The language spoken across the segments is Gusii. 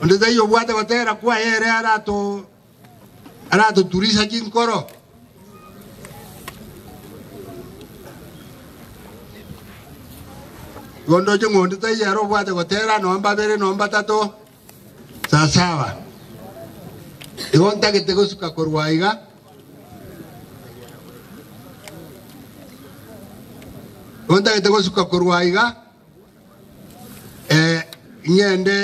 Onde taiyo obwate gotera kwaye ere arato aratoturisa chinkoro. Igo ndoche ng'a onde taiyo ere obwate gotera nonya mbabere nonya mbatato, sasawa. Igo ntagete gosuka korwa aiga. Igo ntagete gosuka korwa aiga. Ing'ende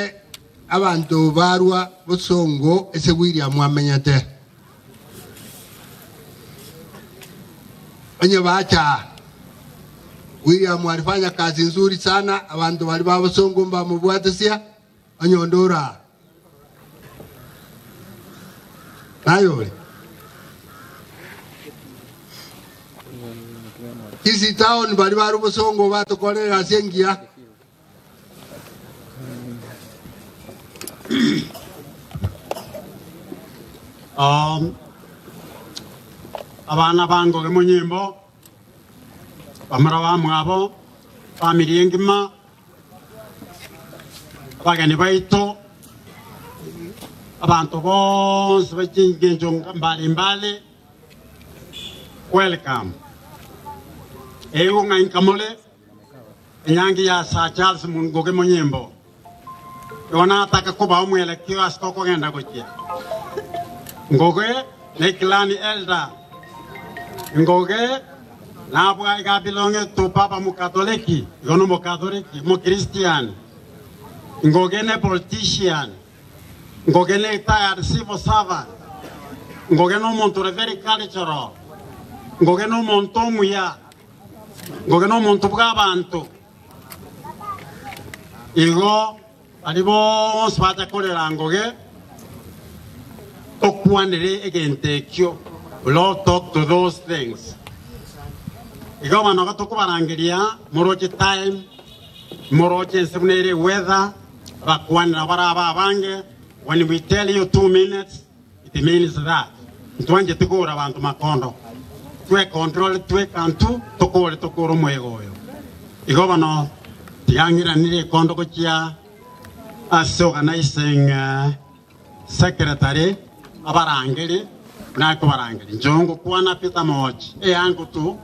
abanto barwa bosongo ase William amenyete. Onye bacha aa, William alifanya kazi nzuri sana, abanto baria ba bosongo mbamobwatesia, onye onde ore aa. Naye ore. Kisii town baria bare bosongo batokorera egasi engiya. Um, abana bangoge monyimbo bamura bamwabo family engima Abageni baito, abanto bonsi be chingencho mbare mbare, welcome. Eigo ng'a inka more enyangi ya Sir Charles Ngugi Monyimbo. Igo nataka kobaa omwelekeo ase tokogenda gochia. Ngugi ne clan elder. Ngugi Nabwo iga belonge to Papa Mokatoliki, igo nomokatoliki, Omokristiani, ngoge ne politician, ngoge ne retired civil servant, ngoge nomonto ore very cultural, ngoge nomonto omuya, ngoge nomonto bw'abanto. Igo baria bonsi bacha korera ngoge, tokwanere egento ekio, we'll all talk to those things. Igo abana iga tokobarangeria, moroche time, moroche ense buna ere weather, abakwanera barabe abange, when we tell you 2 minutes, it means that. Ntwancheti kogora abanto makondo, twe control tweka ntwo, tokore tokore omoyega oyo. Igo bono tiga ng'iranire ekondo gochia ase organizing secretary abarangeri buna akobarangeria. Inche ngokwana Peter Moochi, eango tu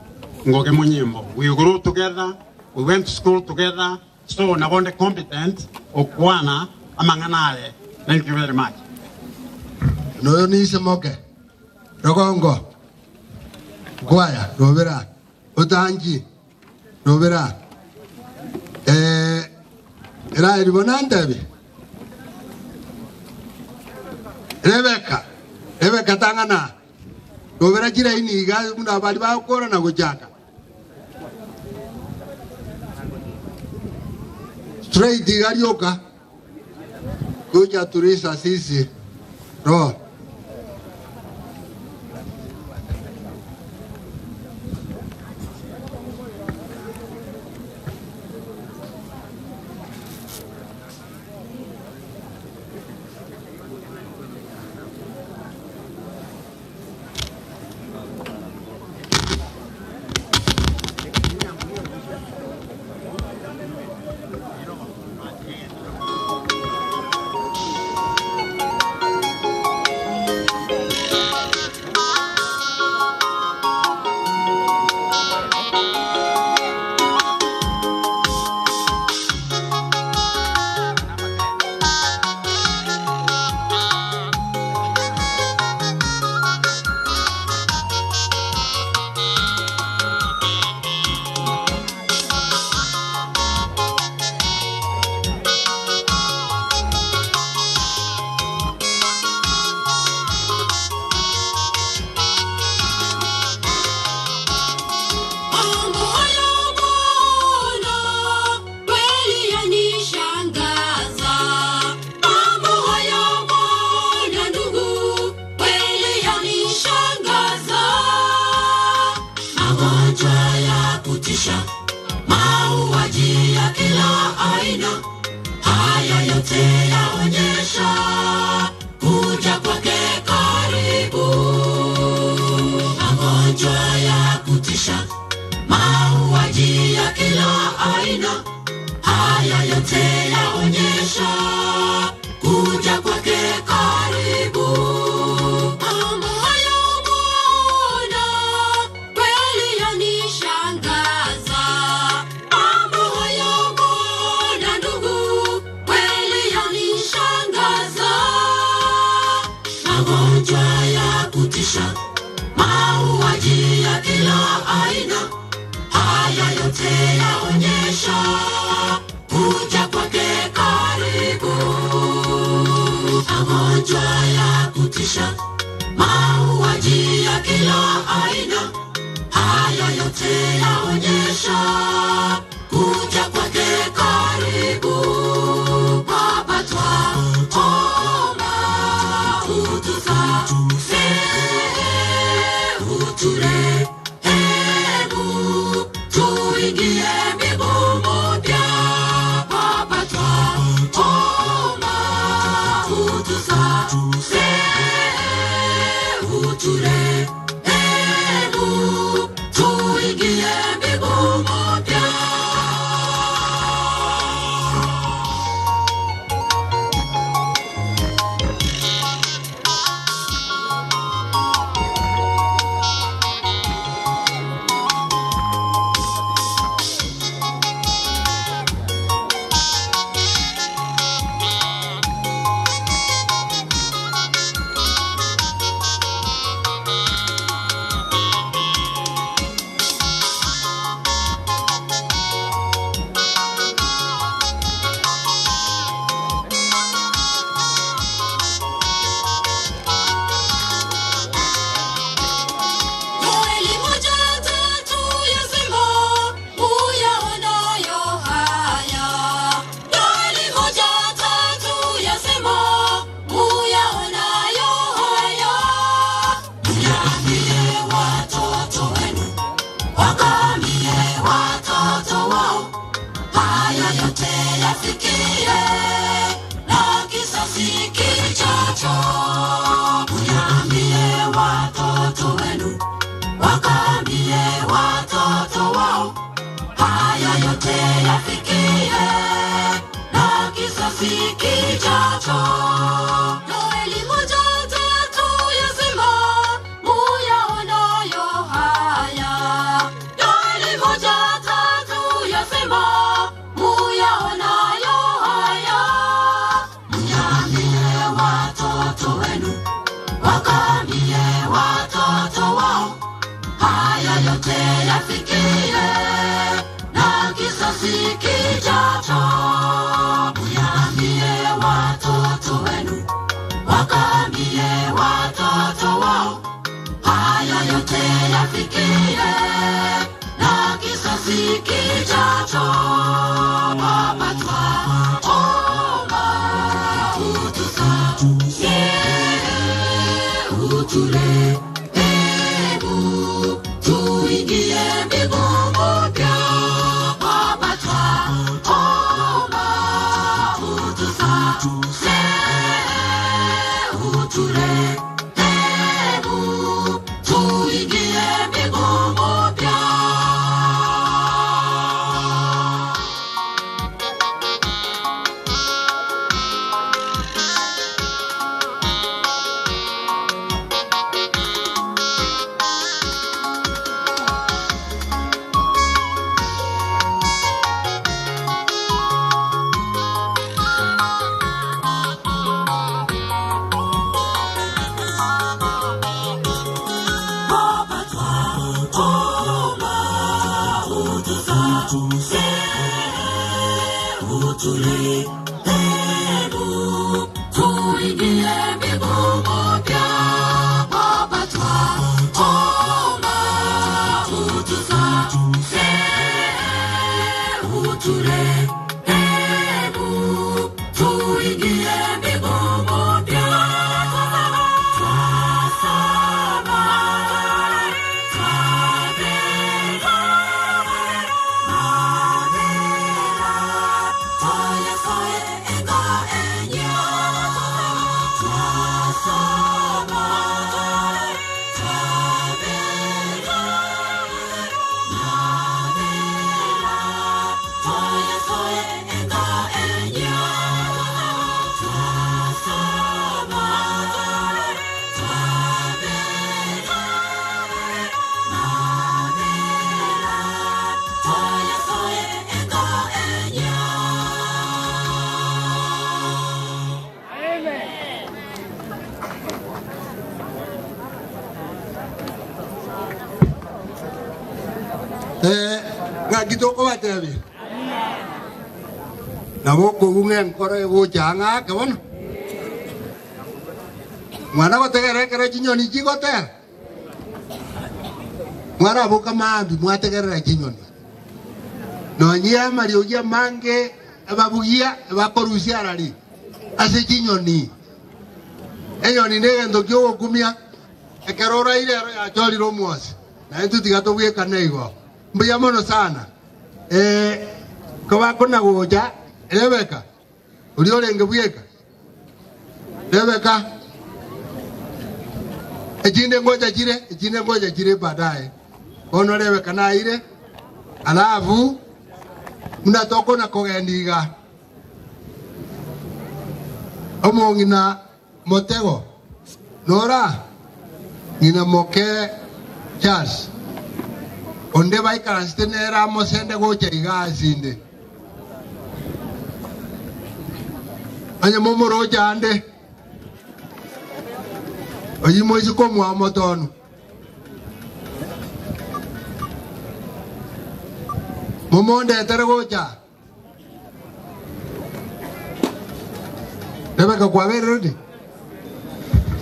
ngoge monyimbo. We grew together, we went to school together, so nabo nde competent okwana amang'ana aye. Thank you very much. Noyo nise moke, rogongo, nkwaya, robera, otanchi, robera, eh, Eraeli bono antebie, Rebeka, Rebeka tang'ana aa, robera chiraini iga buna baria bagokora na gochaka. Straight iga rioka, gocha turisa sisi, ro. Mambo hayo Bwana kweli yanishangaza. Mambo hayo Bwana ndugu kweli yanishangaza. Magonjwa ya kutisha, mauaji ya kila aina, haya yote yaonyesha kuja kwake karibu. Magonjwa ya kutisha, mauaji ya kila aina, haya yote yaonyesha kuja kutisha, mauaji ya kila aina, haya yote yaonyesha kuja kwake karibu. Baba twaomba utusamehe, uturehemu, tuingie mbingu moja. Baba twaomba utusamehe, uturehemu, tuingie mbingu moja. Yoeli moja tatu yasema, uyaonayo haya. Yoeli moja tatu yasema, uyaonayo haya. Myaambie watoto wenu, wakaambie watoto wao, haya yote yafikie na kizazi kijacho. Myaambie watoto wenu, wakaambie watoto wao, haya yote yafikie na kizazi kijacho. Yoeli moja tatu yasema, muyaonayo haya. Yoeli moja tatu yasema, muyaonayo haya. Myaambie watoto wenu, wakaambie watoto wao, haya yote yafikie na kizazi kijacho. Myaambie watoto wenu, wakaambie watoto wao, haya yote yafikie na kizazi kijacho. Baba twaomba utusamehe, uturehemu, tuingie mbingu moja. Baba twaomba utusamehe, uturehemu, tuingie mbingu moja. Baba twaomba utusamehe, uturehemu, tuingie mbingu moja. Baba twaomba utusamehe, uturehemu, tuingie mbingu moja. Twasaba, twabeba, mabera, toyesoe enga enya. Twasaba, twabeba, mabera, toyesoe enga enya. Twasaba, twabeba, mabera, toyesoe enga enya. Eh, ng'aki tokobatebia nabo okobung'a enkoro egocha ang'ake bono. Mwana gotegerera ekero chinyoni chigotera? Mwaraboka maambia mwategerera chinyoni. Nonye amariogi amange ababugia bakorusia arari ase chinyoni. Enyoni negento kiogokumia ekero oraire ero yachorire omwosi. Naintwe tiga tobwekane igo. Mbuya mono sana. Eh, kobakona gocha Rebeka oria orenge bweka Rebeka echinde ngocha chire echinde ngocha chire baadaye bono Rebeka naire alafu buna tokona kogenda iga omong'ina motego nora ng'ina moke Charles onde baikaransete nere amosende gocha iga asinde onye momoroche ande oyi moisike omwa omotonu momondetere gocha Rebeka kwaberire odi?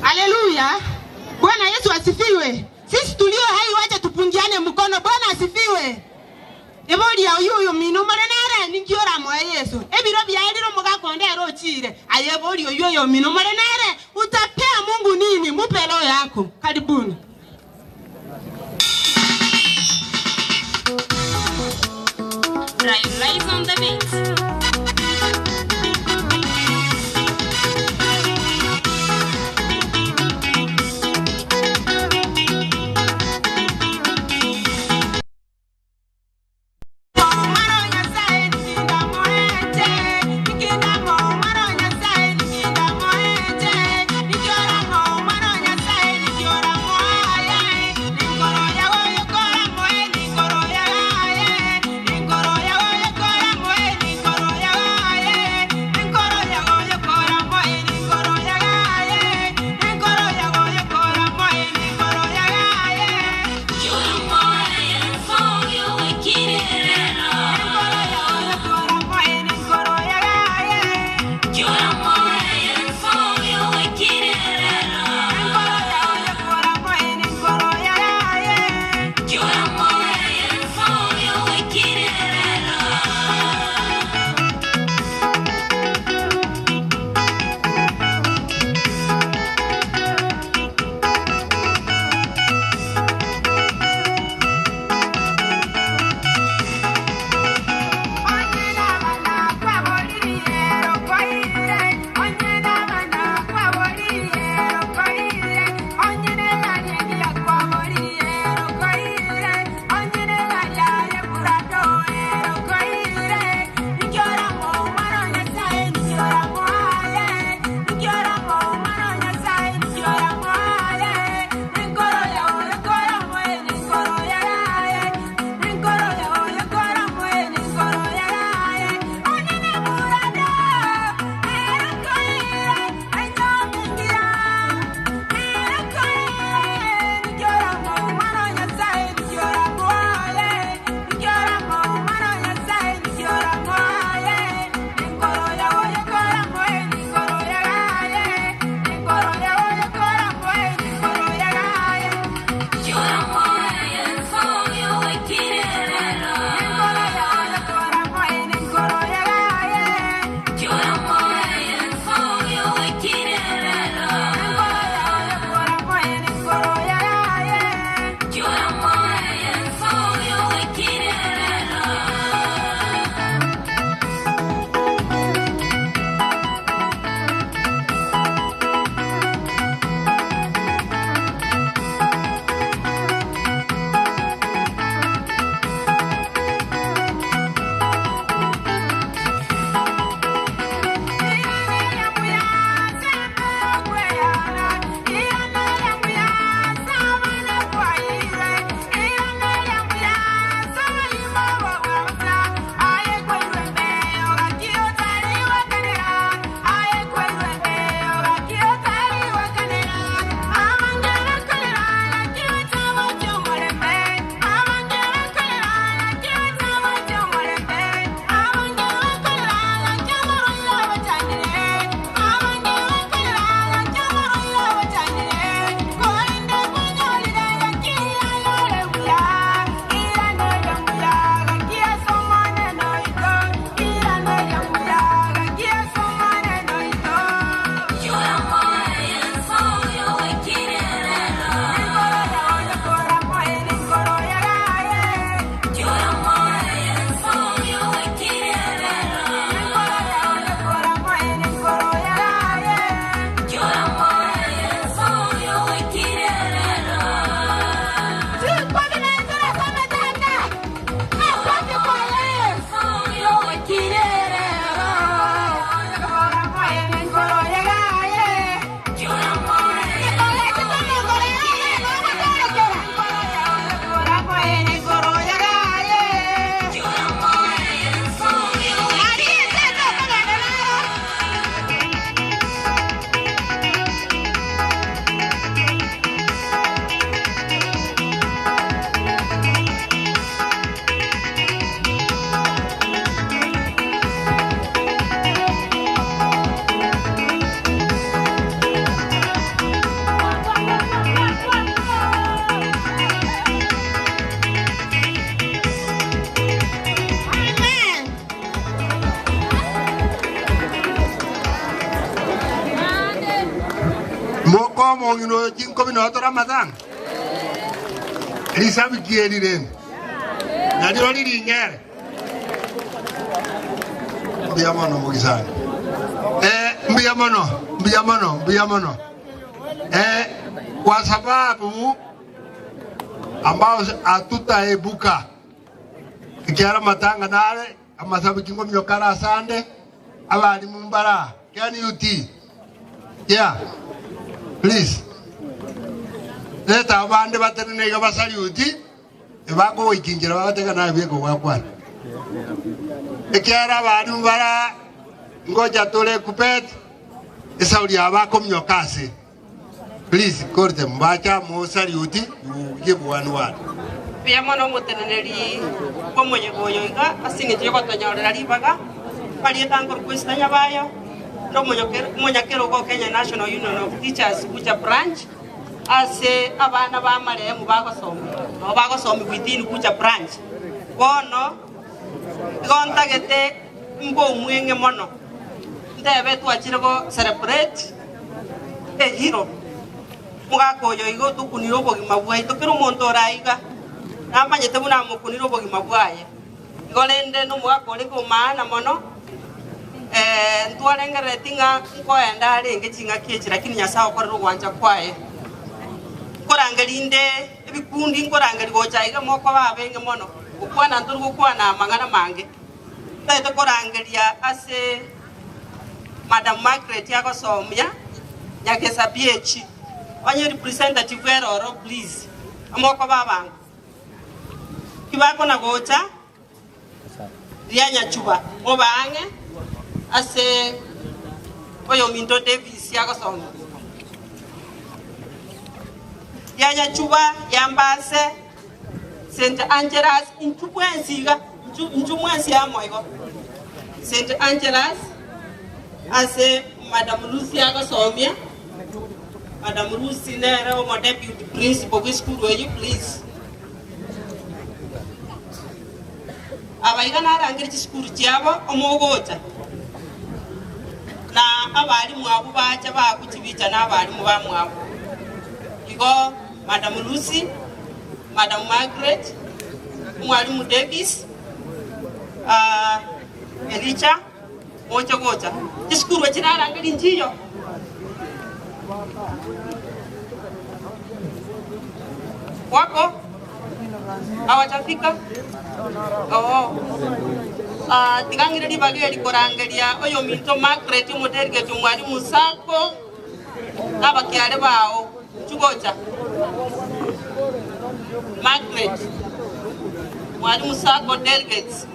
Haleluya! Bwana Yesu asifiwe. Sisi tulio hai wacha tupungiane mkono. Bwana asifiwe. Eboria oyu oyo mino more nere ninkiora moe Yesu. Ebiro byariro mugakondera ochire. Aye eboria oyu oyo mino more nere utapea Mungu nini? Mupe roho yako. Karibuni. Drive lies on the beat. Thank you. chinkobi noo tore amatanga? Risabiki eri rende nario riring'ere. Mbuya mono mogisani. Eh, mbuya mono, mbuya mono, mbuya mono. Eh, kwa sababu ambao hatutaepuka ekiagera amatanga nare amasabiki ngomioka are asande abalimu mbare aa. Can you tea? Yeah. Please. Leta abande batenene iga basaliuti ebakogoika inchera bagatega naye bweka ogwakwana. Ekiagera abalimu bare aa ngocha tore Kuppet esauri yabo bakomioka ase. Please call them bacha mosaliuti you give one word. Mbuya mono omoteneneri bw'omoyega oyo iga ase engencho y'ogotonyorera ribaga, marieta nkorokwa Esther Nyabayo, nde omonyakerogo o Kenya National Union of Teachers Gucha Branch, ase abana ba marehemu bagosoma, nabo bagosomigwa within Gucha Branch. Bono igo ntagete mbe omweng'e mono, ntebe twachire go celebrate ehiro. Omogaka oyo igo otokunire obogima bwaito, kera omonto ore aiga namanyete buna amokunire obogima bwaye. Igo rende nomogaka orenge omaana mono, ntwarengerereti ng'a nkoenda arenge ching'aki echi, lakini Nyasae okorire ogwancha kwaye. Nkorangeria inde ebikundi, nkorangeria gocha aiga mokoba abenge mono, gokwana ntori gokwana amang'ana mange. Ntagete korangeria ase Madam Margaret agosomia Nyagesa PH. Onye representative ere oro please amokoba abango. Kibakona gocha ria Nyachuba mobe ang'e ase oyominto Davis agosomia. Ria Nyachuba yambase St. Angela's inchu bwensi iga, inchu, inchu mwensi amo igo. St. Angela's ase Madam Lucy agosomia, Madam Lucy nere omo deputy principal bwe esukuru eyio please. Aba iga narangire chisukuru chiabo omogocha na abalimu abwo bacha baakwa chibicha na abalimu bamwabo. Igo Madam Lucy, Madam Margaret, Omwalimu Davis, Elicha, moche gocha. Chisukuru echi narangerie nchiyo. Wako? Hawajafika? Oo. Ah, tiga ng'ire ribaga eri korangeria oyominto Margaret omodelegate Omwalimu Sacco na abakiare bao. Inchuo gocha. Margaret, Mwalimu Sacco delegates.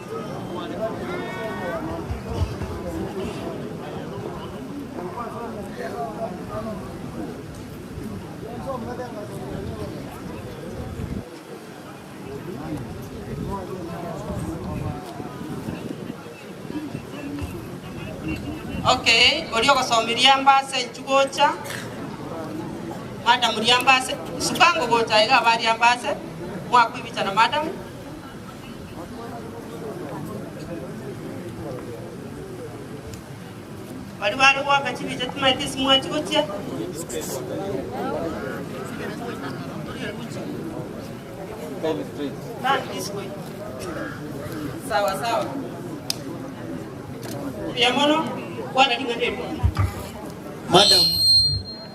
Okay, oria ogosomiria ambase inchu gocha, madam riambase, sukango gocha iga aba riambase, mwakwibicha na madam. Baria bare goaka chibicha timaeti ase mwachi gochia. Turn this way. Sawa sawa. Mbuya mono, kwana ring'ana eri. Madam,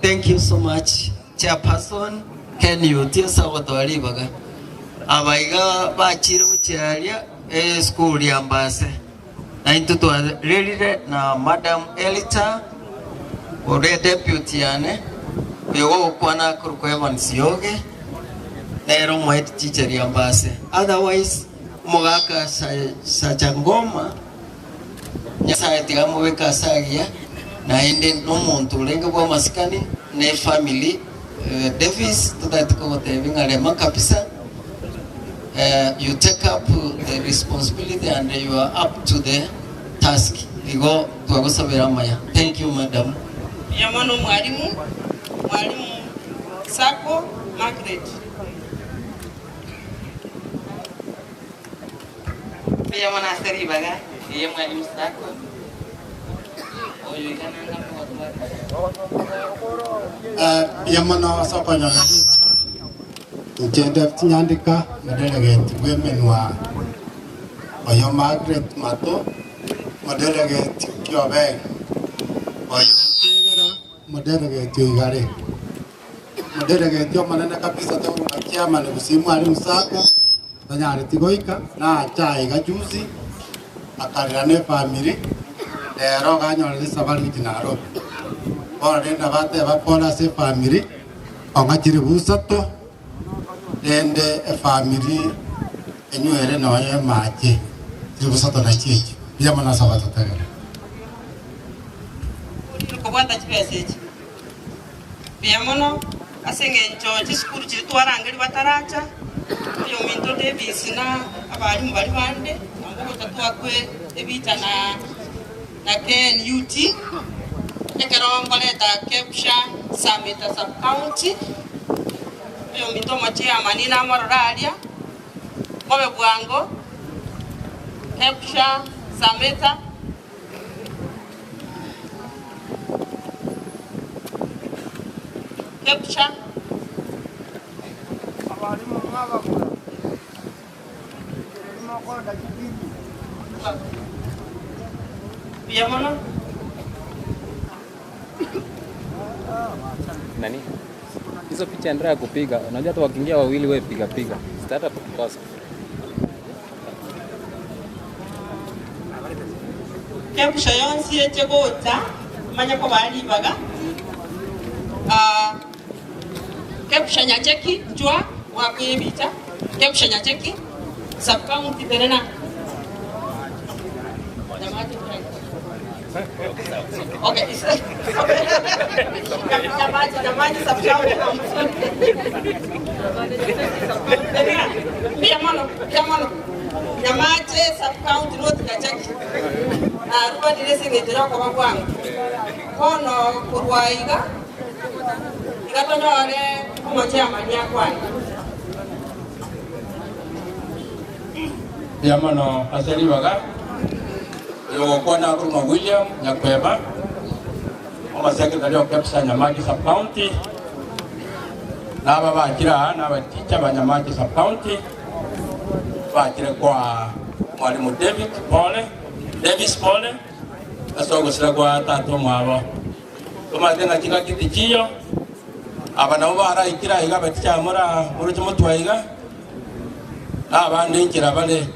thank you so much chairperson Ken Yuti ase ogotoa ribaga. Aba iga bachire gochia aria esukuru ya Mbase. Na intwe twarerire na Madam Elita ore deputy yane, oyo ogokwana akorokwa Evans Yoge, nere omohead teacher Riambase. Otherwise omogaka Sachangoma, Nyasaye tiga amobeke ase agiya, naende nomonto orenge bw'amasikani na efamily Davis totagete kogotebia ng'a rema kabisa. You take up the responsibility and you are up to the task. Igo twagosabera amaya. Thank you madam. Mbuya mono mwalimu, mwalimu Sacco Margaret. Mbuya mono ase ribaga riria mwalimu Sacco oyo iga nanga mogotwara. Mbuya mono ase okonyora ribaga, inche David Nyandika, omodelegate bw'emenwa oyo Margaret Mato, omodelegate o Kiobeg, oyo Otegera, omodelegate o Igare, omodelegate omonene kabisa tokorokwa chairman Gusii Mwalimu Sacco, tanyareti goika, nacha aiga juzi, akarera na efamiri, rero iga anyorire esabari gochia Nairobi. Bono rende abateba pole ase efamiri, ong'achire busato, rende efamiri enywere nonya emache, chiri busato nachio echio. Mbuya mono ase ogototegera. Kobwata chibesa echi mbuya mono ase eng'encho chisukuru chiri twarangeria bataracha oyo ominto Davis na abarimu bari bande nabo gocha twakwe ebicha na na KNUT ekero nkoreta KEPSHA Sameta sub county oyo ominto omochairman namorora aria mobe bwango KEPSHA Sameta. KEPSHA. Abarimu mwabagura mokonda chipindi. Mbuya mono. Nani? Hizo picha endelea kupiga. Unajua hata wakiingia wawili wewe piga piga. Sitata kukosa. KEPSHA yonsi echegocha manya ko baribaga Ah, KEPSHA Nyacheki njwa wakwibicha KEPSHA Nyacheki sub county terena Nyamache. Okay. Nyamache, Nyamache sub county. Mbuya mono, mbuya mono. Nyamache sub county North Gachaki. Narwanire ase eng'encho ya okoba bwango. Bono korwa iga, iga tonyore omochairman akwane. Mbuya mono ase ribaga yogokwana akorwa William Nyakweba omosekretary o KEPSHA Nyamache sub county naba bakira aha n'abaticha ba Nyamache sub county bakire kwa mwalimu David Pole Davis Pole ase ogosira kwa tata omwabo tomate ng'a chingaki tichiyo aba nabo baraikira iga abaticha mora moroche motwa iga n'abande nchera bare.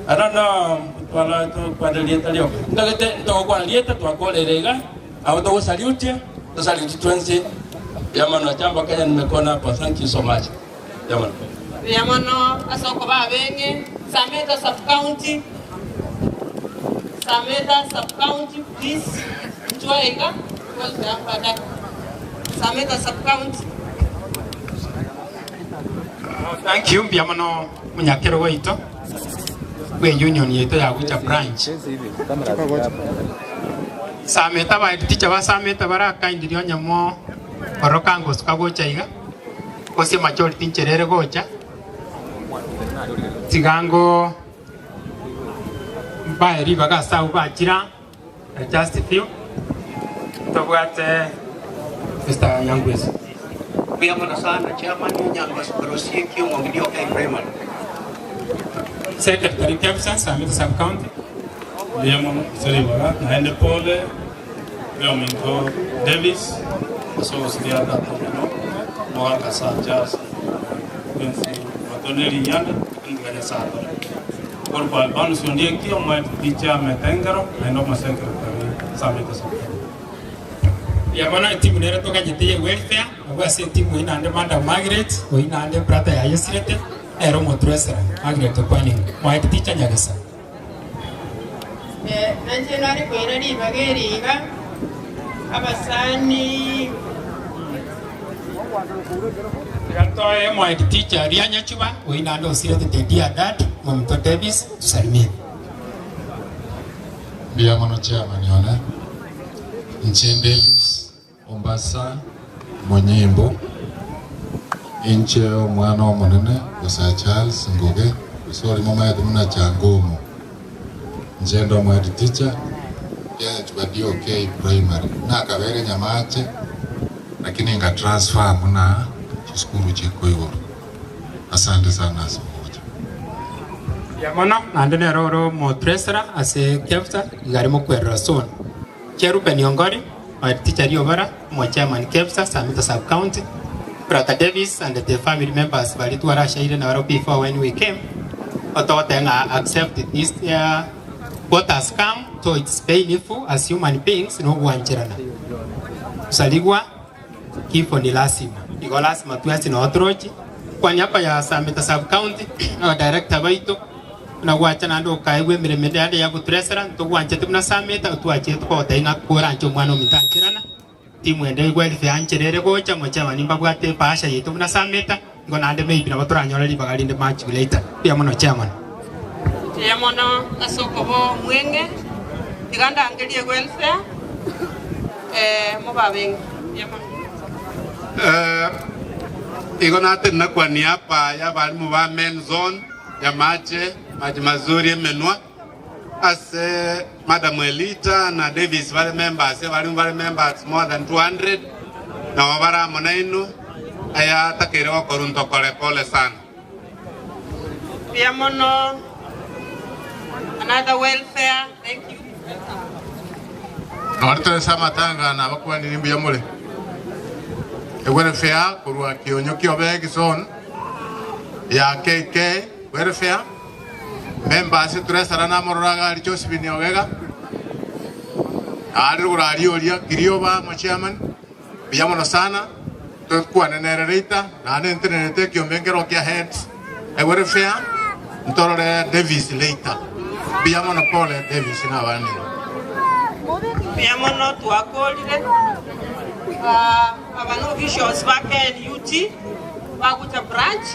I don't know, twala twakwana rieta rioka ntagete ntogokwana rieta twakorere iga abo togosalutie tosalutie twensi yamano jambo Kenya nimekuona hapo. Thank you so much yamano. Mbuya mono ase okoba abeng'e Sameta sub county. Sameta sub county please njwa iga baadaye. Sameta sub county. Thank you mbuya mono munyakero waito bwe union yetu ya Gucha branch. Sameta ba teacher ba Sameta barakaindirio nyamo oroka ngosuka gocha iga gose majority ncherere gocha tigango mbae ribaga ase abwo bachira just few tobwate Mr. Nyangwesi. Mbuya mono sana chairman Nyangwesi Barosie Kiungo Ngidioka Primary. Secretary KEPSHA Sameta sub county. Mbuya mono ase ribaga naende pole ominto Davis ase ogosiria tata omino mogaka Sanchez ensi batoneri nyanda ndiganya sato korwa Albanus Ondieki omwe teacher metengero naende omosekretary Sameta sub county. Yabona timu nere tokanyete ye welfare nabwo ase etimu inande Madam Margaret oinande brother ya Yesirete ero motresera Margaret Okwaning mwae teacher Nyagesa. Nanje nari kwira ribaga eriga abasani Gatoe mwae teacher Ria Nyachuba oinande osirete the dear dad Momto Davis tusalimie. Mbuya mono chairman yona Nche Davis Ombasa Munyimbo inche omwana omonene gosa Charles Nguge gose ori momaete muna changomo nche ndo omwedi teacher. Kiachuba DOK Primary nakabere Nyamache lakini nga transfer muna chisukuru chiko igoro. Asante sana ase ogocha. Mbuya mono, naende nere ore omotresera ase Kepsa iga are mokwerera soon. Che Reuben Ongori, my teacher Riobora, omo chairman Kepsa, Samita sub county, Brother Davis and the family members baria twarashaire nabarabwo before when we came, otogoteba ng'a accept this what has come though it's painful as human beings nogwancherana. Gosarigwa kifo ni lasima. Igo lasima twensi noo torochi. Kwani hapa ya Samita sub county, aba director baito, buna gwacha naende okaegwa emeremo ende yande ya gotresera, ntogwanchete buna Samita, otwachire tokogotebia ng'a koranche omwana ominto ancherana, timu ende egwerife yancherere gocha, mochairman mbabwate ebahasha yaito buna Samita, igo naende maybe nabo toranyore ribaga rinde much later. Mbuya mono chairman. Mbuya mono ase okoba omweng'e, tiga ndangerie welfare, eh, mobabe mbuya mono. Eh, igo natenena kwa niaba y'abarimu ba main zone Nyamache, Maji Mazuri Emenwa, ase Madam Elita na Davis bare members, abarimu bare members more than 200, nabo bare amo nainwe, aya atakeire gokorwa ntokore pole sana. Mbuya mono, another welfare, thank you. Nori tore ase amatanga na abakwaniri mbuya more. Ewelfare korwa kionyo kiobegi zone ya KK welfare members turesara namorora iga aria Josephine Ogega are rogoro aria oria Kirioba mo chairman mbuya mono sana tokwane nere later naende ntenerete ekiombe nkero kia heads ewelfare ntorore Davis later mbuya mono pole Davis na abande. Mbuya mono twakorire aba no officials ba KNUT bagocha branch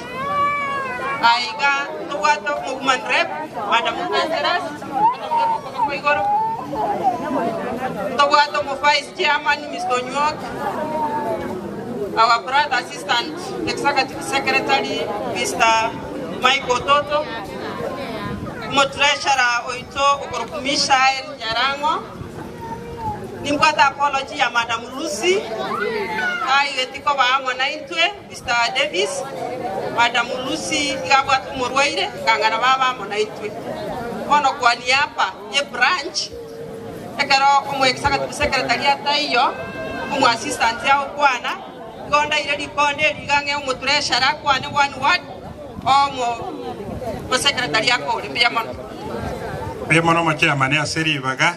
aiga tobwate omo woman rep Madam Wencelas okoboko igoro tobwate omo vice chairman Mr. Onyuok our brother assistant executive secretary Mr. Michael Toto omo treasurer oito okorokwa Michael Nyarango nimbwate apology ya Madam Lucy taigeti koba amo naintwe Mr. Davis Madam Lucy iga abwate omorwaire kang'ana baba amo naintwe bono kwa niaba ye branch ekero omo executive secretary ataiyo omo assistant agokwana igo ndaire rikonde eri iga ng'e omo treasurer akwane one word omo secretary akore mbuya mono. Mbuya mono omochairman ase ribaga.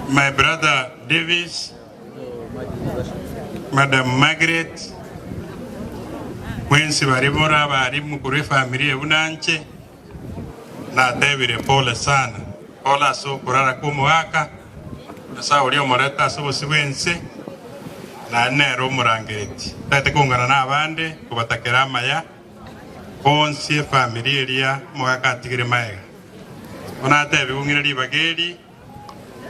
My brother Davis, Madam Margaret, mwensi baria more abarimu korwa efamiri eye buna inche, natebire pole sana. Pole ase okorara kwa omogaka, Nyasae oria omorete ase obosio bw'ense, naende nere omorangereti. Ntagete koungana nabande kobatakera amaya bonsi efamiri eria omogaka atigire magega. Bono natebigwe ng'ire ribaga eri,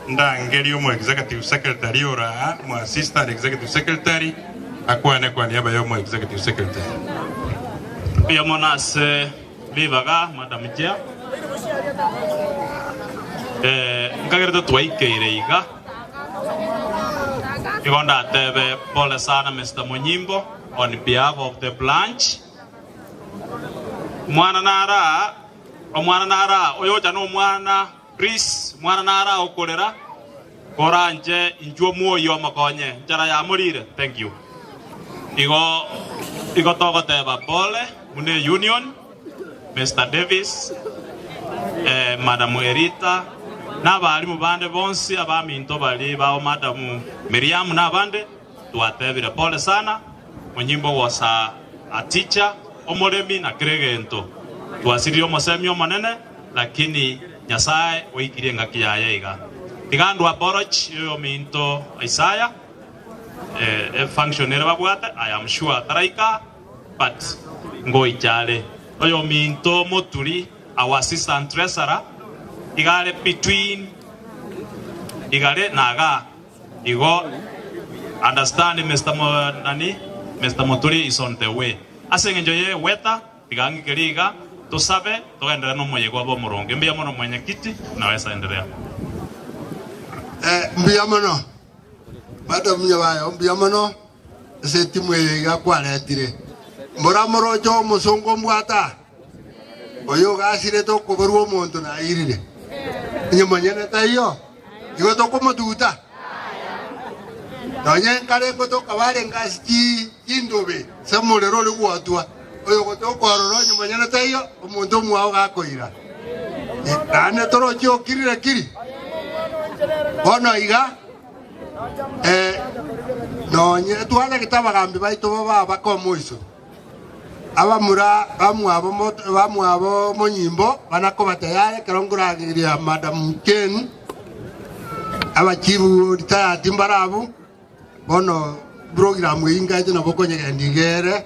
ndangerie omo executive secretary ore aa, omo assistant executive secretary, akwane kwa niaba ya omo executive secretary. Mbuya mono ase ribaga, Madam Chair. Eh, nkagerete twaikeire iga. Igo ndatebe pole sana Mister Munyimbo on behalf of the branch. Omwana nara Omwana nara oyocha nomwana, please, omwana nara okorera, koranche inchuo mwoyio omokonye, nchara yamorire, thank you. Igo igo togoteba pole buna eunion, Mister Davis, eh, Madam Erita, na abalimu bande bonsi abaminto baria bao Madam Miriam na abande, Twatebire pole sana, monyimbo gose a teacher, omoremi na kera egento. Twasirire omosemi omonene, lakini Nyasae oikirie engaki yaye iga. Tiga ndwe apology yoyominto Isaiah, eh, efunction ere babwate, I am sure taraika, but ngoicha are. Oyominto Moturi, our assistant treasurer, iga are between igare na igaa. Igo understand Mister Mo nani Mister Muturi is on the way. Ase eng'encho ye weather tiga ng'ikeri iga tosabe togenderere nomoyega obe omoronge. Mbuya mono mwenyekiti nawesa enderea. Eh, mbuya mono madam nyabayo mbuya mono ase etimu eye iga kwaretire mbora moroche omosongo ombwata oyo ogasirete okoborwa omonto nairire onye monyene taiyo igo tokomotuta nonye nkare ngotoka barenge ase chi chindobe ase omorero ore gwotwa oyo gotoka ororo onye monyene taiyo omonto omwao gakoira Naende toroche okirire kiri. Bono iga eh, nonye twanagete abagambi baito babe abake omoiso, abamura bamwabo mot- bamwabo monyimbo banakoba tayari ekero nkorageria Madam Ken, abachifu retired mbarabu, bono program eyio nkaete nabo okonyegenda iga ere,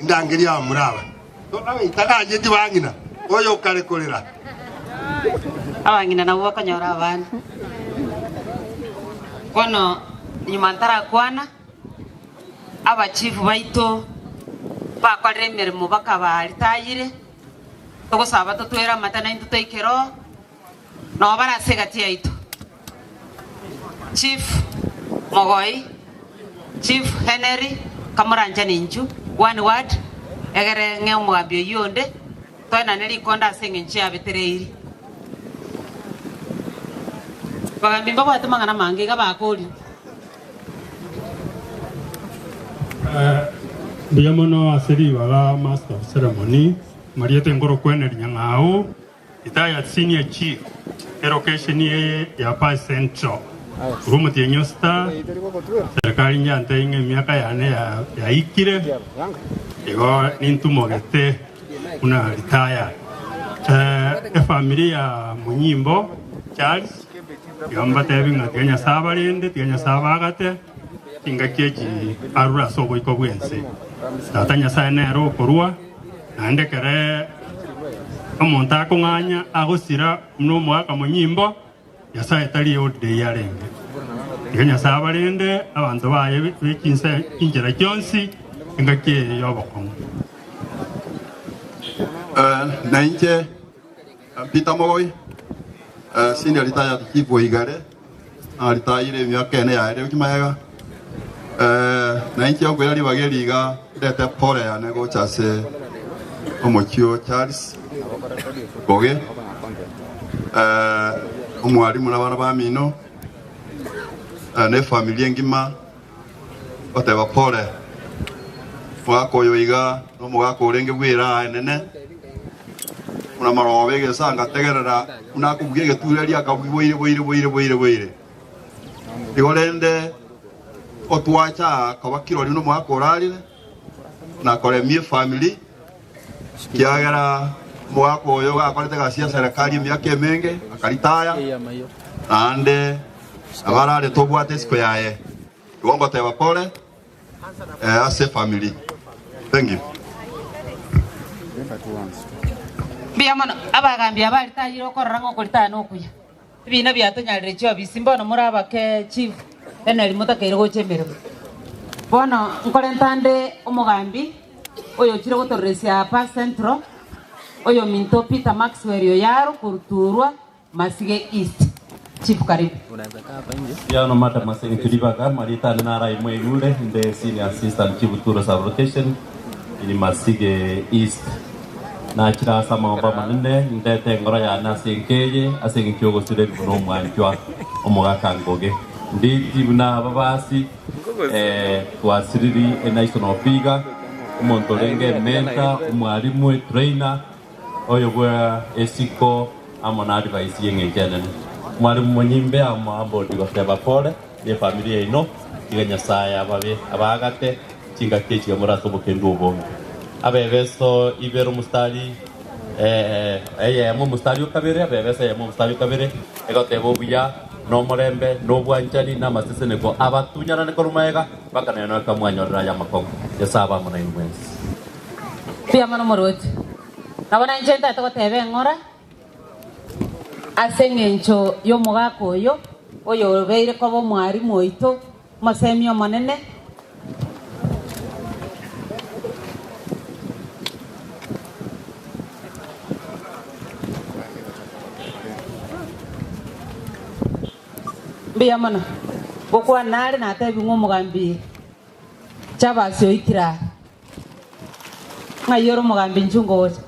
Indangerie abamura aba. Abaitaganyeti bang'ina, oyo okare korera. Abang'ina nabwo bakonyora abana. Bono nyuma ntarakwana, abachifu baito bakorire emeremo bakabaritayire, togosaba totwere amate naintwe toikere oo, nabo bare ase egati yaito. Chief Mogoi, Chief Henry kamoranchane inchu, one word, egere ng'e omogambi oyio onde, toenane rikonda ase eng'encho yabetereiri. Bagambi mbabwate mang'ana amange iga bakoria. Mbuya mono ase ribaga Master of Ceremony, marieta engoro kweneria nyang'au. Retired Senior Chief elokesheni eye ya Pas Central korwa omotienyi o sita, serikali nyantebi ng'a emiaka yane yaikire igo nintumogete buna retired. Efamiri ya Munyimbo Charles igo mbatebi ng'a tiga Nyasae abarende, tiga Nyasae abagate chingaki echi arure ase oboiko bw'ense. Tata Nyasae nere okorua. Naende ekero omonto akong'anya agosira buna omoaka monyimbo, Nyasae tari holiday arenge. Tiga Nyasae abarende abanto baye be chinse chinchera chionsi engaki eye y'obokong'u. Na inche Peter Mogoi, senior retired chief o Igare, naritayire emiaka ene yaerire gochia magega. Na inche nkoira ribaga eri iga ndete pole yane gocha ase omochie o Charles Ngoge, omwalimu na abana bamino, na efamiri engima, goteba pole. Omogaka oyo iga nomogaka orenge bw'eraha enene, buna marogoba egesa ngategerera buna akobugia egetureria akabugia boire boire boire boire boire. Igo rende otwacha aa koba kirori nomogaka orarire na koremia efamiri kiagera omogaka oyo gakorete egasi ya serikali emiaka emenge akaritaya naende nabo ararete obwate esiko yaye. Igo ngoteba pole ase efamiri. Thank you. Mbuya mono abagambi aba ritayire okorora ng'a okoritaya nokuya. Ebiina biatonyarire chiofisi mbono more abake chief Henry motakeire gocha emeremo. Bono nkorenta nde omogambi oyochire gotororesia apa Central oyominto Peter Maxwell Oyaro koruturwa Masige East. Chief karibu. Yano madam ase eng'encho ribaga marieta ane naro aye mwaigure inde senior assistant chief Turo sub location in Masige East. Nachire ase amagombo amanene ndete engoro yane ase enka eye ase eng'encho y'ogosira buna omwanchwa omogaka Ngoge. Nditi buna ababasi eh, twasiriri eNaison Opiga omonto orenge ementor, omwalimu, etrainer Oyo bwa esiko amo na advice y'eng'encho enene. Mwalimu monyimbe amo ambodi goteba pole ne efamiri yaino tiga Nyasaye ababe abaagate chingaki echi iga more ase obokendu obonge. Abebeso ibere omostari eyemo omostari o kabere Abebeso eyemo omostari o kabere egoteba obuya na omorembe na obwanchani na amaseseneko abatunyanane korwa magega mpaka neno ekamwanyorera aya amakong'u. Nyasaye abe amo nainwe mwensi. Mbuya mono omorwoti. Nabo nainche ntagete goteba eng'ora ase engencho y'omogaka oyo, oyobeire koba omwarimu oito, omosemi omonene. Mbuya mono. Gokwana nare natebi ng'a omogambi Chavasi oikire aa. Ng'ai ore omogambi inchuo ngocha.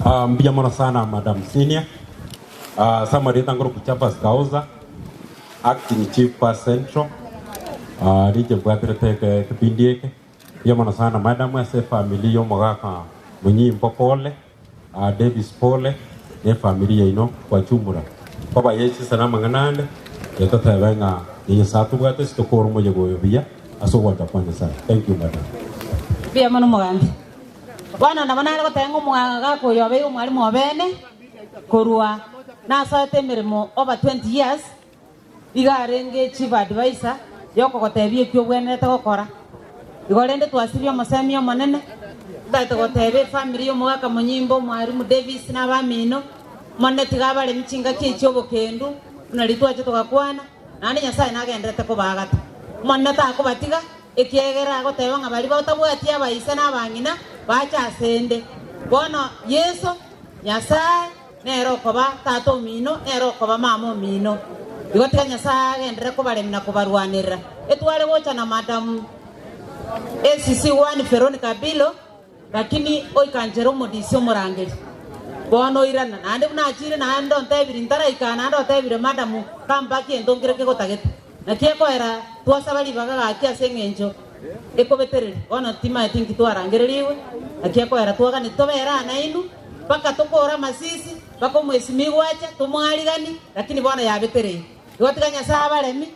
Ah, mbuya mono sana Madam Senior. Ah, Samuel Etangoro Kuchapas Kauza, Acting Chief pa Central. Ah, riche mbwaterete eke kipindi eke. Mbuya mono sana madam ase efamily ya omogaka Munyimbo pole, ah, Davis pole na efamily yaino kwa jumla. Koba yechisa na amang'ana ande, etotebe ng'a ni Nyasae atobwate ase tokore omoyega oyo buya ase ogwancha kwa Nyasae. Thank you madam. Mbuya mono omogambi. Bono nabo nare goteba ng'a omogaka oyo obeire omwalimu obene korwa nasoete emeremo over 20 years, iga arenge chief advisor yokogotebia eki obwenerete gokora. Igo rende twasiria omosemi omonene, totagete goteba efamiri y'omogaka monyimbo omwalimu Davis na abamino, Omonene tiga abaremi chingaki echi obokendu, buna riria twacha togakwana, naende Nyasae nagenderete kobaagata. Omonene takobatiga, ekiagera agoteba ng'a baria batabwati abaise na abang'ina bache asende. Bono Yeso, Nyasae, nere okoba tata omino, nere okoba mama omino. Igo tiga Nyasae agenderere kobaremia na kobarwanerera. Etware gocha na Madam ACC one Veronica Bilo, Lakini oikanchera omodisi omorangeri. Bono oirana, naende buna achire naende ontebirie ntaraika naende otebire madam kampa kento nkere kegotagete. Naki ekoera twasaba ribaga gaki ase eng'encho ekobetereria. Bono timaeti nki twarangererigwe, naki ekoera twaganetie tobere aa nainwe mpaka tokore amasisi, mpaka omwesimigwa ache tomwariganie, lakini bono yabetereire. Igo tiga Nyasae abaremi.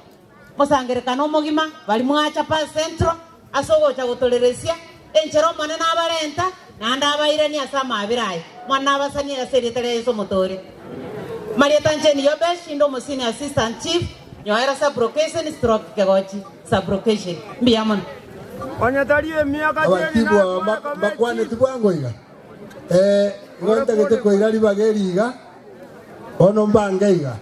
Mosangererekane omogima, baria mwacha pa Central ase ogocha gotoreresia enchera Omonene abarenta, naende abairanie ase amaabera aye. Omonene abasanie ase erieta ria Yeso Omotooria. Marieta Jane Yobesh, inde omo Senior Assistant Chief, Nyoera Sub-location stroke Kegochi Sub-location. Mbuya mono. Onye tari emiaka Abachifu aba mbakwaneti bwango iga? Ee, igo ntagete koira ribaga eri iga, bono mbange iga.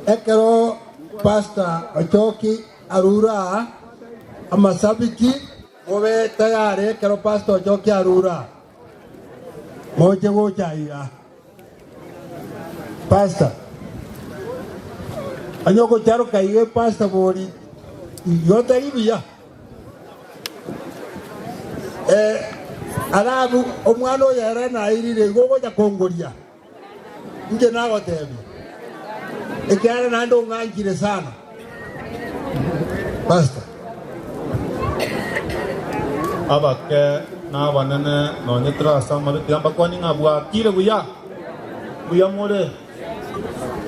Ekero Pastor Ochoki arure aa, amasabiki mobe tayari ekero Pastor Ochoki arure aa, moche gocha iga. Pastor, onye ogocharoka iga epastor bori igo tari buya. Eh, alafu omwana oyo ere nairire igo ogocha kongoria. Inche nagotebia, ekiagera naende ong'anchire sana. Pastor. Abake na abanene nonye tore ase amarwa tiga mbakwanie ng'a bwakire buya, mbuya more.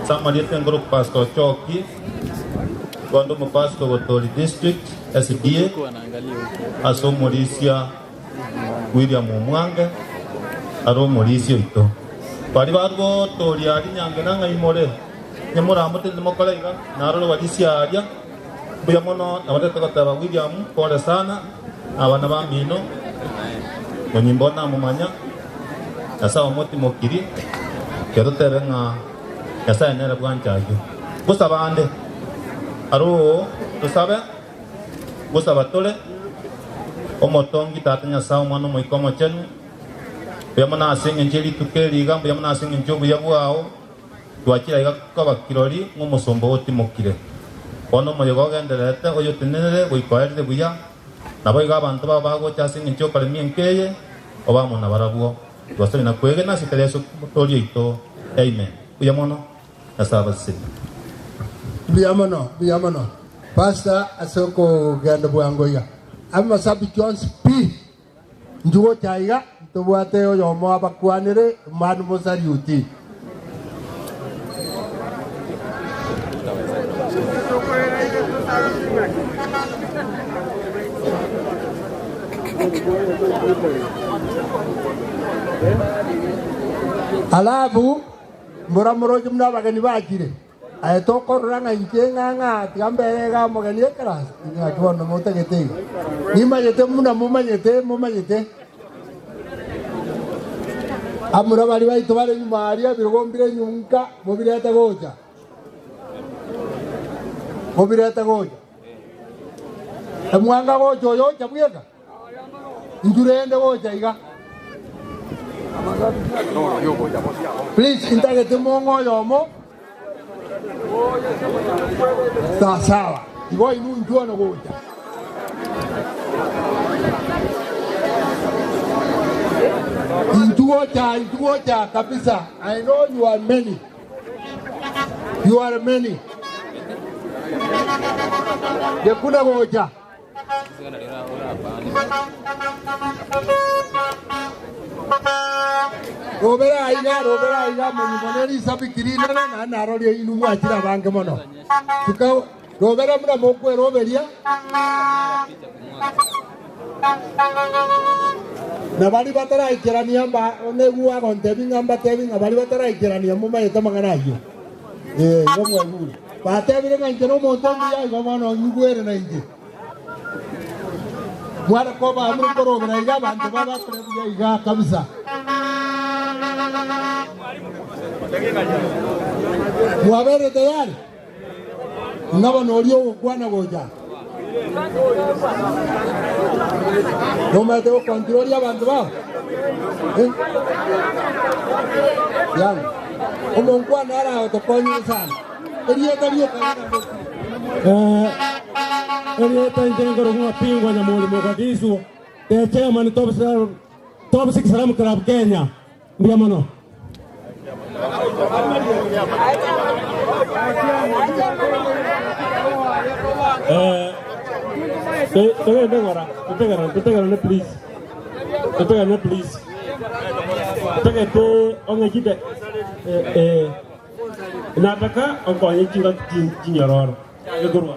Ase amarieta enkorokwa Pastor Ochoki, igo nde omopastor Gotori District, SDA, ase omorisia William Omwange are omorisia oito. Baria barwa gotoria aria nyange na ng'ai more, onye moramotende mokore iga, narore barisia aria. Mbuya mono nabarete goteba William, pole sana, na abana bamino, monyimbo namomanya, Nyasae omotimokirie, ekero totebe ng'a Nyasae nere bwancha ayio. Gosaba ande, aroo tosabe. Gosaba tore, Omotongi Tata Nyasae, Omwana, Omoika Omochenu, mbuya mono ase engencho ye rituko eri iga, mbuya mono ase engencho y'obuya bwao, twachire aiga koba kirori ng'a omosomba oo otimokire. Bono omoyega ogendererete, oyotenenere goika oerire buya, naboigo abanto bao bagocha ase engencho y'okoremia enka eye, obe amo nabarabwo. Twasabire na kwegena ase ekero Yeso Omotoori oito. Amen. Mbuya mono. Nyasae abasesenie. Mbuya mono, mbuya mono Pastor ase okogenda bwango iga. Amasabiki onsi pi inchuo gocha iga ntobwate oyomo abakwanere manu mosariuti. Alafu Mbora moroche buna abageni bachire, aye tokorora ng'a inche ng'a ng'a tiga mbere iga omogeni ekerasi, ing'aki bono motagete iga. Nimanyete buna momanyete, momanyete. Abamura baria baito bare nyuma aria, ebirogo mbire nyunka, mobirete gocha. Mobirete gocha. Emwanga gocha oyo ocha bweka. Inturende gocha iga. Please, intagete mong'o oyomo. Sawa sawa. Igo inu inchuano gocha. Intugocha, intugocha kabisa. I know you are many. You are many. Gekuna gocha. Robera aiga, robera aiga, monyimone risabiki rinene na narorio inu mwachira abange mono. Tuka robera muna mokweroberia na bari bataraikerania mba negwa gontebi ng'a mbatebi ng'a bari bataraikerania momaete amang'ana ayio. Eh, igo mwaigure. Batebire ng'a inche nomonto omuya igo bono nyigwere na inche. Mware koba muri korobera iga abanto babakore buya iga kabisa. Mwabere tayari? Ng'a bono oria ogokwana gocha. Nomaete gokontrol abanto bao? Eh? Yango. Omonkwana aragotokonyire sana. Erieta rioka Eh, erieta inche nkorokwa Pingwa Nyamuri Mogadishu, the chairman top, top 6 Salaam Club Kenya. Mbuya mono. Eh, togende ng'ora, totegerane, totegerane please. Totegerane please. Togete ong'echite eh, eh, nataka okonye chingaki chinyororo. Change korwa.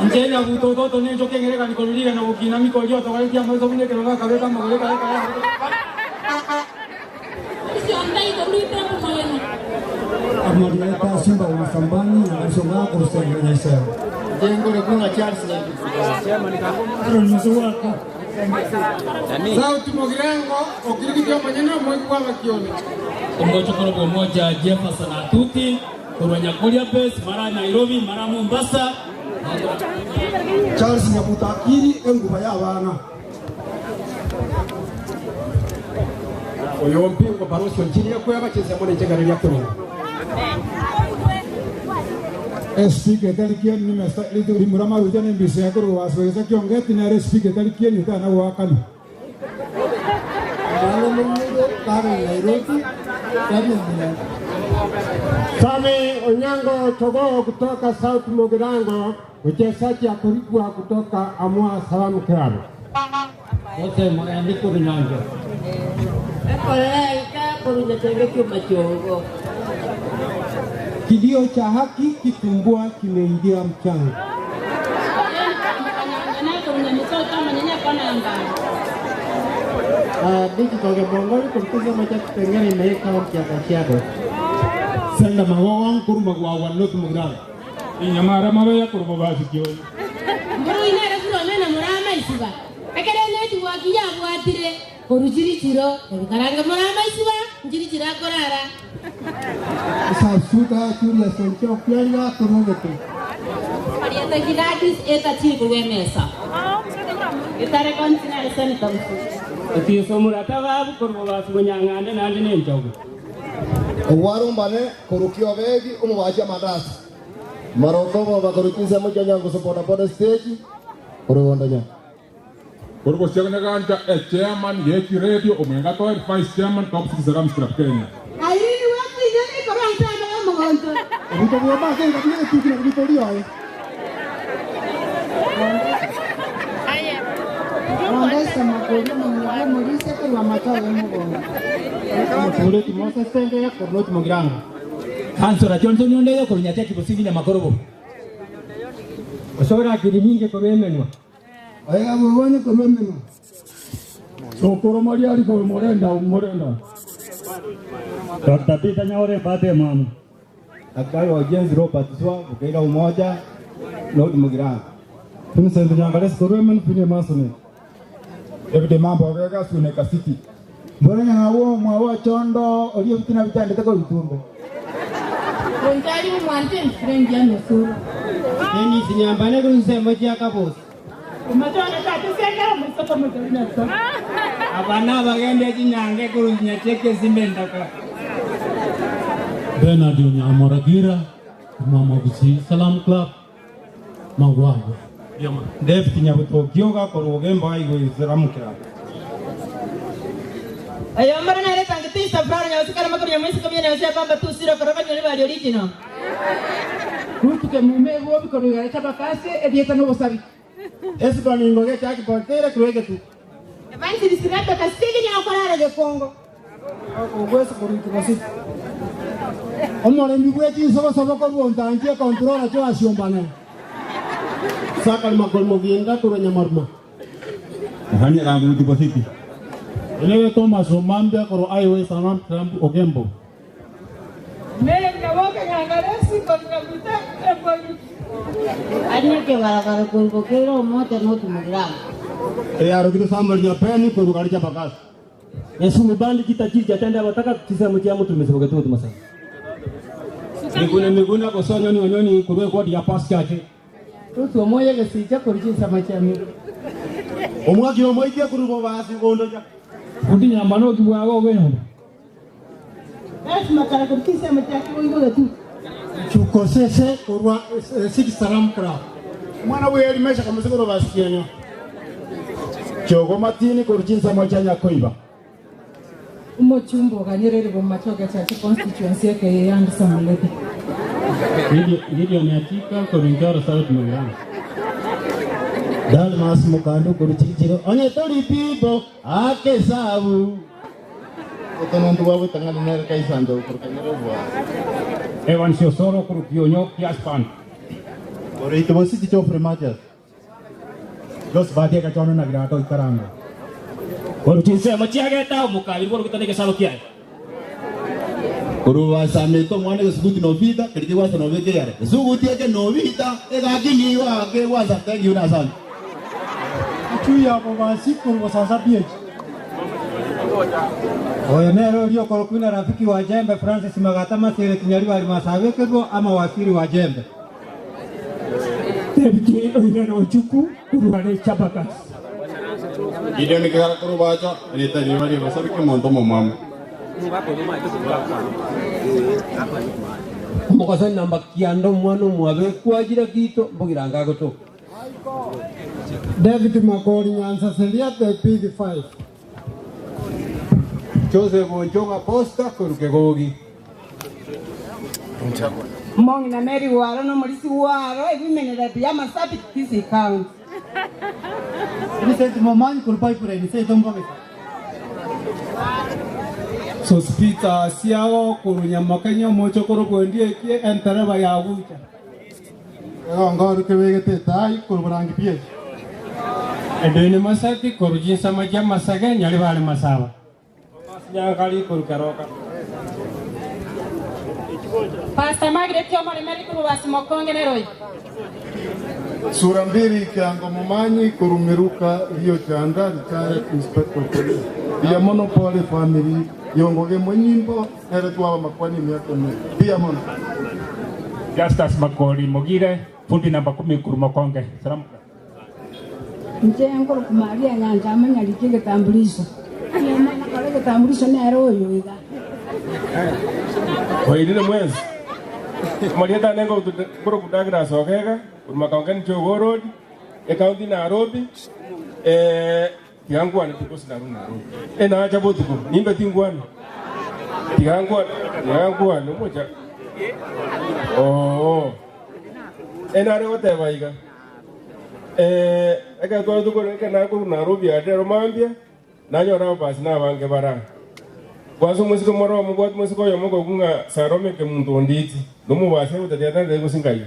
Inche nyabuto toto nincho kengerekani koruriga na gukina mikorio togaretia amaiso buna ekero gakabeka amagoro ekare Amarieta Simba wa Masambani na kurusenga nyaisero. Jengore kuna Charles Aaron Musuwaka. Sauti Mogirango okirigitio manyene omweki wa bakione. Omgochokoro bwa moja Jefferson Atuti korwa Nyakuria Base mara Nairobi mara Mombasa. Charles Nyabutakiri enguba y'abana. Oyo mpingo barosio nchirie kweba chinse mone nchegare rya kirungu. Speaker etari kieni nimesa rimura maruja ne mbise ya kurwa wasweza kiongeti nere speaker etari kieni utana wakana. Nairobi Sami Onyango Chogoo kutoka South Mugirango, mchezaji akulipwa kutoka Amua Salaam Club. Jose Mugambi Kurunyonjo. Kilio cha haki kitumbua kimeingia mchanga. Senda magogo nkuruma gwa North Mugirango. Inyamara mabeya kuruma basikio. Mburu inere murama isiba. Ekere neti gwaki yabwatire koruchirichiro ebikaranga murama isiba njirichiro akorara. Sasuta Julius Oncho Kiaria Turugete. Marieta Gladys eta chiri kurwe mesa. Itare kontinere senator mfu. Atiso murata babu korwa basunyang'ande nandi nenjogo. Owarumbane korukio begi omubachi amandasi marondomo bakorukisa mucha nyango boda boda stage korubondonya Korgo siaganya ganja e chairman yechi radio omwenga to vice chairman top 6 Salaam Club Kenya. Aini wapi nyoni koranta na mogonto. Obito bwa base kabile tukina kubitoria eh. Rondesa makori mwenye morise korwa matoge mugongo. Mutuleti Moses Tenge korwa North Mugirango. Kansora Johnson Yondeyo korwa Nyateki Busigi Nyamakorobo. Osora kiriminge korwa emenwa. Oya bubone korwa emenwa. Sokoro Mariari korwa Morenda Morenda. Dr. Peter Nyaore Bate Mamu. Daktari wa ujenzi Robert Swa Bukeira Umoja North Mugirango. Vincent Nyangalesi korwa emenwa Pine Masone. David Mambo Gega Suneka City. Mbona nyawo mwawa chondo orio bitina bitandete ko bitumbe. Gonzali umwante mfrengi ya nusuru. Denis Nyambane kurusemo chia kabosi. Aba nabagende chinyange korusinya chi'ekesimba endaka. Bernard Onyamoragira, Mama Gusii Salam Club, Magwago. David Nyabuto Kioga korwa Ogembo Highway Salaam Club. Oyo mbara nere tangitisa frara nyaosikara makuru nyamwisi komia nyaosia kwamba tu siro koroka nyoli bali original. Rutuke mume gobi korugara chabakase edieta no bosabi. Esibani ngoge chaki potere kurwege tu. Evangelist Rebecca Sigi nyakorara gekongo. Ogwese koruki basi. Omoremi bwe chinsobosobo korwa ontanchie controller choasiombane. Sakal magol mogienga korwa nyamaruma. Muhania gangu deposit. Elewe Thomas Omambia korwa Highway Salam Club Ogembo. Mary Nyaboke nyangaresi kornyamuta embolu. Anyeke barabara korwa omote notumugiranga. Eyarokire Samuel Nyapeni korwa Karicha Bakasi. Yesu mibandi kitajiri jatenda bataka kisemo chia mtu mesebo ketu masa. Miguna miguna koso nyoni onyoni kurwe kwa dia pas chache. Rutu omoye gesicha koruchinsa machami. Omwaki omoitie kurubo basi gondo ja. Kundi nyambano kibwago ogendo. Basi makara korkisa machaki goigo getu. Chukosese korwa Six Salam Club. Mwana we elimesha kama sikoro basikienyo. Chogo matini koruchinsa machanya koiba. Umuchumbo kanyerere bomachoke chache constituency yake yandisa mulete. Gideon Achika korunkoro South Mugiranga. Dalmas Mukandu koruchichiro onye tori pipo akesabu. Otonondu wawe tangani nere kaisando korkanyere bwa. Evan Siosoro korukionyo Kiaspan. Orito bositi chofre matias. Los batia kachono na grato ikaranga. Koruchinse machiageta omukabiri borogitana egesalo kiaye. Koruba samito mwana gesuguti novita kiriti wasa noveke yare. Suguti eke novita egakini wa ke wasa thank you na sana. Chuya bobasi korwa sasa BH. Oyo nero rio korokuna rafiki wa jembe Francis Magata Masire Kinyari wa Masawekerwo ama wasiri wa jembe. David Oirano Ochuku kurware Chabakas. Gideon kigara korubacha rita riba riba sabike monto momama. Omukasa namba kiando mwana omwabe kwajira kito mbugiranga goto. David Makori Nyanza Seria the Big Five. Joseph Onjonga Posta korukegogi. Mongi na Mary waro no mulisi waro ebimenera bya masabi kisi county. Vincent Momanyi korupai pure ni sei tombo Sospita siago korunyama Kenya mocho korokwendi ekie entereba ya bucha. Ngoru kebegete tai korurangi PH. Edwin Masati korujinsa maja masage nyali bale masaba. Nyankali korukaroka. Pastor Margaret Omoremeri korwa Mokonge Neroi. Sura mbili kiango mumanyi kurumiruka rio chanda retired inspector police. Ya monopole family yongoge mwenyimbo ere twaba makwani miaka mingi. Pia mono. Justus Makori Mogire, fundi namba 10 Kurumokonge. Salamu. Nje ngoro kumaria nyanja amanyarike getambulisho. Mana kale getambulisho nero oyo iga. Oirire mwezi. Marieta nengo kuro kudagira sokega, Kurumakonge ni Jogoo Road, e county Nairobi. Eh tiangwana tukosi naru Nairobi. E na acha botuko, nimbe tingwana. Tiangwana, tiangwana moja. Oh. E na re goteba iga. Eh eka twara tukore eka na ku Nairobi ate Romambia. Nanyora basi na bange bara. Kwanza musiko moro mugwat musiko yo mugo kunga sarome ke muntu onditi. No mu base utatia tande gusingai.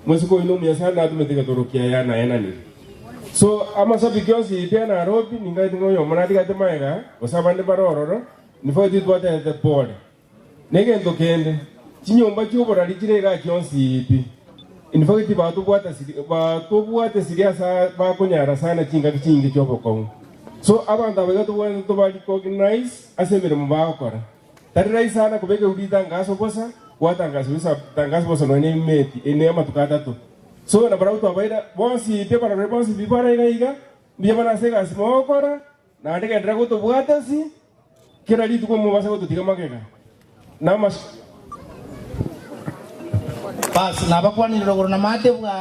Musiko ino muyasa na tumetika torokia ya na ena ni. So amasabiki yonsi pia Nairobi ningai tingo yo mona tigate maega osabande barororo nifo titwate te pole. Negento kende chinyomba chioborari chirega chionsi pi. In fact batubwata siri batubwate siria sa bakonyara sana chinga chingi chiobokongo. So abantu abega tubwate tubali recognize ase emirimo bagokora. Tari rahisi sana kubeka uri tangazo bosa gwatangazo bisa tangazo bosa no ene meti ene amatuko atatu. So nabarabwo twabaira bonsi pi abaroreri bonsi pi bare iga iga, mbuya mono ase egasi mogokora, naende genderera gotobwata ase kera rituko mobase gototiga magega. Na amas. Bas, nabakwanire rogoro namate bwa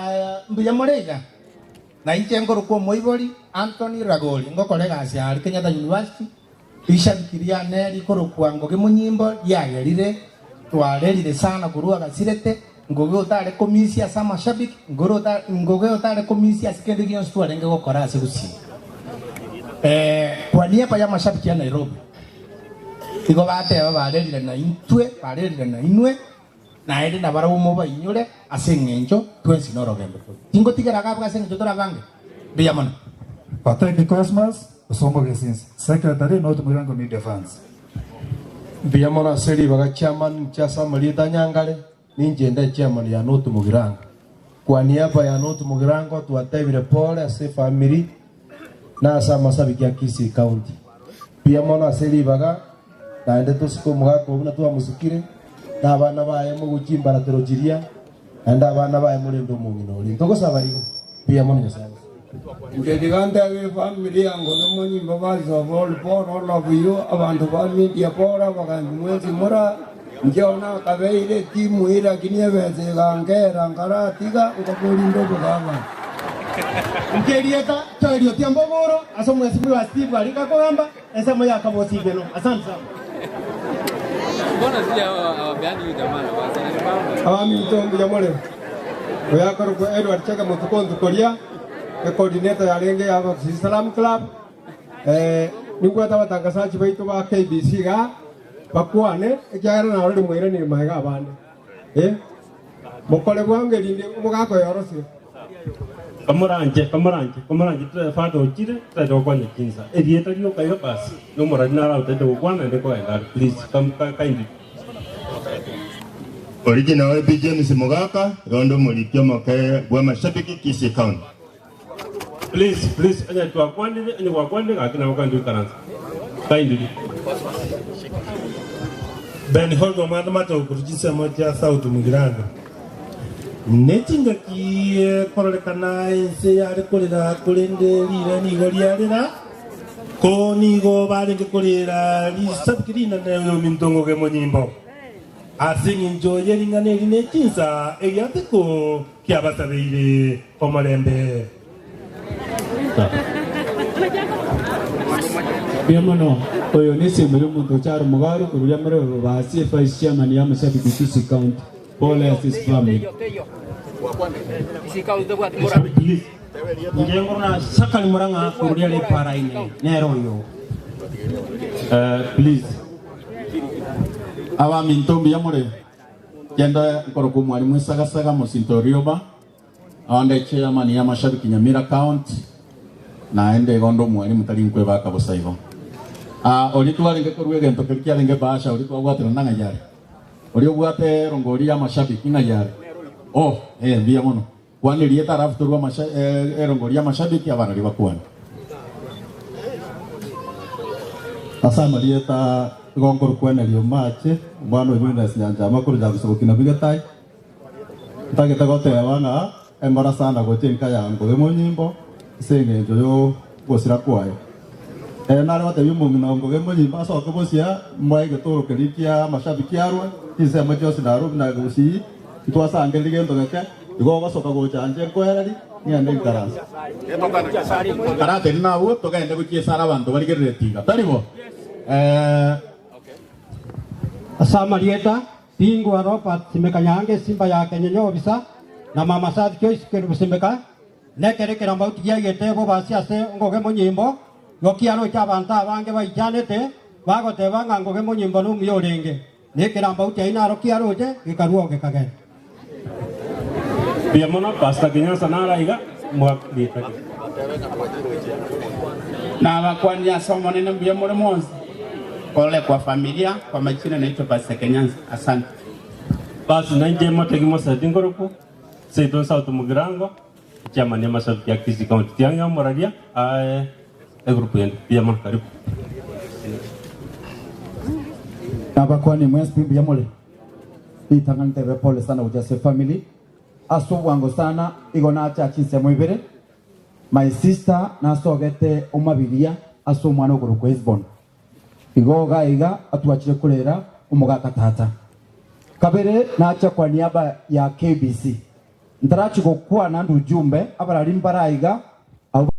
mbuya more iga? Na inche nkorokwa omoibori Anthony Ragori, ngokora egasi aa Kenyatta University. Rishabiki riane rikorokwa Ngogi Monyimbo riagerire twarerire sana korwa agasirete, Ngogi otare komisia ase amashabiki, Ngogi otare komisia ase kende gionsi twarenge gokora ase Gusii. Kwa niaba y'amashabiki a Nairobi, igo bateba barerire naintwe, barerire nainwe, naende nabarabwo mobainyore ase engencho twensi norogendo tore. Tingotigera iga abwo ase engencho tore abange. Mbuya mono. Patrick Cosmas, Osomba Gesinsi, Secretary, North Mugirango Media Fans. Mbuya mono ase ribaga chairman inche ase amarieta a Nyangare, ninche inde chairman ya North Mugirango. Kwa niaba ya North Mugirango twatebire pole ase efamiri na ase amasabiki a Kisii County. Mbuya mono ase ribaga naende tosike omogaka oo buna twamosikire, na abana baye mogochie imbaratero chiria, naende abana baye morende omong'ina oria. Ntogosaba igo. Mbuya mono Nyasae agosike. Inche tiga ntebe efamiri ya Ngoge Monyimba first of all pole all of you abanto ba media pole abagambi mwensi mora inche one akabeire etimu eye lakini ebesa egankera nkaratiga nkaborinde obogabana. Inche erieta Joel Otiambo Oboro ase omwesimigwa Steve arika kogamba ensemo ya Kabosi Igeno. Asante sana. Abaminto mbuya more. Oyo akorokwa Edward Chege Motuko Ntukoria, ecoordinator yarenge ya Abagusii Salaam Club. Eh, nimbwate abatangasachi baito ba KBC igaa bakwane ekiagera narorire mwairanire magega abande. Eh, mokore bwango erinde omogaka oyo orosire. Komoranche, komoranche, komoranche tore father ochire, totaete gokonya chinsa. Erieta rioka iga basi, na omorari naro otaete gokwana naende kogenda are. Please, come kindly. Original AP James Mogaka, igo omoriki omoke bw'amashabiki Kisii County. Please, please, onye twakwanire, onye gwakwanire gaki nabo kandi oikaranse. Kindly. Ben Holgo omwana matogo korwa chinsemo chia South Mugirango. Ne chingaki ekororekana ense yare korera, korende riire nigo riarera, ko nigo barenge korera risabiki rinene oyominto ng'oge monyimbo. Ase engencho ye ring'ana eri ne chinsa egiateko kiabasabeire omorembe. Mbuya mono, oyo nesemo yomonto ochare omogaro korwa riamorero Rubasi evice chairman ya amashabiki Kisii County. Pole ase his family. Inche nkorora Sakari Murang'a korwa riare epara ime, nere oyo. Please. Abaminto mbuya more? Genda nkorokwa omwalimu Esagasaga mosinto o Rioba, onde chairman ya amashabiki Nyamira County, naende igo onde omwalimu tari nkwebaka bosa igo. Ah, oria twarenge korwa egento keria kiarenge ebahasha oria twabwaterana ng'ai are? Oria obwate erongori y'amashabiki ng'ai are? Oh, eh, mbuya mono. Kwana erieta alafu torue amasha, eh, erongori y'amashabiki abarari bakwane. Ase amarieta igo nkorokwa Henry Omache, omwana o Eunice Nyanchama korwa Nyabisoboki na Bigetai. Ntagete goteba ng'a engora sana gocha enka ya Ngoge Monyimbo ase eng'encho y'ogosira kwaye. Ere nare gotebia omong'ina o Ngoge Monyimbo asoke bosia moe egetoro keria kia amashabiki arwe chinsemo chionsi Nairobi na Gusii ntwasangereria gento geke igo ogosoka gocha inche nkoereri ng'ende inkaranse. Karateri nabwo togende gochia esara abanto barigereretie iga, tari bo? Eh. Ase amarieta, Pingwa Robert Simeka Nyange Simba ya Kenyenya Obisa na Mama Safi Joyce Kerubo Simeka, nekero ekerambauti giaigete bobasi ase Ngoge Monyimbo, igo kiaroche abanto abange baichanete, bagoteba ng'a Ngoge Monyimbo nomuya orenge, na ekerambauti ayio naro kiaroche gekarua gekagenda. Mbuya mono Pastor Kenyansa naro aiga mwarieta ki. Nabakwanire ase Omonene mbuya more mwensi. Pole kwa familia, kwa majina naitwa Pastor Kenyansa. Asante. Basi nainche motegi moseti nkorokwo seito South Mugirango echairman ya mashabiki ya Kisii County tiang'e omoraria aye egroup yende mbuya mono karibu. Nabakwanie mwensi mbuya more. Ritang'ani ntebe pole sana gochia ase efamily. Ase obwango sana igo nacha chinsemo ibere, my sister nasogete omabiria ase omwana okorokwa Hesbon. Igo iga iga atwachire korera omogaka tata. Kabere nacha kwa niaba ya KBC. Ntarachi gokwana nde ujumbe abarari mbare aiga abwo.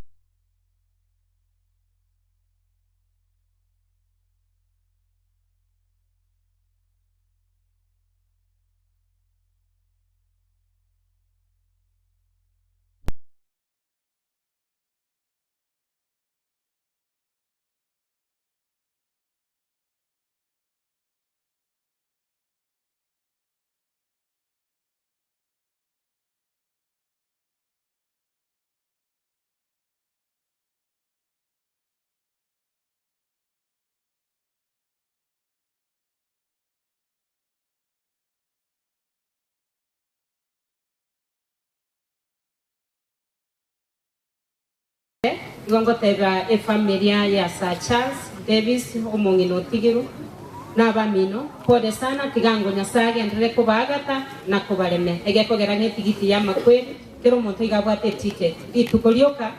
Igo ngoteba efamilia ya Sir Charles Davis omong'ina otigirwe, na abamino, pole sana, tiga ango Nyasae agenderere kobaagata na kobaremia. Egekogera ng'etigiti y'amakweri, kera omonto iga abwate eticket, rituko rioka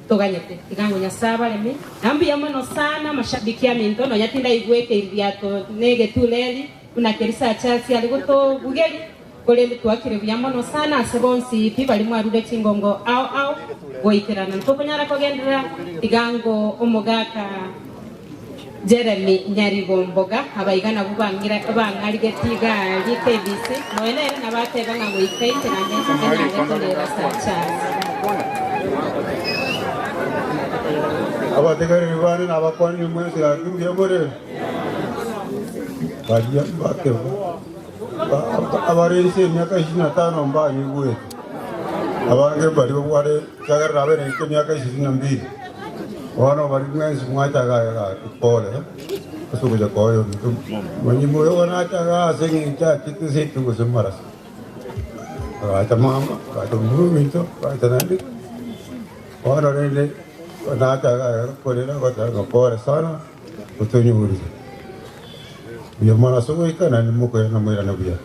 toganyete. Tiga ango Nyasae abaremie. Na mbuya mono sana mashabiki aminto, nonya tindaigwete iriato na egetureri buna keria Sir Charles are gotobugeria. Korende twakire buya mono sana ase bonsi pi baria mwarure chingongo ao ao goikerana. Ntokonyara kogenderera tiga ngo omogaka Jeremy Nyarigomboga abaiga nabwo bang'arigetie iga aria KBC nonya nere nabo ateba ng'a goika inche naende enyare korera Sir Charles. Abategereri bane nabakwanire mwensi gaki mbuya more? Baria mbakeba. Abare inse emiaka ishirini na tano mbanyigwete, abange mbaria babware ekiagera nabeire ninche emiaka ishirini na mbili. Bono baria mwensi mwacha iga gaki pole ase ogocha koa omonto monyima oyo bono acha igaa ase eng'encho achete seito gose marasa. Agacha mama, agacha momura ominto, agacha naende bono rende nacha igaa korera goteba ng'a pole sana. Otonyorire buya mono ase ogoika, naende mokoirana moirane buya.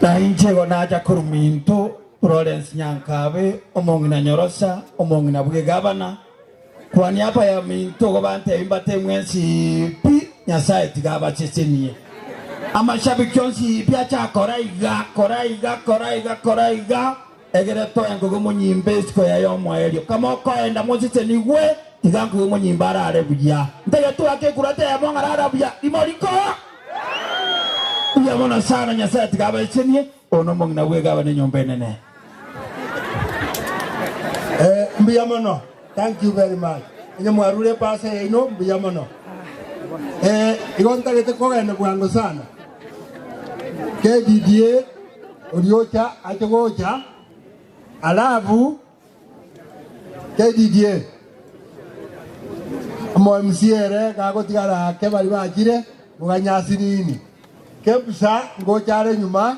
Na inche igo nacha korwa minto Florence Nyankabe, omong'ina Nyorosa, omong'ina bw'egavana, kwania abayaminto igo bantebie mbate mwensi pi, Nyasae tiga abasesenie. Amashabiki onsi pi achakora iga, kora iga, kora iga, kora iga. Egere toe nkoigwe monyimba isiko yaye omoerio. Kama okoenda mosesenigwe, tiga nkoigwe monyimba arare buya. Ntege twake ekura teyemo ng'a rara buya, rimo riko buya mono sana. Nyasae tiga abasesenie, oyo nomong'ina bw'egaba nenyomba enene. Eh, mbuya mono. Thank you very much. Onye mwarure epasa yaino, mbuya mono. Eh, igo ntagete kogenda bwango sana. KDDA oria ocha ache gocha, alafu KDDA omo MCA ere gagotigara ake baria bachire moganya nini. Kemsa ngocha are nyuma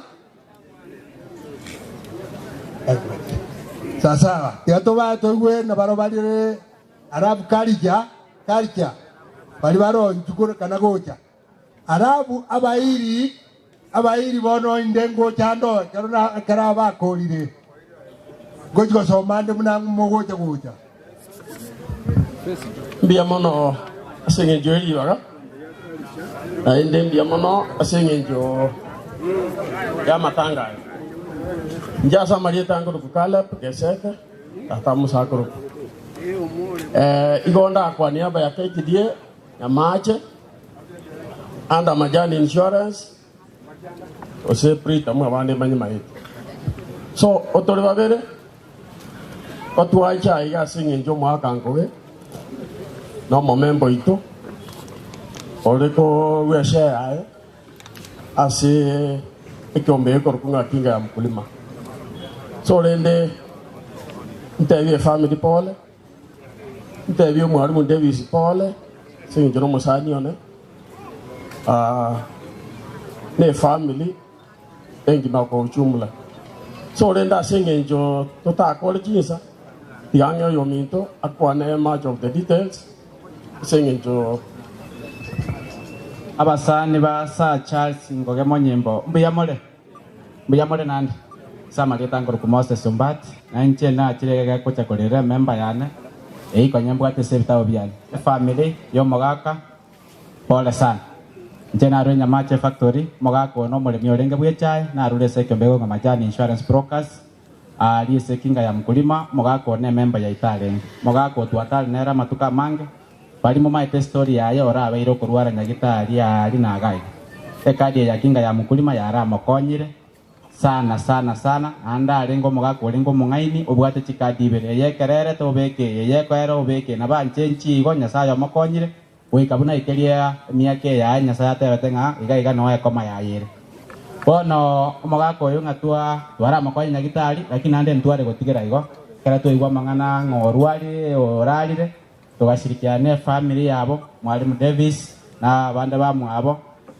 Sasawa, tiga tobae toigwe nabaro barire alafu culture, culture baria baronchukure kana gocha. Alafu abairi, abairi bono inde ngocha ndo ekero na ekero abakorire ngochi gosoma ande buna mogocha gocha. Mbuya mono ase engencho ye ribaga, naende mbuya mono ase engencho y'amatanga aya. Inche ase amarieta nkorokwa Caleb Geseke, tata Musa akorokwa. Eh, igo ndakwa niaba ya KTDA, Nyamache, under Majani Insurance, gose Britam abande mbanyemaete. So, otore babere, Otwache aiga ase engencho y'omoaka nkobe na omomemba oito ore korua eshare yaye ase ekeombe gekorokwa ng'a Kinga ya Mkulima. So rende ntebie efamiri pole, ntebie omwalimu Davis pole ase engencho nomosani one, na efamiri. engima kwa ujumla. So rende ase engencho totakore chinsa, tiga ang'e oyominto akwane much of the details ase engencho. Abasani ba Sir Charles Ngoge Monyimbo, mbuya more? Mbuya more naende. Ase amarieta nkorokwa Moses Ombati, na inche nachire iga gocha korera ememba yane eyio konya mbwate ase ebitabo biane. Efamiri y'omogaka, pole sana. Inche narure Nyamache Factory, omogaka oyo nomoremi orenge bw'echae, narure ase ekeombe gekong'a Majani Insurance Brokers, aaria ase ekinga ya Mkulima, omogaka oyo nememba yaito arenge. Omogaka oyo twatare nere amatuko amange, Baria momaete estori yaye orabeire okorwara nyagitari aria na iga iga. Ekadi eye ya kinga ya Mkulima yaramokonyire sana sana sana naende arenge omogaka orenge omong'aini obwate chikadi ibere eye ekererete obeke eye eye ekoera obeke eye nabo anche inche igo Nyasaye omokonyire goika buna aikerie emiaka eye yaye Nyasaye atebete ng'a iga iga noo ekoma yaye ere. Bono omogaka oyo ng'a twa twaramokonye nyagitari lakini naende ntware gotigera igo ekero twaigwa amang'ana ng'a orwarire orarire Togashirikiana nefamiri yabo, Mwalimu Davis na abande bamwabo,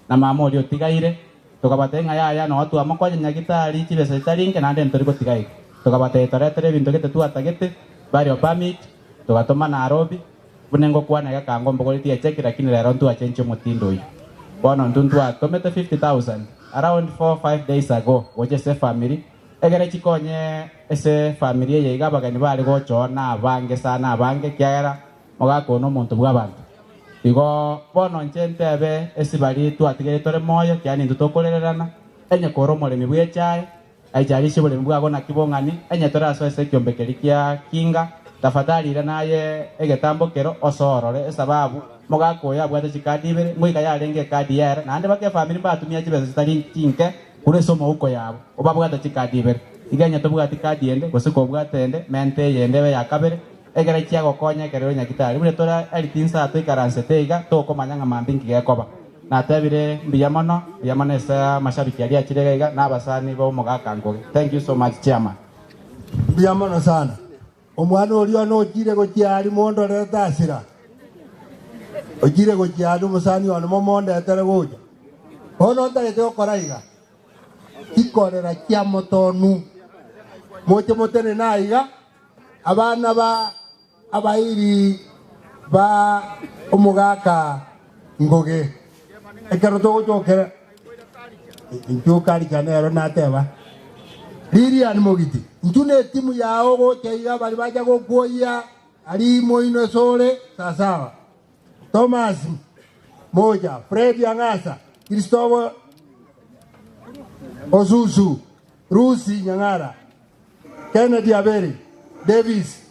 na mama oria otigaire. Tokabatebia ng'a yaya nonya twamokonya nyagitari chibesa chitari inke naende ntori gotiga iga. Tokabatebia toretere ebinto gete twatagete, burial permit, togatoma Nairobi, buna engokwana iga kango mbogoretie echeki lakini rero ntwachenchia omotindo oyio. Bono intwe ntwatomete 50,000 around four, five days ago gocha ase efamiri, Ekero chikonye ase efamiri eye iga abageni bare gocha oo nabange sana abange, ekiagera mogaka oo nomonto bw'abanto. Igo bono inche ntebe ase baria twatigaire tore moyo, ekiagera nintwe tokorererana, onye kore omoremi bw'echae, aicharishe oboremi bwago naki bong'ani, onye torasoe ase ekiombe keria kia kinga, tafadhali irana aye egetambo kero osoorore, esababu mogaka oyo abwate chikadi ibere, ngoika yarenge ekadi yaye ere, naende baka efamiri mbatumia chibesa chitari chinke. Korwa ase omouko yabo obabwate chikadi ibere. Iga onye tobwati kadi ende, gose kobwate ende, menta eyende ebe ya kabere, ekero chiagokonya ekero ore nyagitari. Buna tore aria tinsaa toikaransete iga, tokomanya ng'a mambia inki gekoba. Natebire mbuya mono, mbuya mono ase amashabiki aria achire iga iga, na abasani b'omogaka Ngugi. Thank you so much chairman. Mbuya mono sana. Omwana oria one ochire gochia aria mondorere tasira, ochire gochia aria omosani one momondetere gocha. Bono ntagete gokora iga, chikorera chia motonu, moche motenene aiga, abana ba abairi ba omogaka Ngoge, ekero togochokera inchuo Karika nero nateba, Lilian Mogiti, inchuo netimu yao gocha iga baria bacha gokwoyia aria moino esore sasawa. Thomas Moja, Fred Ang'asa, Christopher Osusu, Lucy Nyang'ara, Kennedy Aberi, Davis,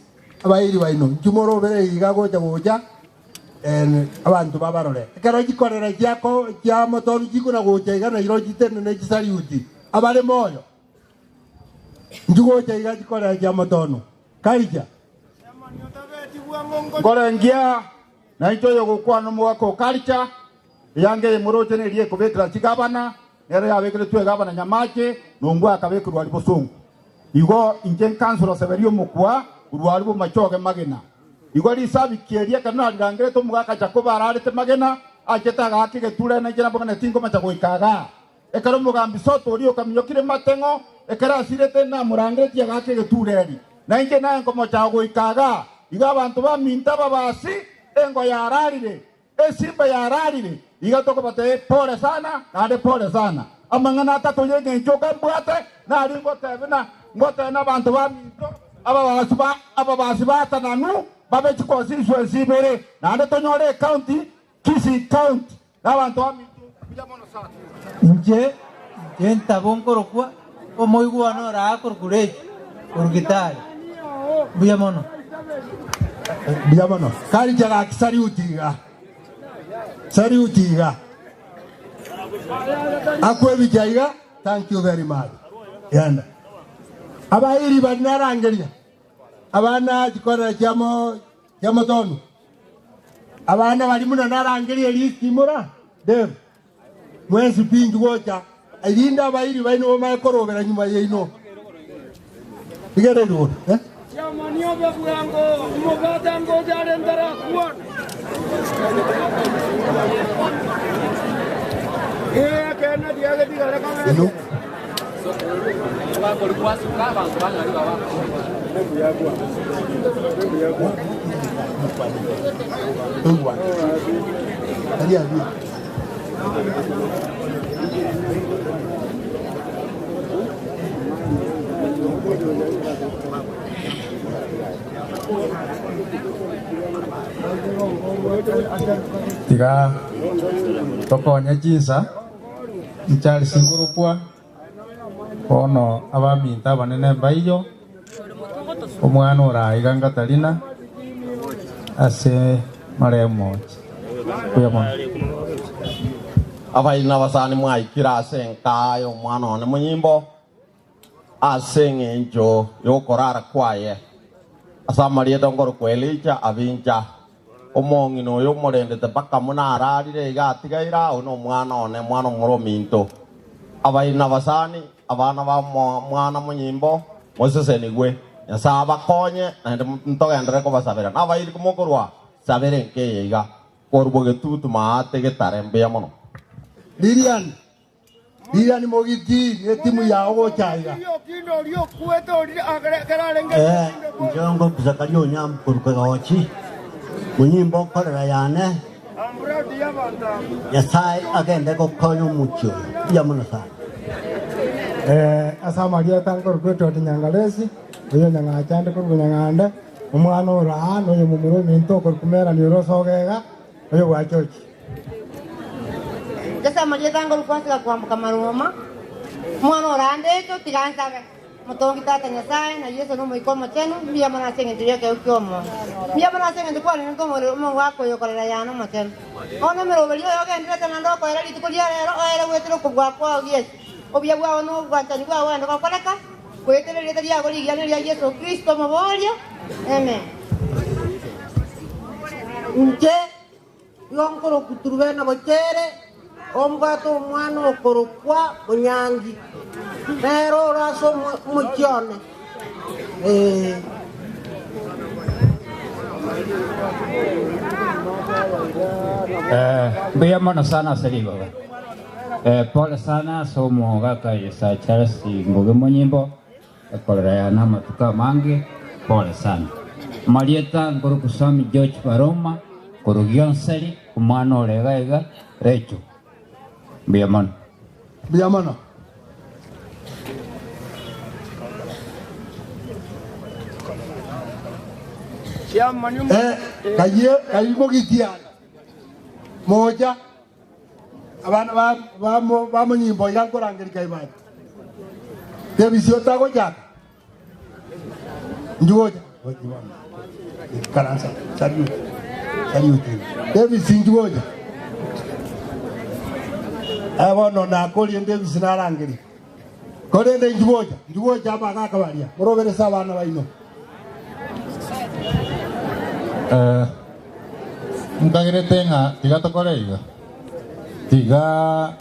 abairi baino, inchuo morobere iga gocha gocha abanto babarore. Ekero chikorera chiako chia motonu chikona gocha iga nairo chitenene chisariuti abare moyo. Inchuo gocha iga chikorera chia motonu. Karicha. Nkorengia nainche oyogokwana omogaka o Karicha, eanga eye moroche neria ekobekera chigabana, nero yabekeretwe egabana Nyamache, na ombwe akabekerwa aria bosongo. Igo inche nkansora Seberia omokwa korwa aria bomachoge magena. Igo risabiki eria ekero narirangerete omogaka Jakobo ararete magena, achete agaaka egeture, na inche nabogane tinkomacha goika igaa. Ekero omogambi Soto oria okaminyokire mateng'o, ekero asirete namorangeretie agaaka egeture eri, na inche naye nkomochao goika igaa. Igo abanto baminto ababasi, engo yararire, Esimba yararire, iga tokobatebia pole sana naende pole sana. Amang'ana atato y'engencho okambwate nari ngotebe na ngotebe nabanto baminto ababasi ba ababasi batananu babe chiconstituency ibere naende tonyore ecounty Kisii county nabanto baminto mbuya mono sana. Inche inche ntabo nkorokwa omoigwano ore aa korokwa Regi korwa Gitari. Mbuya mono. Mbuya mono. Karicha gaki sariuti iga. Sariuti iga. Akwebicha iga. Thank you very much. Genda. Abairi bari narangeria. Abana chikorera chiamo chiamotonu. Abana bari muna narangeria list mura. Dave. Mwensi pi inchuo gocha, erinde abairi baino bamanye korobera nyuma yaino. Rigereria igoro, eh. Chiamani obe bwango, omobwate ngocha are ntarakwana. Ee, ekeene tiagetigare kobete. Ino. Toigwane. Tari abia. Tiga tokonye chinsa Charles nkorokwa bono abaminto abanene mbaiyo omwana oraiga Katarina ase marehemu oche. Mbuya mono. Abairi na abasani mwaikire ase enka y'omwana one monyimbo ase eng'encho y'okorara kwaye. Ase amarieta nkorokwa Elija Abinja, omong'ina oyo omorendete mpaka buna ararire iga atigaire ao nomwana one, mwana omoro ominto. Abairi na abasani, abana ba mwana monyimbo, mosesenigwe. Nyasae abakonye, naende ntogenderere kobasabera. Nabairi komokorwa, sabera enka eye iga. Korwa bogetutu maate getare mbuya mono. Lilian, Lilian Mogiti ne timu yao gocha iga. Eh, njongo Zakaria Onyambu koruka gochi munyimbo nkorera yane Nyasaye agende gokonya omochie oyo mbuya mono sana. Eh, ase amarieta nkorokwa Edward Nyangaresi, oyo Nyang'acha ande korwa Nyang'ande, omwana ore aa na oyo momura ominto okorokwa Melanie ore Osogega, oyo bwa George. Ase amarieta nkorokwa ase gakwamboka Maruma, omwana ore ande eto tiga nsabe. Motongi Tata Nyasae, na Yeso na Omoika Omochenu, mbuya mono ase engencho y'ekeegwa ki'omoyo. Mbuya mono ase engencho kwarendete omorero omogaka oyo okorera yane omochenu. Bono emeroberio oyo ogenderete naende okoera rituko ria rero, oere goetera okobua kwao Yeso. Obuya bwao na obwanchani bwao bogende gokoreka, goetera erieta riago rigiya neria Yeso Kristo Omoboria. Amen. Inche igo nkorokwa Turubena Bochere, ombwate omwana okorokwa Monyangi, nere ore ase omochie one. Ee. Eh, mbuya mono sana ase ribaga. Eh, pole sana ase omogaka Yesaya Charles Ngugi Monyimbo ekorera yane amatuko amange, pole sana. Amarieta nkorokwa Sammy George Baroma korwa Gionseri, omwana ore iga iga Recho. Mbuya mono. Mbuya mono. Eh, kayie kaimogitie aya mocha abana ba ba ba monyimbo iga nkorangeria kaibacha Davis otagochaka njugocha karansa salute salute Davis njugocha Eh, bono nakorie Davis narangeria korende njugocha njugocha abagaka baria moroberese abana baino Eh, nkagerete ng'a tiga tokore iga tiga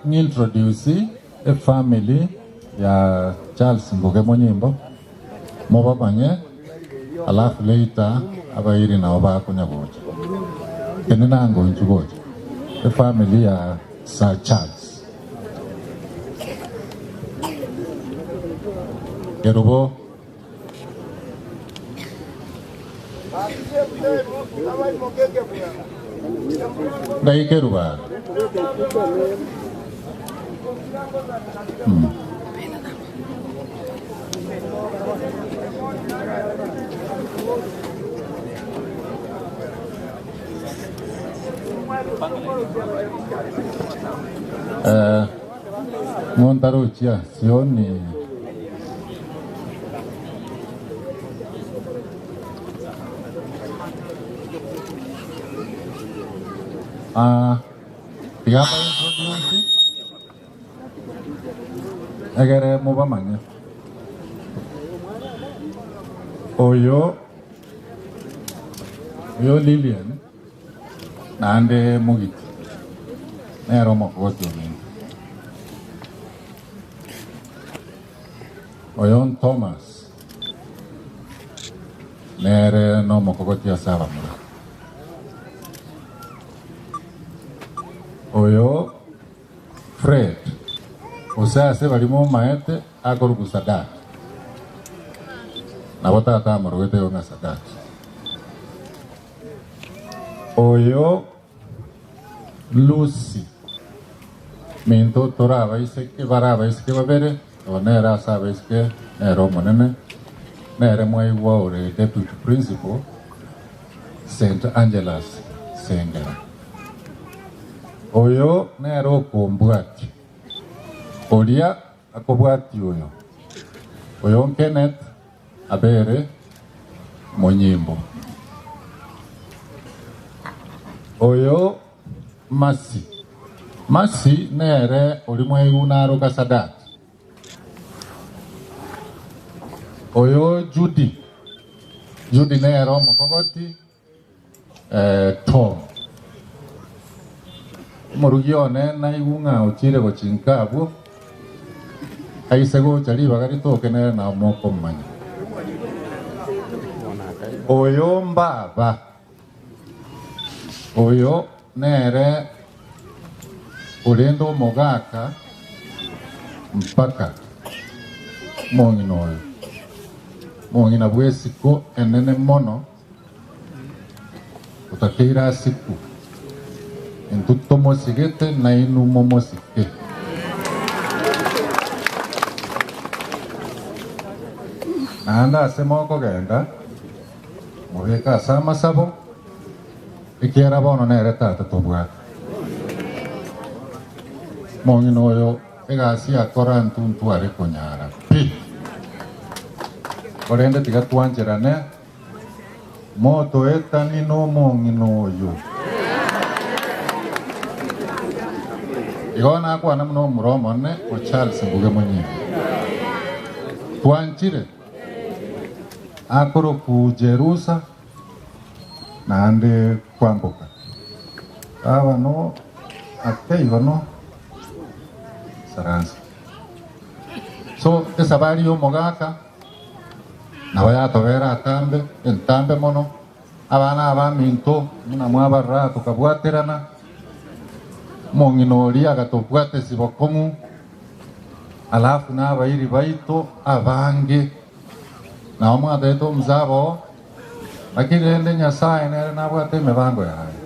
ng'introduce efamily ya Charles Nguge Monyimbo mobamanye alafu later abairi nabo bakonya gocha kende nango inchu gocha efamily ya Sir Charles Kerubo. Ngai Kerubo are. Mm. Eh, ng'ontarochia sioni Ah, tiga mbaintroduce egere mobamanye. Oyo oyo Lilian naende Mogiti nere omokogoti ominto. Oyo Thomas nere nomokogoti ase abamura. Oyo Fred, gose ase baria momaete akorokwa Sadat. Nabo tata amorogete igo ng'a Sadat. Oyo Lucy, minto tore abaiseke, bare abaiseke babere, oyo nere ase abaiseke nere omonene, nere mwaigwa ore deputy principal St. Angela's Sengera. Oyo nere okombwatia, oria akobwatia oyo, oyo Kenneth abere monyimbo. Oyo Mercy, Mercy nere oria mwaigwa naroka Sadat. Oyo Judy, Judy nere omokogoti Tom. Omorugi one naigwe ng'a ochire gochinka abwo, aise gocha ribaga ritoke nere nao mokomanya. Oyo mbaba, oyo nere orende omogaka mpaka omong'ina oyo, omong'ina bw'esiko enene mono. Otakeire asikwe, intwe tomosigete nainwe momosike. Naende ase mokogenda, mobeke ase amasabo, ekiagera bono nere Tata tobwate. Omong'ina oyo egasi akora intwe ntware konyara pi, korende tiga twancherane. Motoetani nomong'ina oyo. Igo nakwana buna omura omonene o Charles Mbuge Monyinga. Twanchire akoroku Jerusa naende kwamboka. Aba no ake igo no saransa. So esabari yomogaka Nabo yatobera atambe, entambe mono, abana abaminto buna mwabarora tokabwaterana, omong'ina oria agatobwatesia bokong'u, alafu nabairi baito abange, nao mwataete omosaba oo, lakini rende Nyasae nere nabwate emebango yaye.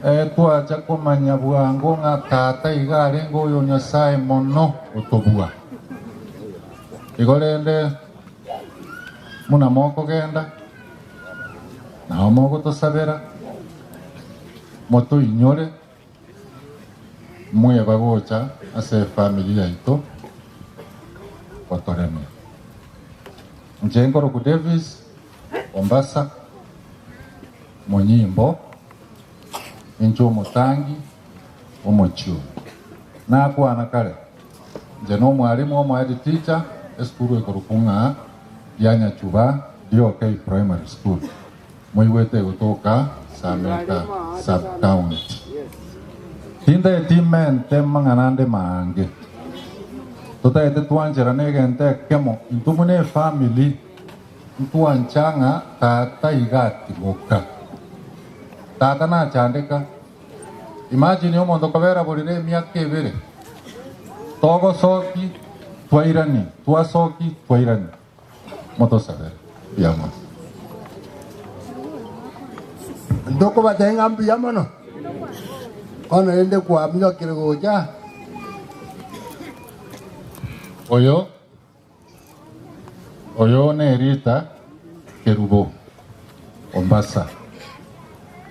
Eh, twacha komanya bwango ng'a tata iga arenge oyo Nyasae mono otobua. Igo rende buna mokogenda, nao mogotosabera, motoinyore, mweba gocha ase efamiri yaito gotoremia. Inche nkorokwa Davis Ombasa, monyimbo, inche omotangi omochie oyo. Nakwana kare. Inche nomwalimu omo head teacher esukuru ekorokwa ng'a Rianyachuba DOK Primary School, moigwete egotoka Sameta Sub County. Tintageti mente mang'ana ande maange, totagete twancherane egento ekemo intwe buna efamily ntwancha ng'a tata iga atimoka. Tata nachandeka. Imagine omonto kobera borere emiaka ebere, togosoki twairani, twasoki twairani. Motosabere. Mbuya mono. Ntokobatebia ng'a mbuya mono, bono rende kwaminyokire gocha. Oyo Oyo nerita Kerubo Ombasa.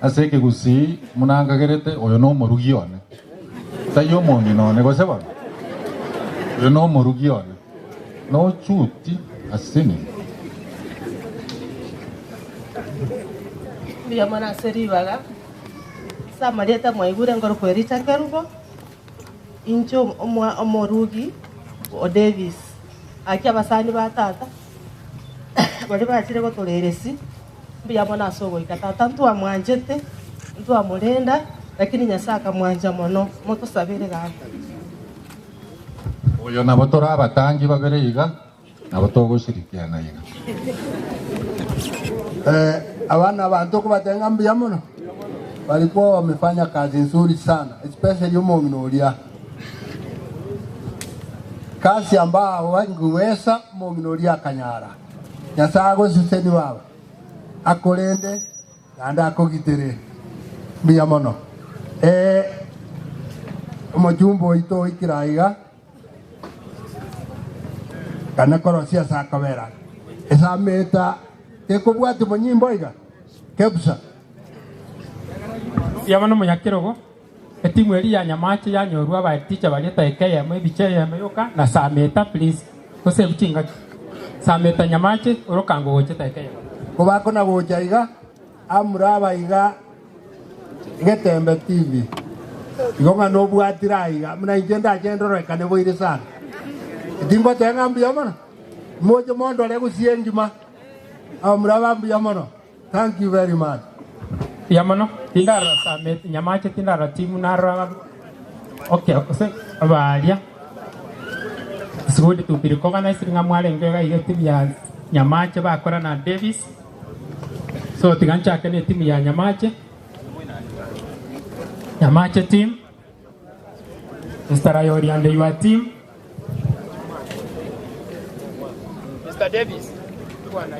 Ase ekegusii buna nkagerete oyo nomorugi one. Taiyo omong'ina one gose bono? Oyo nomorugi one. Nochuti asinini. Mbuya mono ase ribaga. Ase amarieta mwaigure nkorokwa Erita Kerubo. Inche omorugi o Davis, gaki abasani ba tata baria bachire gotoreresi, mbuya mono ase ogoika tata ntwamwanchete, ntwamorenda, lakini Nyasae akamwancha mono, motosabere gaki. Oyo nabo tore abatangi babere iga, nabo togoshirikiana iga. Eh, abana abanto okobatebia ng'a mbuya mono balikuwa wamefanya kazi nzuri sana especially omong'ina oria kazi ambayo hawangeweza omong'ina oria akanyara nyasaye agoseseni baba akorende naende akogitere mbuya mono eh, omochumba oito oikire aiga Kana korosia ase akabera esameta tekobwatia monyimbo iga? Kebsa. Yaba nomonyakerogo, Etimu eria ya Nyamache yanyorwa abaheadteacher baria etaika eyemo ebicha eyemo yoka na Sameta please tosebi chingaki. Sameta Nyamache orokango gocha etaika eyemo. Kobakona gocha iga, amura aba iga Getembe TV. Igo ng'a nobwatire aiga, buna inche ndache ndororekane boire sana. Tingoteba ng'a mbuya mono, moche mondore gusii engima. Abamura aba mbuya mono. Thank you very much. Mbuya mono, tindarora Sameta Nyamache tindarora timu narora okay gose abaria. It's good to be recognized ng'a mwarenge iga iga etimu ya Nyamache bakora na Davis. So tiga nchake ne etimu ya Nyamache. Nyamache team. Mr. Rayori and your team. Mr. Davis, bwana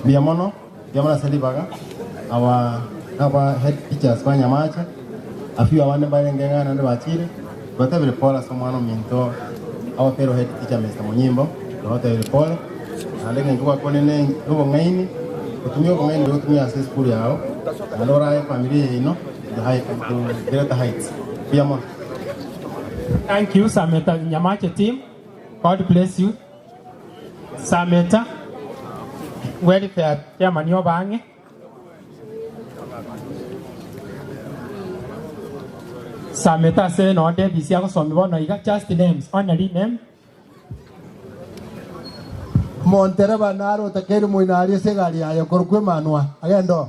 Mbuya mono, mbuya mono ase ribaga, aba naba head teachers ba Nyamache, a few abande mbarenge ng'a naende bachire, twatebire pole ase omwana ominto our fellow head teacher Mister Munyimbo, twabatebire pole, naende eng'encho gwakwanire ne obong'aini, gotumia obong'aini oria gotumia ase esukuru yao, naende orae efamiri yaino to the high to greater heights. Mbuya mono. Thank you Sameta Nyamache team. God bless you. Sameta welfare chairman obaang'e. Sameta ase noo Davis agosomia bono iga just names only name. Omontereba nare otakeire moino aria ase egari yaye korokwa Emanwa, agende oo.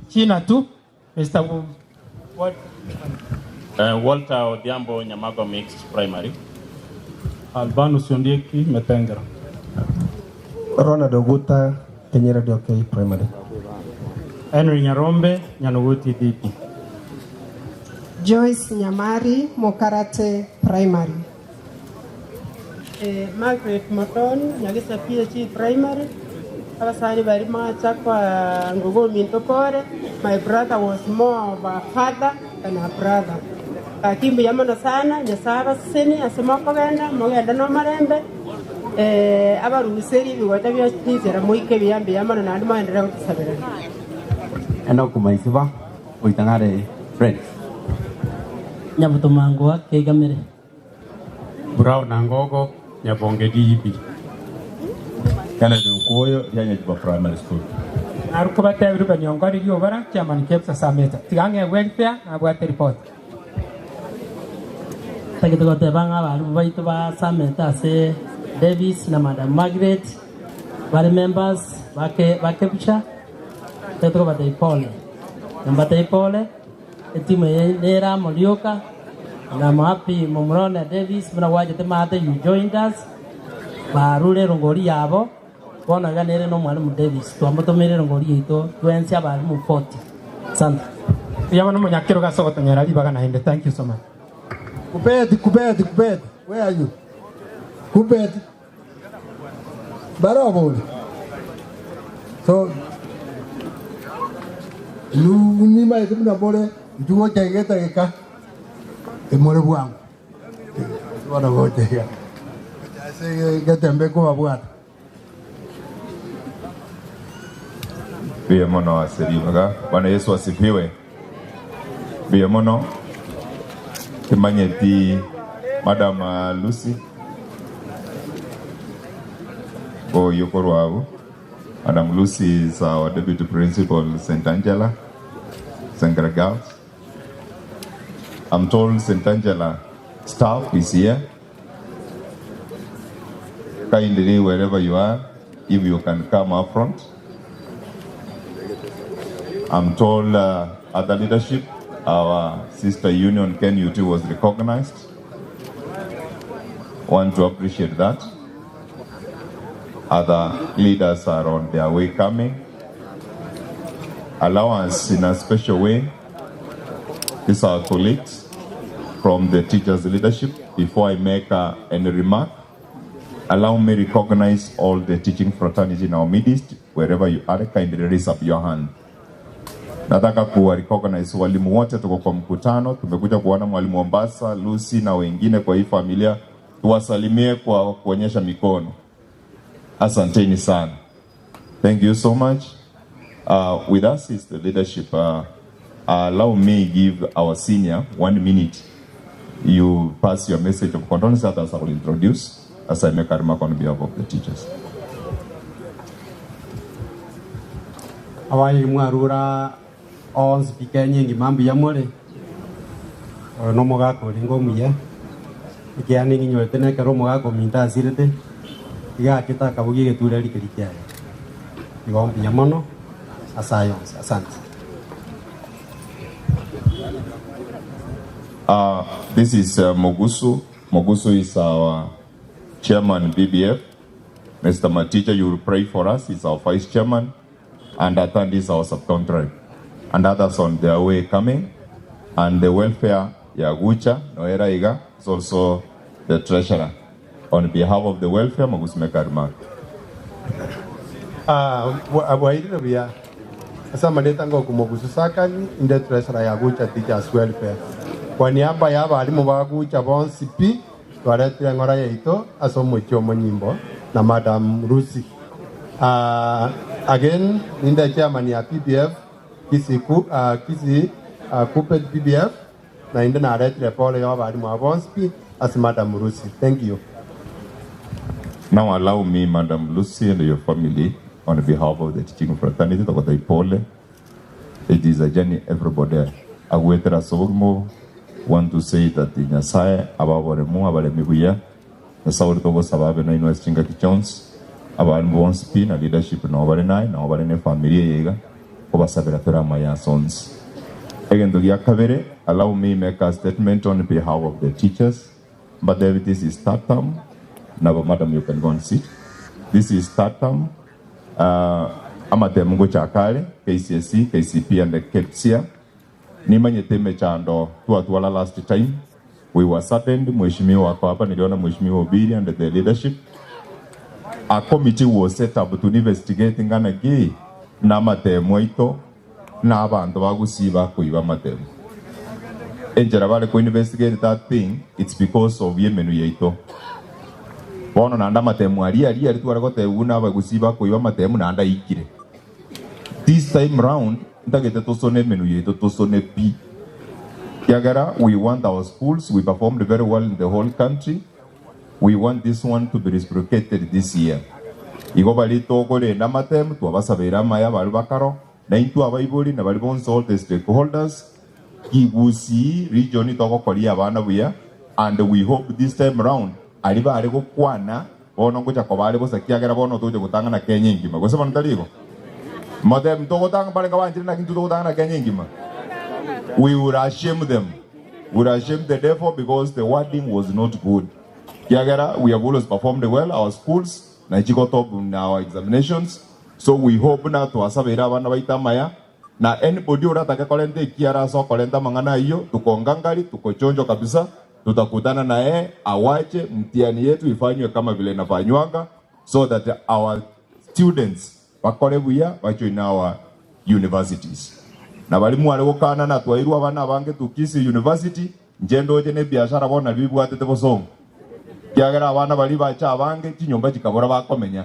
China tu Mister What? Walter Odhiambo, Nyamago Mixed Primary. Albanus Ondieki, Metengera. Ronald Oguta, Kenyera DOK Primary. Henry Nyarombe, Nyanuguti DP. Joyce Nyamari, Mokarate Primary. Margaret Moton, Nyagisa PHE Primary, Abasani baria mwacha kwa ngogo ominto pore, my brother was more of a father than a brother. Gaki mbuya mono sana, Nyasae abasesenie ase mokogenda, mogende nomorembe, abaruserie ebigocha bionsi chinchera moike buya mbuya mono naende moenderere gotosaberania. Enock Maisiba, Oitang'are Friends. Nyabutomangoa keigamere. Brown Angogo, Nyabonge DEB. Kennedy Okuoyo, Rianyachiba Primary School. Naru kobatebia Reuben Ongori riobora, Chairman Kepsa Sameta. Tiga ng'e welfare nabwate report. Tagete goteba ng'a abarimu baito ba Sameta ase Davis na Madam Margaret bare members bake ba Kepsha, tagete kobatebia pole. Mbatebie pole. Etimu eye nere amo rioka, and I'm happy momura one Davis buna gwachete maate you joined us, barure erongori yabo, bono iga nere nomwalimu Davis, twamotomeire erongori yaito twensi abalimu 40. Asante. Mbuya mono omonyakerogo ase ogotonyora ribaga naende. Thank you so much. Kubeti, Kubeti, Kubeti, where are you? Kubeti. Barobori. So, nimaete buna more, intwe gocha iga etageka, emore bwango. Bono gocha iga. Gocha ase egetembe ekobabwata. Mbuya mono ase ribaga. Bwana Yesu asifiwe. Mbuya mono. Timanyeti Madam Lucy oyio korwa abwo. Madam Lucy is our deputy principal St. Angela, Sengera Girls. I'm told St. Angela staff is here. Kindly, wherever you are, if you can come up front. I'm told other leadership, our sister union KNUT was recognized. Want to appreciate that. Other leaders are on their way coming. Allow us in a special way, these are our colleagues from the teachers' leadership. Before I make any remark, allow me recognize all the teaching fraternity in our midst. Wherever you are, kindly raise up your hand. Nataka kuwa recognize walimu wote, tuko kwa mkutano, tumekuja kuona mwalimu Mombasa, Lucy na wengine kwa hii familia. Tuwasalimie kwa kuonyesha mikono. Asanteni sana. Thank you so much. With us is the leadership. Allow me give our senior one minute. You pass your message of condolence, others I will introduce as I make a remark on behalf of the teachers. Abairi mwarure onsi pi Kenya engima mbuya more, oyo nomogaka orenge omuya, ekiagera ning'inyorete nekero omogaka ominto asirete, iga achete akabogia egetureri keria kiaye. Igo mbuya mono ase aya onsi. Asante. Uh, this is uh, Mogusu. Mogusu is our chairman BBF. Mr. Maticha, you will pray for us. He's our vice chairman. And Atandi is our sub-county rep. And others on their way coming. And the welfare, Yagucha, Noera Iga, is also the treasurer. On behalf of the welfare, Mogusu make a remark. Ah, bwairire buya ase amareta ngokumogusu Sakani inde treasurer ya Gucha Teachers Welfare. Kwa niaba ya abalimu ba Gucha bonsi pi twaretire eng'ora yaito ase omochie omonyimbo na Madam Lucy. Ah, again ninde chairman ya PPF Kisii ku, ah, Kisii ah, Kuppet PPF na inde naretire pole ya abalimu aba bonsi pi ase Madam Lucy. Thank you. Now allow me, Madam Lucy and your family, on behalf of the teaching fraternity, togotai pole. It is a journey everybody agwetera ase obogima want to say that Nyasaye ababoremu abaremi buya Nyasaye ore togosaba abe nainwe ase chingaki chionsi abarimu bonsi pi na leadership nabo bare naye nabo bare ne familia eye iga kobasabera tore amaya ase onsi. Egento gia kabere allow me make a statement on behalf of the teachers mbatebi this is third term nabo madam you can go and sit this is third term uh, amatemu ngochaka are KCSE, KCPE and the KPSEA Nimanyete emechando twatwara last time, we were saddened, Mheshimiwa ako hapa, niliona Mheshimiwa Obiri and the leadership. A committee was set up to investigate ng'ana ki na amatemo aito na abanto bagusii bakoiba amatemo. Enchera bare ko investigate that thing, it's because of y'emenwa yaito. Bono naende amatemo aria aria aria tware gotebwa buna abagusii bakoiba amatemo naende aikire. This time round ntagete tosone emenwa yaito tosone pi. Kiagera we want our schools, we performed very well in the whole country, we want this one to be reciprocated this year. Igo baria tokorenda amatemu twabasabeire amaya abaria bakaro, na intwe abaibori na baria bonsi all the stakeholders, Kigusii region togokoria abana buya and we hope this time round aria bare gokwana bono ngocha koba are bosa kiagera bono togocha gotang'ana Kenya engima gose bono tari igo? Motebie ntogotanga bare nka banchire naki intwe togotang'ana Kenya engima? We will ashame them. We will ashame the devil because the wording was not good. Kiagera we have always performed well our schools na chigotop in our examinations so we hope buna twasabeire abana baito amaya Na anybody oratake korenta ekiara ase okorenta amang'ana ayio, tukongangari, tukochonjo kabisa, tutakutana naye awache mtihani yetu ifanywe kama vile inafanywanga so that our students bakore buya bajoine our universities. Na baria mware gokana na twairwe abana abange to Kisii University, inche ndoche ne ebiashara bono nario bibwatete bosongo. Ekiagera abana baria bacha abange chinyomba chikabora bakomenya.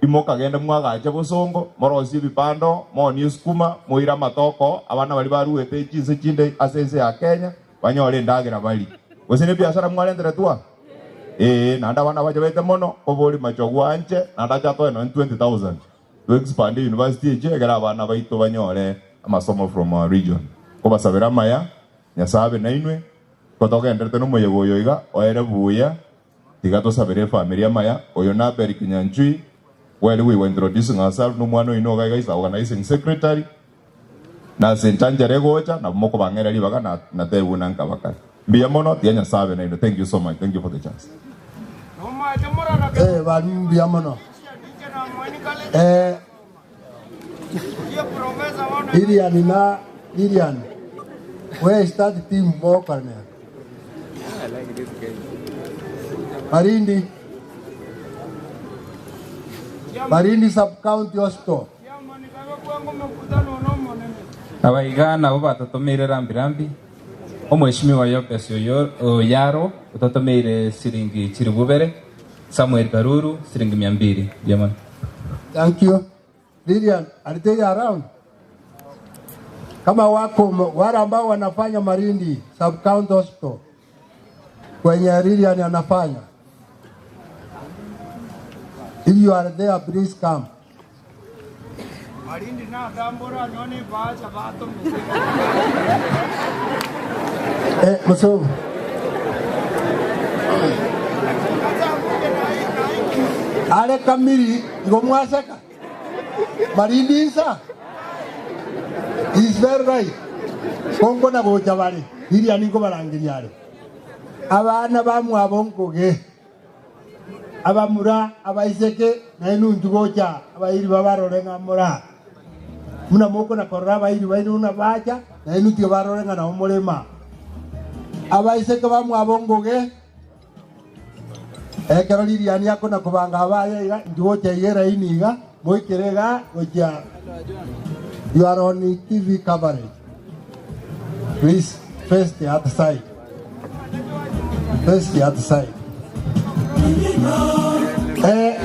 Imokagende mwagache bosongo, morosie ebibando, moonie esukuma, moire amatoko, abana baria baruete chinse chinde ase ense ya Kenya banyore endagera barie. Gose nebiasara mwarenteretwe aa? Ee, naende abana bachabete mono, kobori machogu anche, naende ache atoe nonye 20,000 to expand university echio egere abana baito banyore amasomo from our region. Nkobasabera amaya, Nyasae abe nainwe, ko togenderete nomoyega oyo iga, oere buya. Tiga tosabere efamiri amaya, oyo Naberi Kinyanchui, while we were introducing ourselves nomwana oino iga iga is our organizing secretary, na ase enchanchera egocha nabo mokobang'eria ribaga na natebwe buna nkabakare. Mbuya mono, tiga Nyasae abe nainwe. Thank you so much. Thank you for the chance. Eh, balimu mbuya mono. Eh, Lilian na Lilian, where is that team mokorane? Marindi, Marindi sub-county hospital. Abaiga nabo batotomeire rambi rambi, Omweshimiwa Yobes Oyaro ototomeire siringi chilifu bibere, Samuel Karuru siringi mia mbili. Mbuya mono. Thank you. Lilian, are they around? Kama wako wale ambao wanafanya Malindi Sub County Hospital kwenye Lilian anafanya. If you are there, please come. Malindi na tambora nyoni bacha bato Eh, Musomo. Ale kamili igo mwaseka. Malindi isa. Is very right. Kongo na gocha bale. Lilian niko barangiria ale. Abana bamwabo nkoge. Abamura abaiseke naye nuntu gocha abairi babarore ng'a mura. Muna moko na korora abairi baino na bacha naye nuntu barore ng'a nabo morema. Abaiseke bamwabo nkoge ekero Lilian akona kobanga abaye iga ntigocha iga eraini iga moikere iga gochia you are on TV coverage. Please face the other side. Face the other side. Eh,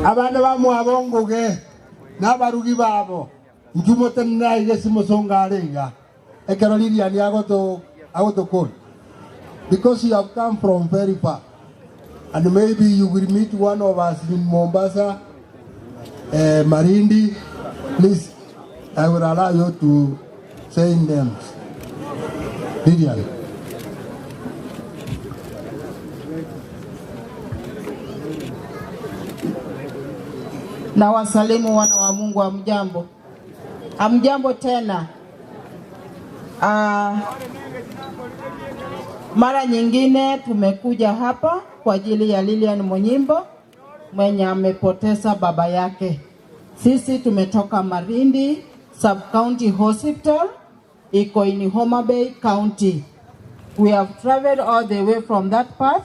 abana bamwabo nguge n'abarugi babo njumotenera iga simosonga are iga ekero Lilian agoto agotokora because you have come from very far and maybe you will meet one of us in Mombasa, Marindi. Please, I will allow you to say names. Lilian. Na wasalimu wana wa Mungu, hamjambo? Hamjambo tena. Mara nyingine tumekuja hapa kwa ajili ya Lilian Munyimbo mwenye amepoteza baba yake. Sisi tumetoka Malindi Sub County Hospital, iko in Homa Bay County. We have traveled all the way from that path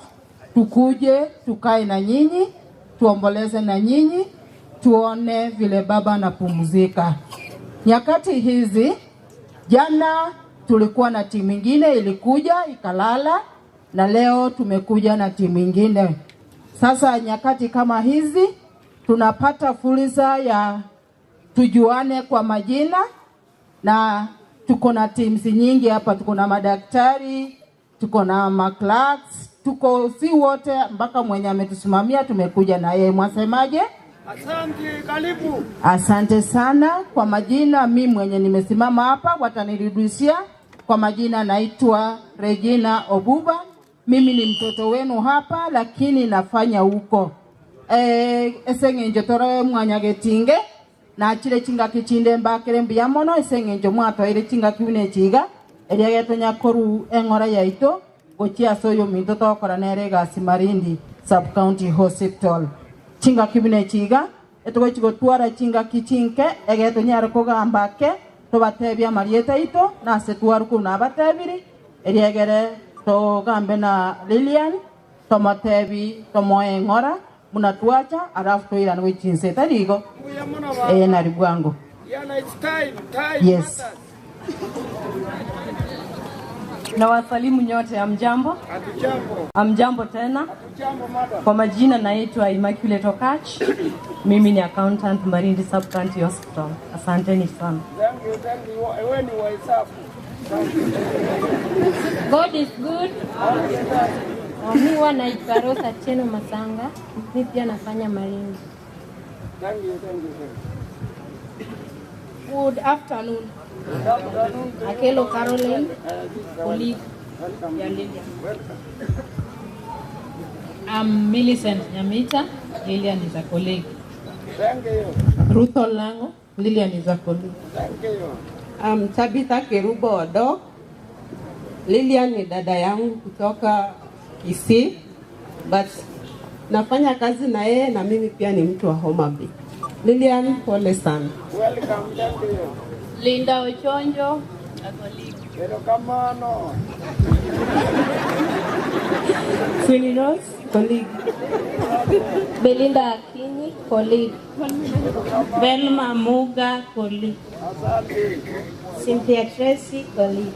tukuje tukae na nyinyi, tuomboleze na nyinyi, tuone vile baba anapumzika. Nyakati hizi, jana tulikuwa na timu ingine ilikuja ikalala, na leo tumekuja na timu ingine. Sasa nyakati kama hizi tunapata fursa ya tujuane kwa majina, na tuko na teams nyingi hapa, tuko na madaktari, tuko na maclerks, tuko si wote, mpaka mwenye ametusimamia tumekuja na yeye. Mwasemaje? Asante, karibu. Asante sana kwa majina. Mi mwenye nimesimama hapa watanirudishia kwa majina, naitwa Regina Obuba. Mimi ni mtoto wenu hapa, lakini nafanya huko eseng'encho tore mwanyagetinge nachire chingaki chinde mbakere mbuya mono eseng'encho mwatwaire chingaki buna echiga eria getonya koru eng'ora yaito gochia ase oyo minto togokora nere egasi Malindi Sub County Hospital chingaki buna echiga etogochi gotwara chingaki chinke egetonyare kogamba ake tobatebia amarieta aito nase twaru korwa nabatebiri eriegere togambe na Lilian tomotebi tomoe eng'ora muna twacha alafu toirane gwechinse tarigo nari bwango. Yana, it's time, time Yes. matters. Na wasalimu nyote, amjambo? Hatujambo. Amjambo tena. Hatujambo, madam. Kwa majina naitwa Immaculate Okach. Mimi ni accountant Malindi Sub County Hospital. Asanteni sana. Thank you, thank you. Wewe ni wa hesabu. Thank you. God is good. Mi huwa naitwa Rosa Cheno Masanga. Mi pia nafanya Malindi. Thank you, thank you, thank you. Good afternoon. Good afternoon to you. Akelo Caroline, Colleague. colleague Welcome. ya Lilian. Welcome. I'm Millicent Nyamita. Lilian is a colleague. Thank you. Ruth Olango, Lilian is a colleague. Thank you. I'm Tabitha Kerubo Odo. Lilian ni dada yangu kutoka Kisii, but nafanya kazi na yeye na mimi pia ni mtu wa Homa Bay. Lilian, pole sana. Welcome, thank you. Linda Ochonjo, a colleague. Erokamano. Sweeney Rose, colleague. Belinda Akinyi, colleague. Velma Muga, colleague. Asante. Cynthia Tracy, colleague.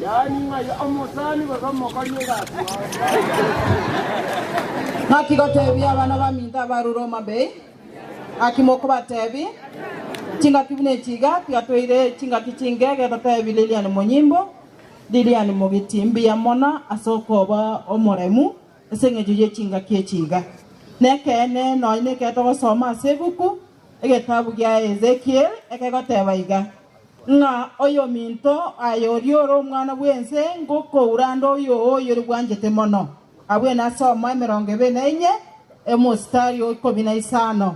Yaani ng'ayo omosani bakamokonyera. Ng'akigotebia abana baminto abarure Homa Bay. Gaki mokobatebi, Chingaki buna echi iga tigatoire chingaki chinke getotebi Lilian Monyimbo, Lilian Mogiti mbuya mono ase okoba omoremu ase engencho ye chingaki echi iga. Nekeene nonya nekero togosoma ase ebuku, egetabu gia Ezekiel ekegoteba iga, ng'a oyominto aye oria ore omwana bw'ense ngokoura ande oyo oyore bwanchete mono. Abwo nasoma 24, omositari o 15.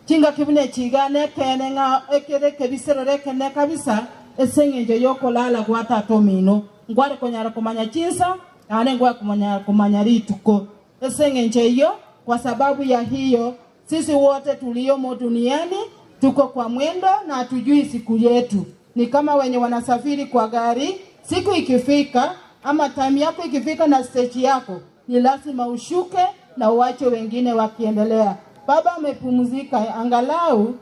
Chingaki buna echi iga nekeene ng'a ekere ekebiserero ekenene kabisa ase engencho y'okolala gwa tata omino. Nkware konyara komanya chinsa, naende nkware komanya komanya rituko. Ase engencho eyio, kwa sababu ya hiyo, sisi wote tuliomo duniani tuko kwa mwendo na hatujui siku yetu. Ni kama wenye wanasafiri kwa gari, siku ikifika ama time yako ikifika na stage yako, ni lazima ushuke na uache wengine wakiendelea. Baba amepumzika angalau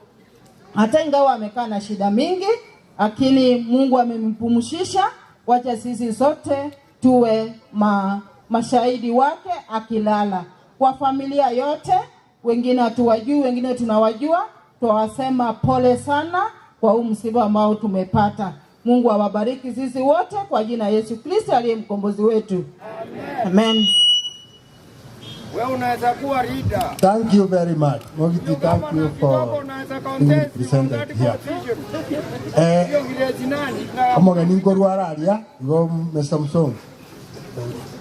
hata ingawa amekaa na shida mingi, lakini Mungu amempumzisha. Wacha sisi sote tuwe mashahidi wake akilala. Kwa familia yote, wengine hatuwajui, wengine tunawajua, twawasema pole sana kwa huu msiba ambao tumepata. Mungu awabariki sisi wote kwa jina Yesu Kristo aliye mkombozi wetu. Amen. Wewe unaweza kuwa leader. Thank you very much. Mogiti, thank you for being presented here. Hiyo grade nani? Na Omogeni nkorwara aria, igo Mr. Msongo.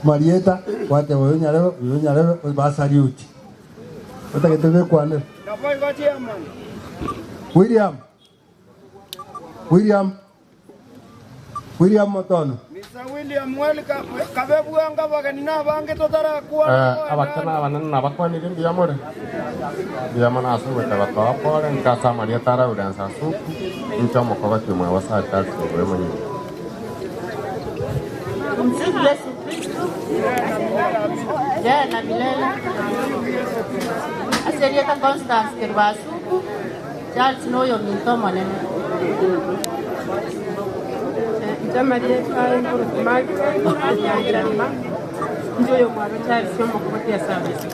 Marieta, gwate oyo nyarebe, oyo nyarebe, basariuti. Otagete bekwanere. na boy chairman. William. William. William Motono. Mr. William welcome. Kabe bwanga bageni nabange totarakuwa. Abakena abanene nabakwanire mbuya more mbuya mono ase gocha gotoa pore nkasamaria taraura nsasuku inche omokogoti omwe gosachasi obwe monyene. Tumsifu Yesu Kristo. Milele na milele. Aserieta Constance Kerwasuku, Charles noyo minto monene. Njamarieta Margaret Nyangerama njoyo mwaro Charles omokobotia service.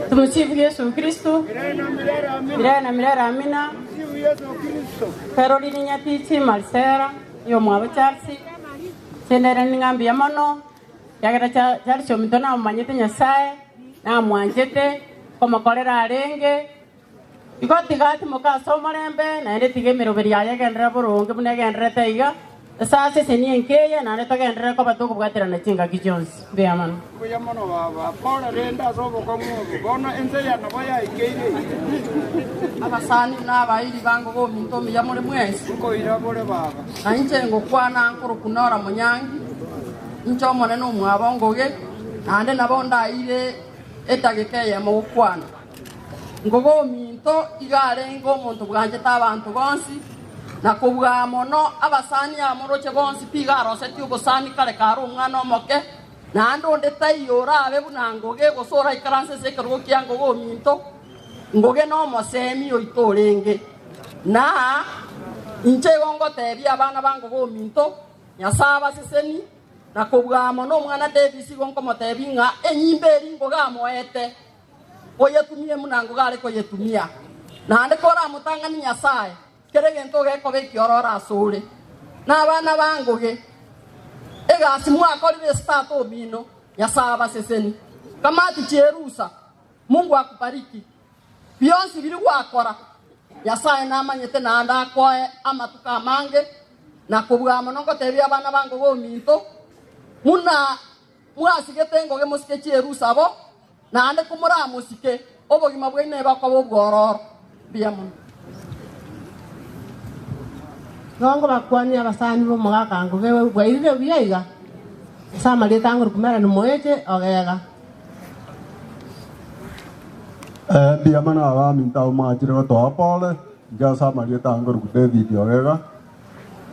Tumsifu Yesu Kristo. Milele na milele amina. Caroline Nyatichi Marcela yo mwabo Charles. Chendera ning'ambia mono yagera Charles ominto namomanyete Nyasaye namwanchete komokorera arenge igo tiga timokase omorembe naende tiga emeroberi yaye egenderere boronge buna egenderete iga esase ase niyo enkeye naende togenderere koba tokobwaterana chingaki chionsi mbuya mono. Mbuya mono baba. Pole renda ase obokong'u obo. Bono ense ya nabo yaikeire. Abasani n'abairi bango bominto omuya muri mwensi. Nkoira bore baba. Na inche ngokwana nkoro kunora munyangi inche omonene omwabo ngoge naende nabo ndaire etageka eyemo gokwana ngogo ominto iga arenge omonto bwanchete abanto bonsi na kobua mono abasani amoroche bonsi piga aroseti obosani kare kare omwana omoke naende onde taiyo orabe buna ngoge gose oraikaranse ase ekerogo kia ngogo ominto ngoge na omosemi oito orenge na inche igo ngotebia abana bangogo ominto Nyasaye abaseseni na kobua mono omwana Davis igo nkomotebi ng'a enyimba eri ngoge amoete oyetumie muna ngoge are koyetumia naende koramotang'ani Nyasaye kere egento ogekoba ekiororo ase ore na abana bangoge egasi mwakorire esitata omino Nyasaye abaseseni kamati chierusa Mungu akubariki bionsi biri gwakora Nyasaye namanyete naende akoe amatuko amange na kobua mono ngotebia abana bangoge ominto muna mwasigete ngoge mosike chierusa bo naende komoramosike obogima bwaine bakoba obwororo mbuya mono. Nongo bakwani abasani bomogaka ngoge bwairire buya iga ase amarieta angoro kumera nimoeche ogega. Mbuya mono abaminto abwo mwachire gotoa pole inche ase amarieta angoro ku David Ogega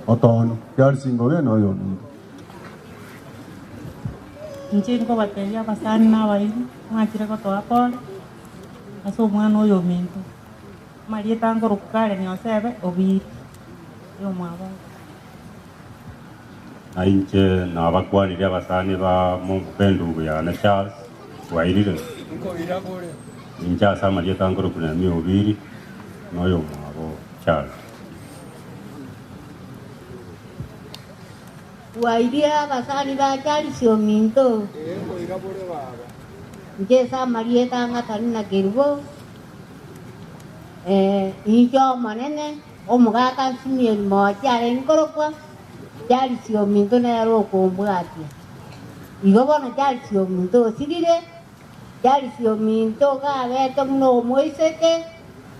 otono Charles Ngoge na oyo ominto. Inche nkobatebia abasani na abairi mwachire gotoa pole ase omwana oyo ominto amarieta angoro kukare Osebe obiri yo mwabo. Na inche nabakwanire abasani ba bendugu yane Charles bwairire. Nkoira bore. Inche ase amarieta nkorokwa Nehemia Obiri, na oyomwabo Charles. Bwairie abasani ba Charles ominto, inche ase amarieta ang'atani na Kerubo, inche Omonene, omogaka Simeon Moochi arenge korokwa, Charles ominto nere okombwatia. Igo bono Charles ominto osirire, Charles ominto gabete buna omoiseke,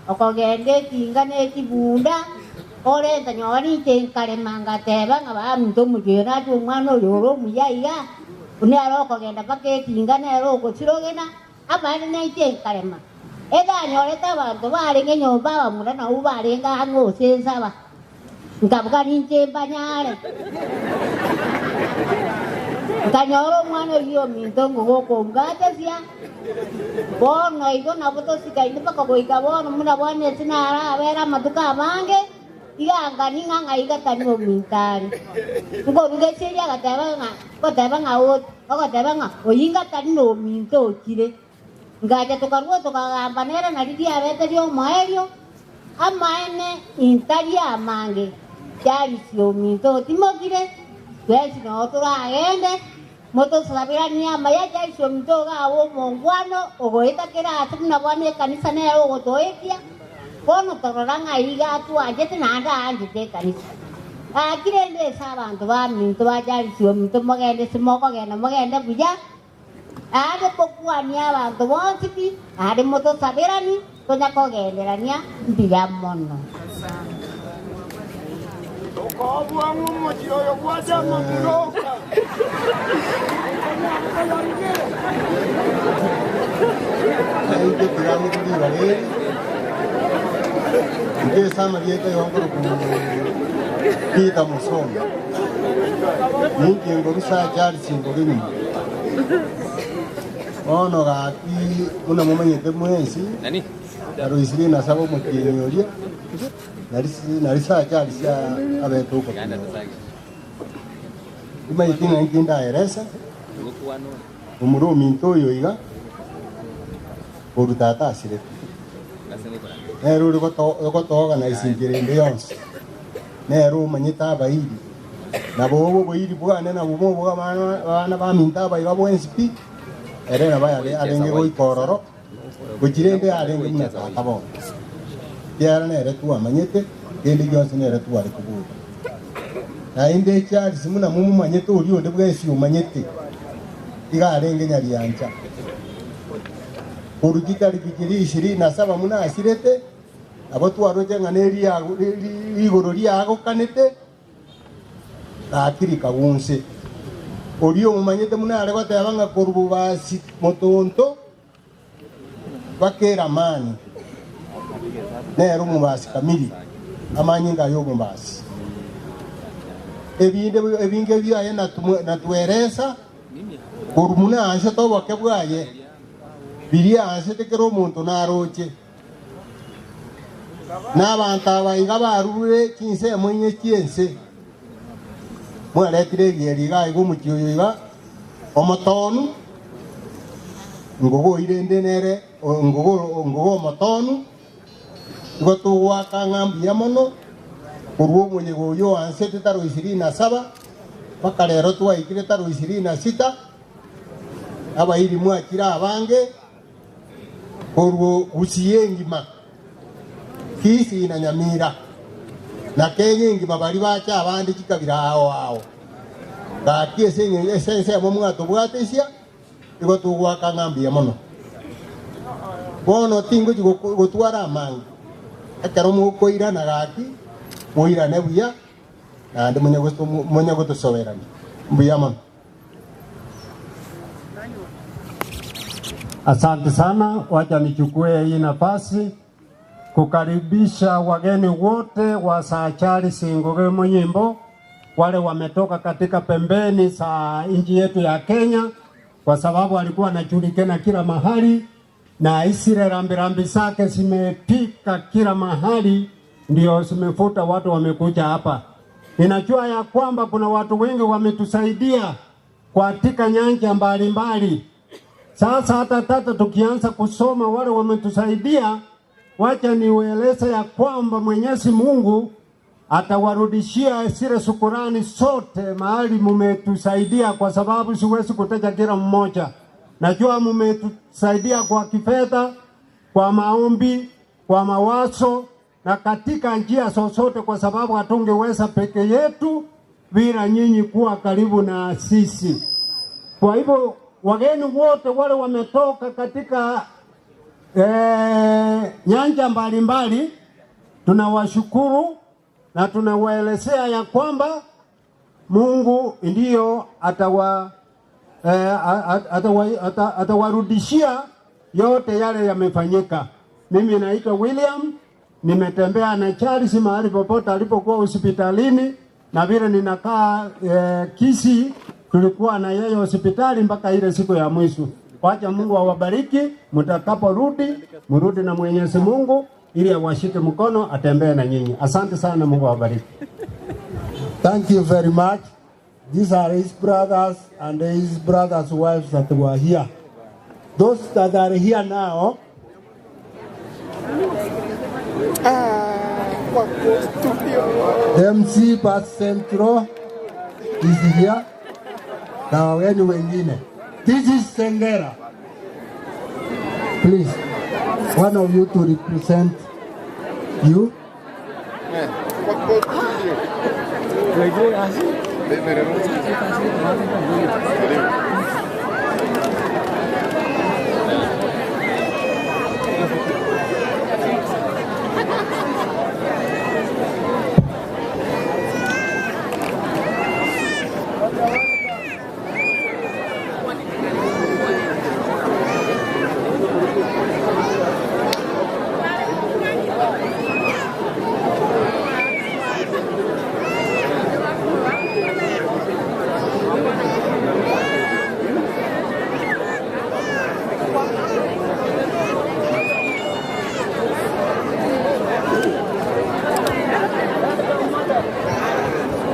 okogenda etinga ne chibunda, orenta nyoba ninche nkarema ngateba ng'a baminto omochie oyo nache omwana oyo ore omuya iga, nere okogenda mpaka etinga nere ogosirogena, amaene nainche nkarema. Eganyorete abanto barenge nyomba abamura nabwo barenge ang'e ase ensaba, nkabuga ninche mbanyare. Nkanyora omwana oyio ominto ngogokombwatesia, bono igo nabo tosikaine mpaka goika bono, buna bono ase narabere amatuko amange, iga ngani ng'a ng'ai gatari ominto are. Nkoruga eseri agateba ng'a, ngoteba ng'a ogoteba ng'a oyio ngatari nominto okire. Ngacha tokarua tokagamba nere na riria riabete ri'omoerio, amaene intari amange, Charles ominto otimokire, twensi noo toragende, motosabiranie amaya Charles ominto iga abe omongwano ogoeta kera ase buna bono ekanisa nere ogotoetia, bono torora ng'a iga atwanchete naende aanchete ekanisa. Gaki rende ase abanto baminto ba Charles ominto mogende ase mokogenda mogende buya, Aande mokwanie abanto bonsi pi, naende motosaberanie, tonya kogenderania mbuya mono. Nainche tiga ribaga eri, inche ase amarieta igo nkorokwa Peter Musonda, ninche ngorusa Charles Ngoge nyuma. Bono gaki buna momanyete mwensi, naroisirie nasaba omotienyi oria, nari saa Charles abete ogotinyora. Timanyeti ng'a inki ndaerese omura ominto oyo iga, korwa tata asirete. Nere ore gotoorganise enchera ende yonsi, nere omanyete abairi, Nabo obo oboiri bwane nabwo moboe abana baminto abaiga bwensi pi, ere nabo arenge goika ororo, gochia rende arenge buna tata bono. Ekiagera nere twamanyete, kende gionsi nere tware koboria. Naende Charles buna momomanyete oria onde bwensi omanyete, iga arenge nyariancha. Korwa chitariki chiria ishirini na saba buna asirete, nabo twaroche ng'a nerigoro riagokanete, Gaki rikagunse. Oria omomanyete buna are goteba ng'a korwa bobasi motonto mpaka eramani, nere omobasi kamiri, amanyinga aye omobasi. Ebinde ebinge biaye natweresa korwa buna aansete oboke bwaye, biria aansete kera omonto naroche. Na abanto aba iga barure chinsemo inye chi'ense, mwaretire egieri iga iga omochie oyo iga omotonu, ngogo oirende nere ngogo ngogo omotonu, igo togoaka ng'a mbuya mono korwa omoyega oyio oansete taro ishirini na saba, mpaka rero twaikire taro ishirini na sita, abairi mwachire abange. Korwa Gusii engima, Kisii na Nyamira, na Kenya engima baria bache abande chikabira ao ao. Gaki ase ase ensemo mwatobwatesia, igo togoaka ng'a mbuya mono. Bono tingochi gotwara amange, ekero mokoirana gaki, moirane buya, naende monye gotosoberania. Mbuya mono. Asante sana, wacha nichukue hii nafasi kukaribisha wageni wote wa Sir Charles Ngugi Munyimbo wale wametoka katika pembeni za nchi yetu ya Kenya, kwa sababu alikuwa anajulikana kila mahali na isile rambirambi zake zimepika kila mahali, ndio zimefuta watu wamekuja hapa. Ninajua ya kwamba kuna watu wengi wametusaidia katika nyanja mbalimbali. Sasa hata tata tukianza kusoma wale wametusaidia, wacha niueleze ya kwamba Mwenyezi Mungu atawarudishia zile shukurani sote mahali mumetusaidia, kwa sababu siwezi kutaja kila mmoja. Najua mumetusaidia kwa kifedha, kwa maombi, kwa mawazo na katika njia zozote, kwa sababu hatungeweza peke yetu bila nyinyi kuwa karibu na sisi. Kwa hivyo wageni wote wale wametoka katika nyanja mbalimbali, tunawashukuru na tunawaelezea ya kwamba Mungu ndiyo atawarudishia yote yale yamefanyika. Mimi naitwa William, nimetembea na Charles mahali popote alipokuwa hospitalini, na vile ninakaa Kisii, tulikuwa na yeye hospitali mpaka ile siku ya mwisho. Wacha Mungu awabariki, mtakaporudi mrudi na Mwenyezi Mungu ili awashike mkono atembee na nyinyi. Asante sana, Mungu awabariki. Thank you very much. These are his brothers and his brothers' wives that were here. Those that are here now, the MC Bus Central is here na wageni wengine. This is Sengera. Please, one of you to represent you.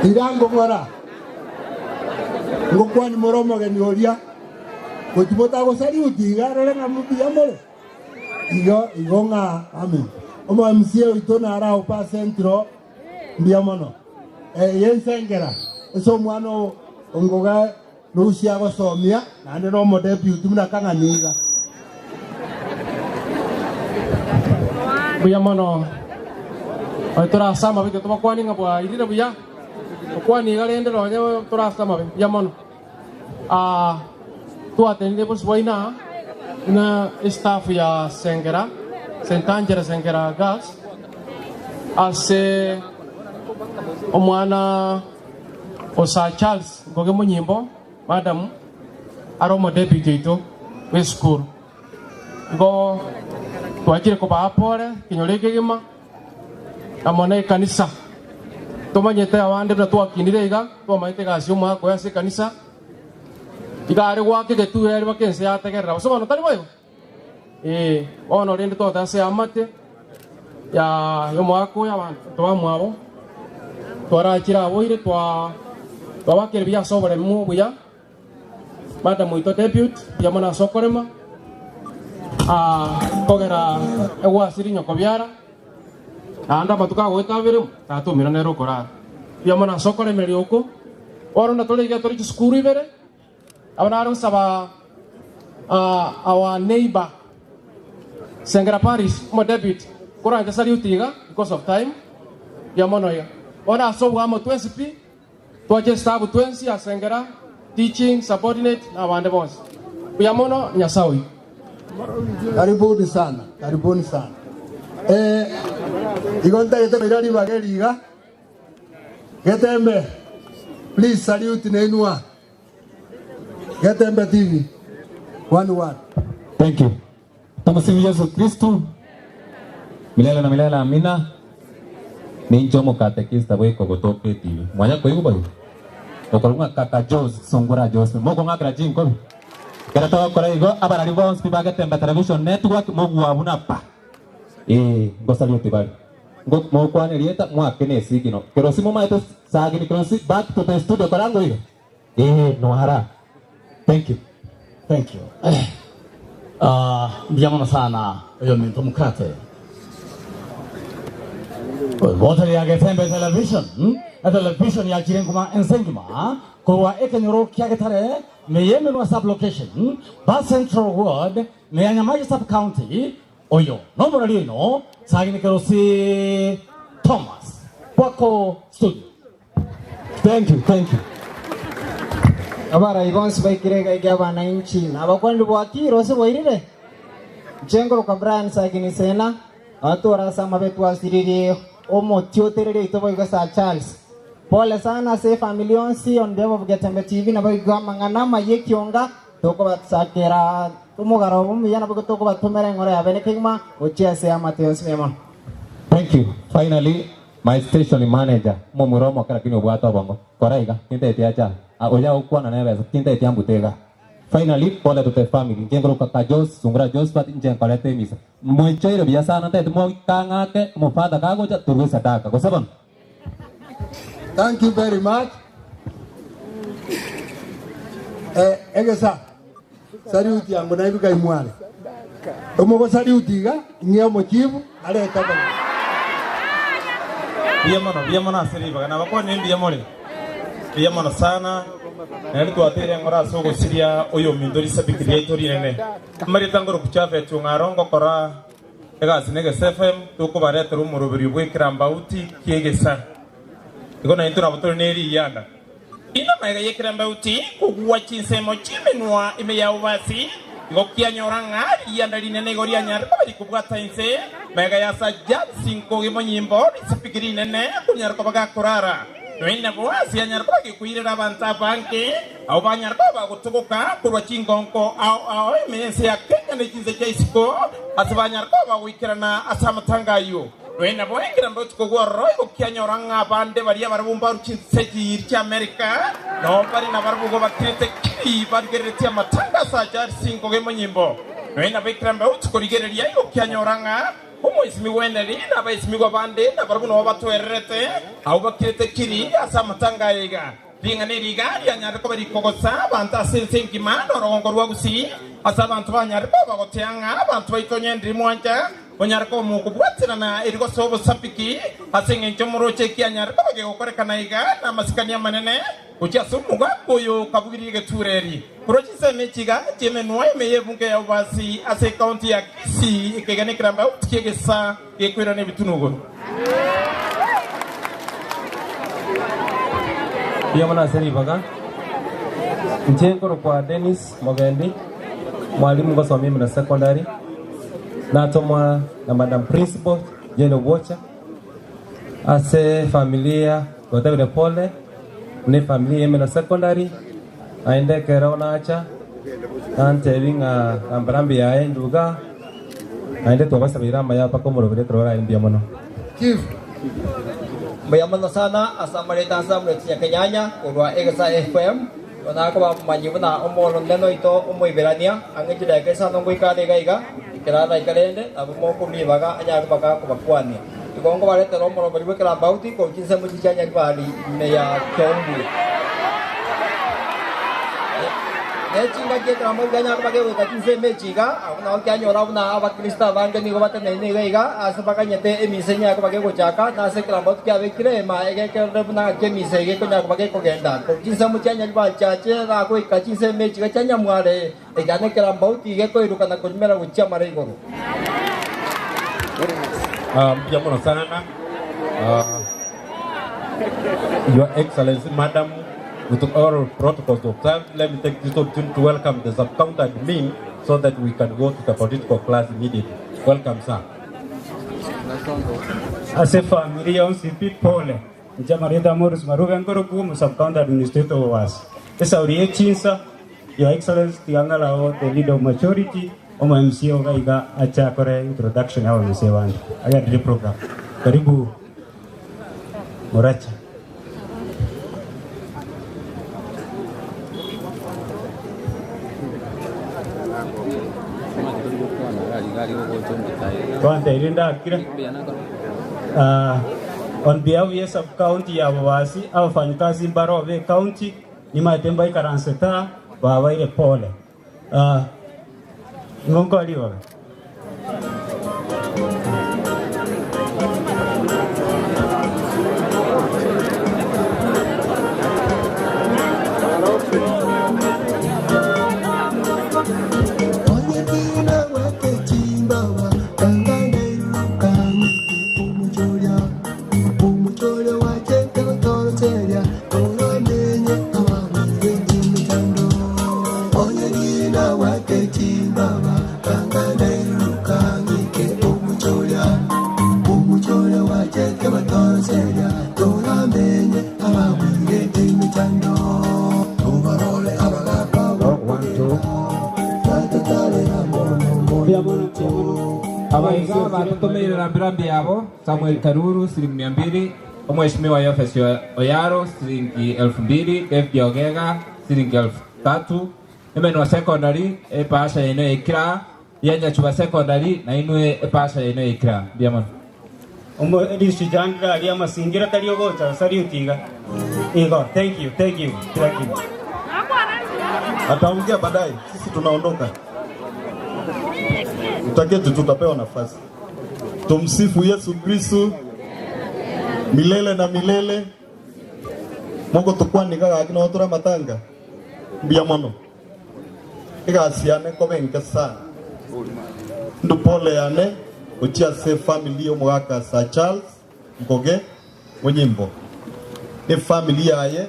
Irango ng'ora ngokwani more omogeni oria gochibota gosariuti iga arore ng'a mubuya more igo igo ng'a amen omo MCA oito nara opa centro mbuya mono yensengera ase omwana ongoga rusia gosomia naende na omodeputy buna kang'ani iga. Mbuya mono oyo torasama bike tobakwani ng'a bwairire buya okwani iga rende nonye torasama be mbuya mono. Twatenire bosi bwaina na staff ya Sengera St. Angela Sengera Girls ase omwana osa Charles Ngoge Munyimbo madam ari omodeputy oito bwa esukuru igo twachire kobaa pore kinyoro ekegima amo na ekanisa tomanyete abande buna twakinire iga twamanyete egasi omwaka oyo ase ekanisa iga are gwaka egetuo ere baka ense yategerera gose bono tari boigo bono rende twagoteba ase eamate ya omwaka oyo abanto bamwabo twarachire aboire twabakire buya ase oboremu obuya madam oito deputy buya mono ase okorema kogera egwasiri nyoko biara naende amatuko agoeta abere tatumira nere okorara buya mono ase okoremeria oko bono natore iga tore chisukuru ibere abo nare gosaba our neighbor Sengera Parish omo deputy korante salute iga because of time buya mono iga bono ase obwamo twensi pi twache staff twensi asengera teaching subordinate na abande bonsi buya mono Nyasaye oyo. Karibuni sana, karibuni sana. Igo ntagete koira ribaga eriga Getembe, please salute nenua Getembe TV one word. Thank you. Tumsifu Yesu Kristu milele na milele, amina. Nincho mukatekista bwiko gotoka TV mwanya koigu bai okorunga kaka Jos sungura Jos moko ngakira jinko kera togokora igo abarari bonsi bagetembe television network mogwa buna pa ngosalute bari mokwanerieta mwake ne sigino kerosi momaete sagini kerosi back to the studio korango igo nohara. Thank you. Thank you. Ah, mbuya mono sana oyominto mokate. Botari ya Getembe Television, etelevision yachire nkuma ense engima korwa ekenyoro kia Getare, Meyemenwa Sub-location, Ba Central Ward, Meya Nyamache Sub-county, oyo nomorari oino Sagini Kerosi Thomas. Kwako studio. Thank you, thank you. Abarai bonsi baikire iga iga abanainchi na abakwanire bwakire ase bwairire. Inche nkoroka Brian Sagini Sena, abatwore ase amabe twasiririe omotiotereri oito boigo Sir Charles. Pole sana ase efamiri yonsi on behalf of Getembe TV naboigo amang'ana amaya ekionga tokobatsakera omogaro obo omuya naboigo tokobatomera eng'oro ya bene kegima gochia ase eamate yonsi mbuya mono. Thank you. Finally, my station manager, momura omoke lakini obwate obongo. Kora iga, tinteti acha. Ah, oya okwana nebesa, tinteti ambute iga. Finally, pole to the family. Inche nkoroka Kajos, Sungura Josephat, inche nkorete emisa. Mwechoire buya sana, ntagete moikang'ake, omofather kagocha, torue sadaka. Gose bono? Thank you very much. Eh, egesa saluti yango naibika imwale omogo saluti iga ng'e omochifu arete abageni. Mbuya mono, mbuya mono ase ribaga. Nabakwanire mbuya more? Mbuya mono sana. Naende twateire engoro ase ogosiria oyominto risabiki riaito rinene. Amarieta ngoroku Japhet Ong'aro ngokora egasi na Egesa FM, tokobaretera omoroberio bw'ekerambauti ki'egesa. Igo naintwe nabo tore ne riyianda. Inwe magega y'ekerambauti kogwa chinsemo chi'emenwa ime ya obobasi, igo kianyora ng'a riyianda rinene igo rianyare koba rikobwata inse magega ya Sir Charles Nkogi Monyimbo risabiki rinene konyara koba gakorara. Nonya nabo ase anyare koba gekoirera abanto abange, abwo banyare koba bagotogoka korwa chingonko ao ao ime y'ense ya Kenya ne chinse chia isiko, ase banyare koba bagoikerana ase amatanga ayio. Nonya nabo ekerambe botuko bw'ororo igo kianyora ng'a abande baria barabwo mbaru chinse chiiri chi'Amerika, nao bare nabarabwo igo bakirete kiri barigereretie amatanga ase Charles Ngoge Monyimbo. Nonya nabo ekerambe botuko rigereria igo kianyora ng'a Omoisimigwa Henry na abaisimigwa bande nabarabwo nabo batwererete, abwo bakirete kiri ase amatanga aya iga. Ring'ana eri iga rianyarire koba rikogosa abanto ase ense engima na orogongo rwa Gusii, ase abanto banyarire koba bagotea ng'a abanto baito onye ndiri mwancha onyare koba mokobwaterana eri gose obosabiki, ase engencho moroche ekianyarire koba gegokorekana iga namasikani amanene gochia ase omogaka oyo okabugirie egetura eri. Korwa chinsemo echi iga chi'emenwa ime y'ebunge ya Obasi ase ekaunti ya Kisii ekegena ekerambauti ki'egesa gekoirana ebitunwa igoro. Mbuya mono ase ribaga. Inche nkorokwa Dennis Mogendi, mwalimu ngosomia Imena Secondary. Natomwa na Madam Principal Jane Obwocha ase efamilia twatebire pole buna efamilia ya Imena Secondary. Naende ekero nacha, nantebi ng'a rambarambi yaye nduga, naende twabasabeire amaya mpaka omoroberi ekero oraye mbuya mono. Chief. Mbuya mono sana ase amareta ase Samuel Chinyakenyanya korwa Egesa FM. Igo nakoba momanyi buna omoronene oito Omoiberania ang'e chidakika isano ngoika are iga iga, ekero araika rende nabo mokorua ribaga anyare koba gakobakwania. Igo nkobaretera omoroberi bw'ekerambauti korwa chinsemo chichia Nyaribari ime ya Keumbu. Ne chingaki ekerambauti kianyara koba kegoika chinsemo echi iga, abwo nao kianyora buna Abakristo abange nigo bateneine iga iga ase baganyete emisa enyare koba kegochaka, na ase ekerambauti kiabekire eema egekerere buna ngaki emisa eye ekonyara koba gekogenda. Korwa chinsemo chia Nyaribari chiache na goika chinsemo echi iga chia Nyamware, Ekiagera nekerambauti gekoiruka na korimera gochia amare igoro. Mbuya mono sana Your Excellency Madam, with all protocols observed, let me take this opportunity to welcome the sub-county admin so that we can go to the political class immediately. Welcome, sir. Ase family yonsi pi pole. Inche Marieta Morris Marube nkorokwa omo sub-county administrator o Owasi. Esauri ye chinsa, Your Excellency tiga ng'arao the leader of majority, omo MCA oga iga ache akore introduction ya aba MCA bande. Agendererie program. Karibu Moracha. Twantebirie ndakire. Ah, on behalf ye sub county ya Bobasi, abafanyikazi mbaro be county, Nimaete mbaikaransete aa, babaire pole. Ng'o ribaga. Abaiga batutumeire rambirambi yabo Samuel Karuru silingi 200, Omheshimiwa Yofes Oyaro silingi 2000, David Ogega silingi 3000, Emenwa Secondary epasha yaino yaikira, Yenyachuba Secondary na inwe epasha yaino yaikira. Mbuya mono. Omo risuja ndire aria amasingira tari ogocha salute iga. Igo, thank you, thank you, thank you. Ataongea baadaye, sisi tunaondoka. Utaketi, tutapewa nafasi. Tumsifu Yesu Kristu milele na milele. Moko tukwanika gaki no tura matanga mbia mono igasiane kobenke sana ndu pole yane uchia se family omogaka Sir Charles Ngoge Munyimbo ni family yaye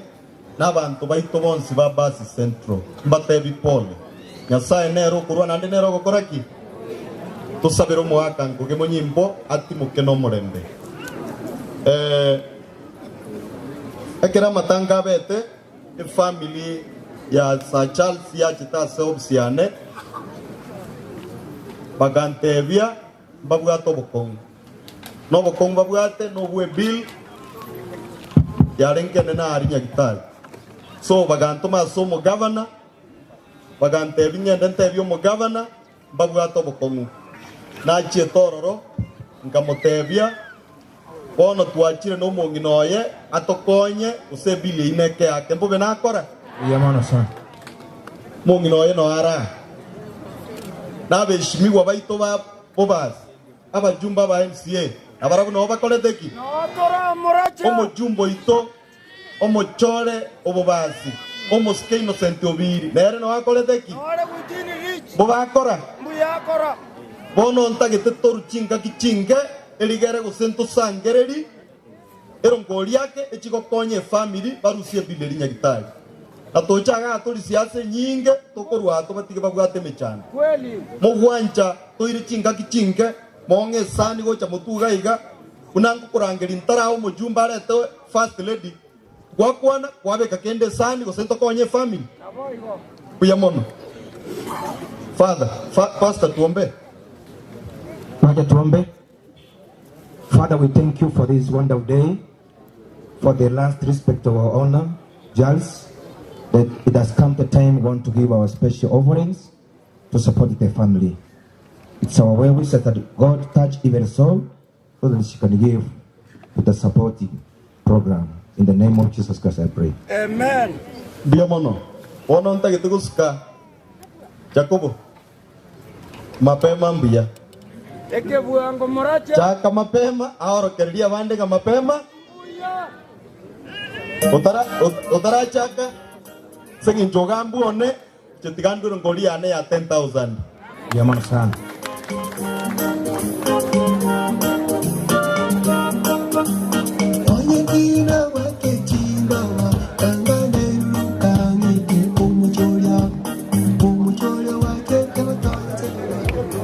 n'abantu baito bonsi ba Basi Central mbatebi pole Nyasaye nero okorwa naende nero ogokora ki tusabire omogaka Ngoge Munyimbo atimoke na omorembe. Ekero amatanga abete efamily ya Sir Charles yachete ase ofisi yane bagantebia mbabwate obokong'u na obokong'u babwate na obwe bill yarenge nene ari Nyagitari so bagantoma ase omogavana bagantebia ng'ende ntebie omogavana mbabwate obokong'u nachiete ororo nkamotebia bono twachire na omong'ina oye atokonye gose ebill eywo neke yake mbobe nakora. Mbuya mono sana. Mong'ina oye no ara nabeshimiwa baito ba bobasi abajumbe aba MCA abarabwo nabo bakorete ki omojumbe oito omochore obobasi omosike Innocent Obiri nere no akorete ki bobakora bono ntagete toru chingaki chinge erigere gose ntosangereri erongori yake echigokonya efamily barusie ebill eri Nyagitari na tochaga tori siasa nyinge tokorwa tobatige babwate emechando mogwancha toire chingaki chinge mong'e esani gocha motuga iga buna nkokorangeri ntara omojumbe arete first lady gwakwana kwabeka kende esani gose ntokonye efamily buya mono. Father, Pastor, tuombe. Wacha tuombe. Father, we thank you for this wonderful day, for the last respect of our honor, Charles, that it has come the time we want to give our special offerings to support the family. It's our well wish that God touch even soul so that she can give to the supporting program. In the name of Jesus Christ, I pray. Amen. Mbia mono. Bono ntagete gosuka Jacobo mapema mbuya Ekebwango morache. Chaka mapema aorokereria abande nga mapema otarachaka seng'encho ogambu one chetigandure ngori yane ya 10,000. Mbuya mono sana.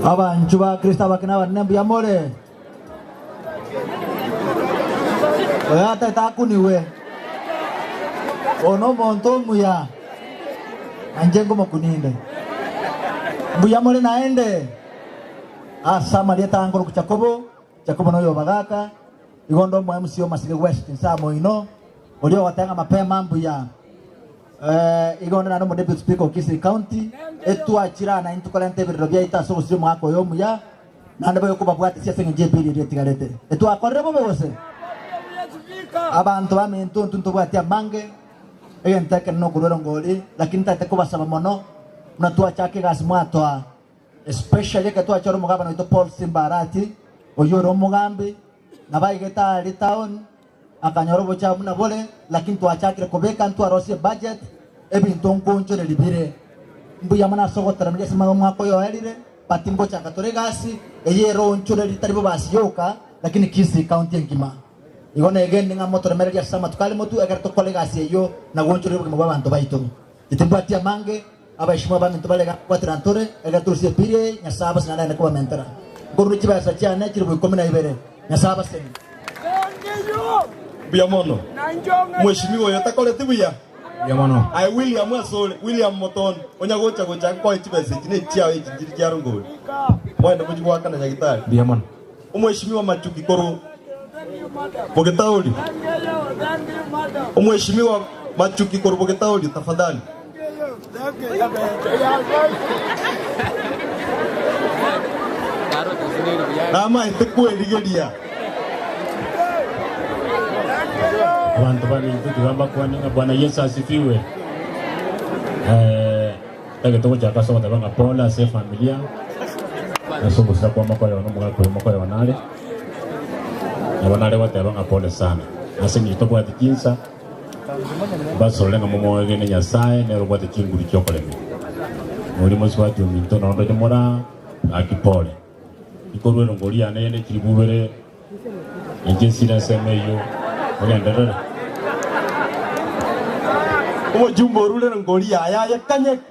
Abanchu ba Kristo abakina banene mbuya more. Oya tata akuniwe. Ono monto omuya. Anje ngomokuninde. Mbuya more naende. Asa Maria tangoro ku Jacobo, Jacobo noyo bagaka. Igondo mo MC Masige West nsamo ino. Olio watenga mapema mbuya. Igondo na no deputy speaker of Kisii County etwachira na intukolente biriro bya itaso gusiri mwaka oyo muya nande bayo kubabwati siasa nge JP ri tigarete etwakorere bobe gose abantu bamintu ntuntu bwati amange egenteke no kurwera ngori lakini tate kubasaba mono muna twachake gasi mwatwa Especially ekero twachora omogabana oito Paul Simba Arati, oyio ore omogambi, nabo aigete aria town, akanyora obochafu buna bore, lakini twachakire kobeka ntwarosie ebudget, ebinto nkoonchoreria bire. Mbuya mono ase ogotoremeria ase omwaka oyo oerire, but ngochaka tore egasi eye eroonchoreria tari bobasi yoka, lakini Kisii County engima. Igo negende ng'a motoremererie ase amatuko are motwe ekero tokora egasi eyio na goonchoreria obogima bw'abanto baito. Titimbwati amange, abaishimwa abaminto bare iga nkobwatera ntore, ekero torusie epiri eye, Nyasae abaseni naende kobamentere. Nkorure chibesa chiane chilifu ikomi na ibere, Nyasae abaseni. Mbuya mono. Mweshimiwa oyo takoreti buya? Mbuya mono. Aye William ase ore, William Motondo, onya gocha gocha nkoe chibesa echi ne chiao echi nchiri chia rongori. Moende mochie goakana nyagitari. Mbuya mono. Omweshimiwa Machuki korwa Bogetauri. Omweshimiwa Machuki korwa Bogetauri, tafadhali. Namaete kwerigeria. Abanto baminto tiga mbakwane ng'a Bwana Yeso asifiwe. Eh, tagete gochaka ase ogoteba ng'a pole ase efamilia ase ogosira kwa mokoyo one omogaka oyo mokoyo one are nabo nare goteba ng'a pole sana ase eng'encho tobwati chinsa Mbasorore ng'a momoegene Nyasae, nere obwate chinguru chi'okoremia. Noria mosubati ominto na onde moraa, gaki pole. Ikorwa erongori yane eye ne chilifu ibere, inche nsire ensemo eyio, ogenderere. Omojumbe orure erongori yaye aye kanyeke.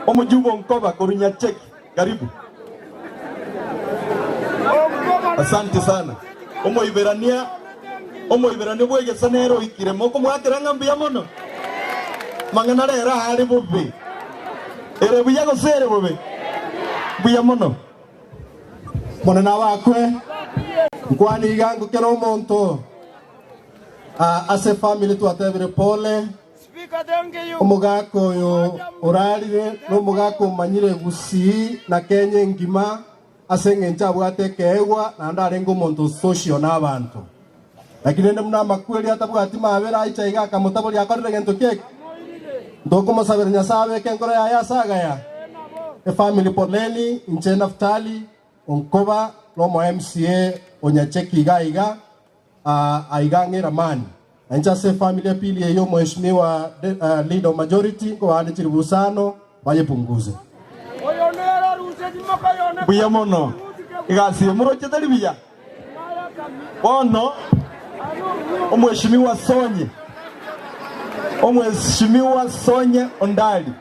Omojumbe onkoba korwa Nyacheki, karibu. Asante sana. Omoiberania, Omoiberania bw'egesa nere oikire. Mokomwakera ng'a mbuya mono? Mang'ana rero aare bobe. Ere buya gose ere bobe? Mbuya mono. Monene abakwe, nkwane iga ngokera omonto ase efamiri twatebire pole. Omogaka oyo orarire nomogaka omanyire Gusii na Kenya engima ase engencho abwate ekeegwa naende arenge omonto social nabanto. Lakini rende buna amakweri atabwati mabera aicha iga akamotaboria akorire gento ki eke? Ntokomosabera Nyasae abeke enkoro yaye ase agaya. Efamiri poleni, inche Naftali, Onkoba, nomo MCA o Nyacheki iga iga, Aiga ng'e ramani. Na inche ase efamiri ya pili eyio Mheshimiwa Leader of Majority nkobaande chilifu isano bayepunguze. Mbuya mono. Egasi eye moroche tari buya? Bono Omweshimiwa Sonye, Omweshimiwa Sonye Ondari,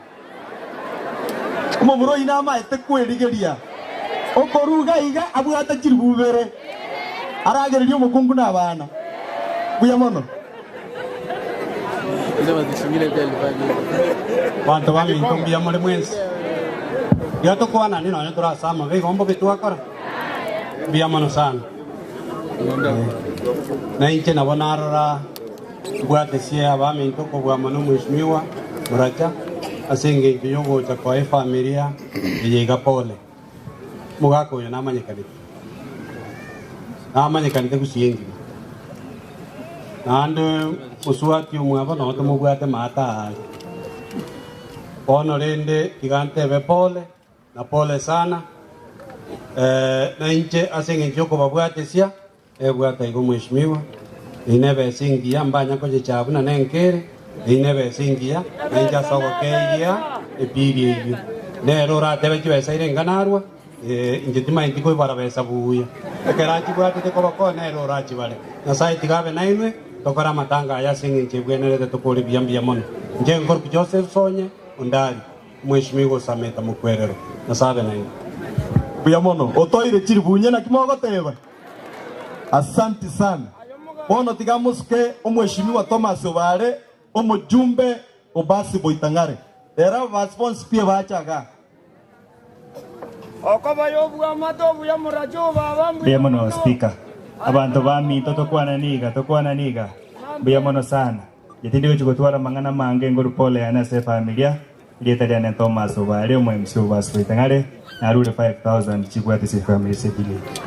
omomura oyio namaete kwerigeria okoruga iga abwate chilifu ibere aragererie omokungu na abana. Mbuya mono. Abanto baminto mbuya more mwensi. Iga tokwanani nonya tore ase amabe igo mbobe twakora. Mbuya mono sana. Na inche nabo narora mbwate sie abaminto kobua mono Mheshimiwa Muracha ase engencho yogocha koa efamilia eye iga pole. Omogaka oyo namanyekanete, namanyekanete gusii engima. Naende mosubati omwabo noo tomobwate maate aare. Bono rende tiga ntebe pole na pole sana, na inche ase eng'encho yokobabwatesia Ebwata igo mweshimiwa, eyio nebesa engiya, mbanya koyecha buna nenkere, eyio nebesa engiya, na inche ase ogokeyia epiri eyio. Nere oratebe chibesa ire enga narua, inche timaeti koibara besa buya. Ekero achibwatete koboko, nere orachibare. Nyasae tiga abe nainwe, tokore amatanga aya ase engencho ebwenerete tokore buya mbuya mono. Inche nkorokwa Joseph Sonye Ondari. Mweshimiwa osamete mokwerero. Nyasae abe nainwe. Mbuya mono. Otoire chilifu inye naki mogoteba? Asanti sana. Bono tiga mosuke omweshimiwa Thomas Obare omojumbe o basi Boitang'are. Rero ababasi bonsi pi ebacha igaa. Mbuya mono Speaker. Abanto baminto tokwanani iga, tokwanani iga. Mbuya mono sana. Inche tindi gochia gotwara amang'ana amange ngoru pole yane ase efamilia. Erieta riane Thomas Obare, omo MC o Basi Boitang'are, narure 5000 chibwate chifamiri ase village.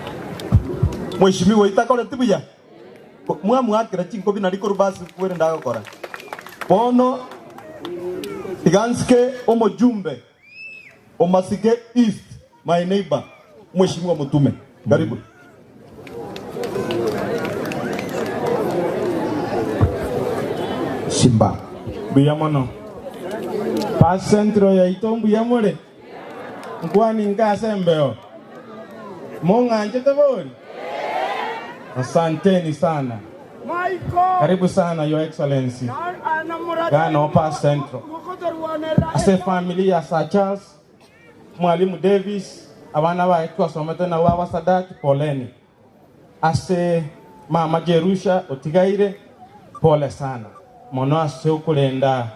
Mweshimiwa oito akoreti buya? Mwamoakera chinkobi nari korwa basi kwerende agokora. Bono tiga nsike omojumbe o Masike East. My neighbor, Mheshimiwa Mutume. Karibu. Simba. Mbuya mono. Pa Central yaito mbuya more? Nkwani nka ase embeo. Mong'anchete bori? Asanteni sana. Karibu sana Your Excellency. Gano pa Central. Ase family ya Sir Charles, Mwalimu Davis, abana baye twasomete nabo aba Sadat, poleni. Ase mama Jerusha otigaire, pole sana mono ase okorenda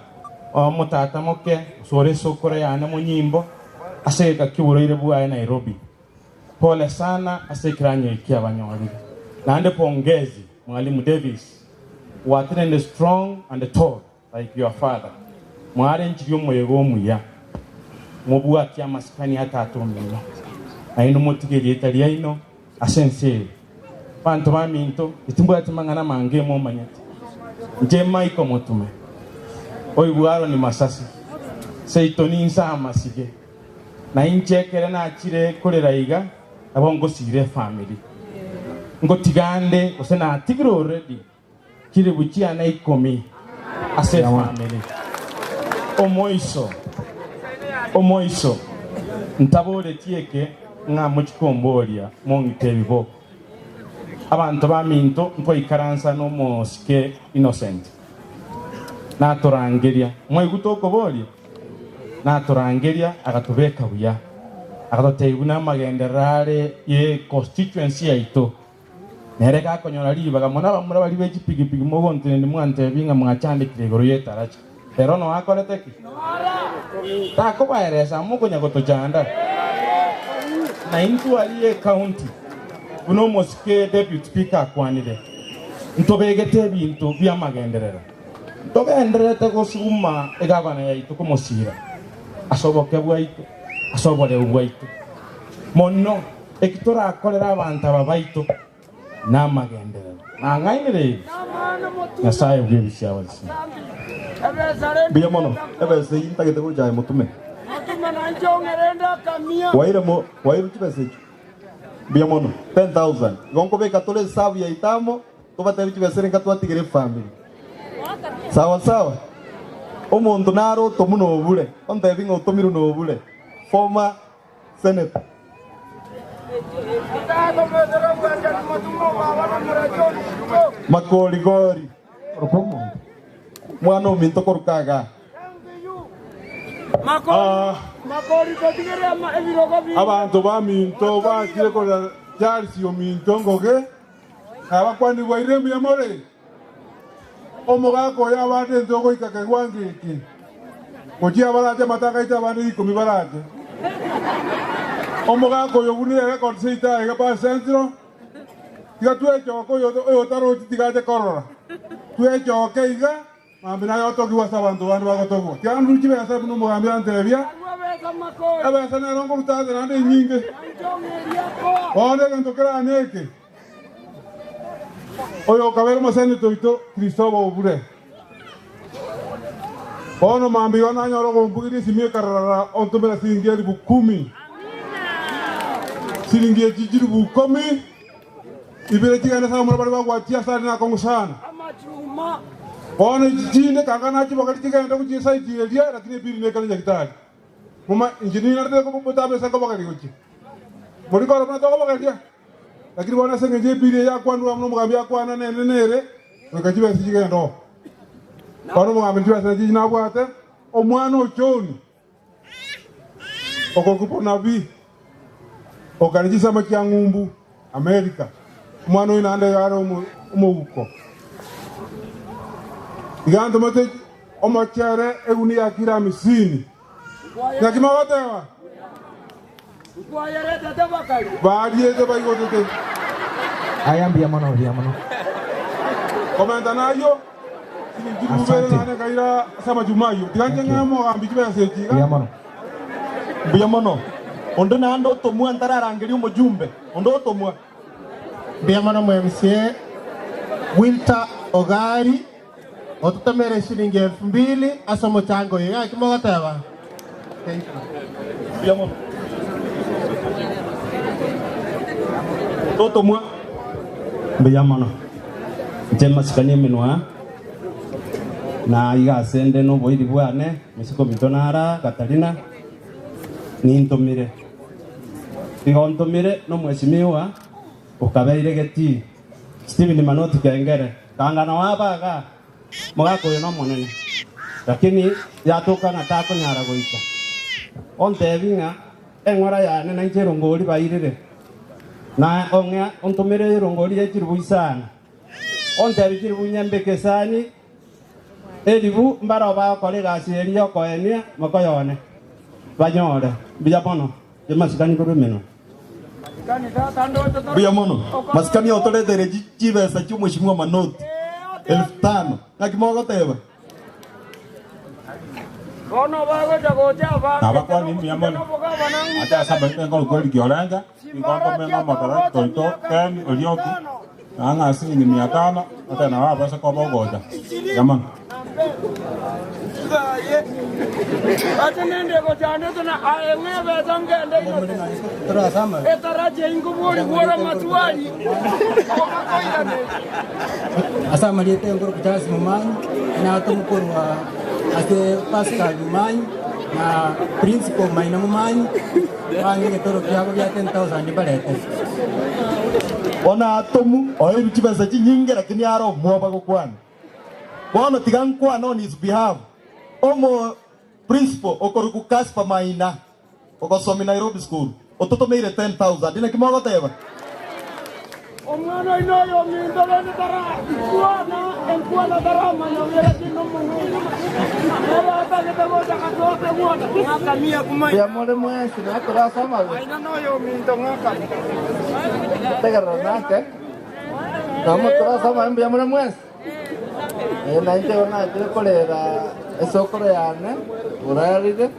omotata moke, osore esokoro yane monyimbo ase egeka ki'oborwaire bwaye Nairobi. Pole sana ase ekeranyo eki abanyorire. Naende pongezi Mwalimu Davis, gwatenenire strong and tall like your father. Mwarenchirie omoyega omuya, mobwatie amasikani a tata omino, nainwe motige erieta riaino ase ense eye. Abanto baminto, titimbwati mang'ana amange momanyete. Inche Michael Motume, oigwe Aaron Masasi, seito ninse amasige. Na inche ekere nachire korera iga, nabo ngosiira efamiri. Ngotiga nde, gose natigire already, chilifu chiane ikomi ase efamiri. Omoiso, omoiso, ntaboretie eke ng'a mochie komboria mong'ite ebiboko. Abanto baminto ntwaikaransa nomosike Innocent, natorangeria, mwaigute okoboria? Natorangeria agatobeka buya, agatotebia buna amagenderero are ye constituency yaito. Nere gakonyora ribaga mono abamura baria be chipigipigi mogontenenia mwantebie ng'a mwachandekire igoro y'etaracha. Ero noe akorete ki? Takobaeresa mokonya gotochanda. Na intwe aria ecounty buna omosike deputy speaker akwanire, ntobegete ebinto bi'amagenderero. Ntogendererete gosuguma egavana yaito komosiira ase oboke bwaito, ase oboreu bwaito mono, eki torakorere abanto aba baito namagenderero. Nang'ainire iga, Nyasae bw'ebisia abasio. Mbuya mono. Ebesa eyio ntagete gocha aye motume. Waire mo, waire chibesa echio. Mbuya mono. 10,000. Igo nkobeka tore esabu yaito amo. Tobatebi chibesa ere nka twatigire efamiri. Sawa sawa. Omonto nare otomu nobure, ontebi ng'a otomirwe nobure. Former senator. Makorigori. Mwana ominto koruka igaa. Abanto baminto bachire korera Charles ominto Ngoge. Abakwani bwairire mbuya more? Omogaka oyo abande ense ogoika kewango eke, gochia abarache amatanga aito abande rikomi barache. Omogaka oyo obunire erecord seito aiga pa Central, tiga twechoke oyo oyotarochi tiga ache korora. Twechoke iga. Mambia naye otogigwe ase abanto bande bagotogigwa. Tiga ndue chibesa buna omogambi antebia, ebesa nero nkoruta aase naende enyinge. Bono egento kerane eke, oyo okabera omoseneta oito Kristoba Obure. Bono mambia igo nanyora okombugeria esimi ekararara ontomera siringi elifu kumi. Siringi echi chilifu ikomi. Ibere chigende ase abamura baria bagwatia ase are nakong'u sana. Bono echi chinde kanga nachibogeri chigende gochia esaidi eria, lakini ebiri nekare nyagitari. Moma inche ninarete botambe ase nkobogeria gochia. Mori korora buna tokobogeria? Lakini bono ase engencho y'ebiri eye yakwanirwe amo nomogambi akwana nere nere, goika chibesa chigende oo. Bono omogambi chibesa nachi nabwate, omwana o John, Okorokwa bonabii okare chisemo chia ng'umbu, Amerika. Omwana oyio naende iga are omouko. Iga ntomete omochere egunia ya kiro amisini. Naki mogoteba? Bariete baigotete. Aya mbuya mono, mbuya mono. Komenta nayio, chiringi chirubere Asante. naende nkaira ase amachuma ayio. Tiga inche ng'e omogambi chibesa echi iga. Mbuya mono. Mbuya mono. Onde naende otomwa ntararangeria omojumbe. Onde otomwa. Mbuya mono mwe MCA Wilter Ogari ototomere eshilingi elfu mbili ase omochango oyo. Gaki mogoteba? Thank you. Mbuya mono. Totomwa mbuya mono. Inche masikani emenwa na iga ase nde noboiri bwane, mosike ominto nara Katarina, nintomire. Igo ntomire nomweshimiwa okabeire getii Stephen Manoti Kengere, kangana waba igaa, Mogaka oyo nomonene, lakini yatoka ng'a takonyara goika. Ontebi ng'a eng'ora yane nainche erongori bairire, na ong'ea ontomere erongori ye chilifu isano. Ontebi chilifu nyembeke esani elifu mbarao bagokora egasi eria y'okoenia mokoyone, banyore. Mbuya mono, masikani korwa emenwa. Mbuya mono. Masikani otoreteire chibesa chi'omweshimiwa Manoti elfu tano. Naki mogoteba? Nabakwani mbuya mono, ase ase amaito enkorokwa erikia orenga, nigo ntomire nomotara oito Ken Orioki, na ng'a siringi mia tano, ate nabo abase koba ogocha. Mbuya mono. Ase amarieta enkorokwa Charles Momanyi, natomwa korwa ase Pascal Momanyi na Principal Maina Momanyi, bang'e egetoro kiabo gia 10,000 mbarete. Bono atomu oeirwe chibesa chinyinge, lakini are omwoba gokwana. Bono tiga nkwane on his behalf, omo principal okorokwa Casper Maina ogosomia Nairobi School ototomeire 10,000 naki mogoteba? Omwana oino oyominto rende taraikwana enkwana taramanya bwera kende omong'aini nere atagete gocha gatote bwana ng'akamia kumanya. Mbuya more mwensi natore ase amabe. Maina noyominto ng'akamia. Tegerera nake. Namotore ase amabe mbuya more mwensi. Ee, nainche igo nachire korera esokoro yane orarire,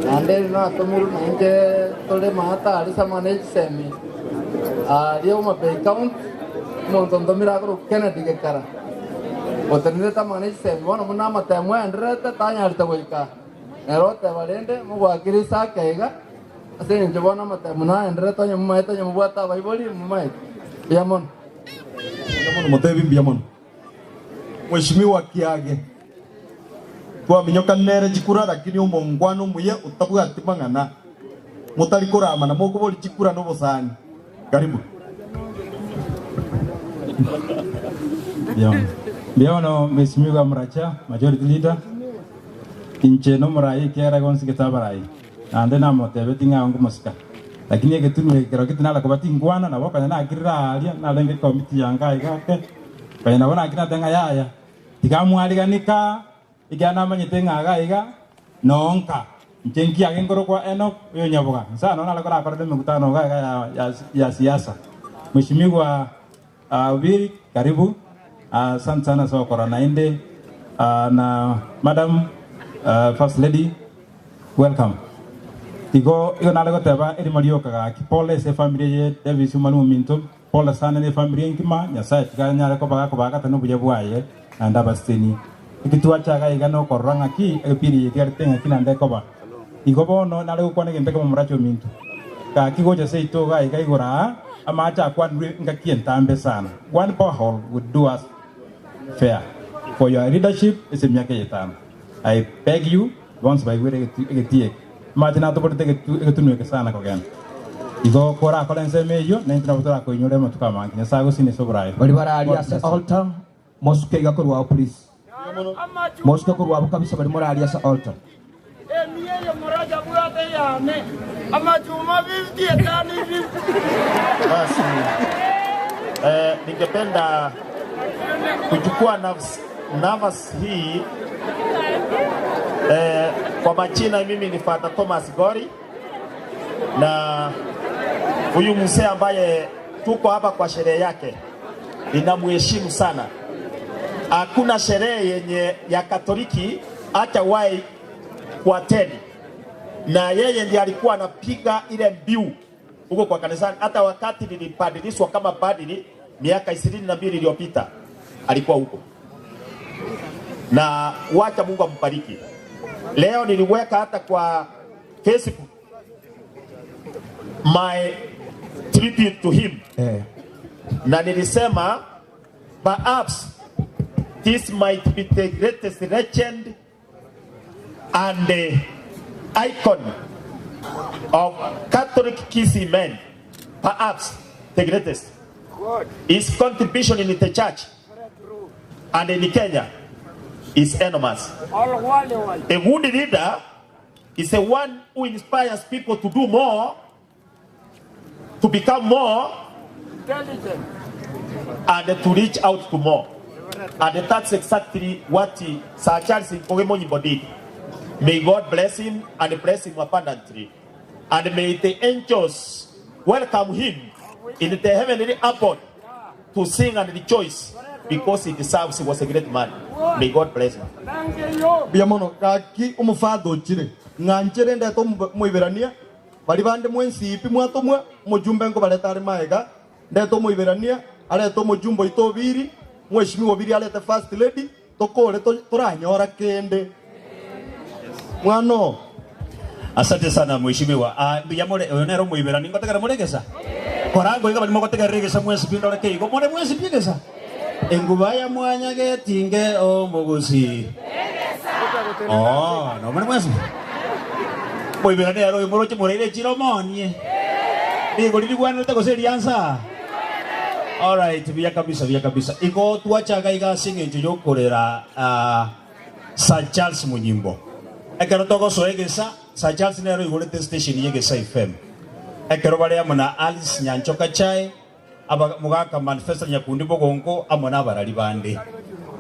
naende eri natomirwe nainche tore maata aria ase amang'ana y'echisemi aria Homa Bay County, omonto ntomire akorokwa Kennedy Gekara, otenerete amang'ana y'echisemi bono buna amatemo aendererete tanyarete goika. Nere oteba rende mogwakire Isaka iga, Ase engencho bono amatemo naendererete onye momaete, onye mobwate abaibori, momaete. Mbuya mono. Mbuya mono motebi mbuya mono. Mheshimiwa Kiage, twaminyoka nere chikura lakini omongwana omuya otabwati mang'ana motari koramana mokobori chikura nobosani. Karibu. Mbuya mono Mheshimiwa Muracha, Majority Leader. Inche nomorai ekiagera gonsi getabarai. Naende namotebetie ng'a ngomosika. Lakini egetunwa eke kerokio tinara koba tinkwana, nabo konya nakirire aaria, narenge ekomiti ya ngai gake, konya nabo nakire nateba ng'a yaya, tiga mwarigani kaa, ekiagera namanyete ng'a iga iga nonka. Inche nkiage nkorokwa Enock oyo Nyaboga, inse noo nare korakorera emekutano iga iga ya ya ya siasa. Mheshimiwa Obiri, karibu, asante sana ase ogokora naende na Madam First Lady, welcome. Igo igo nare goteba erimo rioka gaki, pole ase efamiri eye Davis omwalimu ominto, pole sana ne efamiri engima, Nyasaye tiga anyare koba gakobagata nobuya bwaye naende abasesenie. Eki twacha iga iga nokorora ng'aki egepindi eye etigarete ng'aki naende ekoba. Igo bono nare gokwana egento ekemo morache ominto. Gaki gocha seito iga iga igoro aa, amache akwanirwe engaki entambe sana. One borehole would do us fair for your leadership ase emiaka eye etano. I beg you bonsi baigwere egetii eke. Amache natoborete egetunwa eke sana kogenda. Igo korakore ensemo eyio, naintwe nabo torakoinyore amatuko amange. Nyasae agosini ase oboraai. Baria bararia God ase bless you. altar, mosuke iga korwa ao please. Mosuke korwa abwo kabisa baria moraria ase altar. Emiya eye morachabwate eyane, amachuma 50 etani 50. Basi eh, ningependa kuchukua nafsi, nafasi hii eh, kwa majina mimi ni Father Thomas Gori na huyu mzee ambaye tuko hapa kwa sherehe yake ninamheshimu sana. Hakuna sherehe yenye ya Katoliki hajawahi kuattend, na yeye ndiye alikuwa anapiga ile mbiu huko kwa kanisani. Hata wakati nilibadilishwa kama padri miaka 22 iliyopita alikuwa huko, na wacha Mungu ambariki. Leo niliweka hata kwa Facebook my tribute. tribute to him na nilisema perhaps this might be the greatest legend and icon of Catholic Kisii men, perhaps the greatest. His contribution in the church and in Kenya is enormous. A good leader is the one who inspires people to do more, to become more, and to reach out to more. And that's exactly what Sir Charles Nkoge Monyimbo did. May God bless him and bless him abundantly. And may the angels welcome him in the heavenly abode to sing and rejoice because he deserves he was a great man. May God bless him. Mbuya mono gaki omofather ochire, ng'anche ndete omoiberania, baria bande mwensi pi mwatomwa, omojumbe nkobareta are magega, ndete omoiberania, arete omojumbe oito Obiri, mweshimiwa Obiri arete first lady, tokore toranyora kende. Mwana oo. Asante sana mheshimiwa. Ah, mbuya more oyo nere omoiberani ngotegera more egesa? Kora ngoiga baria mogotegerera egesa mwensi pi ndore keigo more mwensi pi egesa? Enguba ya mwanyagetinge omogusi. Oh, nomore mwensi. Moiberani ere oyo moroche moraire echiro omonie. Rigori rigwenerete gose eriansa? Alright, buya kabisa, buya kabisa. Igo twachaga iga ase eng'encho yokorera ah, Sir Charles Munyimbo. Ekero togosoa egesa, Sir Charles nere oigorete estation y'Egesa FM. Ekero bare amo na Alice Nyanchoka Chae, aba, mogaka Manifesta Nyakundi Bogonko amo nabarari bande.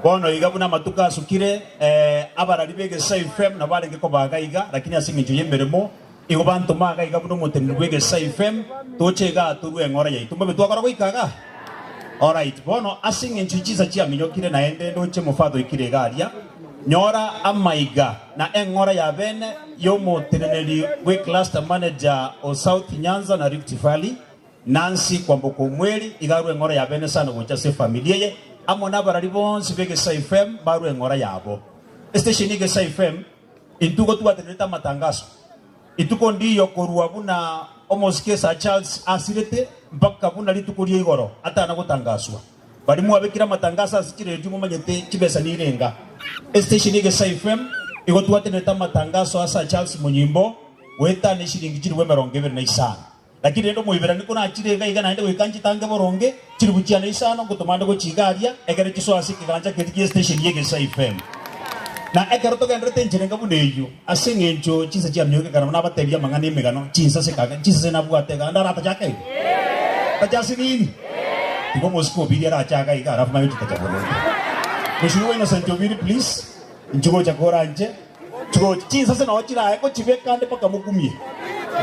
Bono iga buna amatuko asukire, eh, abarari b'Egesa FM nabo barenge koba iga iga, lakini ase eng'encho y'emeremo, igo bantoma iga iga buna omoteneneri bw'Egesa FM, toche igaa torue eng'ora yaito. Mbabe twakora goika igaa? Alright, bono ase eng'encho chinsa chiaminyokire naende ndoche mofather oikire iga aria, nyora amaiga na eng'ora ya bene y'omoteneneri bwe cluster manager o South Nyanza na Rift Valley, Nancy Kwamboka Omweri, iga arue eng'ora ya bene sana gocha ase efamiri eye, amo nabarari bonsi b'Egesae FM barue eng'ora yabo. Estation y'Egesae FM intwe igo twatenerete amatangaso Rituko ndiyo korwa buna omosike Sir Charles asirete mpaka buna rituko ria igoro atana gotangaswa. Baria mwabekire amatangaso ase chiredio momanyete chibesa nirenga. Estation Egesa FM igo twatenerete amatangaso a Sir Charles Monyimbo goetana eshiringi chilifu 25. Lakini rende omoiberani korachire iga iga naende goika nchitange boronge chilifu chiane isano ngotoma nde gochia iga aria ekere chisoe ase ekegancha keria gi'estation y'Egesa FM. Na ekero togenderete enchera enga buna eyio, ase engencho chinsa chiaminyoka ekero nabatebia amang'ana emegano, chinsa ase kaga, chinsa ase nabwate iga, ndaratache iga? Tache ase nini? Tiga omosike Obiri arache iga iga alafu manye chitacha boronge. Mheshimiwa Innocent Obiri please, inchuo gocha koranche, Chigocha chinsase nao chiraye kochibeka ande mpaka mokumie.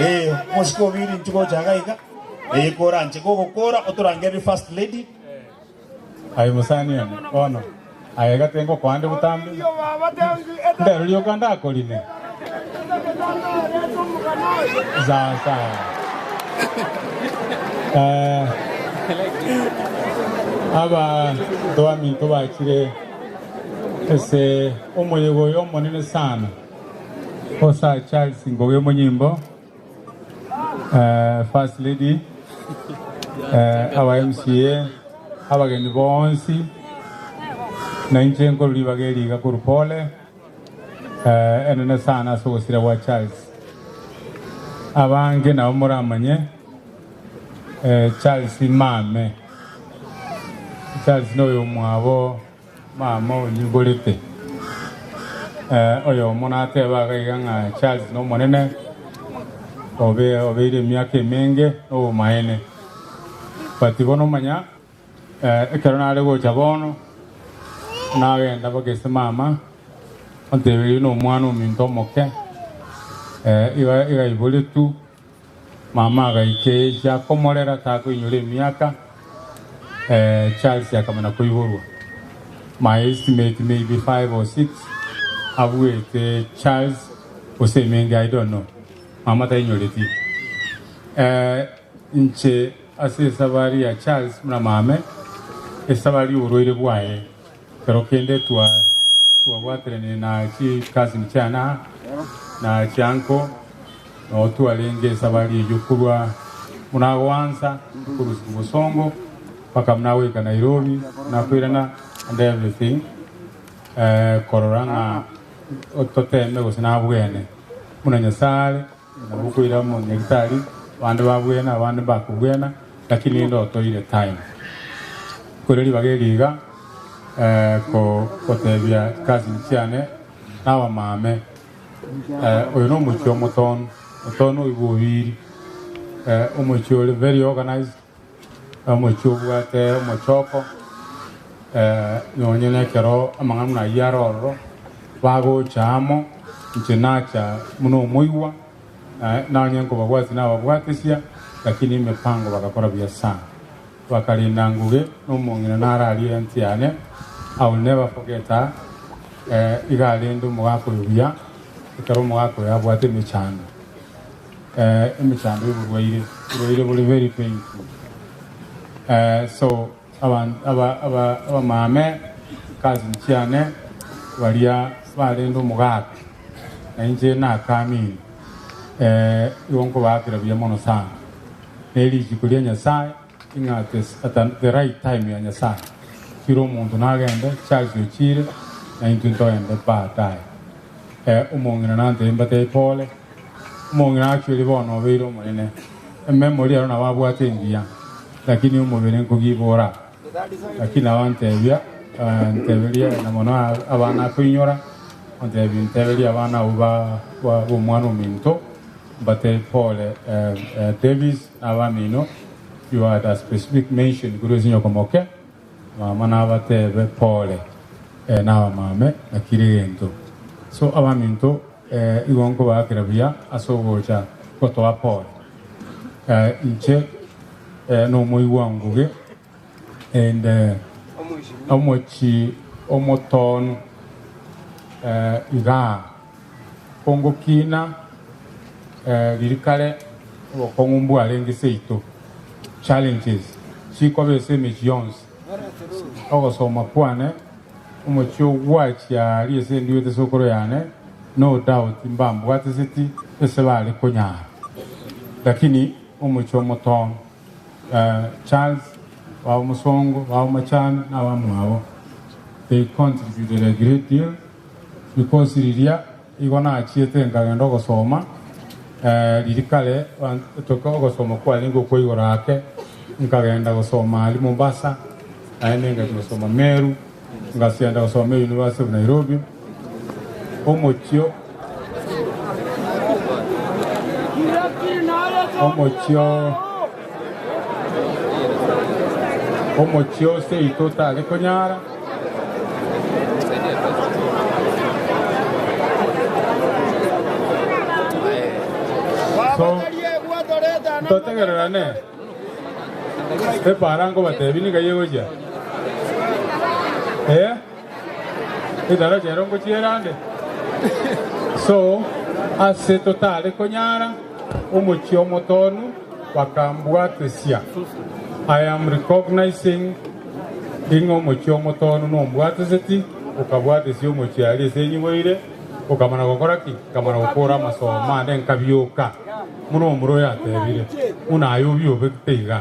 Ee, omosike Obiri inchuo gocha iga iga, ee koranche gogokora otorangererie first lady. Aye mosani one, bono aye gati ngokoa nde botambe, ndero rioka ndakorine. Sawa sawa. Eh, abanto baminto bachire ase omoyega oyo omonene sana o Sir Charles Ngoge Omonyimbo, eh, First Lady, eh, aba MCA, abageni bonsi, na inche nkorwa ribaga eri iga korwa pole eh, enene sana ase ogosira gwa Charles. Abange nabo moramanye eh, Charles mame. Charles noyomwabo Mama onyigorete. Oyomo nateba iga iga ng'a Charles nomonene, obe obeire emiaka emenge nobomaene. But bono omanya ekero nare gocha bono, nagenda mpaka ase mama, onteberie nomwana ominto omoke, iga iga aiboretwe, mama agaika echi akomorera takoinyora emiaka, Charles akamana koiborwa. My estimate maybe 5 or 6 abuete Charles gose emenge I don't know. Mama tainyoreti. Inche ase esabari ya Charles buna mame, esabari y'oborwaire bwaye, ekero kende twa twabwateranire na chi cousin chiane aa, na chi uncle, noo twarenge esabari eyio korwa. Buna agoansa korusia bosongo mpaka buna agoika Nairobi, buna akoirana and everything eh, korora ng'a toteme gose nabwene. Buna Nyasae are, nabo okoira omonyagitari, abande babwena abande mbakobwena, lakini rende otoire time. Kore ribaga eri iga eh, ko gotebia chikazini chiane na abamame Oyo nomochie omotonu, otonu oigwa obiiri, omochie ore very organized, omochie obwate omochoko, nonye na ekero amang'ana buna ayio are ororo, bagocha amo, inche nacha buna omoigwa, nonye nkobabwatia nababwatesia, lakini emipango bagakora buya sana. Bakarinda Ngugi na omong'ina naro aria enti yane, I will never forget her, iga arende omogaka oyo buya, ekero omogaka oyo abwate emechando, emechando y'oborwaire, oborwaire bore very painful. So abamame, cousin chiane, baria barende omogaka, na inche nakamire, igo nkobaakera buya mono sana. Ne richiko ria Nyasae ing'a at the right time ya Nyasae kira omonto nagende, Charles ochire na intwe ntogende baadaye. Omong'ina nantebie mbatebie pole, omong'ina actually bono obeire omonene, ememory ero nabo abwate engiya lakini omobere nkogibora lakini nabo antebia nteberie na mono abana akoinyora, ontebia nteberie abana abwo ba omwana ominto. Mbatebie pole Davis na abamino, you had a specific mention korwa ase nyokomoke, mama nabatebe pole na abamame na kira egento. So abaminto igo nkobaakera buya ase ogocha gotoa pole. Inche nomoigwa nguge and omochie omotoonu igaa. Kongokina riria kare obokong'u mbwarenge seito, challenges chikoba ase emechie yonsi. Ogosoma kwane omochie ogwachia aria ase enduete sokoro yane no doubt mbambwateseti ase bare konyara lakini omochie omotono Charles baba omosongo baba omachani na abamwabo they contributed a great deal. Because riria igo nachiete nkagenda ogosoma, riria kare toka ogosoma kwarenge okwa igoro ake, nkagenda gosoma aria Mombasa, naende ngachia gosoma Meru, ngasienda gosoma University of Nairobi, omochio omochio omochio seito otare konyara. So, totegererane epara nkobatebi niga yegochia eh edaraja ero ngochiera ande so ase totare konyara omochie omotonu bakambwatesia I am recognizing Ing'e omochie omotoonu nombwateseti, okabwatesia omochie aria ase enyiboire, okamana gokora ki? Nkamana gokora amasomo ande nkabioka, buna omura oyo atebire, buna aye obiobekte iga.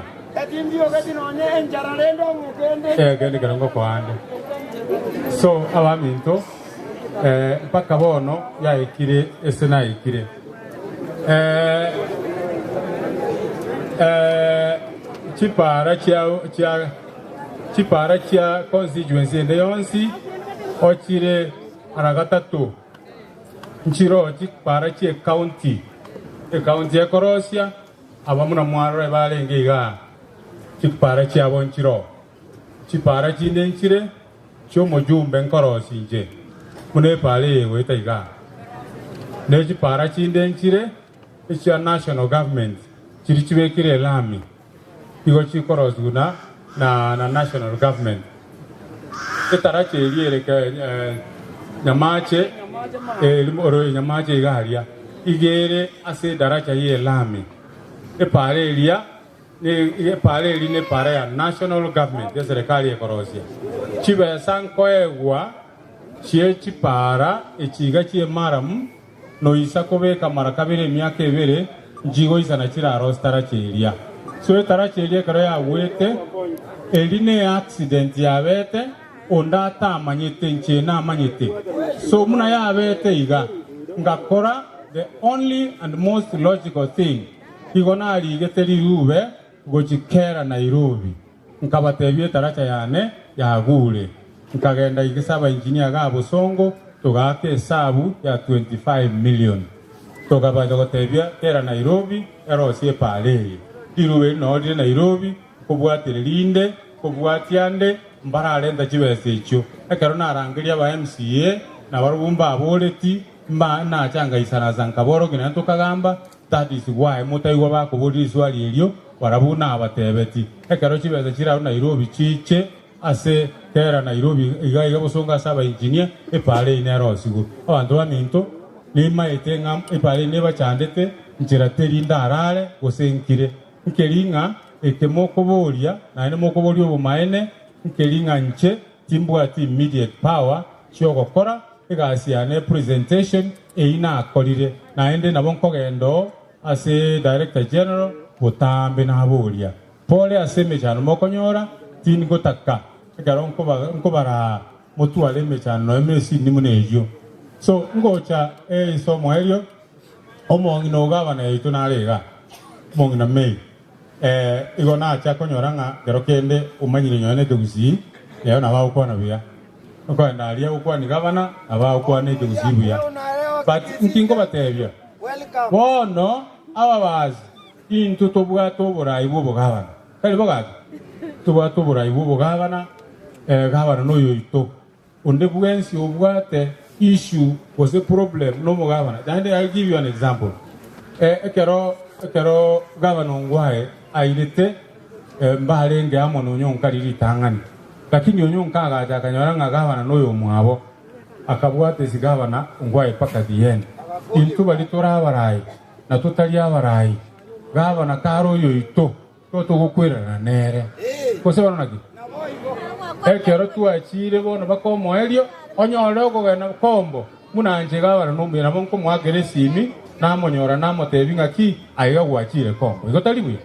Ekende kero ngokoa ande. So abaminto, mpaka bono yaikire ase naikire. Chipara chia chia chipara chia constituency ende yonsi ochire ara gatato nchiroo chipara chie county ecounty ekorosia aba buna mwarore barenge igaa chipara chiabo nchiroo chipara chinde nchire chi'omojumbe nkorosia inche buna epara eye egoeta igaa ne chipara chinde nchire echia national government chiria chibekire elami igo chikorosigwa na na na national government. Etaracha eria ere ke Nyamache eri oro Nyamache iga aria iga ere ase edaracha ye elami. Epara eria ne epara eria ne epara ya national government eserekari ekorosia. Chibesa nkoegwa chie chipara echi iga chie maramu Noisa kobeka mara kabere emiaka ebere, nchigoisana chirarose taracha eria. So etaracha eria ekero yagwete, eri ne accident yabete, onde atamanyete, inche namanyete. So buna yabete iga, ngakora the only and most logical thing, igo narigete rirube gochia kera Nairobi, nkabatebia etaracha yane yagure. Nkagenda igesaba engineer igaa Bosongo, togaaka esabu ya 25 million. Tokabacha gotebia kera Nairobi erosie epaara eye. Rirube eri noo rire Nairobi, nkobwatire rinde, nkobwatia nde, mbararenta chibesa echio. Ekero narangeria aba MCA, nabarobwo mbaboreti, mba nacha ngaisaransa nkaborokia naende tokagamba, that is why motaigwa bakoboria riswali erio, barabwo nabatebeti, ekero chibesa chirarwe Nairobi chiche, Ase kera Nairobi iga iga bosongo ase abainjinia, epaara eyio nerosigwe. Abanto baminto, nimaete ng'a epaara eyio nebachandete, nchera teri ndarare gose nkire. Nkeri ng'a eke mokoboria, naende mokoboria obomaene, nkeri ng'a inche timbwati immediate power chi'ogokora egasi yane epresentation eyio nakorire, naende nabo nkogenda oo ase Director General botambe naboria. Pore ase emechando mokonyora, tingotaka ekero nkobaraa motware emechando nonya emesini buna eyio. So ngocha ase omoerio, omong'ina ogabana yaito nare igaa, omong'ina May, igo nacha konyora ng'a kero kende omanyire nonya na ekegusii, ero nabo agokwana buya. Okoenda aria gokwania gavana, nabo agokwana ekegusii buya. But nki nkobatebia? Bono ababaasi Intwe tobwate oboraai bw'obogabana, tari bo gaki? Tobwate oboraai bw'obogabana, gabana noyoito. Onde bwensi obwate issue gose problem nomogabana, naende I'll give you an example. Ekero ekero gabana Ongwae airete mbarenge amo na Onyonka riria ritang'ani, lakini Onyonka agacha akanyora ng'a gabana noyomwabo, akabwata ase gabana Ongwae mpaka the end. Intwe baria tore abarai, na totari abarai, gabana kare oyoito, nigo togokwererana nere. Gose bono naki? Ekero twachiire bono baka omoerio, onyore okogenda kombo, buna inche gabana nomuya, nabo nkomoakera esimi, namonyora namotebia ng'aki aiga gwachiire kombo. Igo tari buya?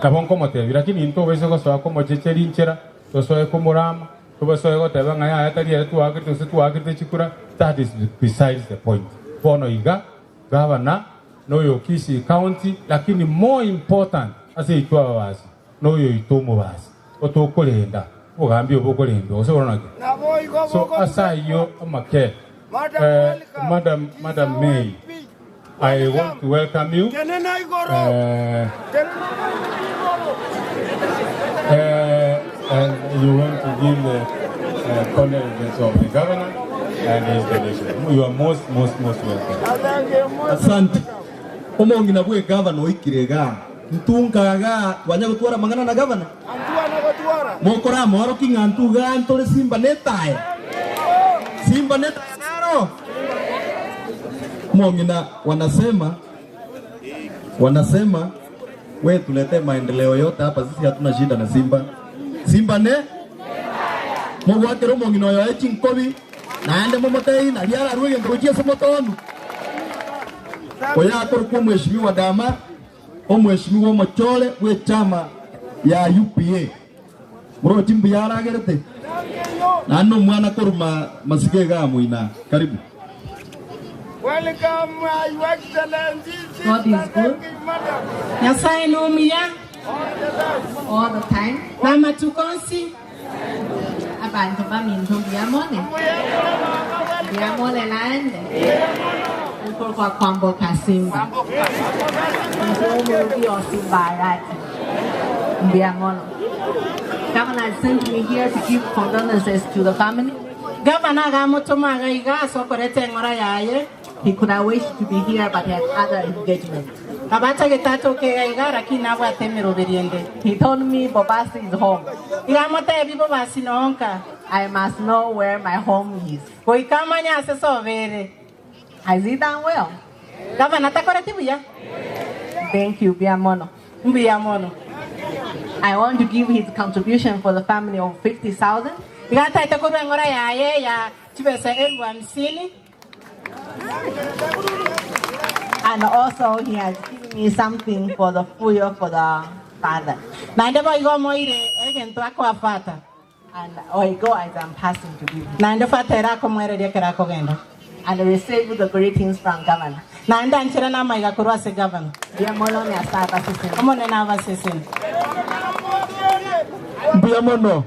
Nabo nkomotebia, lakini intwe obaise gosoa komochecheria inchera, tosoe komorama, tobasoe goteba ng'a yaya tari ere twaakete gose twaakete chikura, that is besides the point. Bono iga. Gavana noyo Kisii County lakini more important ase intwe ababasi noyo oito omobasi otokorenda obogambi obo okorendwa gose bono naki? So ase ayio amake Madam Madam May I want to welcome you and you want to give the condolences of the governor and his delegation. You are most, most, most welcome. Asante. Omong'ina bwe gavana oikire igaa. Ntunka igaa twanya gotwara amang'ana na gavana? Mokore amaoroki ng'a ntwe igaa ntore simba na etaya? Simba na etaya naro? Omong'ina wanasema wanasema we tuletee maendeleo yote hapa sisi hatuna shida na simba. Simba ne mogwakera omong'ina oyo aye chinkobi naende momotebie nari ararue egento gochia ase omotonu. Oyo akorokwa omweshimiwa Dama, omweshimiwa omochore bw'echama ya UPA. Morochi mbuya aragerete? Naende nomwana korwa masiko igaa moina. Karibu. God is good. Nyasaye nomuya All the time. namatuko onsi. Abanto baminto mbuya more? Mbuya more naende? Nkorokwa Kwamboka Simba. Inche omorugi o Simba Arati. Mbuya mono. Governor has sent me here to give condolences to the family. Gavana agamotoma iga iga ase okoreta eng'ora yaye. He could have wished to be here but had other engagements. Abatagete atoke iga iga lakini nabwate emeroberi ende. He told me Bobasi is home. Iga amotebi Bobasi nonka. I must know where my home is. Goika amanye ase sobere. Has he done well? Gavana takoreti buya? Thank you, mbuya mono. Mbuya mono. I want to give his contribution for the family of 50,000. Iga ataete korwa eng'ora yaye ya chibesa elfu hamsini. And also he has given me something for the fuel for the father. Naende boigo omoire egento akoa father. And I go as I'm passing to give him. Naende father ere akomoereria ekero akogenda. And receive the greetings from governor. Naende anchera na amaiga korwa ase governor. Mbuya mono Nyasaye abaseseni. Omonene abaseseni. Mbuya mono.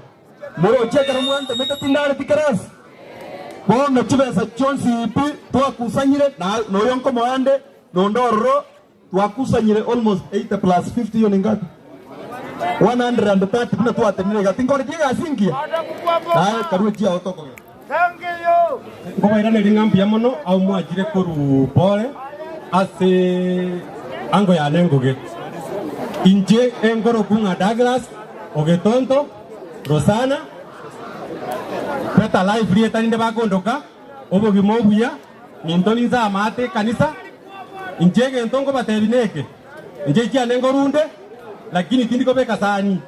Moroche ekero mwantomete tindareti kerasi. Bono chibesa chionsi pi twakusanyire na noyo nkomoa ande nonde ororo twakusanyire almost 80 plus 50 hiyo ni ngapi? 130 buna twatenire iga tinkoretie egasi engiya naye karue chiao tokogenda. Nkobairaneria ng'a mbuya mono au mwachire korwa pore ase ango yane engoge inche engoroku ng'a Douglas Ogetonto Rosana Better Life rieta rinde bakondoka obogima obuya ninto ninse amaate ekanisa inche egento nkobatebi neke inche chiane ngorunde lakini tindi kobeka sani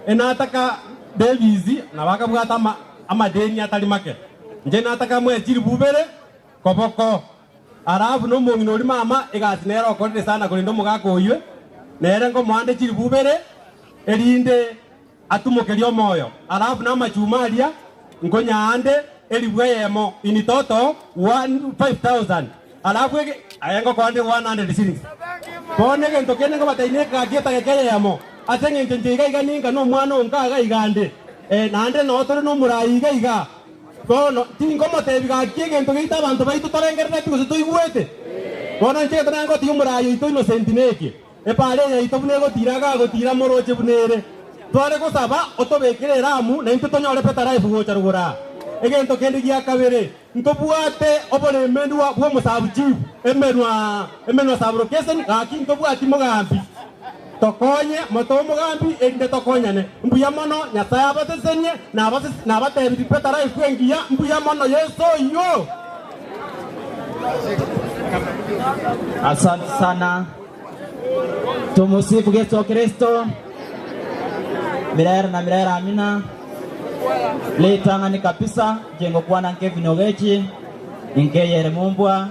enataka Davis nabakabwata ama amadeni atari make inche nataka mwechiri bubere koboko alafu nomong'ina ori mama egasi nere okorire sana korenda omogaka oywe nere nkomoande chiri bubere erinde atumukerie omoyo alafu na amachuma aria nkonyaande eribwa eyemo in total 5000 alafu aye ngokoande 100 shillings bono egento kende nkobatebi egaki etageka eyemo ase eng'encho inche iga iga ninka na omwana onka iga igande naende noo tore na omorai iga iga bono tinkomotebi gaki egento geito abanto baito torengerereti gose toigwete bono inche egento naye ngotiga omorai oito Innocent neke epara eye yaito buna egotira iga agotira moroche buna ere tware gosaba otobekere eramu naintwe tonyore better life gocha rogoro aa egento kende gia kabere ntobwate oboremendwa bwa omosabu chief emenwa emenwa saburokeseni gaki ntobwati mogambi tokonye moto omogambi erinde tokonyane mbuya mono Nyasaye abasesenie nabatebi better life engiya mbuya mono Yeso oyo. Asante sana. Tumusifu Yesu Kristo. Milele na milele amina. Litang'ani kabisa jengo kwana Kevin Ogechi inkeyere mumbwa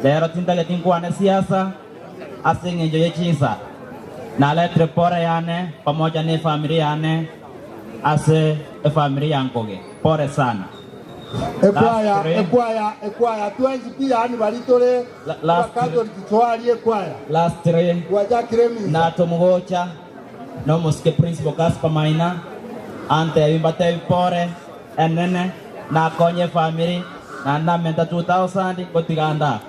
lero tintageti nkwane siasa ase eng'encho ye chinsa naletere pore yane pamoja na efamiri yane ase efamiri ya Ngoge pore sana. Ekwaya Last three. ekwaya ekwaya twensi pi yani bari tore last Catholic twari ekwaya Last three. Wajakire misa. Na tumugocha no musike principal Gaspar Maina antebi mbatebi pore enene nakonye family na namenta 2000 gotiganda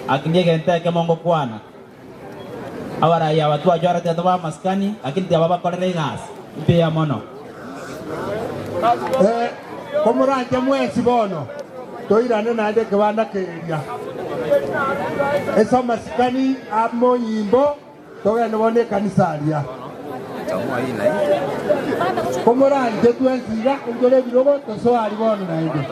akinie gente eke mongo kwana abaraya abatu ajwarete ba maskani lakini tiaba bakorere igasi mbuya mono. Komoranje mwesi bono toirane naende kebanda keria ase amasikani amonyimbo togende bono ekanisa aria komoranje twensi iga onjore ebirogo tosoari bono naende.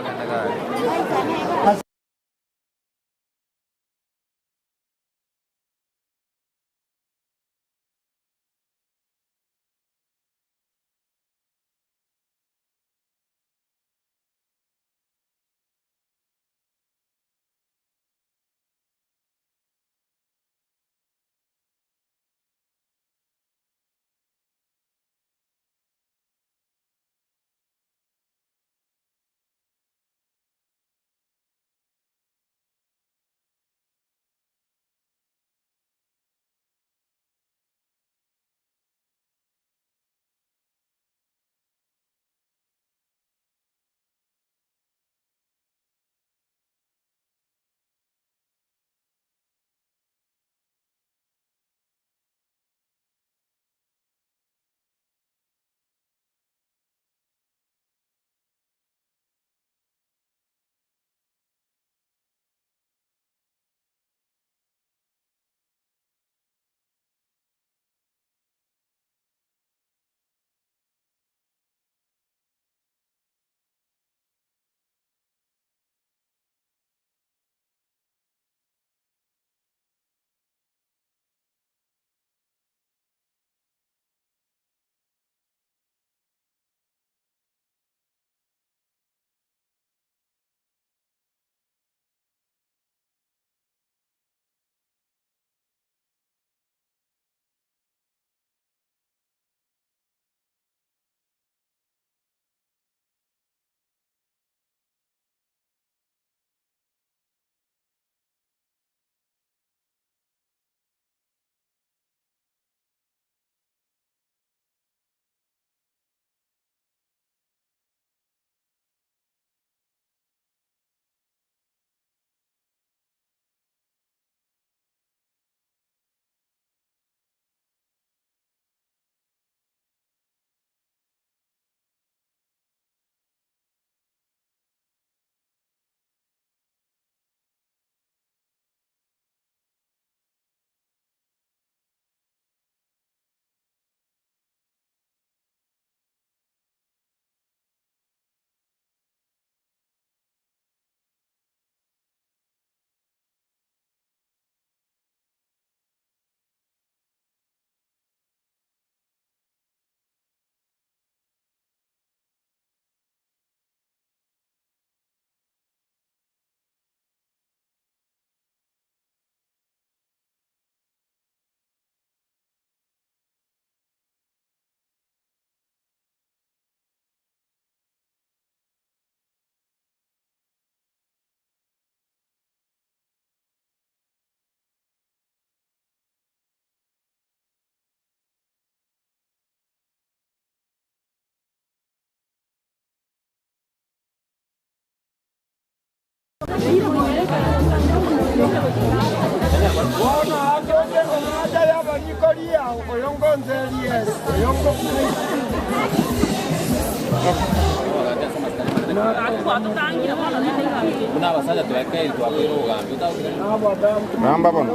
Bono atoke ng'omacha y'abarikoria oyo ngonzerie oyo Buna abasacha twekeire twakoire obogambi. Namba bono.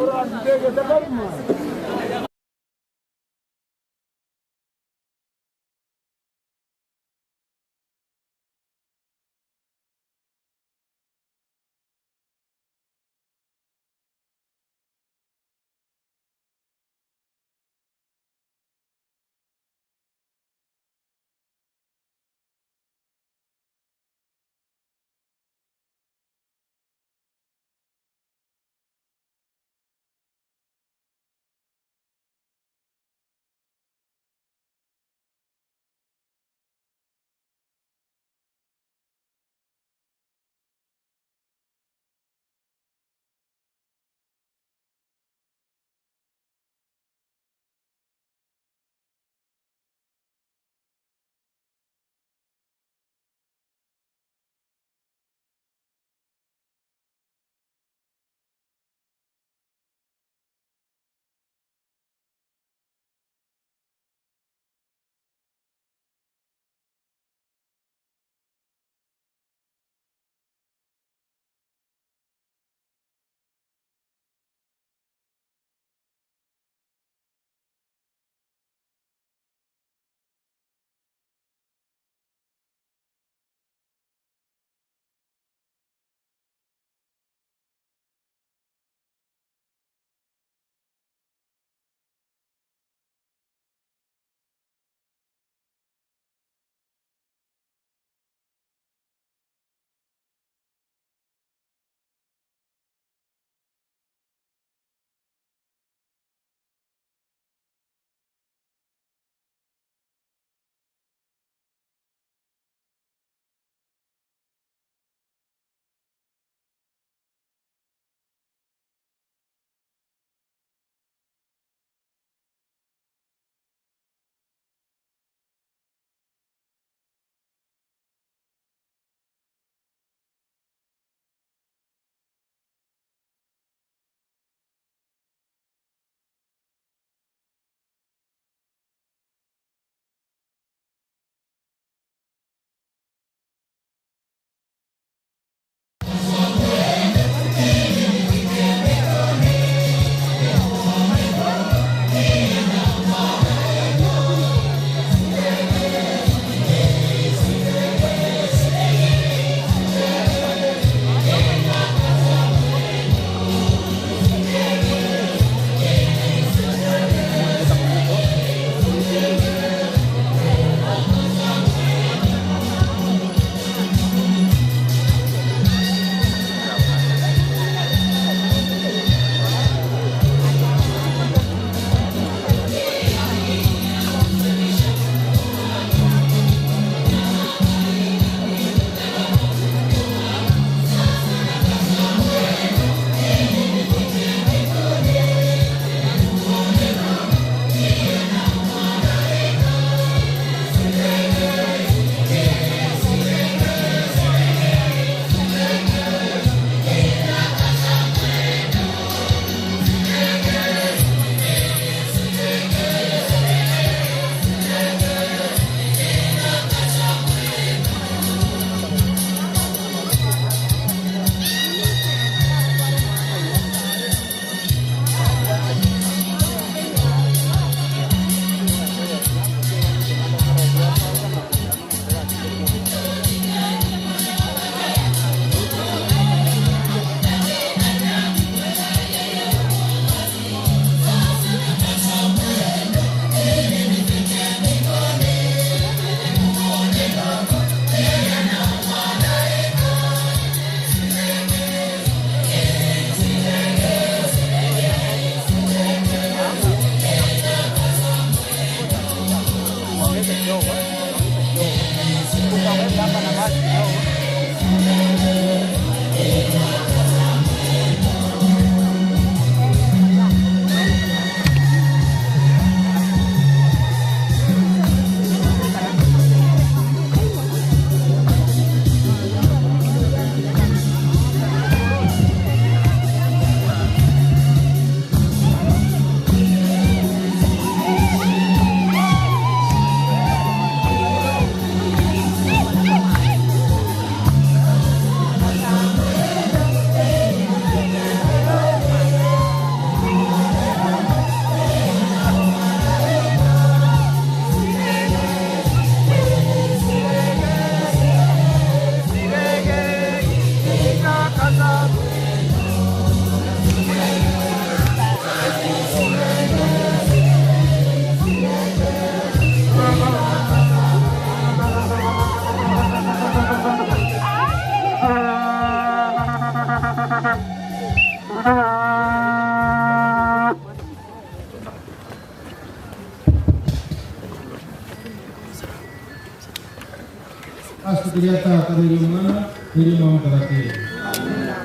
Ria Tata na eria Omwana na eria Omoyo Omotakatifu.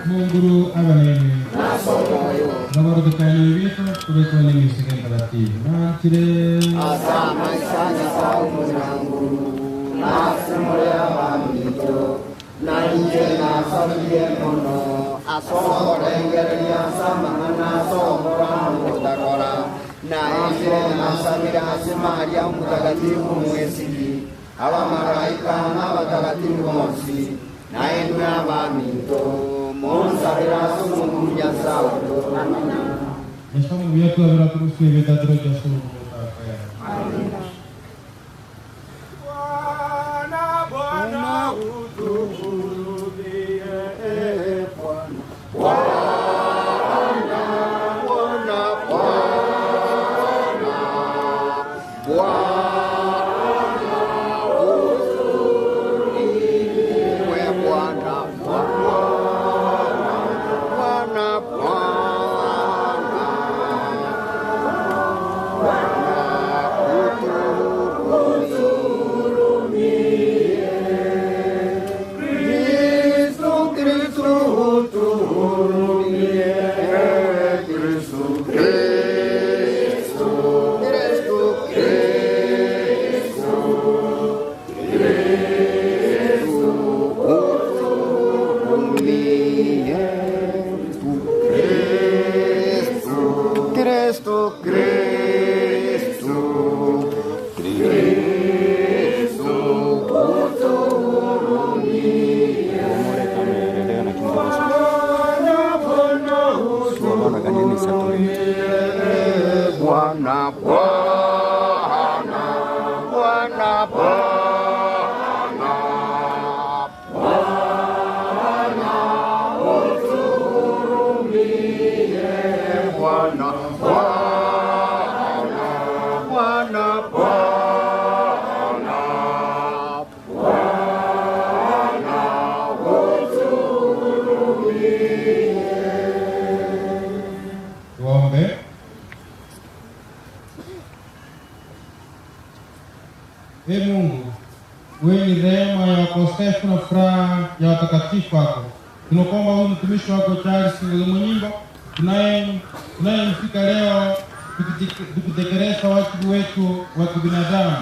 Omonguru abe nainwe. Nabarotekani ebito tobekwe n'emisiko emitagatifu. Nanchire. Ase amaiso a Nyasae omonyanguru, na ase more abaminto, na inche nasabire mono ase okorengereria ase amang'ana ase ogokora na ogotakora, na inche nasabire ase Maria Omotakatifu Omwesigi, abamalaika na abatagatifu bonsi, na inwe abaminto, monsabere ase Omonguru Nyasae oito. Nyasae omuya twabera aturusie ebitatero Jesu ogotakera. Bwana utuhurumie, Bwana. Bwana, Bwana, Bwana, Bwana utuhurumie, Bwana, Bwana, Bwana, Bwana, utuhurumie. Kristo, Kristo, utuhurumie. Kristo, Kristo, Kristo, Kristo, Kristo, utuhurumie. Kristo, Kristo, Kristo, Kristo, utuhurumie. Bwana, Bwana, Bwana, Bwana, Bwana, utuhurumie. Bwana, Bwana, Bwana, Bwana, Bwana, utuhurumie. Tuombe. Ee Mungu, wewe ni rehema ya wakosefu na furaha ya watakatifu wako. Tunakuomba huyu mtumishi wako Charles Munyimbo tunayemfika leo tukitekeleza wajibu wetu wa kibinadamu,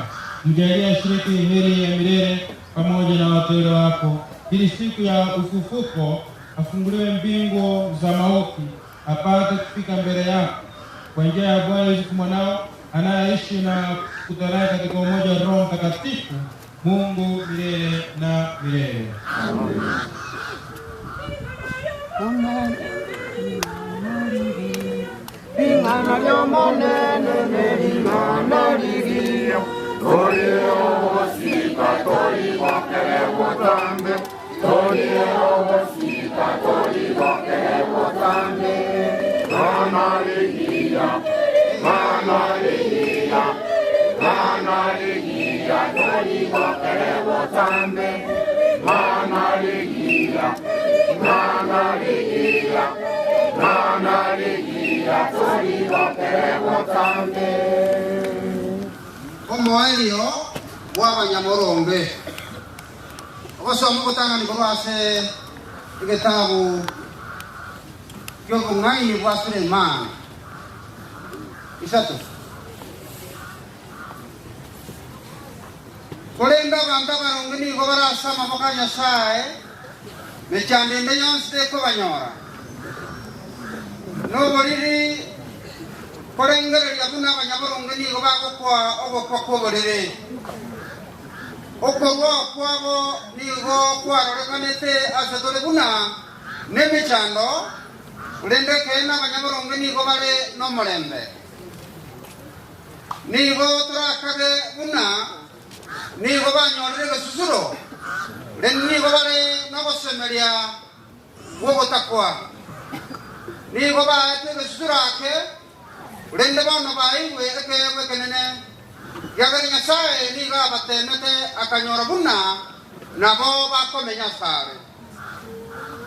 mjalie ashiriki heri ya milele pamoja na wateule wako, ili siku ya ufufuko afunguliwe mbingu za mauti apate kufika mbele yako kwa njia ya Bwana Yesu mwanao anayeishi na kutawala katika umoja wa Roho Mtakatifu, Mungu milele na milele. Ring'ana ry'omonene ne ring'ana rigiya tori obosika tori bokere botambe tori obosika tori bokere botambe ng'ana rigiya ng'ana rigiya ng'ana rigiya tori bokere botambe ng'ana rigiya ng'ana rigiya ng'ana rigiya tori bokere botambe. Omoerio bw'abanyamorombe ogosoma ogotang'ani korwa ase egetabu kia obong'aini bwa Sulemani isato korenda abanto abaronge nigo barase amaboko a Nyasaye mechando ende yonsi tekobanyora noboriri korengereria buna abanyaboronge nigo bagokwa ogokwa kwa oborere okorwa kwabo nigo kwarorekanete ase tore buna n'emechando orende ekene abanyaboronge nigo bare n'omorembe nigo torakage buna nigo banyorire egesusuro rende nigo bare n'ogosemeria bwogotakwa nigo baete egesusuro ake rende bono baigwe ekeegwa ekenene giagere Nyasaye nigo abatemete akanyora buna nabo bakomenya asare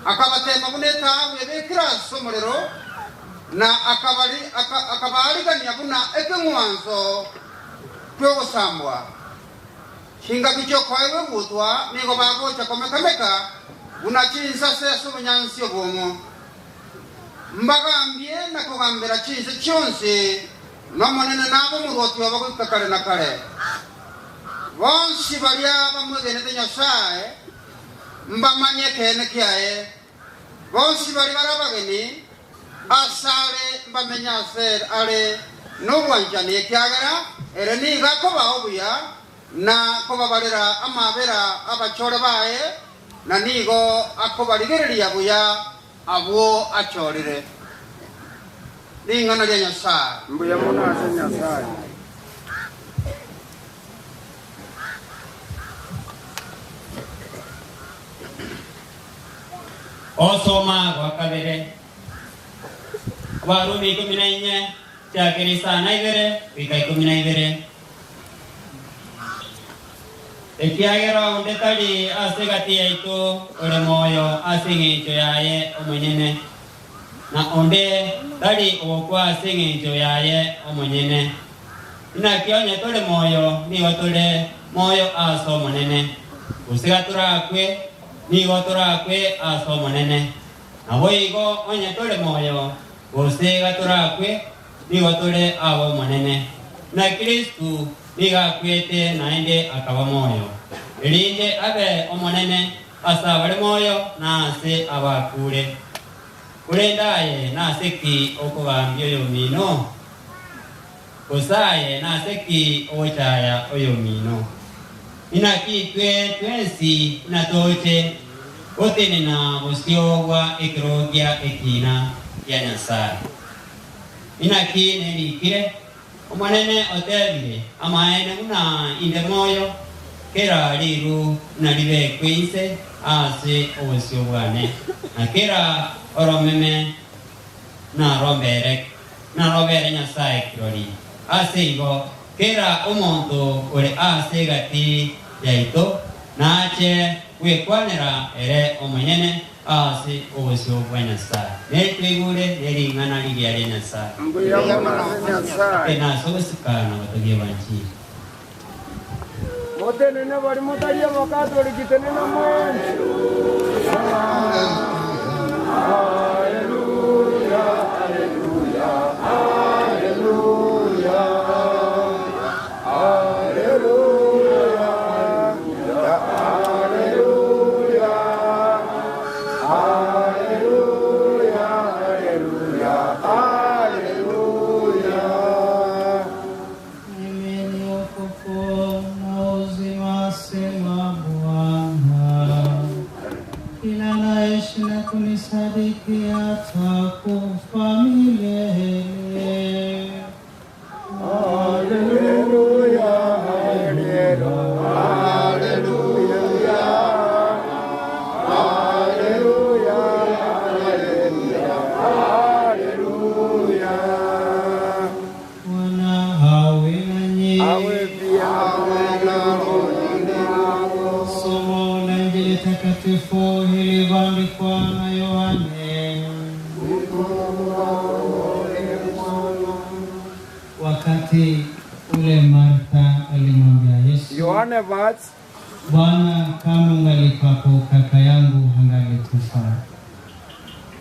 akabatema buna etaabu ebekire ase omorero na akabarigania buna ekeng'wanso kiogosambwa. Chingaki chi'okoegwa egutwa nigo bagocha komeka-meka buna chinsase ase obonyansi obwomo. Mbagambie na kogambera chinse chionsi, n'Omonene nabe omorwoti obo goika kare na kare. Bonsi baria bamwegenete Nyasae mbamanye ekeene kiaye, bonsi baria bare abageni asare mbamenye ase are nobwanchani, ekiagera ere nigo akobaa obuya na kobabarera amabera abachore baye, na nigo akobarigereria buya abwo achorire. Ring'ana ria Nyasae. Mbuya mono ase Nyasae. Osoma gwa kabere, Abarumi 14, chakera 52 goika 12. Ekiagera onde tari ase egati yaito ore moyo ase engencho yaye omonyene, na onde tari ogokwa ase engencho yaye omonyene. Inaki onye tore moyo, nigo tore moyo ase Omonene, gose gatorakwe, nigo torakwe ase Omonene. Naboigo onye tore moyo, gose gatorakwe, nigo tore ab'Omonene. Na Kristo nigo akwete naende akaba moyo, erinde abe Omonene ase abare moyo na ase abakure. Korende aye nase ki okogambia oyomino? Gose aye nase ki ogochaya oyomino? Inaki intwe twensi buna toche gotenena bosio bwa ekerogo gia ekiina kia Nyasae. Inaki nerikire, Omonene otebire, Amaene buna inde moyo, kera riru naribekwe inse ase obosio bwane, na kera oromeme narombere narobere Nyasae kirori. Ase igo, kera omonto ore ase egati yaito nache gwekwanera ere omonyene ase obosio bwa Nyasae. Netwaigure ne ring'ana rigiya ria Nyasae. Mbuya mono ase Nyasae. Eke nase ogosika na gotogia ebanchili. Motenene baria motari Abakatoliki, tenena mwensi. Haleluya, haleluya, haleluya, haleluya, haleluya, haleluya, haleluya, haleluya. Mimi ni ufufuo na uzima, asema Bwana. Kila anayeishi na kunisadiki hatakufa milele. Haleluya, haleluya, haleluya, haleluya, haleluya. Bwana awe nanyi. Awe pia na rohoni mwako. Somo la Injili takatifu ilivyoandikwa na Yohane. Wakati ule Martha alimwambia Yesu, Yohane Vats Bwana, kama ungalikuwapo kaka yangu hangalikufa.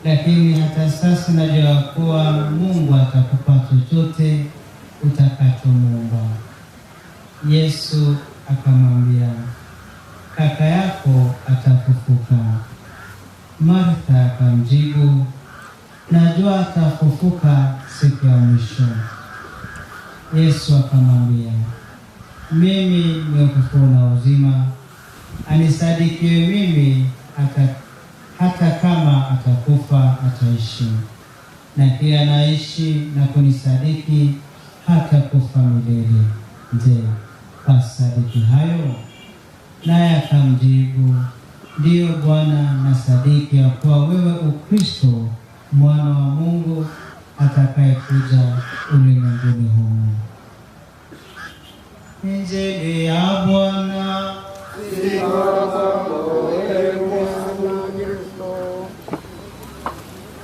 Lakini hata sasa najua kuwa Mungu atakupa chochote utakachomuomba. Yesu akamwambia, kaka yako atafufuka. Martha akamjibu, najua atafufuka siku ya mwisho. Yesu akamwambia, mimi ni ufufuo na uzima, anisadikiwe mimi hata, hata kama atakufa ataishi, na kila anaishi na kunisadiki hatakufa milele. Je, wasadiki hayo? Naye akamjibu, ndiyo Bwana, nasadiki ya kuwa wewe Ukristo mwana wa Mungu atakayekuja ulimwenguni humu. Injili ya Bwana.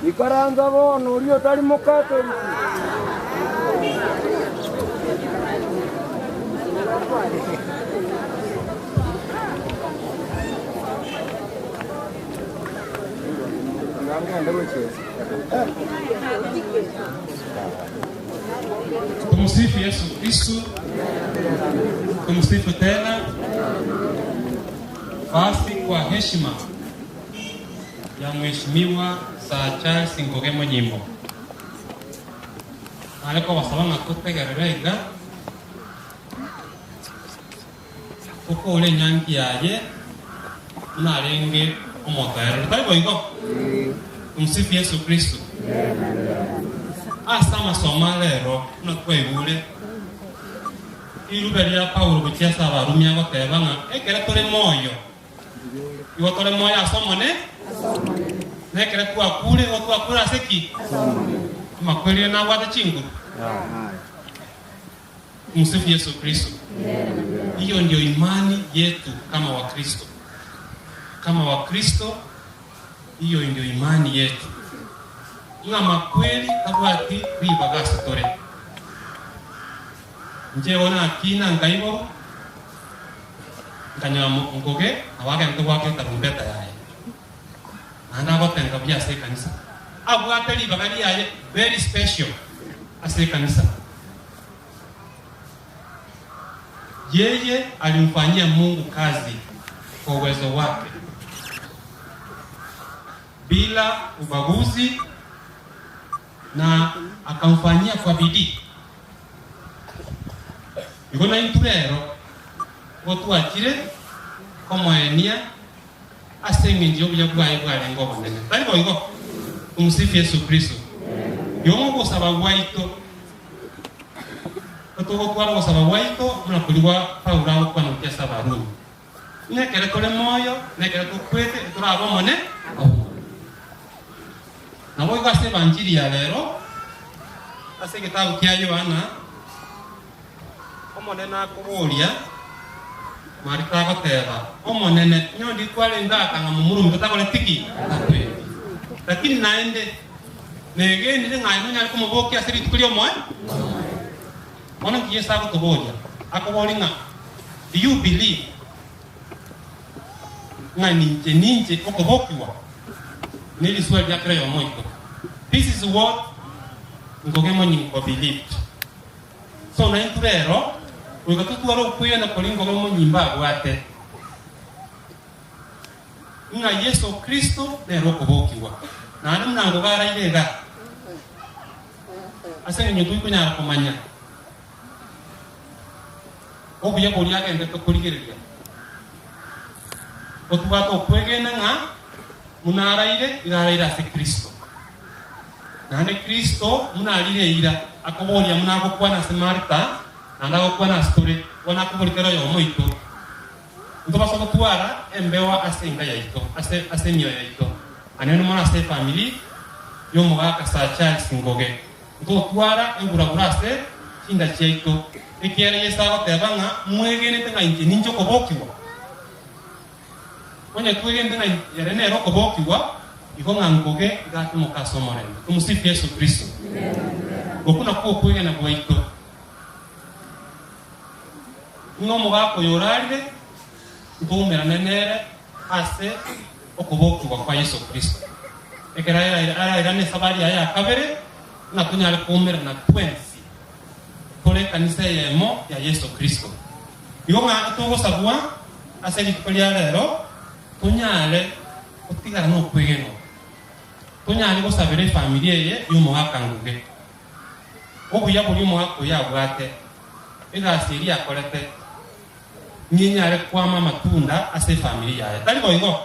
Ikaranza bono oria otari Mokatoliki. Tumsifu Yesu Kristo. Tumsifu tena. Basi kwa heshima ya Mheshimiwa Sir Charles Ngoge Monyimbo, nare kobasaba ng'a totegerere iga tokore enyangi yaye buna arenge omotoereru. Tari boigo? Tumsifu Yesu Kristo. Ase amasomo a rero buna twaigure, rirube ria Paulo gochia ase Abarumi agoteba ng'a ekero tore moyo, igo tore moyo ase Omonene, na ekero twakure, igo twakure ase ki? Amakweri nabwate chinguru. Tumsifu Yesu Kristo. Hiyo ndio imani yetu kama Wakristo. Kama Wakristo, hiyo ndio imani yetu. Ng'a amakweri tabwati ribaga ase tore. Inche igo nakina nkaigoro, nkanyora Ngoge nabo agente goaka etarumbeta yaye. Naende agotenga buya ase ekanisa. Abwate ribaga riaye very special ase ekanisa. Yeye alimfanyia Mungu kazi kwa uwezo wake bila ubaguzi na akamfanyia kwa bidii. Igo naintwe rero igo twachire komoenia ase engencho y'obuya bwaye bwarenge obonene. Tari boigo? Tumsifu Yesu Kristo. Igo ng'ogosaba gwaito, togotwara ogosaba gwaito buna koria gwa Paulo agokwana gochia ase Abarumi, ng'a ekero tore moyo na ekero tokwete ntorabe omone obomo. Naboigo ase Ebanchiri ya rero, ase egetabu kia Yohana, Omonene akoboria, Marita agoteba, Omonene, inwe ndikwarenge aka ng'a momura ominto takoreti ki? Takweti. Lakini naende negenire ng'a aye nonyare komobokia ase rituko ri'omoe? Bono nki Yeso agotoboria? Akoboria ng'a, Do you believe ng'a ninche ninche okobokigwa? Neriswali ria kera oyomo oito. This is what Ngoge Monyinko believed. So naintwe rero goika totware okwegena koria Ngoge Monyimba abwate, ng'a Yeso Kristo nere okobokigwa. Naende buna Ngoge araire iga, ase engencho toikonyara komanya obuya boria agenderete korigereria, gotobwate okwegena ng'a buna araire, iga araire ase Kristo. Naende Kristo buna arire eira, akoboria buna agokwana ase Martha, naende agokwana ase tore, bono akoboria kera oyomo oito, Ntobasa gotwara embeo ase enka yaito, ase ase emioyo yaito, anene mono ase efamiri y'omogaka Sir Charles Ngoge. Ntotwara enguragura ase chinda chiaito, ekiagera Yeso agoteba ng'a mwegenete ng'a inche ninche okobokigwa. Onye twegenete ng'a ere nere okobokigwa, igo ng'a Ngoge iga atimoke ase omorembe. Tumsifu Yesu Kristo. Okwo nakwo okwegena gwaito. Ng'a omogaka oyo orarire, ntoumerane nere ase okobokigwa kwa Yeso Kristo. Ekero arairane esabari yaye ya kabere, ng'a tonyare koumerana twensi tore ekanisa eyemo ya Yeso Kristo. Igo ng'a togosabwa ase rituko ria rero tonyare gotigara nokwegenwa, tonyare gosabera efamiri eye y'omogaka Nguge. Obuya boria omogaka oyo abwate, egasi eria akorete, ninyare kwama amatunda ase efamiri yaye. Tari boigo?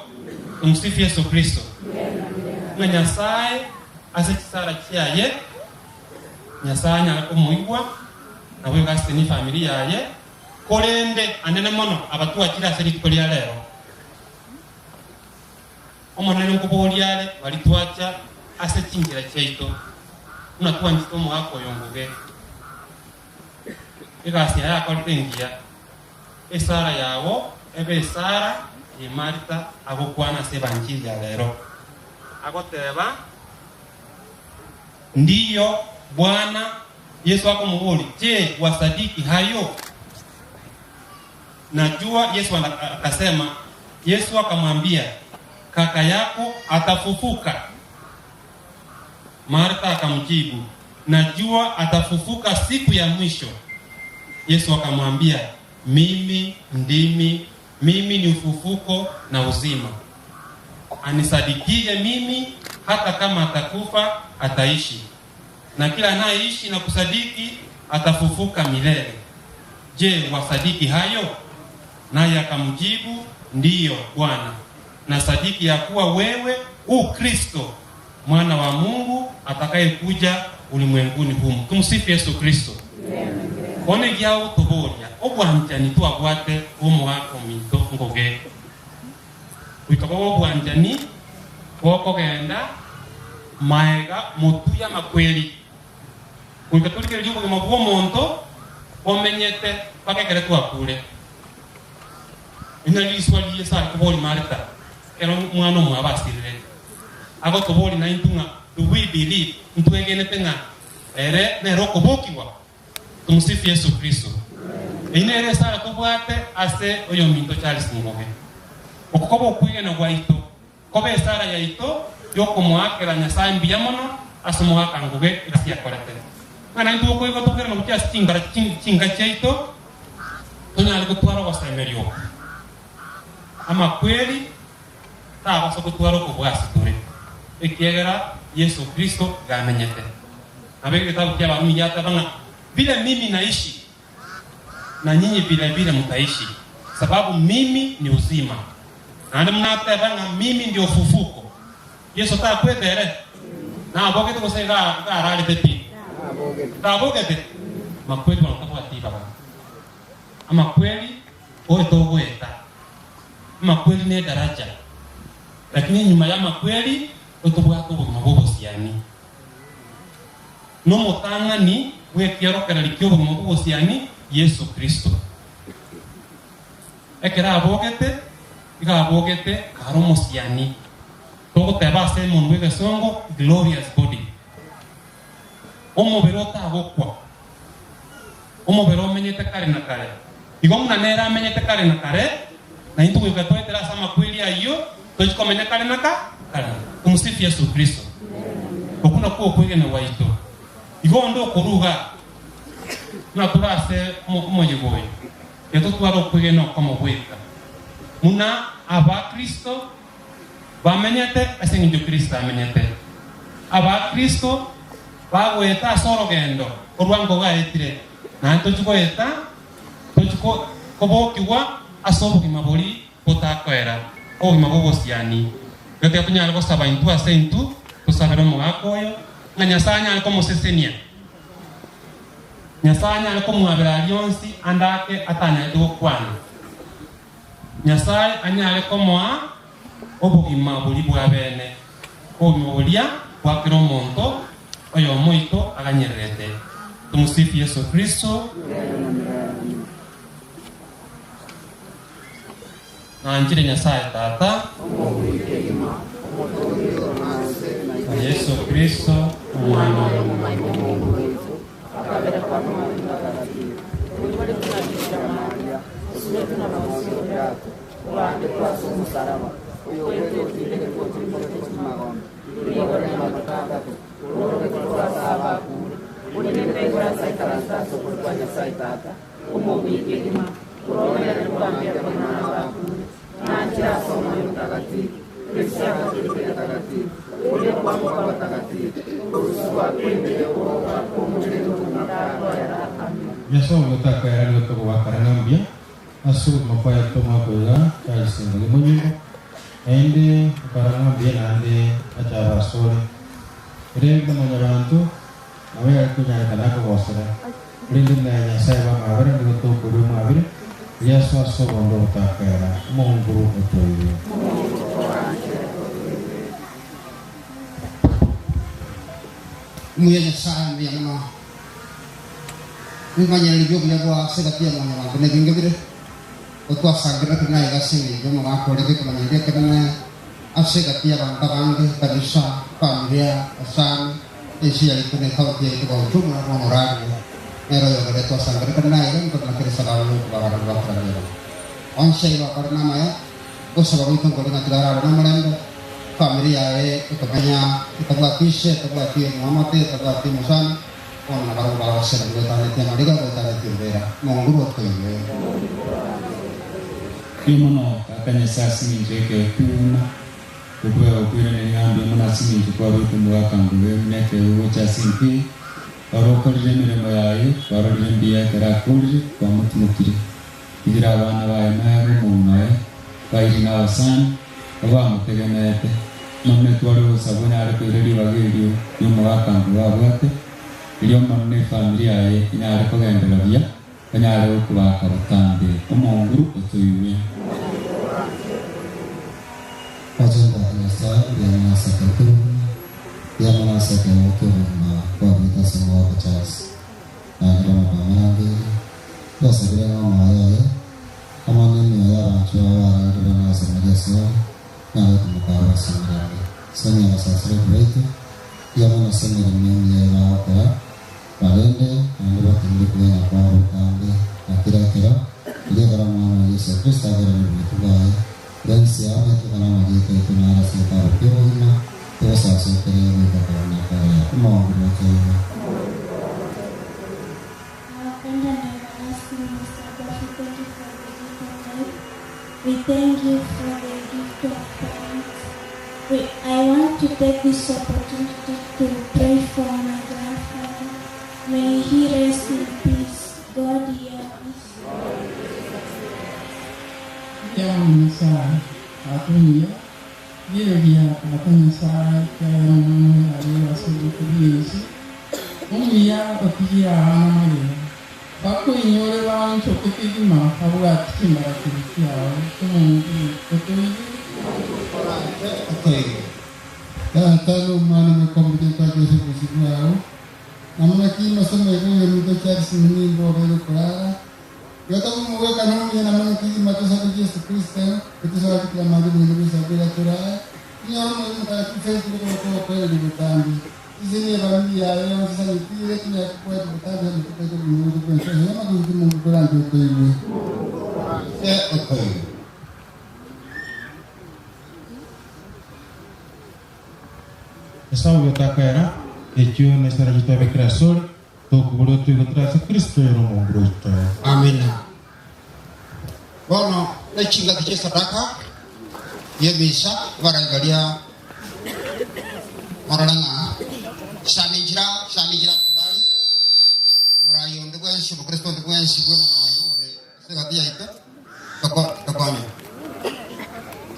Tumsifu Yesu Kristo. Ng'a Nyasae ase chisara chiaye, Nyasae anyare komoigwa, naboigo ase nefamiri yaye, korende anene mono abatwachire ase rituko ria rero. Omonene nkoboria are baria twacha ase chinchera chiaito, buna twanchete omogaka oyo Nguge. Egasi yaye akorete engiya, esara yabo ebe esara eye Martha agokwana ase Ebanchili ya rero, agoteba, Ndiyo, Bwana. Yeso akomoboria, Je, wasadiki hayo? Najua Yesu akasema, Yesu akamwambia, kaka yako atafufuka. Martha akamjibu, najua atafufuka siku ya mwisho. Yesu akamwambia, mimi ndimi, mimi ni ufufuko na uzima. Anisadikiye mimi, hata kama atakufa ataishi, na kila anayeishi na kusadiki atafufuka milele. Je, wasadiki hayo? Naye akamjibu, ndiyo Bwana, nasadiki ya kuwa wewe u Kristo mwana wa Mungu atakayekuja ulimwenguni humu. Tumsifu Yesu Kristo. Bono egia gotoboria obwanchani twabwate omogaka ominto ngoge goika bobe obwanchani bokogenda maega motwe y'amakweri goika torigererie obogima bw'omonto bomenyete mpaka ekero twakure. Eri nario riswali Yeso are koboria Martha ekero omwana omwabo asirire. Agotoboria naintwe ng'a do we believe, ntwegenete ng'a ere nere okobokigwa? Tumsifu Yesu Kristo. Eyio nere esara tobwate ase oyominto Charles Ngoge. Oko kobe okwegena gwaito, kobe esara yaito yokomoakera Nyasae mbuya mono ase omogaka Ngoge egasi akorete. Ng'a naintwe gokoigwa tokerana gochia ase chingara chinka chiaito, tonyare gotwara ogosemeria oko. Amakweri tabasa gotwara okobua ase tore, ekiagera Yeso Kristo iga amenyete. Nabo egetabu ki'Abarumi giateba ng'a, Vile mimi naishi, na nyinyi vile vile mutaishi, sababu mimi ni uzima. Naende buna ateba ng'a mimi ndio ufufuko. Yeso takwete ere? Nabogete gose iga iga ararete pi? Tabogete? Makweri bono tabwati ribaga. Amakweri oyo togoeta. Amakweri nedaraja, lakini enyuma y'amakweri totobwate obogima bw'obosiani. Nomotang'ani bw'ekiorokererio ki'obogima bw'obosiani, Yeso Kristo. Ekero abogete, igo abogete kare omosiani, togoteba ase emonwa bw'egesongo, glorious body. Omobere otagokwa, omobere omenyete kare na kare. Igo buna nere amenyete kare na kare, na intwe goika toetere ase amakweri ayio, tochie komenya kare na kare. Tumsifu Yesu Kristo. Okwo nakwo okwegena gwaito. Igo onde okoruga buna tore ase omoyega oyo, tiga totware okwegena okomo bweka, buna Abakristo bamenyete ase engencho Kristo amenyete. Abakristo bagoeta ase orogendo korwa nkogaetire, naende tochie goeta, tochie kobokigwa ase obogima boria botakoera, obogima bw'obosiani. Igo tiga tonyare gosaba intwe ase intwe, tosabere omogaka oyo, ng'a Nyasae anyare komosesenia, Nyasae anyare komwabera aria onsi ande ake atanyarete gokwana. Nyasae anyare komoa obogima boria bwa bene, obogima boria bwa kera omonto oyomo oito aganyererete. Tumsifu Yesu Kristo. Nanchire Nyasae Tata, na Yesu Kristo, Omwana oye. Nyasae ogotakoera nigo togoakana ng'a mbuya ase obogima bwaye tomwaka oyo iga Charles Ngoge Monyinga, naende nkarora ng'a mbuya naende achabe asore. Rende mwanyabanto nabo yare konyarekana akogosera, korende buna ya Nyasae bw'amabera nigo tokoria omwabere Yeso ase obonda obotakoera, omonguru otoirwe. Omuya Nyasae, mbuya mono. Ebimanyererio bi'obuya bwao ase egati ya mwanyabanto nebinge bire, gotwasangererete naye iga ase engencho y'omogaka orenge ekemanyererio ekenene ase egati y'abanto abange, ekanisa, efamilia, abasani, ense yaito na ekaunti yaito kwa ujumla bono orarire nere oyogere twasangererekane naye iga nkorina kera esababu y'okoba abarori ba korangeria. Onsi ayio bakore namaya, ogosaba gwaito nkore ng'a tiga arare nomorembe. Efamiri yaye ekamenya etabwati ise, etabwati omoamate, etabwati omosani, bono nabarabwo bagosemeria goetanetie amariga, goetanetie embera. Omonguru otoiwe. Mbuya mono Tata Nyasae ase engencho y'ekeegwa ki'obogima, gokobeka gokoiraneria ng'a mbuya mono ase engencho kwaruete omogaka nguru buna ekeegwa gocha ase enka eye. Oro okorire emeremo yaye, kwarorire mbuya ekero akorire, kwamotimokire. Tigira abana baye magega omong'ina oye, bairi na abasani, abamotegemeete. Omonene tware gosaba onyare koira ribaga erio ri'omogaka nguru abwate, erio Omonene efamiri yaye enyare kogenderera buya, banyare gokobaka botambe omonguru otoiwe. Bachende ase Nyasae, mbuya mono ase ekero ki'obogima, mbuya mono ase ekeegwa ki'obogima kwaruete ase omogaka Charles. Naende bono kwamorangeire, twasabire ng'a omoyo oye, amo nemioyo y'abanchwa bao bararire bono asemerie asore, naro timoka abo ase omorembe. Senia abasasiroti baito, mbuya mono ase emeremo emiya ebagokora, Barende, naende batumire kogenda kwabo botambe, na kera ekero, erio ekero Omwana o Yeso Kristo akoirana oboiti bwaye, bwensi amo etokane amarieta aito naro ase egetabu ki'obogima, togosasokere goika kare na kare. Omonguru otoigwe. Our kind and everlasting Master God, we thank you for the gift of life. We thank you for the gift of parents. We, I want to take this opportunity to pray for my grandfather. May he rest in peace. God hear us. Mbuya mono Nyasae, Tata omuya, rigereria Tata Nyasae, ekiagera omwana oyo abeire ase oboiko bw'ense, omuya otigie abana magega, bakoinyore baonchoke kegima babwati chimbaratero chiao, Omonto otoigwe. Oranche otoigwe. Tata na Omwana omokombe twake ase obosio bwao, na mono ki masemo iga oyominto Charles Munyimbo obeire okorara, igo tokomogwekana omuya na mono kegima tosabe Yesu Kristo, etusabe kila mali bwende bwesabira torae, kinyora omoyo omotakatifu ekire gokokoereria botambe. Ise ni familia yaye yonse sanitire kinya kwetu botambe mutukwete bunyugu kwense hema kuzi Mungu kurante otoigwe. Oranche otoigwe. Nyasaye ogotakera ekio nesara gitwabekera asore tokubura otwigotera ase Kristo ero omonguru oito. Amina. Bono nechingaki chia esadaka y'emisa baraigaria morore ng'a saninchira saninchira tafadhali morai onde bwensi omokristo onde bwensi bwe omoyo ore ase egati yaito toko tokonye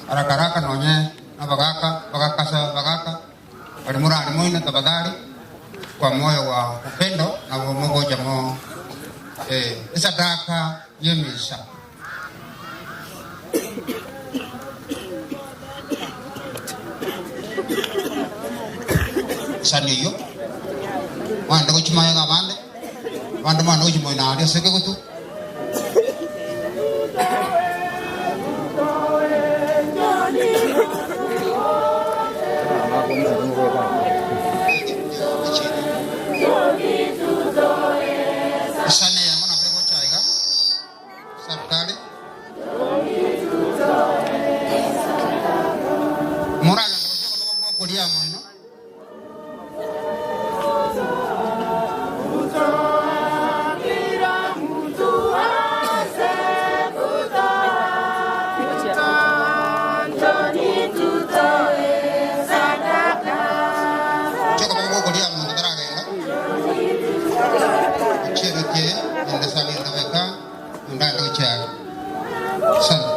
haraka haraka nonye nabagaka bagakasa bagaka bari morari moino tafadhali kwa moyo wa upendo nabo mogocha mo eh, esadaka y'emisa. Sani eyo mwande gochimaega abande abande mwande gochimoina aria ase ekegutu. Esani eyemo nabo egocha iga serikali moragenda gochia kotoka bwokoria moino. Choka bwokoria moino taragenda ocherutie ende sani ndabeka ndagenda gochiaga sani.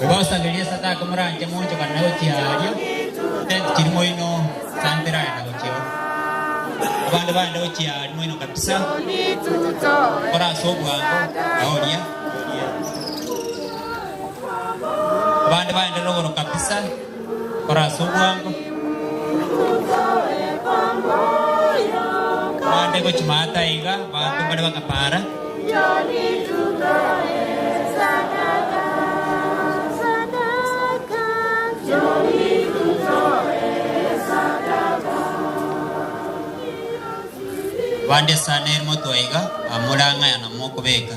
Ogosangeria sadaka moranje monchokana na gochiaria tent chiri moino santerae na gochio abandu baende gochiaria moino kabisa kora ase obwango aoria abandu baende rogoro kabisa. Kora ase obwango. Bande gochimata iga, banto mbare bakapara. Bande sana erimo twaiga, bamurang'aya na mokobeka.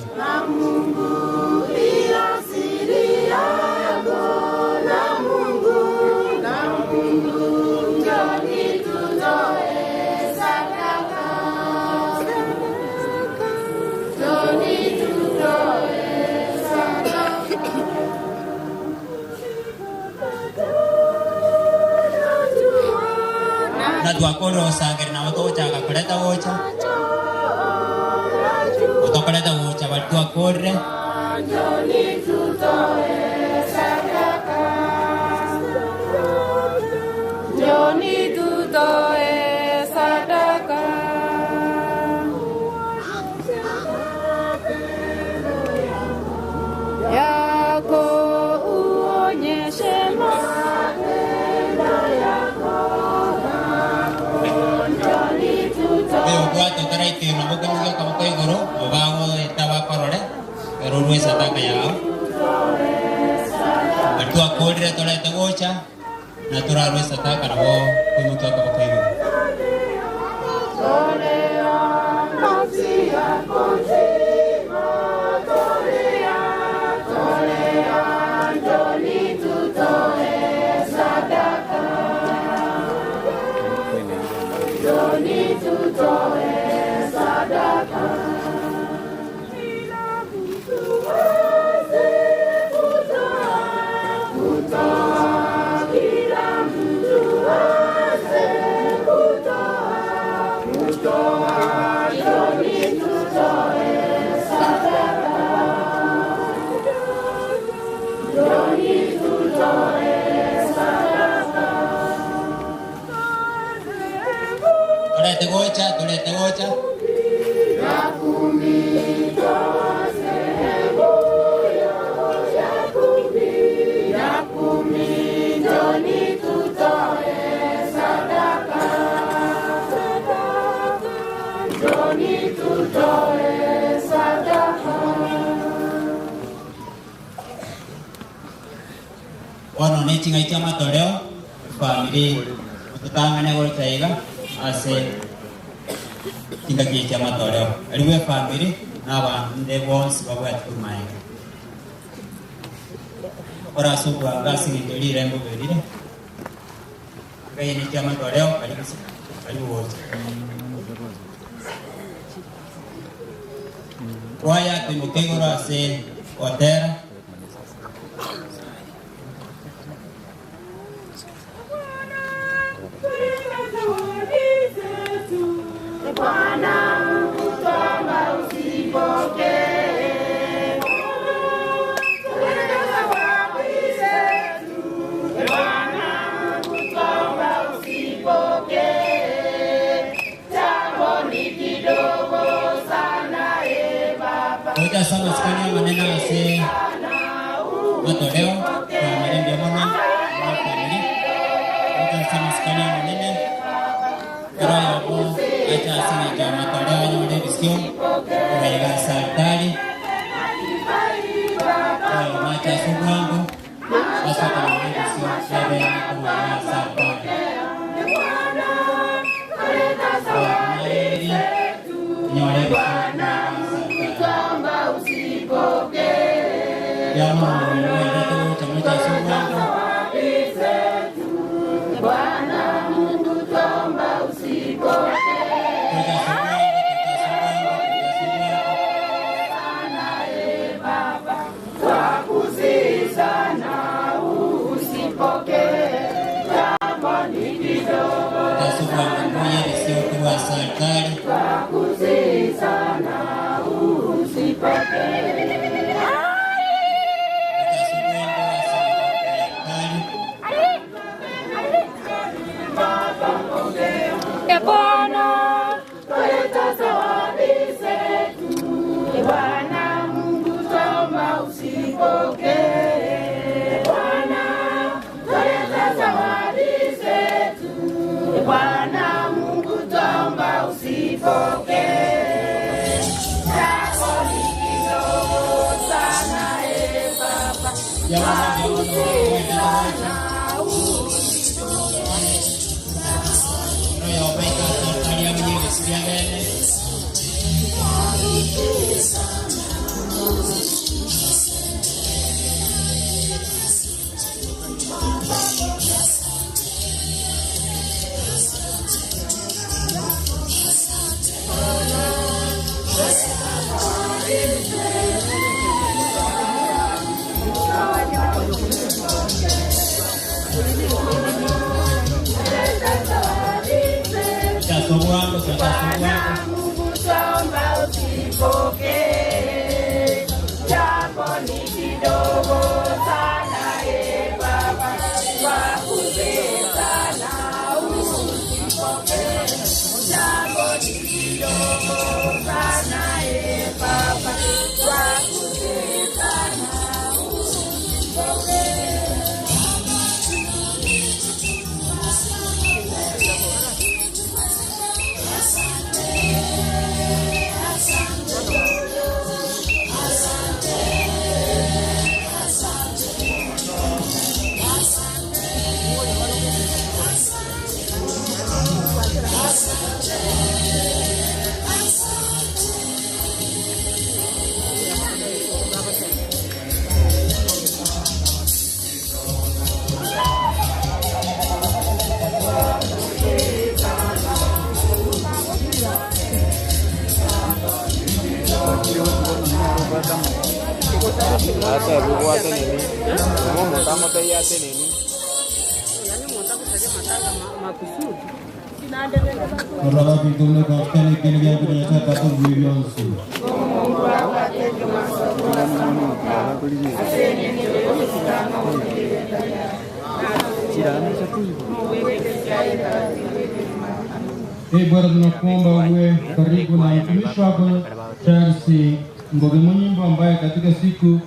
Na twakorire osangere nabo togochaka koreta gocha. Otokoreta gocha bari twakorire. Njoni tutoe sadaka. Yako uonyeshe matendo yako. Njoni tutoe Oyo obwate otaraikirwa nabo kemugia akaboko igoro, obagoeta bakorore, ero orwe esadaka yao. Bari twakorire torete gocha, na torarwa esadaka nabo koimokia akaboko igoro. Tolea nafsi yako nzima, tolea, tolea, njoni tutoe sadaka. Njoni tutoe sadaka. Kila mtu aweze kutoa, kutoa, kila mtu aweze kutoa, kutoa, njoni tutoe sadaka. Njoni tutoe sadaka. Torete gocha, torete gocha. Ya kumi toa sehemu ya kumi, ya kumi, njoni tutoe sadaka. Njoni tutoe sadaka. Bono ne ching'ai chia matoleo, family ototang'ane gocha iga ase chingaki chia matoleo. Ariwe family na abande bonsi babwate korwa iga. Ora ase obwanga ase eng'encho rirembo berire, ekaine chia matoleo karibu karibu gocha. Kwaya toimoke igoro ase gotera. Bwana Mungu twomba usipokee. Tuleta zawadi zetu. Bwana Mungu twomba usipokee. Jambo ni kidogo sana e Baba. Gocha ase amasikani amanene ase matoleo, family mbuya mono, na family. Gocha ase amasikani amanene, ero oyomo acha ase eng'encho ya matoleo anyore ebisio, korwa ase altari. Oyomo acha ase obwango, ase okonyora ebisio, ebe korwa ase altari. Oyomo eri, anyore ebisio korwa ase altari. Twomba usipokee. Mbuya mono mwendete gocha mocha ase obwango. Zawadi zetu. Bwana Mungu twomba usipokee. Sana e Baba, twakusihi sana usipokee. Jambo ni kidogo. Ase obwango mbuya ebisio korwa ase altari. Twakusihi sana usipokee. E Bwana, twaleta zawadi zetu. E Bwana Mungu twomba usipokee. E Bwana, twaleta zawadi bwango soka ase obwango. Mungu twaomba usipokee, japo ni kidogo sana, e Baba, twakusihi sana usipokee, japo ni kidogo sana, e Baba, twakusihi sana usipokee. Ate bubwate nini? Omo mutamo yate nini? Ee Bwana, tunakuomba uwe karibu na mtumishi wako Charles Ngoge Munyimbo ambaye katika siku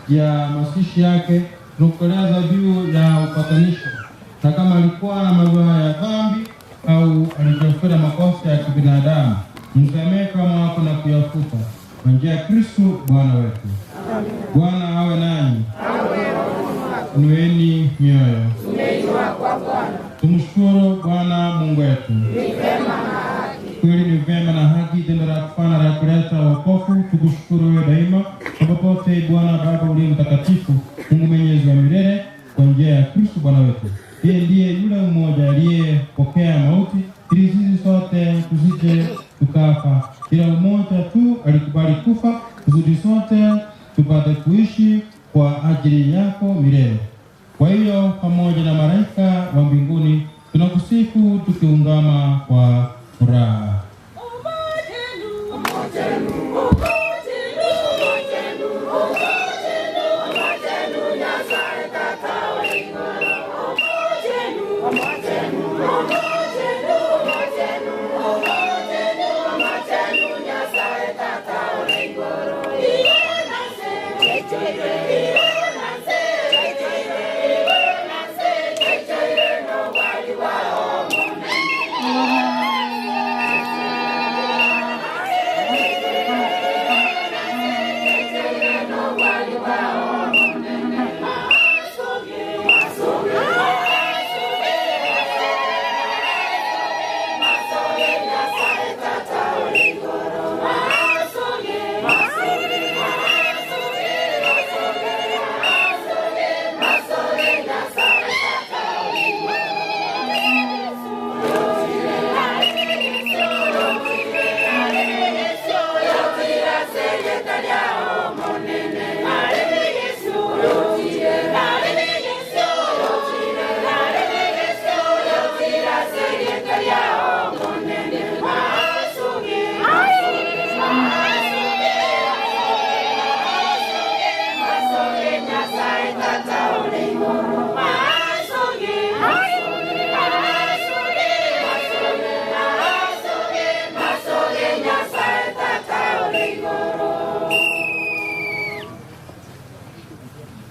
ya mazishi yake tunakutolea dhabihu ya upatanisho, na kama alikuwa na mabaya ya dhambi au alivyofanya makosa ya kibinadamu, msamehe kama wako na kuyafuta kwa njia ya Kristo Bwana wetu. Bwana awe nanyi. Inueni mioyo. Tumshukuru Bwana Mungu wetu. Kweli ni vyema na haki, tendo la kufana la kuleta wokovu. Tukushukuru wewe daima kwa popote, Bwana Baba uliye mtakatifu, Mungu mwenyezi wa milele, kwa njia ya Kristo Bwana wetu. Yeye ndiye yule mmoja aliyepokea mauti ili sisi sote tusije tukafa, ila mmoja tu alikubali kufa kusudi sote tupate kuishi kwa ajili yako milele. Kwa hiyo pamoja na malaika wa mbinguni tunakusifu tukiungama kwa furaha.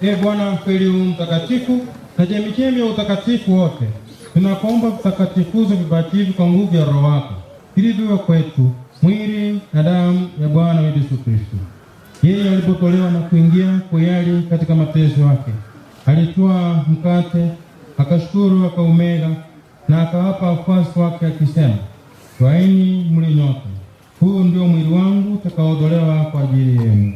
Ee Bwana kweli u mtakatifu na chemichemi ya utakatifu wote, tunakuomba vitakatifuze vipaji hivi kwa nguvu ya Roho wako, ili viwe kwetu mwili na damu ya Bwana wetu Yesu Kristo. Yeye alipotolewa na kuingia kuyali katika mateso yake, alitwaa mkate, akashukuru, akaumega na akawapa wafuasi wake akisema, twaeni mle nyote, huu ndio mwili wangu utakaotolewa kwa ajili yenu.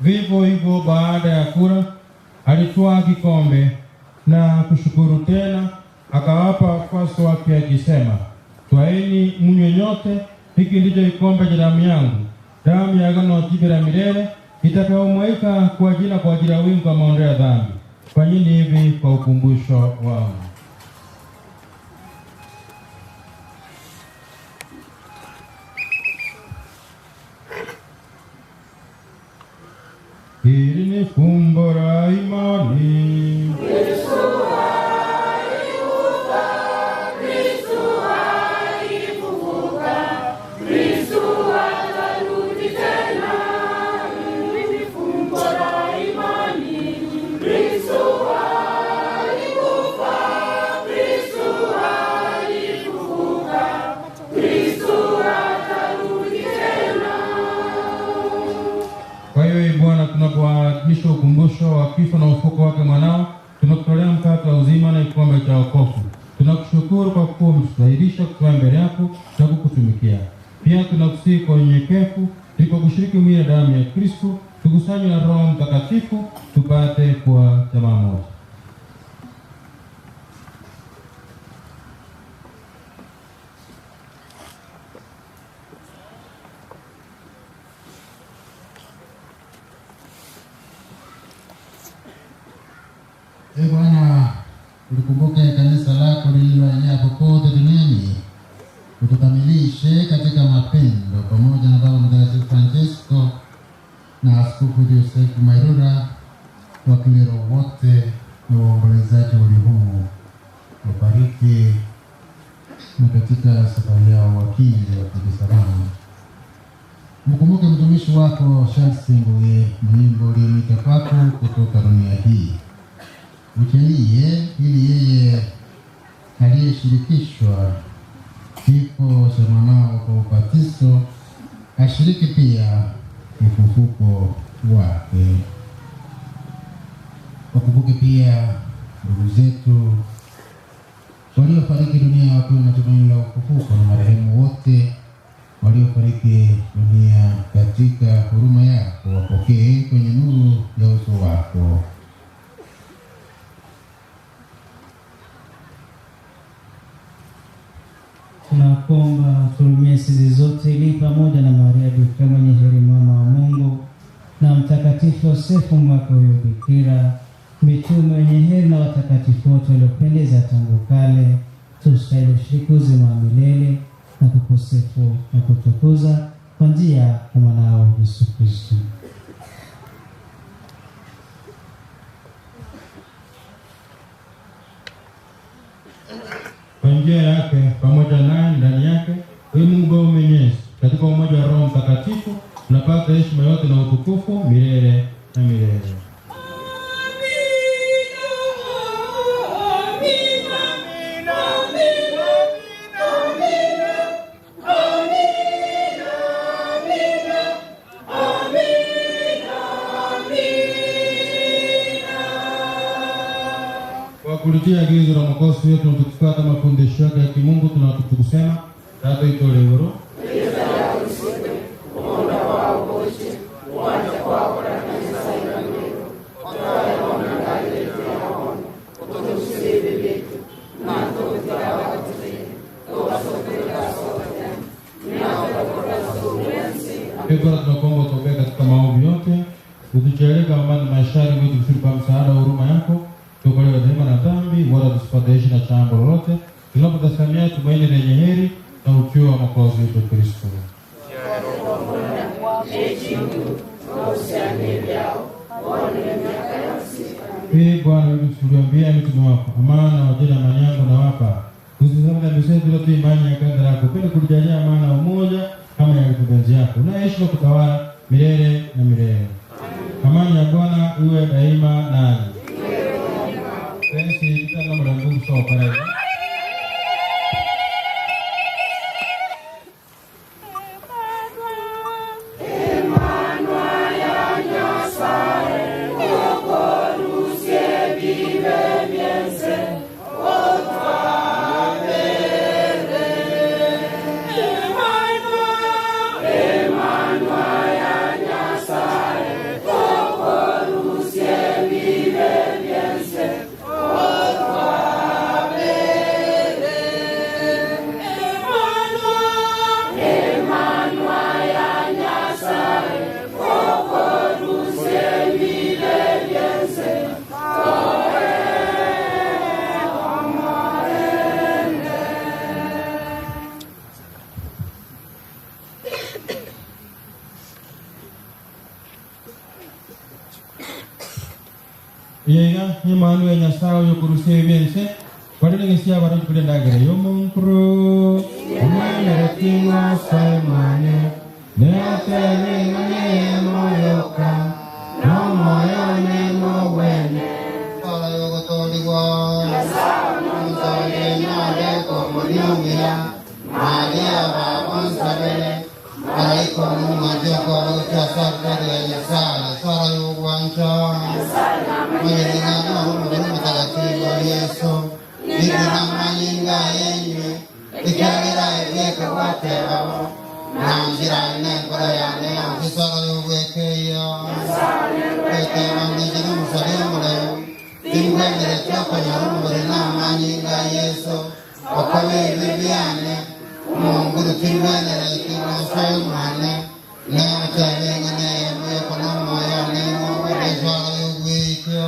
Vivyo hivyo baada ya kula, alitwaa kikombe na kushukuru tena, akawapa wafuasi wake akisema, twaeni mnywe nyote, hiki ndicho kikombe cha damu yangu, Damu ya agano jipya la milele itakayomwagika kwa ajili na kwa ajili ya wingi wa maondoleo ya dhambi. Fanyeni hivi kwa ukumbusho wangu. Hili ni fumbo la imani. Kwa hiyo ee Bwana, tunapoadhimisha ukumbusho wa kifo na ufufuko wake mwanao, tunakutolea mkate wa uzima na kikombe cha wokovu. Tunakushukuru kwa kuwa umetustahilisha kusimama mbele yako na kukutumikia. Pia tunakusihi kwa unyenyekevu, ili kwa kushiriki mwili na damu ya Kristo tukusanywe na Roho Mtakatifu tupate kuwa jamaa moja. Ee Bwana, ulikumbuke kanisa lako lililoenea popote duniani, utukamilishe katika mapendo pamoja na Baba Mtakatifu Francisco na Askofu Joseph Mairura, wakilero wote na waombolezaji waliohumu, wabariki na katika safari yao wakili wafike salama. Mkumbuke mtumishi wako Charles Ngugi Mnyimbo uliyemwita kwako kutoka dunia hii ujalie ili yeye aliyeshirikishwa kifo cha mwanao kwa ubatizo ashiriki pia ufufuko wake. Wakumbuke pia ndugu zetu waliofariki dunia wakiwa na tumaini la ufufuko na marehemu wote waliofariki dunia katika huruma yako, wapokee kwenye nuru ya uso wako. Tunakuomba turumie sisi zote ili pamoja na Maria Bikira mwenye heri mama wa Mungu na Mtakatifu Yosefu mwaka huyo Bikira, mitume wenye heri na watakatifu wote waliopendeza tangu kale, tustahili ushiriki uzima wa milele na kukusifu na kutukuza kwa njia ya mwanao Yesu Kristo. Kwa njia yake pamoja naye ndani yake, huyu Mungu Baba Mwenyezi, katika umoja wa Roho Mtakatifu, tunapata heshima yote na utukufu milele na milele. Kwa kulitia agizo la Mwokozi wetu na tukifuata mafundisho yake ya kimungu, tunatubu kusema: Tata itolewero Ee Bwana, tunakuomba utuombee katika maovu yote, utujalie kwa amani maishani mwetu, kusudi kwa msaada wa huruma yako tuokolewe daima na dhambi, wala tusifadhaishwe na jambo lolote, tunapotazamia tumaini lenye heri na ujio wa Mwokozi wetu Kristo. Ee Bwana, wewe uliambia mitume wako, amani na wajeni, amani yangu nawapa, usitazame dhambi zetu, ila tu imani ya kanisa lako. Upende kulijalia amani na umoja kama yalivyo yako, unaishi na kutawala milele na milele. Amani ya Bwana iwe daima nanyi. Pensi kitanga mulangu kusooka. Amen. Eyeiga n'Emmanuel Nyasae oyokorusia ebibe ense, bare negesia abarochi koria endagera y'omonkoro. Omwemereti ng'osoe mwane, neotebe ng'a neyemo yoka, nomoyo one nogwene. Ora yogotoorigwa, Nontorie nyore komonia omuya, Maria baba onsabere, Malaika omomwanche okoba gochia ase altari ya Nyasae, ase ora yogwancha. Manyire ng'a noro omobere omotakatifu o Yeso, nigo namanyinga aye enywe, ekiagera ebieka gwateba bo, na nchera nenkoro yane yonsi ase ora yogwekeyia. Gweteba ninche nomosani omoreu, timbwenereti okonyora omobere namanyinga a Yeso, okoba ebibe biane, omonguru timbwenereti ngosoe mwane, Negoteba ing'ana eyemo yoka nomoyo one nogwete enswaro y'ogweitia.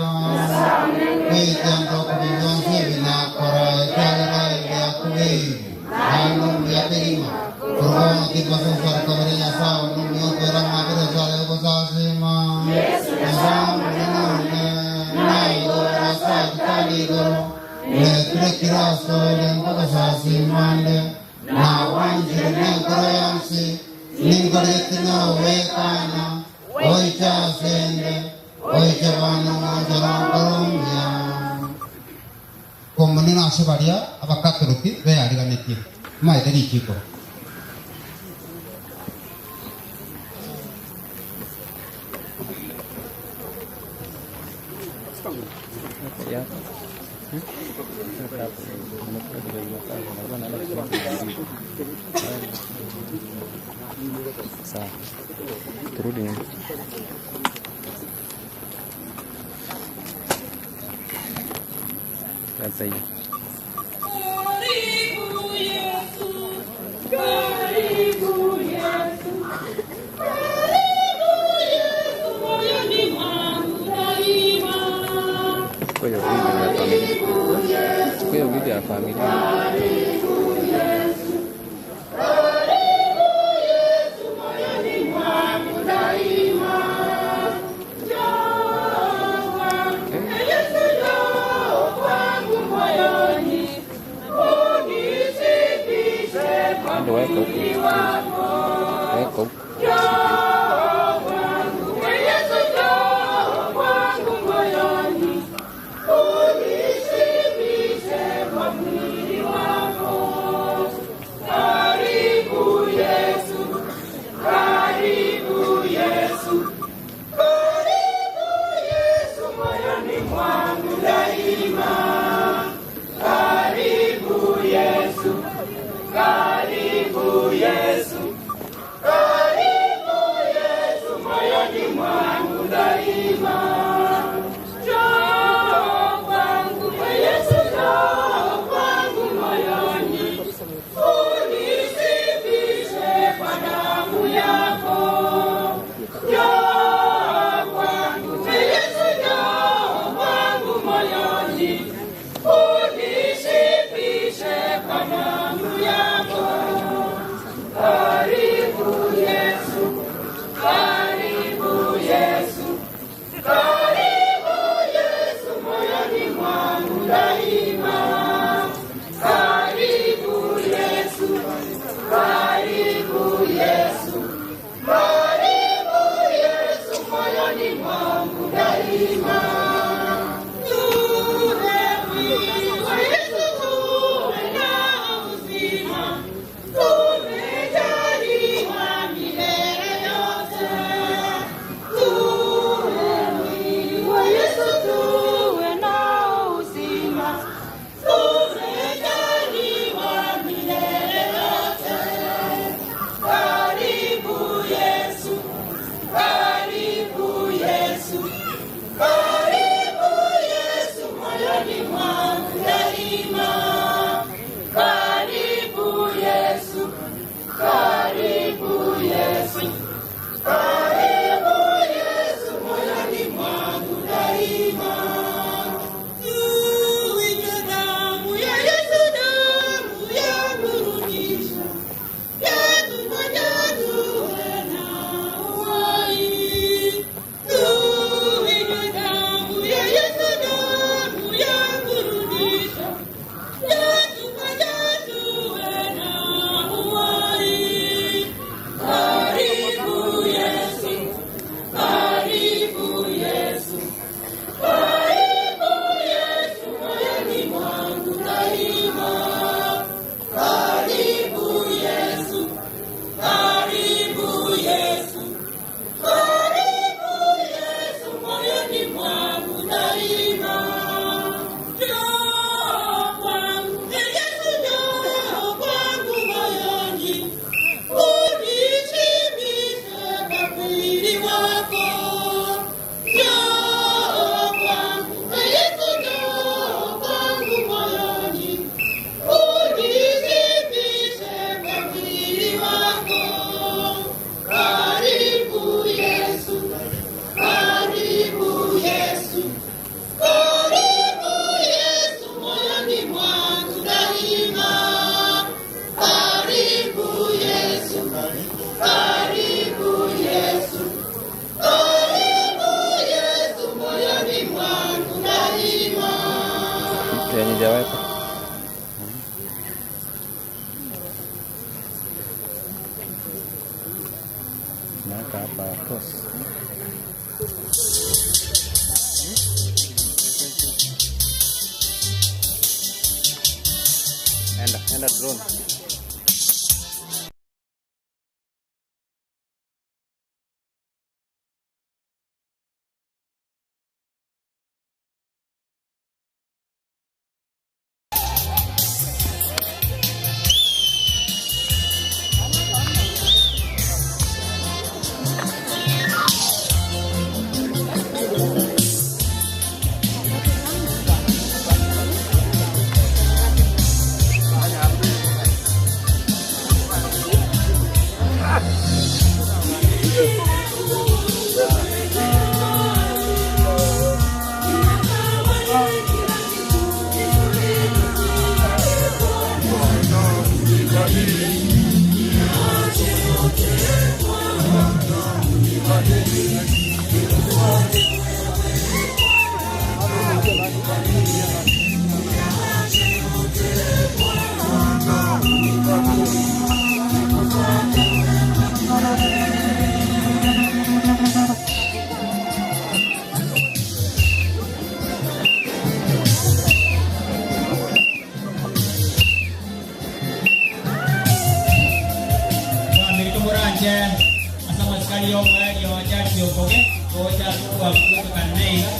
Goika ntokubi bionsi ebi nakora, ekiagera ebiakubeire, naende omuya kegima. Korwa bono timbasa enswaro kabere Nyasae one omuya okwera amabera enswaro y'ogosasima. Nyasae Omonene one, naigoro ase atari igoro, nekire kire asore nkogosasima nde. Nagwanchire nenkoro yonsi, ninkorete nogwekana, oiche asende, oiche bono ng'onchore onkore omuya. Omonene ase baria Abakatoliki beyariganetie, maete richiiko. Sawa. Turudi nyuma. Sasa hiyo. Karibu Yesu, karibu Yesu, karibu Yesu moyoni mwangu daima. Chukua hiyo video ya familia. Chukua hiyo video ya familia. Karibu Yesu, karibu Yesu moyoni mwangu daima. Njoo kwangu, Yesu njoo kwangu moyoni, unishibishe kwa Ndo weka huko. mwili wako. Weka huko. Njoo kwangu, Yesu njoo kwangu moyoni, unishibishe kwa mwili wako. Karibu Yesu, karibu Yesu, karibu Yesu moyoni mwangu daima. Karibu Yesu, karibu Yesu, karibu Karibu Yesu, karibu Yesu moyoni mwangu daima. Yenye jaweka. Naweka hapa pause. Enda, enda drone. Famiri tomoranche ase amasikari y'omoerio church okoge gocha tokwakutukana iga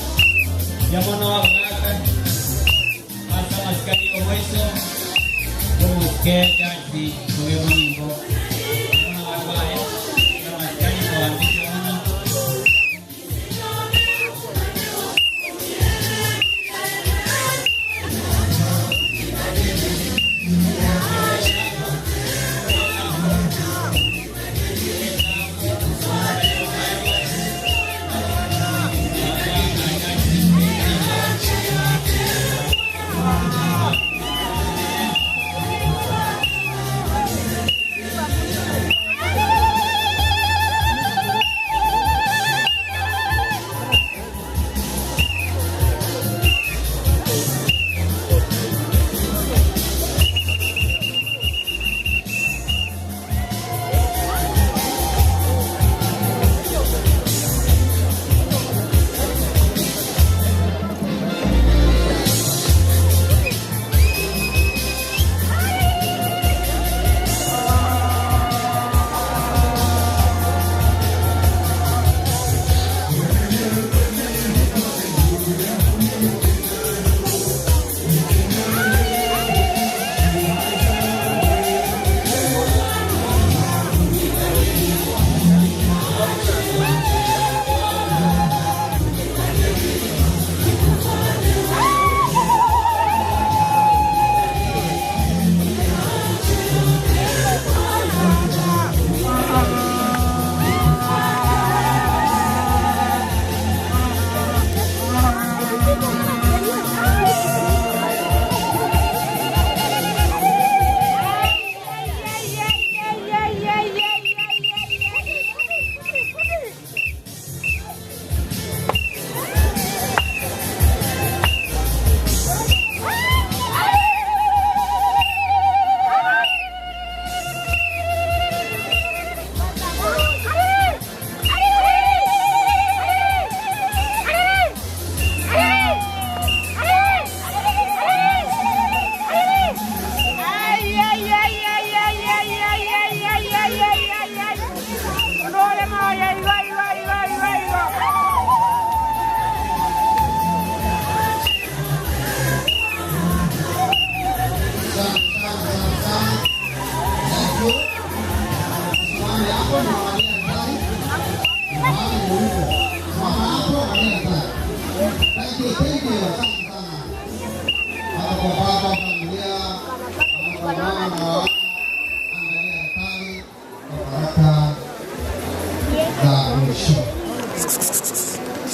yamono abagaka ase amasikari y'omwaiso omoke church oge moningo mono barwaye amasikari koambisha mono.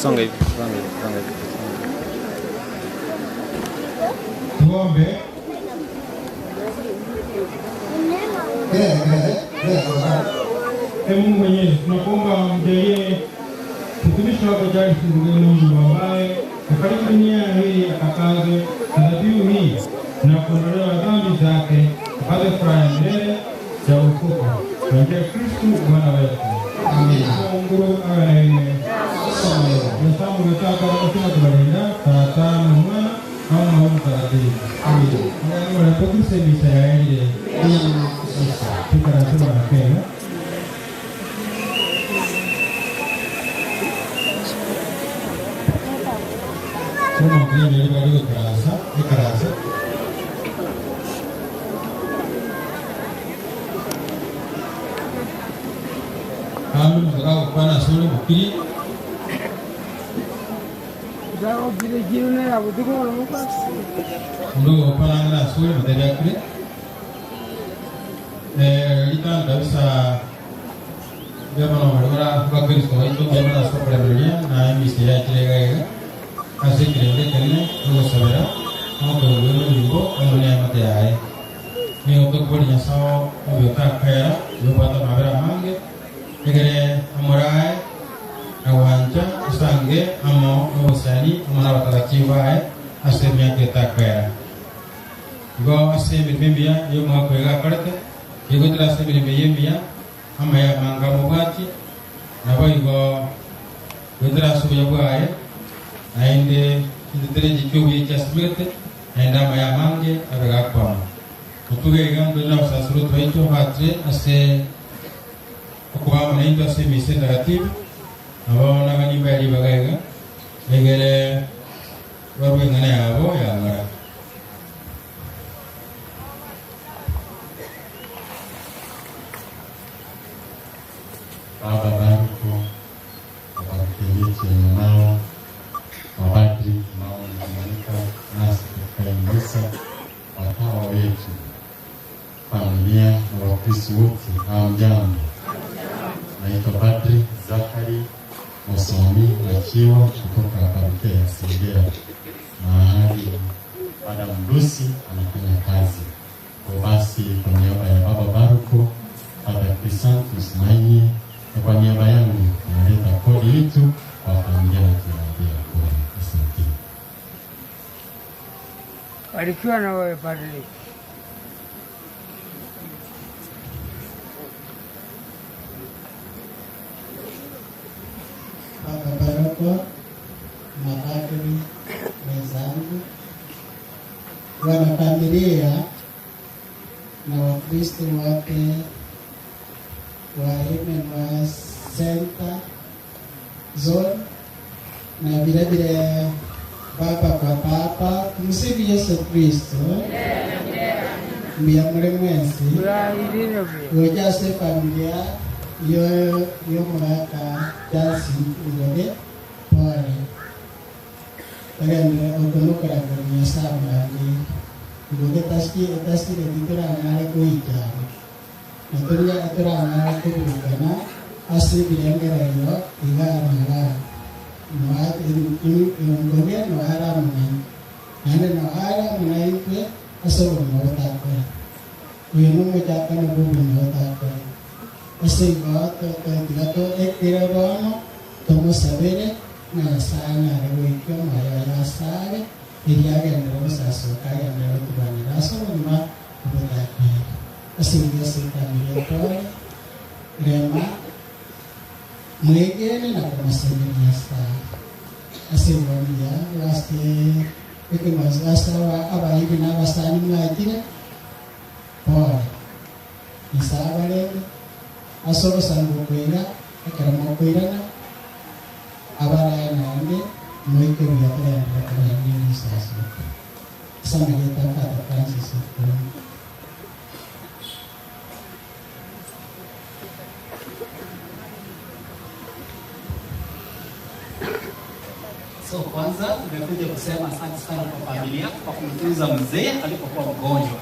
Songa hivi, songa hivi, songa hivi. Tuombe. Ee Mungu Mwenyezi, tunakuomba umjalie mtumishi wako Charles Nguge Mungu ambaye kafariki dunia hii akapate na dhabihu hii na kuondolewa dhambi zake apate furaha ya milele ya ufufuko kwa njia ya Kristu Bwana wetu. Amina. Mungu awe na yeye. Nyasaye mwetaka osina kubalinda tata na mwana na Roho Mtakatifu. Amina. Mwana misa yaende. Tukarasema na kenya. Somo kile ni karasa, ikarasa. Kami mutaka kukwana sole mukiri ndugu gukwana na sole muteria kure eh litano kabisa byabana barabara bakristo baitu byabana sokoreberia na emisi yakiregaega ase ekirenge ekenene ogosabera nokoigwera enyimbo amo na emate yaye nigo tokobori nyasaye obiota akera yobwata amabere amange egere amorae na gwancha osange amo nobosani amo na abatagatifu baye ase emiaka etakwera igo ase emirimo emiya niyo omwaka oyo gakorete igotera ase emirimo eye emiya amaya amanga amobwati nabo igo gwetera ase obuya bwaye naende chintetere chikia obuya chiasimegete naende amaya amange abe gakwama otuge iga ntore na abasasiro twaito batire ase okubama naintwe ase emisa endagatifu nabo naganimba eribaga iga egere barwe eng'ana yabo yang'ara. Baba Bariko, waparokia yetu ya Nyamao, mapadri ambao wamejumuika nasi katika hii misa, watawa wetu, familia na Wakristo wote, hamjambo. Naitwa Padri Zakari Mosomi Machiwa kutoka parokia ya Sengera, mahali Madam Lucy anafanya kazi. Kwa basi, kwa niaba ya Baba Baruko, Padre Chrysanthus Mainye, na kwa niaba yangu naleta kodi yetu kwa familia na tunawaambia pole. Asante. Barikiwa na wewe padri. Baba Paroko, mapadri wenzangu, wanafamilia na Wakristo wote wa MNY Center Zone na vile vile baba kwa papa, tumsifu Yesu Kristo. Mbia muri mwensi ojase familia yo yo muraka Charles Nguge pole tagende okunukuraga Nyasaye murangi Nguge taski taski titurang'are kuichana na turia turang'are kuburukana ase birengererio iga mara Nguge no ara munai naende no ara munai kwe ase obogima botakore uyu nomochakano bwa obogima botakore ase igo tiga ekere bono tomusabere na Nyasaye anyare goikia omoyo oye asare eria agendere gosasoka agendere goturwanera ase obogima obotakwere ase igo ase efamiri etore rema mwegene na kumusemera Nyasaye ase igo mbuya ase ekeng'wanso ase abairi na abasani mwachire pole Nyasaye abarenge ase obosango koira ekero mokoirana abarae naende moike buya togendere kogenda ebisasoka ase amageta Father Francis Okondi. So kwanza tumekuja kusema asante sana kwa familia kwa kumtunza mzee alipokuwa mgonjwa.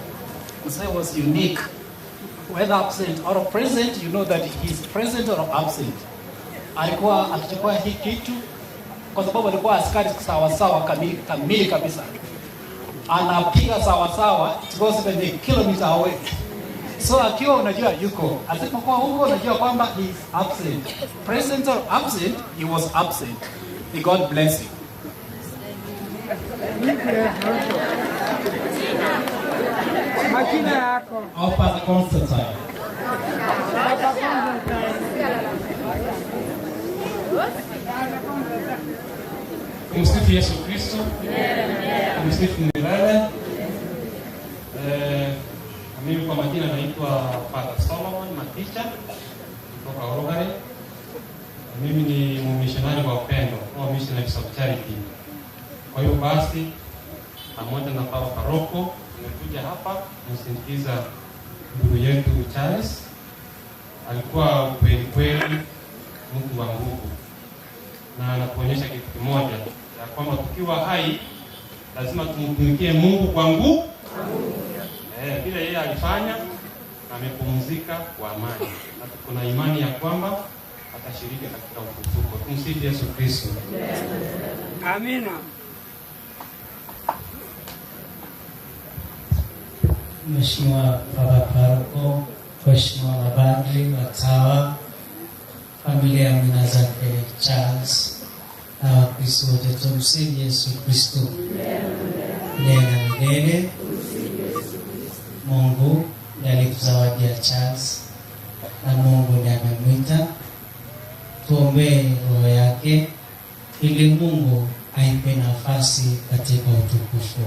Mzee was unique. Whether absent or present, you know that he is present or absent. Alikuwa akichukua hii kitu kwa sababu alikuwa askari sawasawa kamili, kamili kabisa. Anapiga sawasawa, it goes even a kilometer away. So akiwa unajua yuko, asipokuwa huko unajua kwamba he is absent. Present or absent, he was absent. May God bless you. Majina yako. Our Constantine. Baba Constantine. Tumsifu Yesu Kristo. Tumsifu milele. Eh, mimi kwa majina naitwa Father Solomon Maticha kutoka Orogare. Mimi ni mmissionary wa upendo au missionaries of charity. Kwa hiyo basi, pamoja na Baba Paroko tumekuja hapa kumsindikiza ndugu yetu Charles. Alikuwa kweli kweli mtu wa nguvu na anatuonyesha kitu kimoja ya kwamba tukiwa hai lazima tumtumikie Mungu kwa nguvu. Eh, vile yeye alifanya na amepumzika kwa amani, na tuko na imani ya kwamba atashiriki katika ufufuko. Tumsifu Yesu Kristo. Amina. Mheshimiwa Baba Paroko, Waheshimiwa mapadri, watawa, familia ya Mnazake Charles na Wakristo wote, tumsifu Yesu Kristo milele na milele. Mungu ndiye alituzawadia Charles na Mungu ndiye amemwita. Tuombee roho yake ili Mungu aipe nafasi katika utukufu,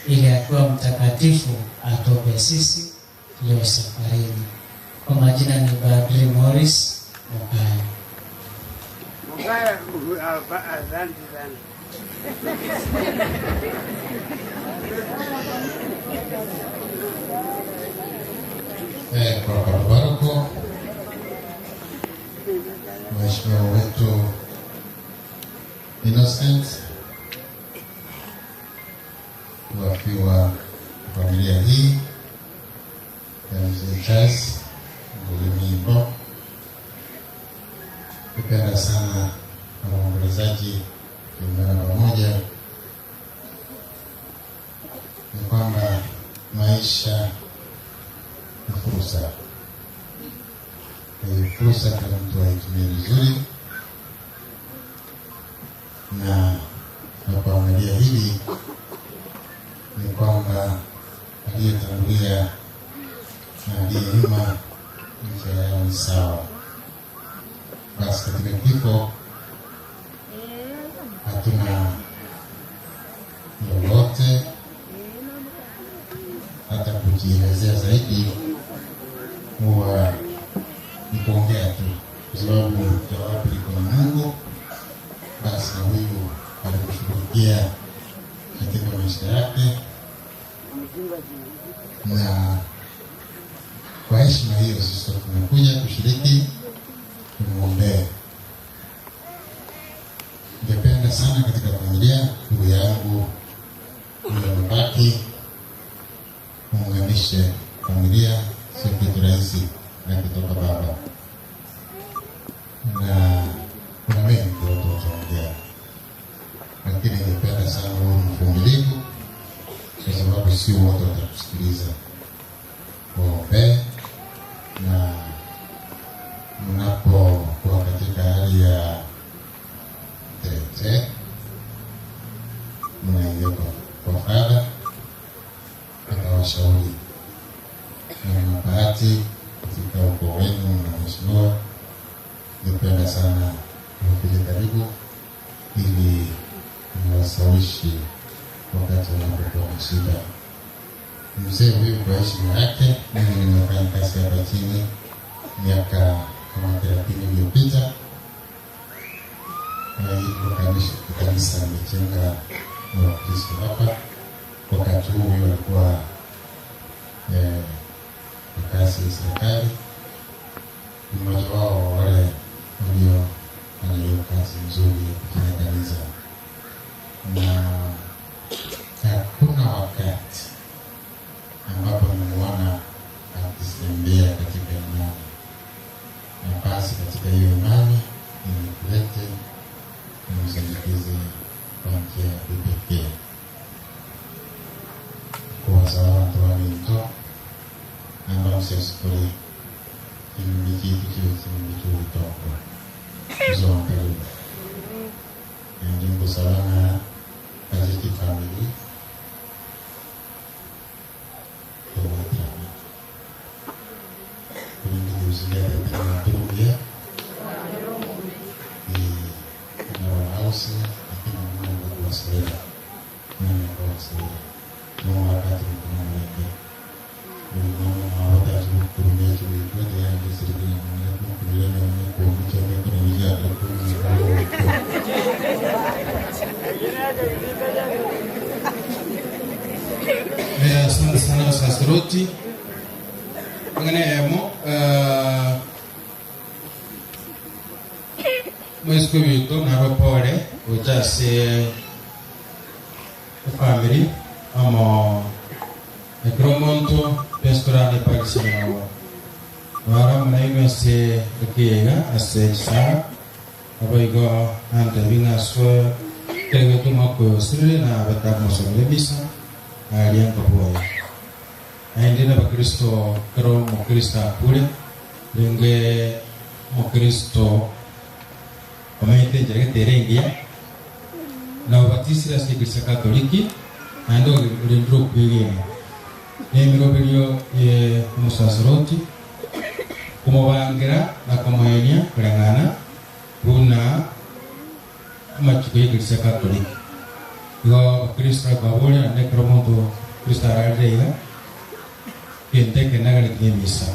ili akiwa mtakatifu atuombe sisi tulio safarini. Kwa majina ni Padri Morris Mokaya. Mokaya, asante sana. Kwa Baba Paroko, Mheshimiwa wetu Innocent, wakiwa familia hii ya mzee Charles Ngulimibo, tupenda sana na waombolezaji tuungana pamoja, ni kwamba maisha ni fursa. Hiyo fursa kila mtu aitumie vizuri, na tunapoangalia hili ni kwamba aliyetangulia na aliye nyuma njia yao ni sawa. Basi katika kifo hatuna lolote hata kujielezea zaidi, huwa ni kuongea tu, kwa sababu jawabu liko na Mungu. Basi na huyu alikushughulikia katika maisha yake, na kwa heshima hiyo sisi tumekuja kushiriki, tumwombee. Ningependa sana katika familia, ndugu yangu huyo amebaki, muunganishe familia, sio kitu rahisi na kutoka baba, na kuna mengi watu wataongea, lakini ningependa sana uwe mvumilivu, kwa sababu sio wote watakusikiliza. Waombee, na mnapokuwa katika hali ya tete, mnaingia kwa Fadha akawashauri, na mna bahati katika ukoo wenu na mheshimiwa, ningependa sana mkuje karibu ili niwasawishi wakati wanapokuwa na shida. Mzee huyu kwa heshima yake, mimi nimefanya kazi hapa chini miaka kama 30 iliyopita. Na hivyo kanisa limejenga na Wakristo hapa. Wakati huu huyu alikuwa kwa kazi ya serikali, mmoja wao wale waliofanya hiyo kazi nzuri ya kujenga kanisa, na hakuna wakati ambapo nimeona akitembea katika imani, na basi katika hiyo imani nimekulete nimsindikize kwa njia ya kipekee kuwasawa watu waminto Naende onsi ase tore, chimbe chiaito chibe chimbe chi'obotongo chisonkerwe. Naende ngosaba ng'a ase chifamiri tobwaterane, korende Yeso yatebete ng'a tore obuya, ekero agosire, lakini omonto akobasabera. Eh, asante sana basaserdoti eng'ana eyemo eh, Omosike ominto nabe pore gocha ase efamiri amo na kera omonto twensi torane eparisi yabo. Naro amo nainwe ase ekiiga ase chisara, naboigo nantebi ng'a aswe keegwete omwaka oyo osirire nabe takomosomera emisa aria nkaboya. Naende nabakristo kera omokristo akure, renge Omokristo omanyete enchera gete ere engiya, na obatisire ase ekanisa Katoliki, naende orendire okwegena nemeroberio ye omosaseroti, komobangera na komoenia koreng'ana buna amachiko y'ekanisa Katoliki. Igo Abakristo bakobaboria, naende ekero omonto Kristo ararire iga, gento ekenene nemisa.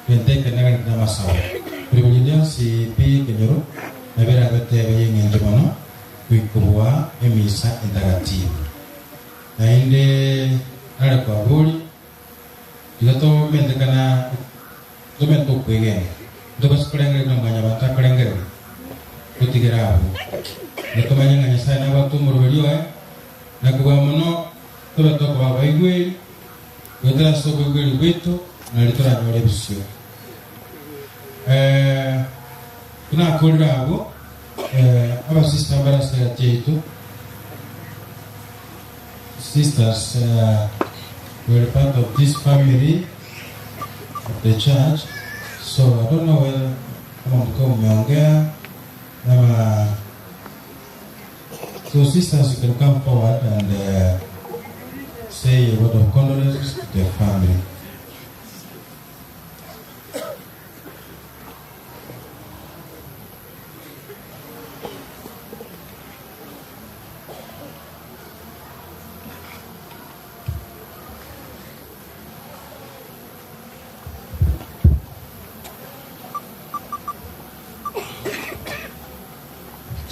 Gento eke naganete namasabo, ribu rinde rionsi pi y'ekenyoro nabo eragotebe y'engencho mono goikobua emisa entagatifu. Naende nare kobaboria, tiga tomentekana tomente okwegena, ntobase korengereria buna mwanyabanto akorengereria, totigere abwo. Tiga tomanye ng'a Nyasae nabwate omoroberi oye, na kobua mono tobe tokoba abaigweri, Goetera ase oboigweri bwaito nario toranyore ebisio. Eh, buna akorire abwo, eh, abasista mbare ase egati yaito, sisters, were part of this family of the church, so I don't know whether kama mlikuwa mmeongea ama So sisters you can come forward and uh, say a word of condolence to the family.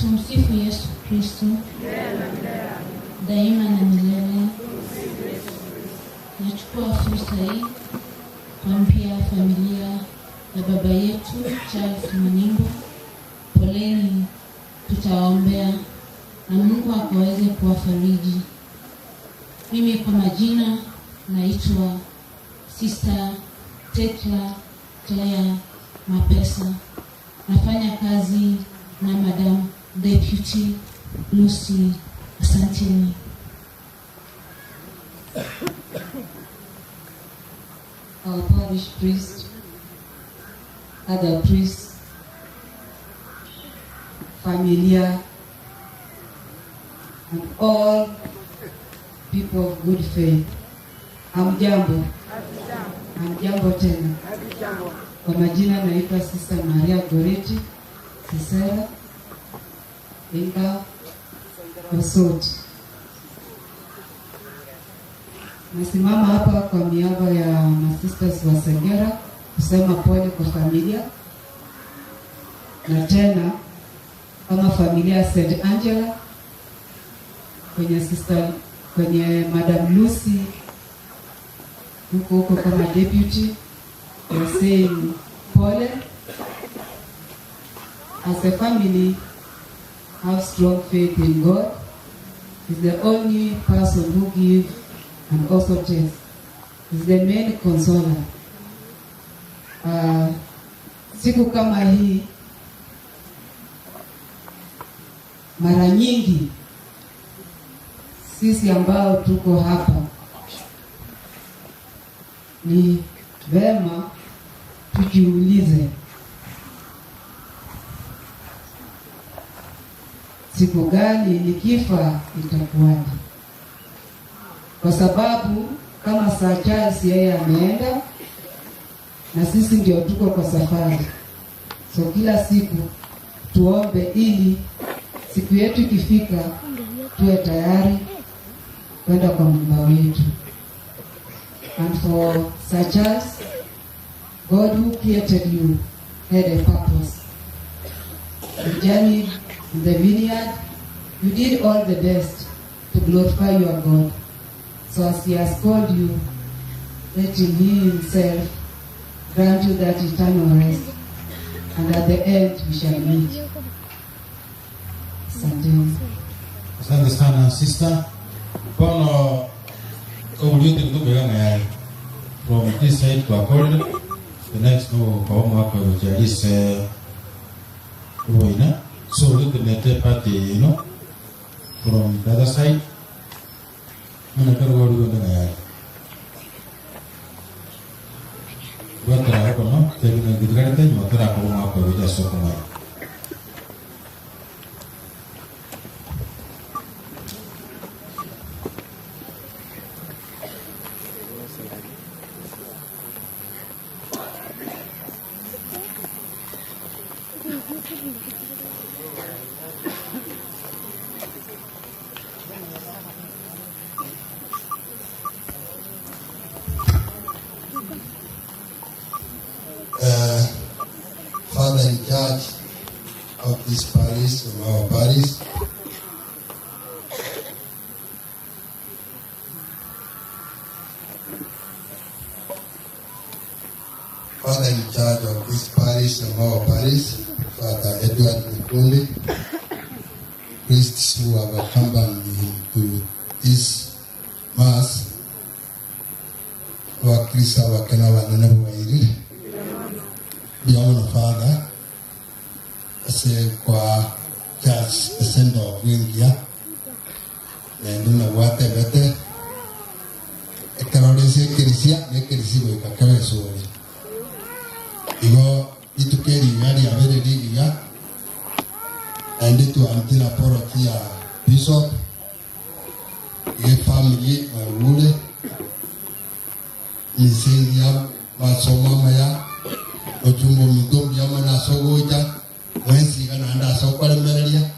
Tumsifu Yesu Kristo daima na milele. Nachukua fursa hii kuambia familia ya baba yetu Charles Manimbo, poleni, tutawaombea na Mungu akaweze kuwafariji. Mimi kwa majina naitwa Sister Tekla Claire Mapesa, nafanya kazi na Madam Deputy Lucy. Asanteni. Our parish priest, other priests, familia, and all people of good faith. Hamjambo? Hamjambo tena. Kwa majina naitwa Sister Maria Goreti Sisera Inga Osoti. Nasimama hapa kwa niaba ya masisters wa Sengera kusema pole kwa familia na tena kama familia ya St. Angela kwenye sister, kwenye Madam Lucy huko huko kama deputy we are saying pole as a family have strong faith in God is the only person who gives and also takes is the main consoler. Uh, siku kama hii mara nyingi sisi ambao tuko hapa ni Vema tujiulize, siku gani nikifa itakuwaje? Kwa sababu kama Sir Charles yeye ameenda na sisi ndio tuko kwa safari, so kila siku tuombe ili siku yetu ikifika tuwe tayari kwenda kwa Muumba wetu. And for Sir Charles, God who created you had a purpose. You journeyed in the vineyard, you did all the best to glorify your God. So as he has called you, let him he himself grant you that eternal rest. And at the end we shall meet. Asanteni. Asante sana sister. Bono obulyoti kutukwega ng'ayari from this side to Akoli the next no kwa mwaka ujalise uboina so looking at the party you know from the other side muna kero wali wenda ng'ayari gwatara kono tebina gidigarete nyuma tara kwa mwaka ujasoko mwana. Father in charge of this parish, of our parish, Father in charge of this parish, of our parish, Father Edward Mukundi, priests who have accompanied him to this mass, Abakrista abakena banene bwairire, Beyond Father, ase kwa church esendo bwingia, naende nabwatebete, ekeroresi ekerisia, na ekerisia goika kebesori. Igo rituko eriga riabere rigiga, naende twantire apology ya bishop, iga family mwegure, misingi ya masomo amaya, ochunga ominto mbuya mono ase ogocha, mwensiga naende ase okoremereria,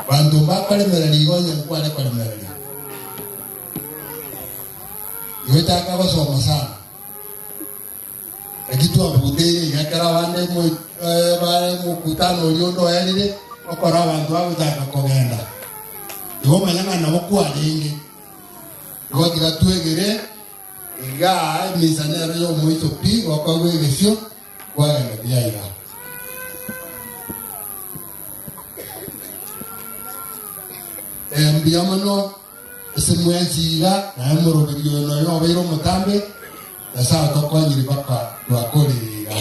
banto mbakoremereria igo onye nkware koremereria. Igo chaka gosoma sana. Lakini twabuteire iga ekero abande bare mokutano oria onde oerire, okora abanto bagochaka kogenda. Igo omanya ng'a nabo kwarenge. Igo tiga twegere, iga emisa nero ya omoiso pi, gokogwa egesio, kwagenda buya iga. Mbuya mono, ase mwensi iga, naye omoroberi oyo noyo obeire omotambe, Nyasaye atokonyire mpaka twakorire iga.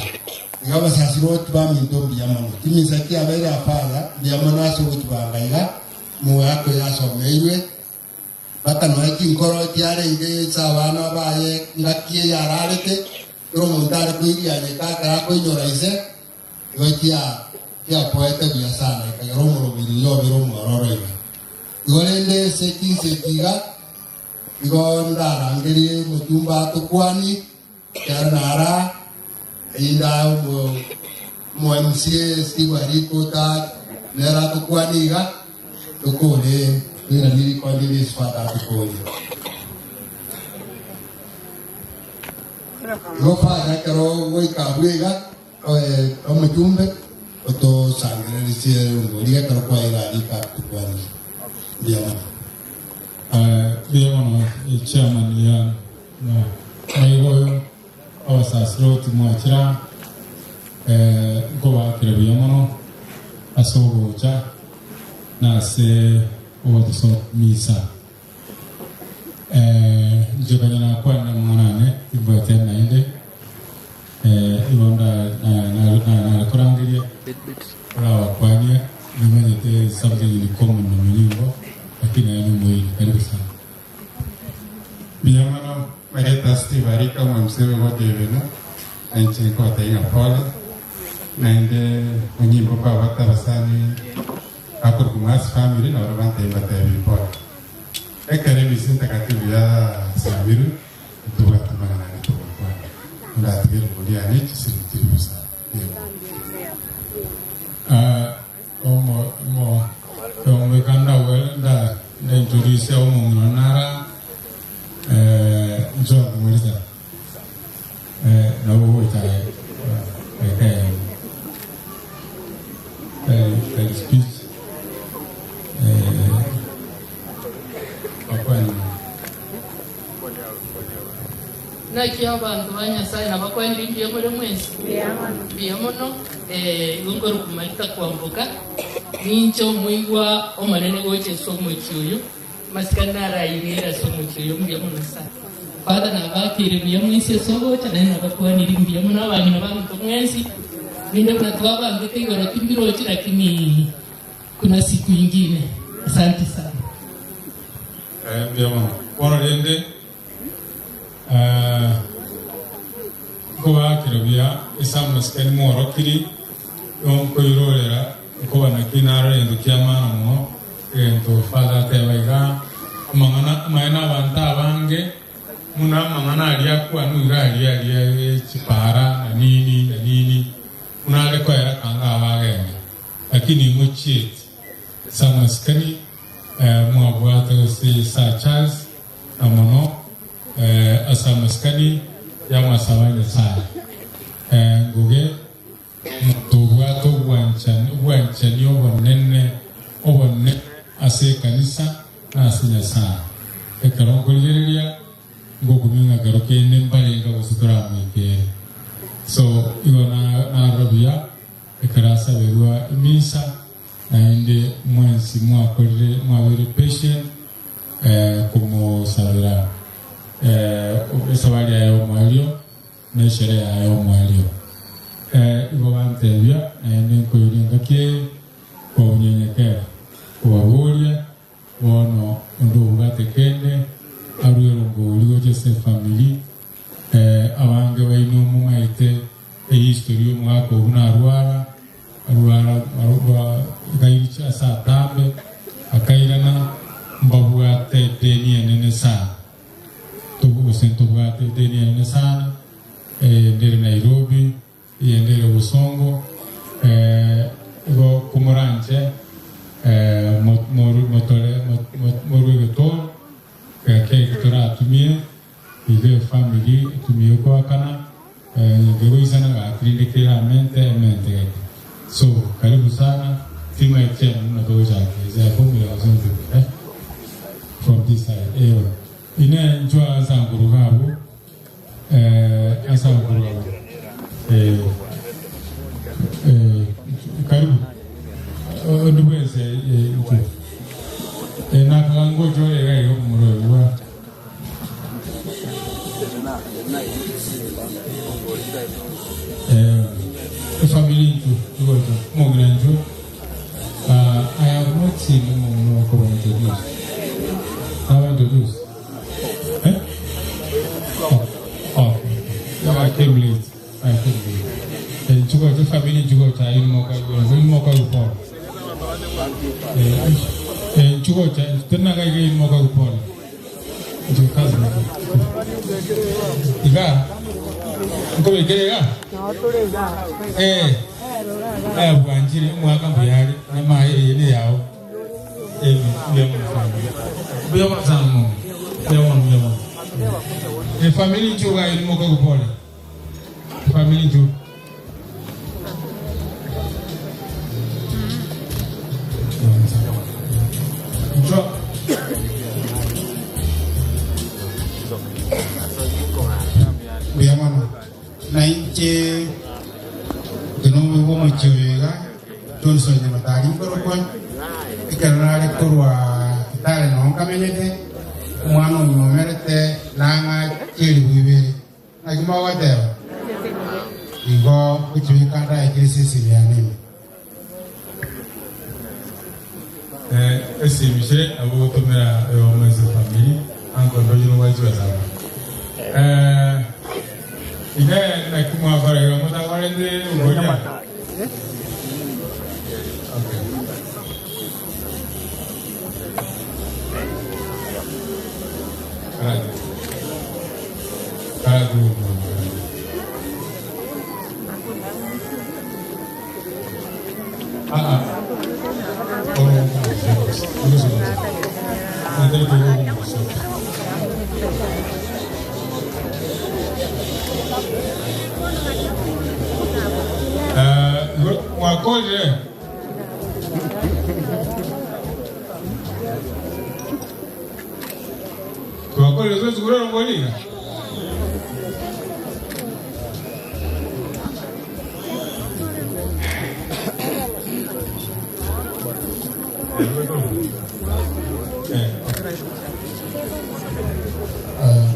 Iga abasasiroti baminto mbuya mono. Chimisa chiabeire afadha, mbuya mono ase ogotubanga iga, omogaka oyo asomeirwe, mpaka nonya chinkoro chiarenge ase abana baye ngaki eye ararete, kera omonto are koirianyeka ekero akoinyora ise, igo chiapoete buya sana, ekagera omoroberi oyo obere omwororo iga. Igo rende ase chinse echi iga, igo ndarangerie omochumba atokwani, ekero nara, eyinde omo MCA Steve Ariko ta, nere atokwani iga, tokore, toiranie rikondi ria Yesu Father atokore. Igo Father ekero goika abwo iga, omochumbe, otosangereresie ngori ekero kwaira ariko atokwani. Mbuya mono. Mbuya mono, chairman ya na naigo abasasiroti mwachira, nkobakire buya mono ase ogocha na ase ogotusomisa. Nchokanya nakwanire mwanane timbwete naende, igo narekorangeria orabakwanie nimanyete something in common na munyimbo, lakini naye ni mwiri. Karibu sana. Mbuya mono, Marieta Steve. gose gotebena, na inche nkobatebia ng'a pole, naende onyimbo kwabwate abasani bakorokwa Mwasi family nabo bantebia mbatebie pole. Ekero emisa entakatifu yasamirwe, ntobwate amang'ana ande togokwana. Ondatige rirogo riane chisemi chiri bosa. Omo nda nda introduce omong'ina one nara John Murisa nabo ogocha eka eyemo tari speech bakwane. Naki abanto ba Nyasae nabakwanire mbuya more mwensi? Mbuya mono. Igo nkorokwa Marita kwamboka, ninche omoigwa omonene gocha ase omochie oyo, amasikani narairire ase omochie oyo mbuya mono sana. Father nabakeire buya mwensi ase ogocha, naende nabakwanirie mbuya mono abang'ina baminto mwensi, rinde buna twabangete igoro timbirochi lakini kuna siku ingine. Asante sana. Mbuya mono. Bono rende Nkobaakera buya ase amasikani mworokirie, igo nkoirorera nkoba naki narora egento ki'amana mono, egento Father ateba iga, amang'ana amaene abanto abange buna amang'ana aria akwanwa iga aria aria ye chipara na nini na nini, buna are koera kanga abagenda, lakini mochieti ase amasikani mwabwate gose Sir Charles na mono ase amasikani y'amasabo a Nyasae. Ngoge omonto obwate obwanchani obonene obonene ase ekanisa na ase Nyasae. Ekero nkorigereria ngokumia ng'a kero kende mbarenge gose toramoikere. So igo narora buya ekero asaberwa emisa naende mwensi mwakorire mwabeire patient komosabera esabari yaye y'omoerio na esherehe yaye y'omoerio. Igo bantebia, naende nkoiria engaki eye kwa obonyenyekevu, kobaboria bono onde obwate kende arue erongori gocha ase efamiri. Abange baino momaete ehistory y'omogaka oo buna arwara, Arwara gaicha ase atambe, akairana, mbabwate edeni enene sana. Gose ntobwate edeni enene sana, eyende ere Nairobi, eyende ere Bosongo, igo komoranche motore morue egetoro, eke toratumie. Igo efamiri etumia okoakana kegoisana gaki rinde keramente emente geke. So karibu sana timaeti eno buna togochaka ase efamiri gose ntobe eh from this side eeh ine nchwa ase ankoruga abwo eh ase ankoruga abwo eh eh karibu onde bwensi eh nchwe eh nakaga ngochore iga iga omomura oyo bwa. Efamiri intwe igocha omong'ina intwe I have not seen omong'ina okoba introduced. Naba introduced? Eh? Oh, okay. Yeah, I came late. I came late. Nchigocha efamiri nchigocha imoka imoka gupora. Eh, nchigocha tena iga imoka gupora. Iga nkobekere iga eh aya bwanchire omwaka mbuya are namaye eye neyao mbuya mono sana mbuya mono sana mono mbuya mono mbuya mono efamiri inchuo iga ere mokagupore efamiri inchuo. Mbuya mono. Na inche inche nomoigwa omochie oyo iga, Johnson Nyamatari nkorokwa, ekero nare korwa Kitale noo nkamenyete, omwana onywomerete nang'a chieribu ibere. Naki mogoteba? Igo gochibeka ndaikire ase esimi yane ime. Esimi ise nabo ogotomera oyomo ase efamiri, uncle ndoche nobwate chibesa abwo. Inee, naki mwakora iga motakorete okoria? Okay. Karatu. Karatu. Ah, ah. Oh, Mwakorire? Twakorire twensi korwa ngoriga?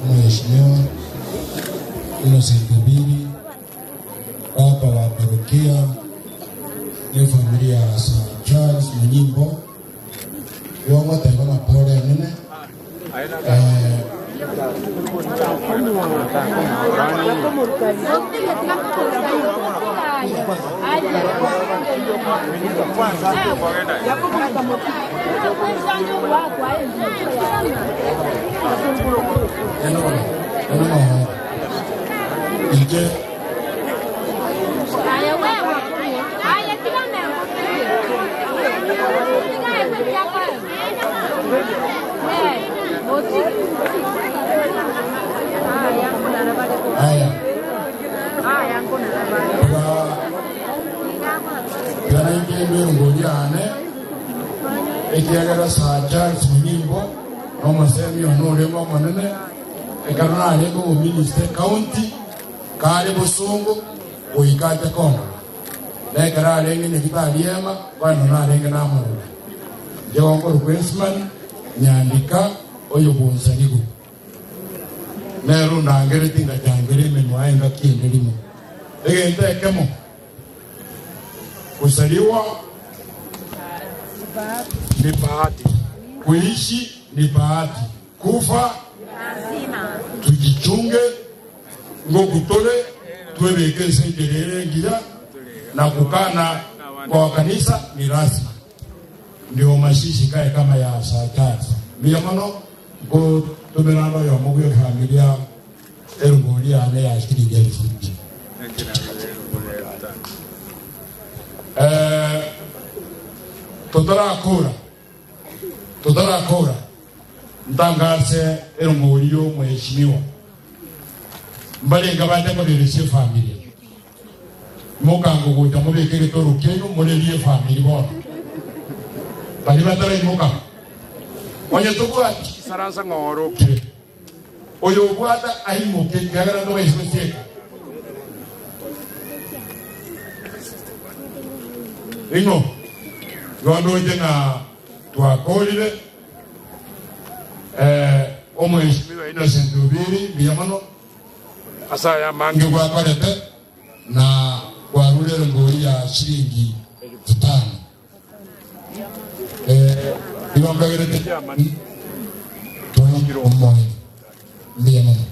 Mheshimiwa Innocent Obiri, baba wa parokia ne familia ya Sir Charles Munyimbo, gwagoteba na pole enene eh, inche Aya. Tiga nainche ndwe yane ekiagera Sir Charles Munyimbo nomosemi one orenge omonene ekero narenge omominister county kare bosongo goika ache kondora nekero arenge nyagitari ema bono narenge namorora inche gonkorokwa Esman Nyandika oyo bonsarigo nero ndangereti ngachangera emenwa engaki ende rimo egento ekemo kuzaliwa ni bahati, kuishi ni bahati, kufa tujichunge ngokutole twebeke nsengerere ngira na kukana kwa kanisa ni lazima, ndio mashishi kae kama ya saa tatu mbiya mono ngo tumirano yomo gwe familia erunguri yane ya shilingi elfu mbili. Tutarakura tutarakura ntangase erunguri yo mheshimiwa mbalenga batekoreresie familia mukango gucha mubike gitoru kienyu murerie family bono bari bataraimoka onye tubwati Saransa ng'orokire. Oyo obwata aimoke kiagera ndobaisosieka ing'o gondoche ng'a twakorire omheshimiwa Innocent Obiri mbuya mono ase aya mange gwakorete na kwarurire ngori ya shilingi elfu tano igongagerete omoyo mbuya mono.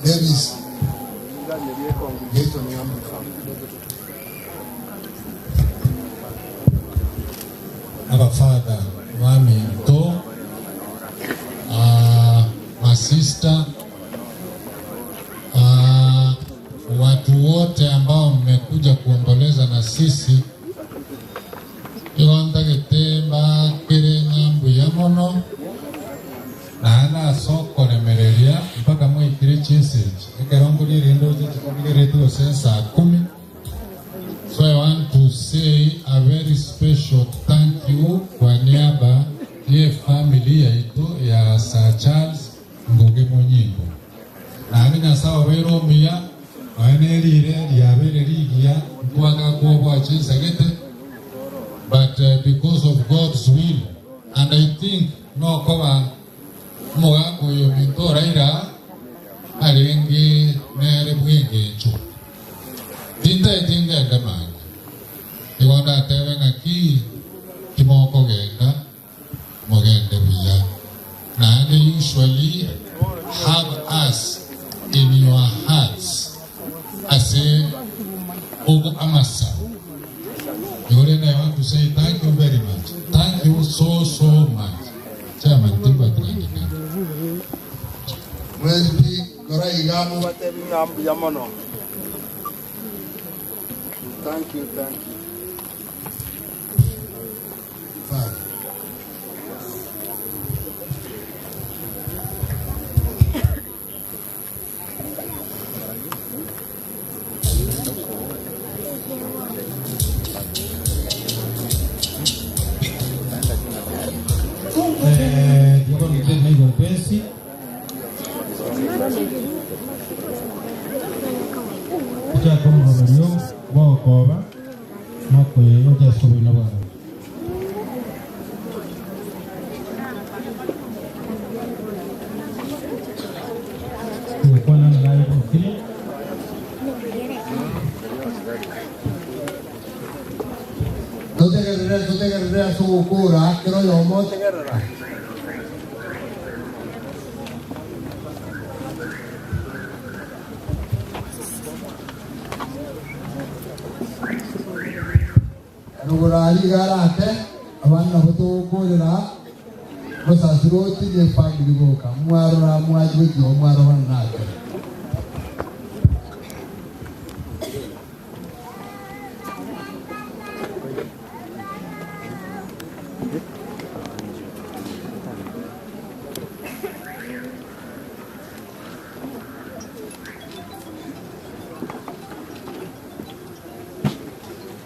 Davis Abafadha baminto masista watu wote ambao mmekuja kuomboleza na sisi igontagete mbakire ng'ambuya mono naende ase okoremereria mpaka mwaikire chinsechi ekero ngorierende oche chikobigerete gose saa kumi. So I want to say a very special thank you kwa niaba ye family yaitu ya Sir Charles Ngugi Munyimbo. Naende Nyasaye obeire omuya noe nerire riabeire rigiya ntwaga kwobwa chinsegete but because of God's will and I think nokoba omogaka oyo minto oraira arenge nere bw'engencho tintaeti ngende mange igo ndatebe ng'aki kimokogenda mogende buya. amasabo. Igo rende I want to say thank you very much. Thank you so so much. Chairman timbwati naende kende. Mwensi pi kora iga mobatebi ng'a mbuya mono. Thank you, thank you. Father. Pensi Tochake omoroberio bw'ogokoba na okoyegocha ase oboina bwabo. Togokwana ng'a aye bokire. Totegerere, totegerere ase ogokora, kera oyomo otegerera. Rogoro aria iga arate, abande nabo togokorera omosasiroti na efamiri boka, mwarora mwachia gochia oo mwarorana nake.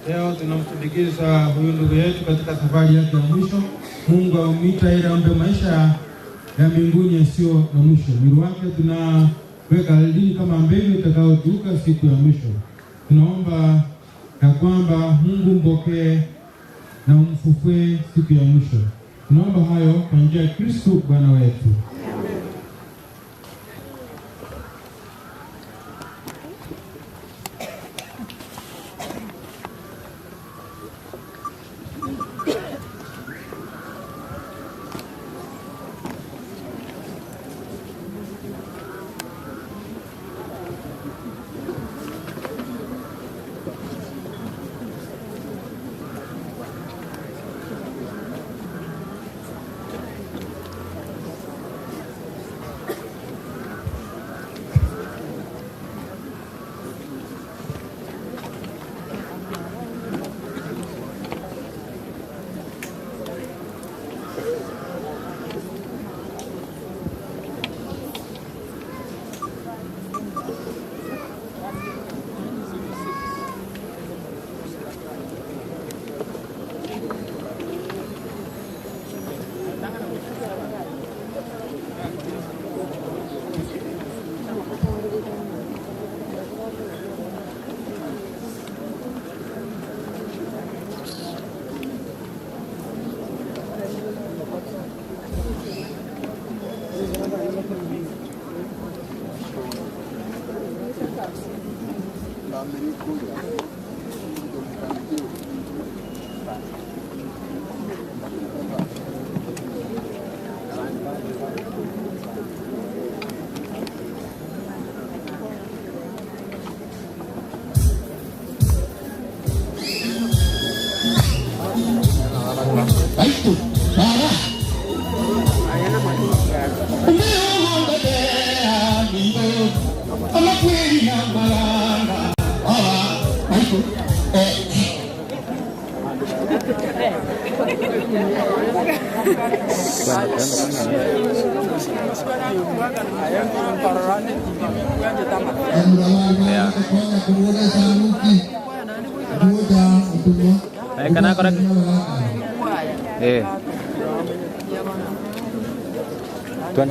Leo tunamsindikiza huyu ndugu yetu katika safari yake ya mwisho. Mungu amwita ili ampe maisha ya mbinguni yasiyo na mwisho. Mwili wake tunaweka ardhini kama mbegu itakayotuuka siku ya mwisho. Tunaomba ya kwamba Mungu mpokee na umfufue siku ya mwisho. Tunaomba hayo kwa njia ya Kristo Bwana wetu. Eh. Tuan.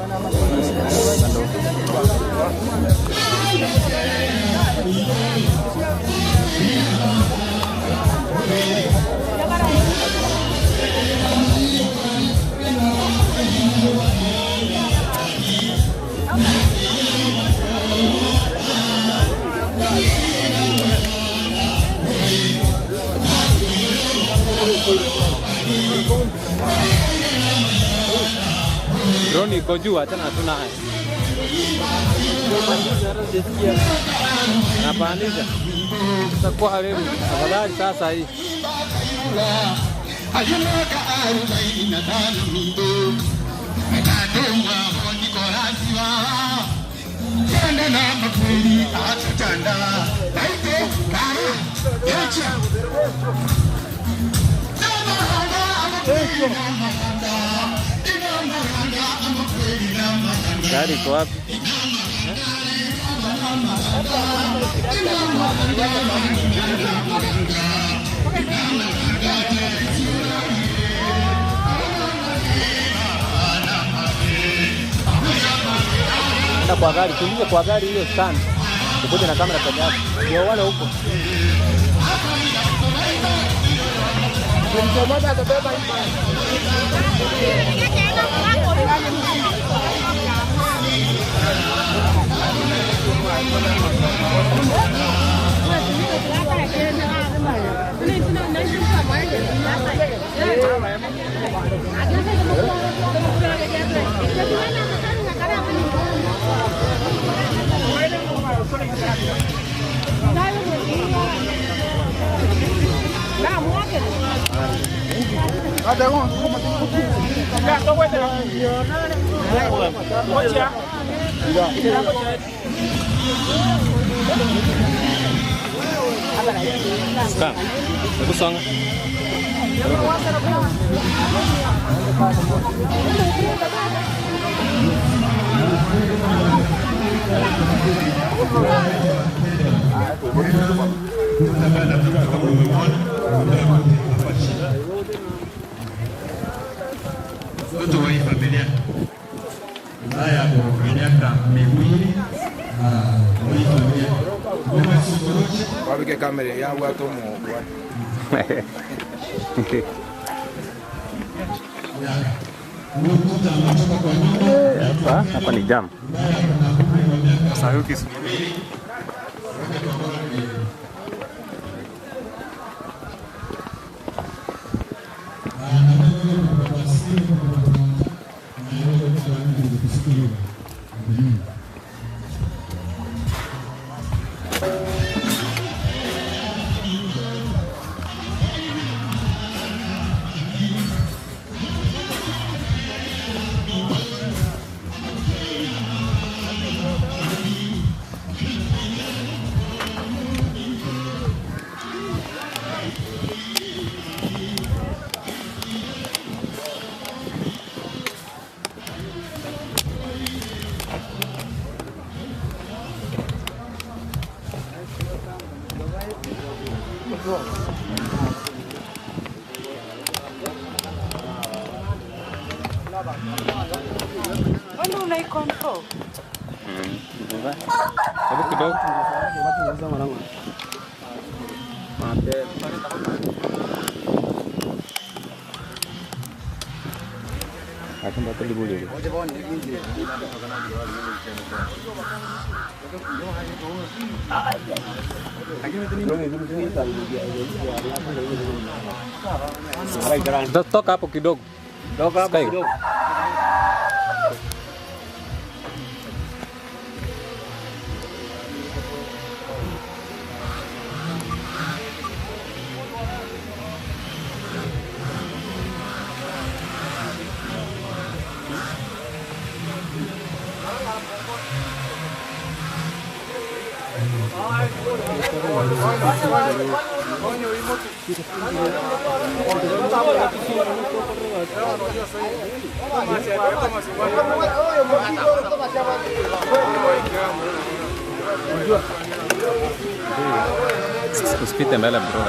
Drone iko juu, achana tu naye. Anapandisha. Itakuwa haleluya. Afadhali sasa hii. Gari iko wapi? Enda kwa gari, tuingie kwa gari hiyo stand. Ukuje na kamera peke yako. Ndio wale huko. Scan. Hebu songa. Mtoto wa hii familia ambaye ako miaka miwili na wa hii familia Wabike kamera yangu hata muokwa. Hapa hapa ni jam. Sayuki. Kwani unaicontrol? Hebu kidogo. Toka hapo kidogo. Toka hapo Sky. kidogo. Usipite mbele bro.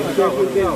Piga picha.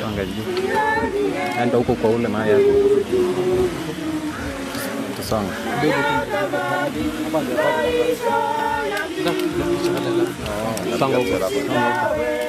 Songa juu. Enda huko kwa ule mahali hapo. Tusonge. Songa huko. Songa huko.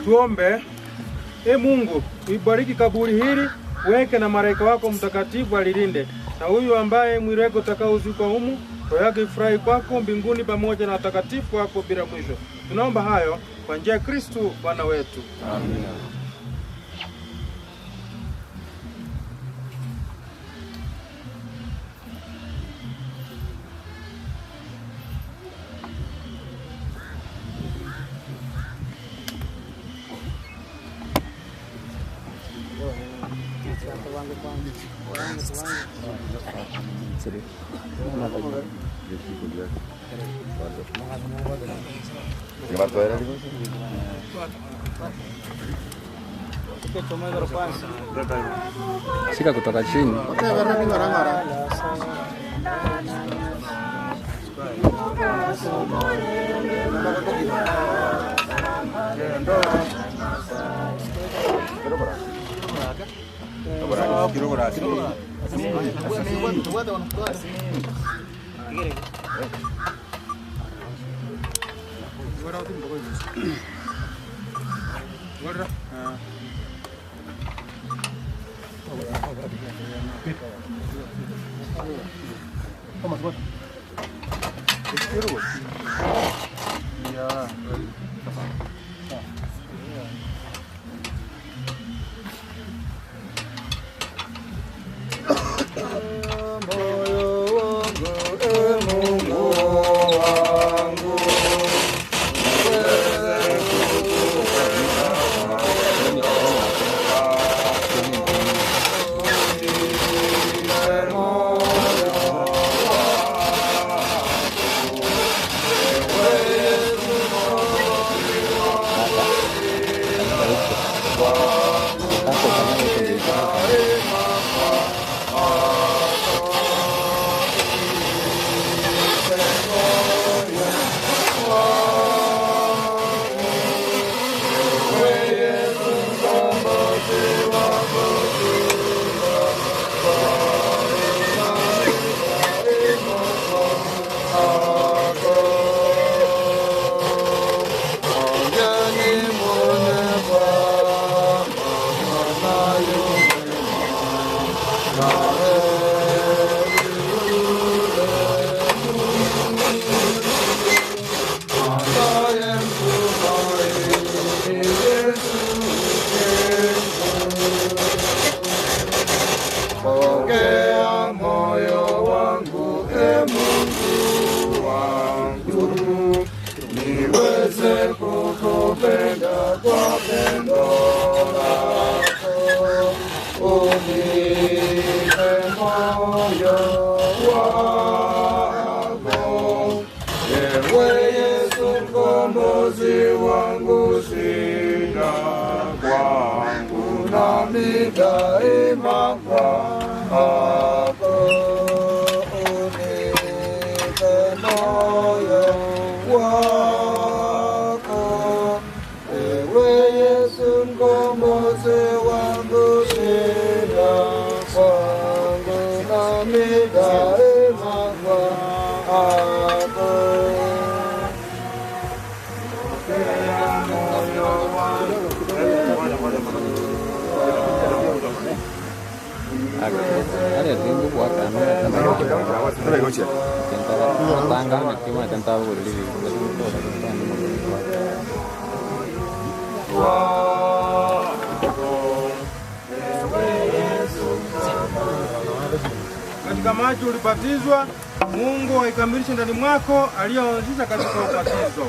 Tuombe. E Mungu, uibariki kaburi hili, weke na malaika wako mtakatifu alilinde, na huyu ambaye mwili wake utakaozikwa humu, roho yake ifurahi kwako mbinguni pamoja na watakatifu wako bila mwisho. Tunaomba hayo kwa njia ya Kristu Bwana wetu. Amina. Shika kutoka chini. Pokea moyo wangu, e Mungu wangu, niweze kukupenda kwa pendo lako. Unipe moyo wako, ewe Yesu mkombozi wangu, shida kwangu nami daima kwako. Unipe moyo wako, ewe Yesu mkombozi wangu, shida Katika maji ulibatizwa, Mungu aikamilishe ndani mwako aliyoanzisha katika ubatizo.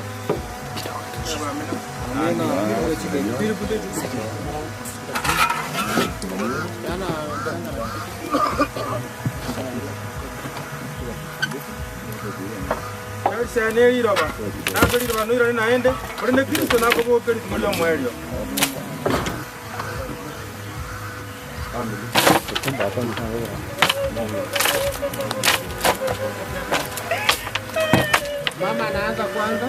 Eliroba nakoliroba noirane naende orende Kristo nakoboka rituko ri'omoerio. Mama anaanza kwanza.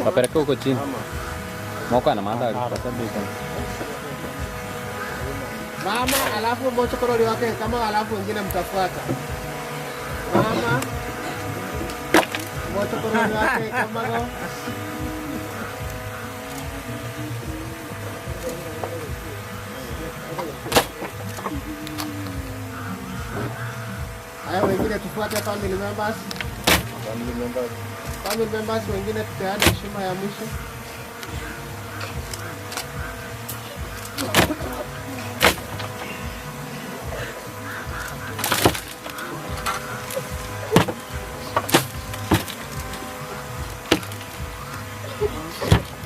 Wapeleke huko chini. Moko ana madhari. Mama alafu mochokorori wake kama alafu wengine mtafuata. Mama mochokorori wake kama go. Haya, wengine tufuate family members. Family members wengine tupeane heshima ya mwisho.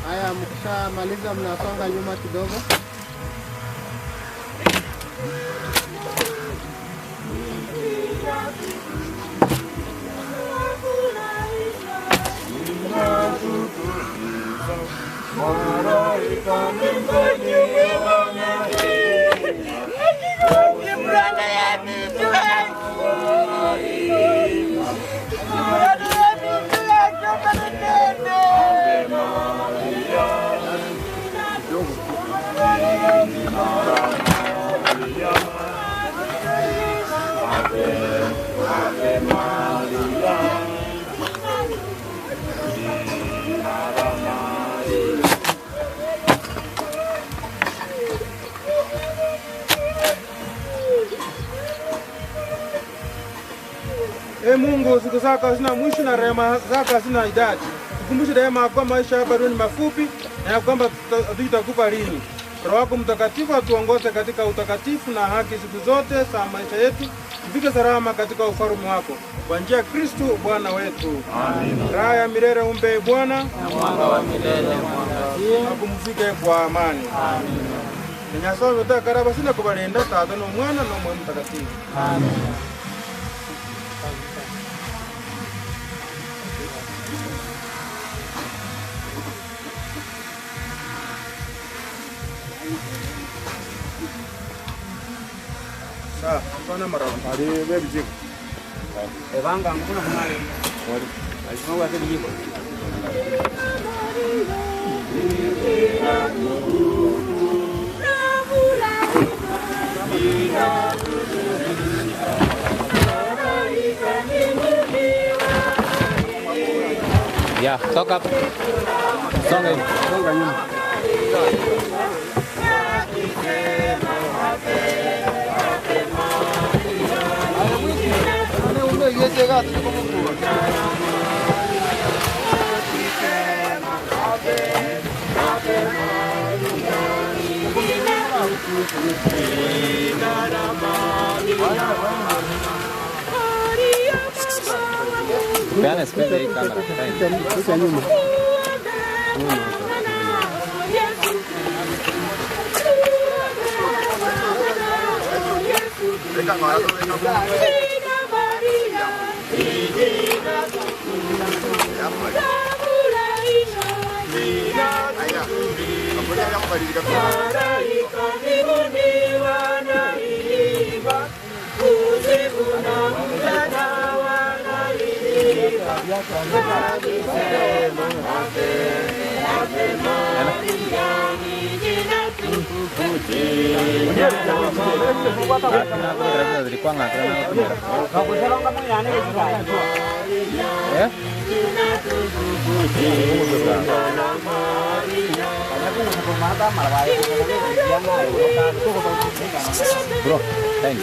Haya, mkishamaliza mnasonga nyuma kidogo. E Mungu, siku zako hazina mwisho na rehema zako hazina idadi. Tukumbushe daima ya kwamba maisha hapa duniani ni mafupi na ya kwamba hatutakufa lini. Roho wako Mtakatifu atuongoze katika utakatifu na haki siku zote za maisha yetu, tufike salama katika ufalme wako kwa njia ya Kristo Bwana wetu. Amina. Raha ya milele umpe Bwana, Na mwanga wa milele mwangazie. apumzike kwa amani. Amina. Nyasaye utakaraba sina kubalinda Tata n'Omwana n'Omwoyo Mtakatifu. Amina. Sawa, tuna maraba. Ali bebijiko. Ebanga nguna kumale. Lazima uweke vijiko. Ya, toka hapa. Songa hivi. Songa nyuma. Peana space hii kamera. Picha nyuma. Eh? Bro, thanks.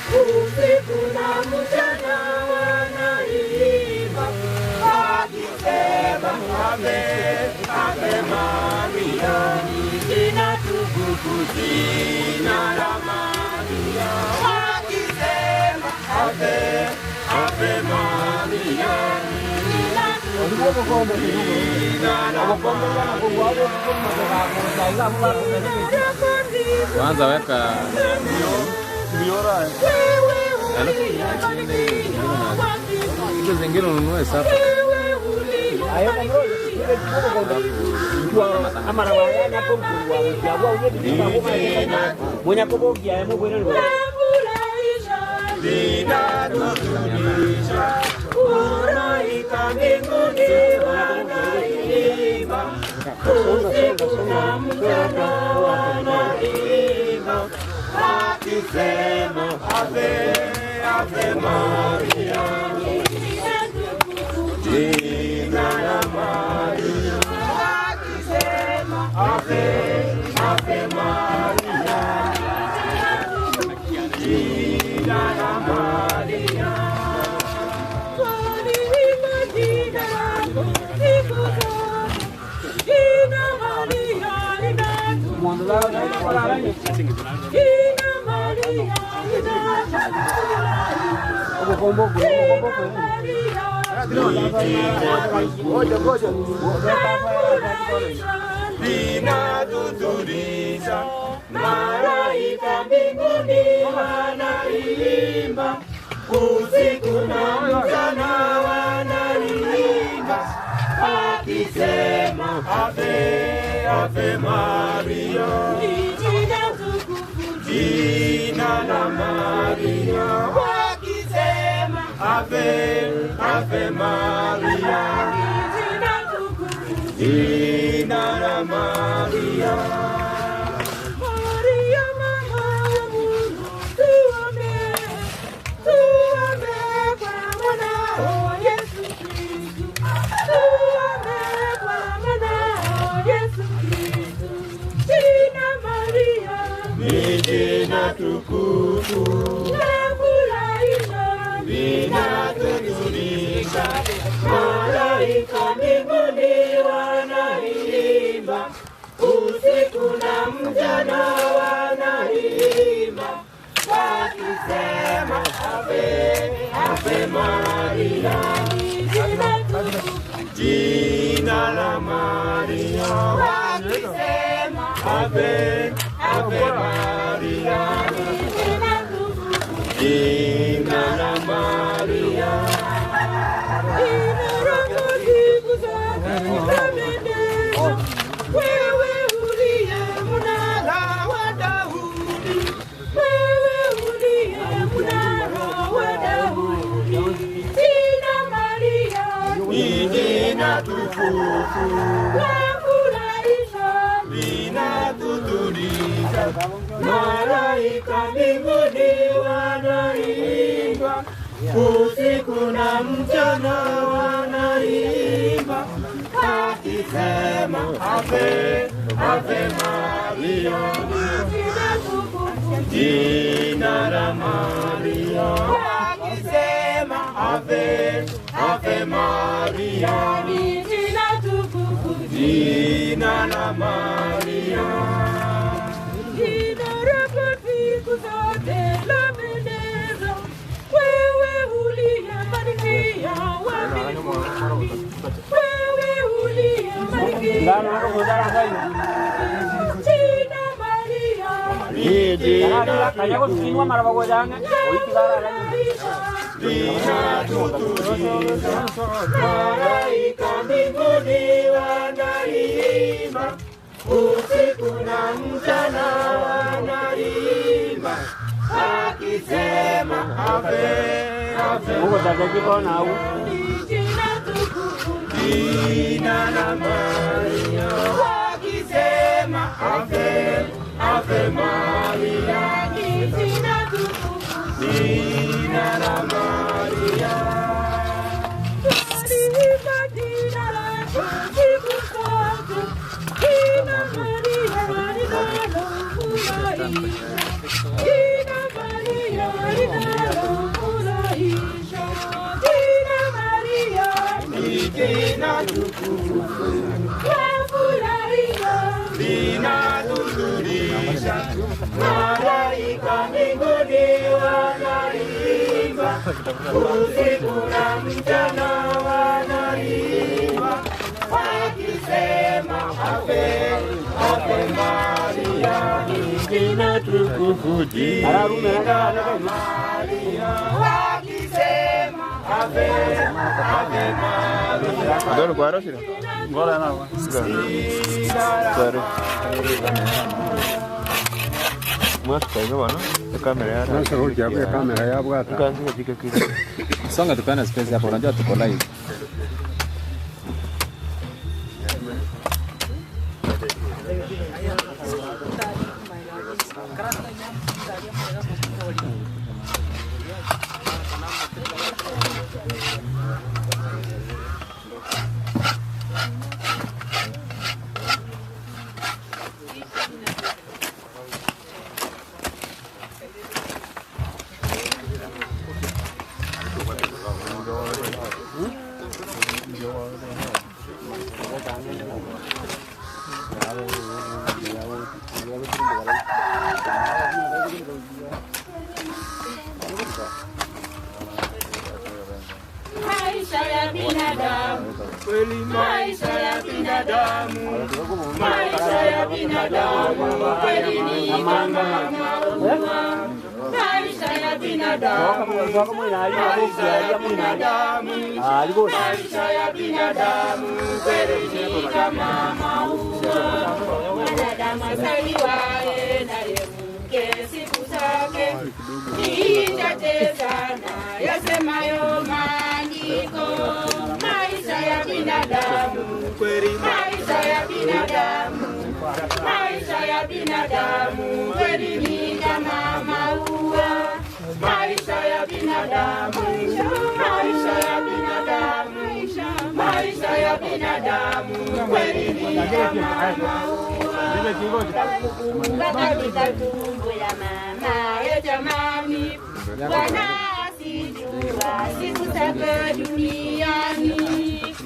Usiku na mchana wanaimba wakisema Ave, Ave Maria, jina tukufu, jina la Maria. Wakisema Ave, Ave Maria, jina tukufu, jina la Kwanza weka hizo zingine ununue sasa. Wakisema Ave, Ave Maria, jina la Maria. Wakisema Ave, Ave Maria, jina la Maria. Linatutuliza malaika mbinguni wanaimba, usiku na mchana wanaimba, wakisema Ave, Ave Maria, jina la Maria, wakisema Ave, Ave Maria, jina la Maria. Maria mama wa Mungu, tuombe, tuombe kwa mwanao Yesu Kristo, tuombe kwa mwanao Yesu Kristo. Jina Maria Ni jina tukufu la furahisha, linatujulisha malaika mbinguni wanaimba, usiku na mchana wanaimba, wakisema Ave, Ave Maria, jina la Maria, wakisema Ave, Ave Maria, jina la Maria. Wewe uliye mnara wa Daudi, wewe uliye mnara wa Daudi, jina Maria Ni jina tukufu la furahisha, linatutuliza, malaika mbinguni wanaimba, usiku na mchana wanaimba, wakisema Ave, Ave Maria, jina la Maria, wakisema Ave, Ave Maria, ni jina tukufu, jina la Maria. jina lako siku zote lapendeza, wewe uliyebarikia wa mbinguni, wewe uliyebarikia jina Maria Ni jina linatutuliza, malaika mbinguni wanaimba, usiku na mchana wanaimba, wakisema Ave, Jina tukufu Jina la Maria wakisema Ave, Ave Maria ni jina tukufu Jina la Maria Twaliimba jina lako siku zote. Jina Maria linalofurahisha. Jina Maria linalofurahisha. Jina Maria ni jina tukufu wafurahia. linatujulisha malaika mbinguni wanaimba usiku na mchana wanaimba wakisema Ave, Ave Maria ni jina tukufu jina la Maria wakisema Ave, Ave Maria Ndoro kwa rosira. Ngora na. Sorry. Mwaka bwana. Kamera ya. Sasa hoja ya kamera ya bwata. Kaanza jike kile. Songa tupeane space hapo, unajua tuko live. Maisha ya binadamu kweli, maisha ya binadamu, maisha ya binadamu kweli ni kama maua. Maisha ya binadamu, maisha ya binadamu, maisha ya binadamu kweli ni kama maua. Mwanadamu azaliwaye naye mke siku zake ni chache sana, yasemayo maandiko. Maisha ya binadamu kweli, maisha ya binadamu, maisha ya binadamu kweli ni kama maua. Maisha ya binadamu, maisha ya binadamu, maisha ya binadamu kweli ni kama maua. Katika tumbo la mama ya jamani, Bwana asijua siku zake duniani.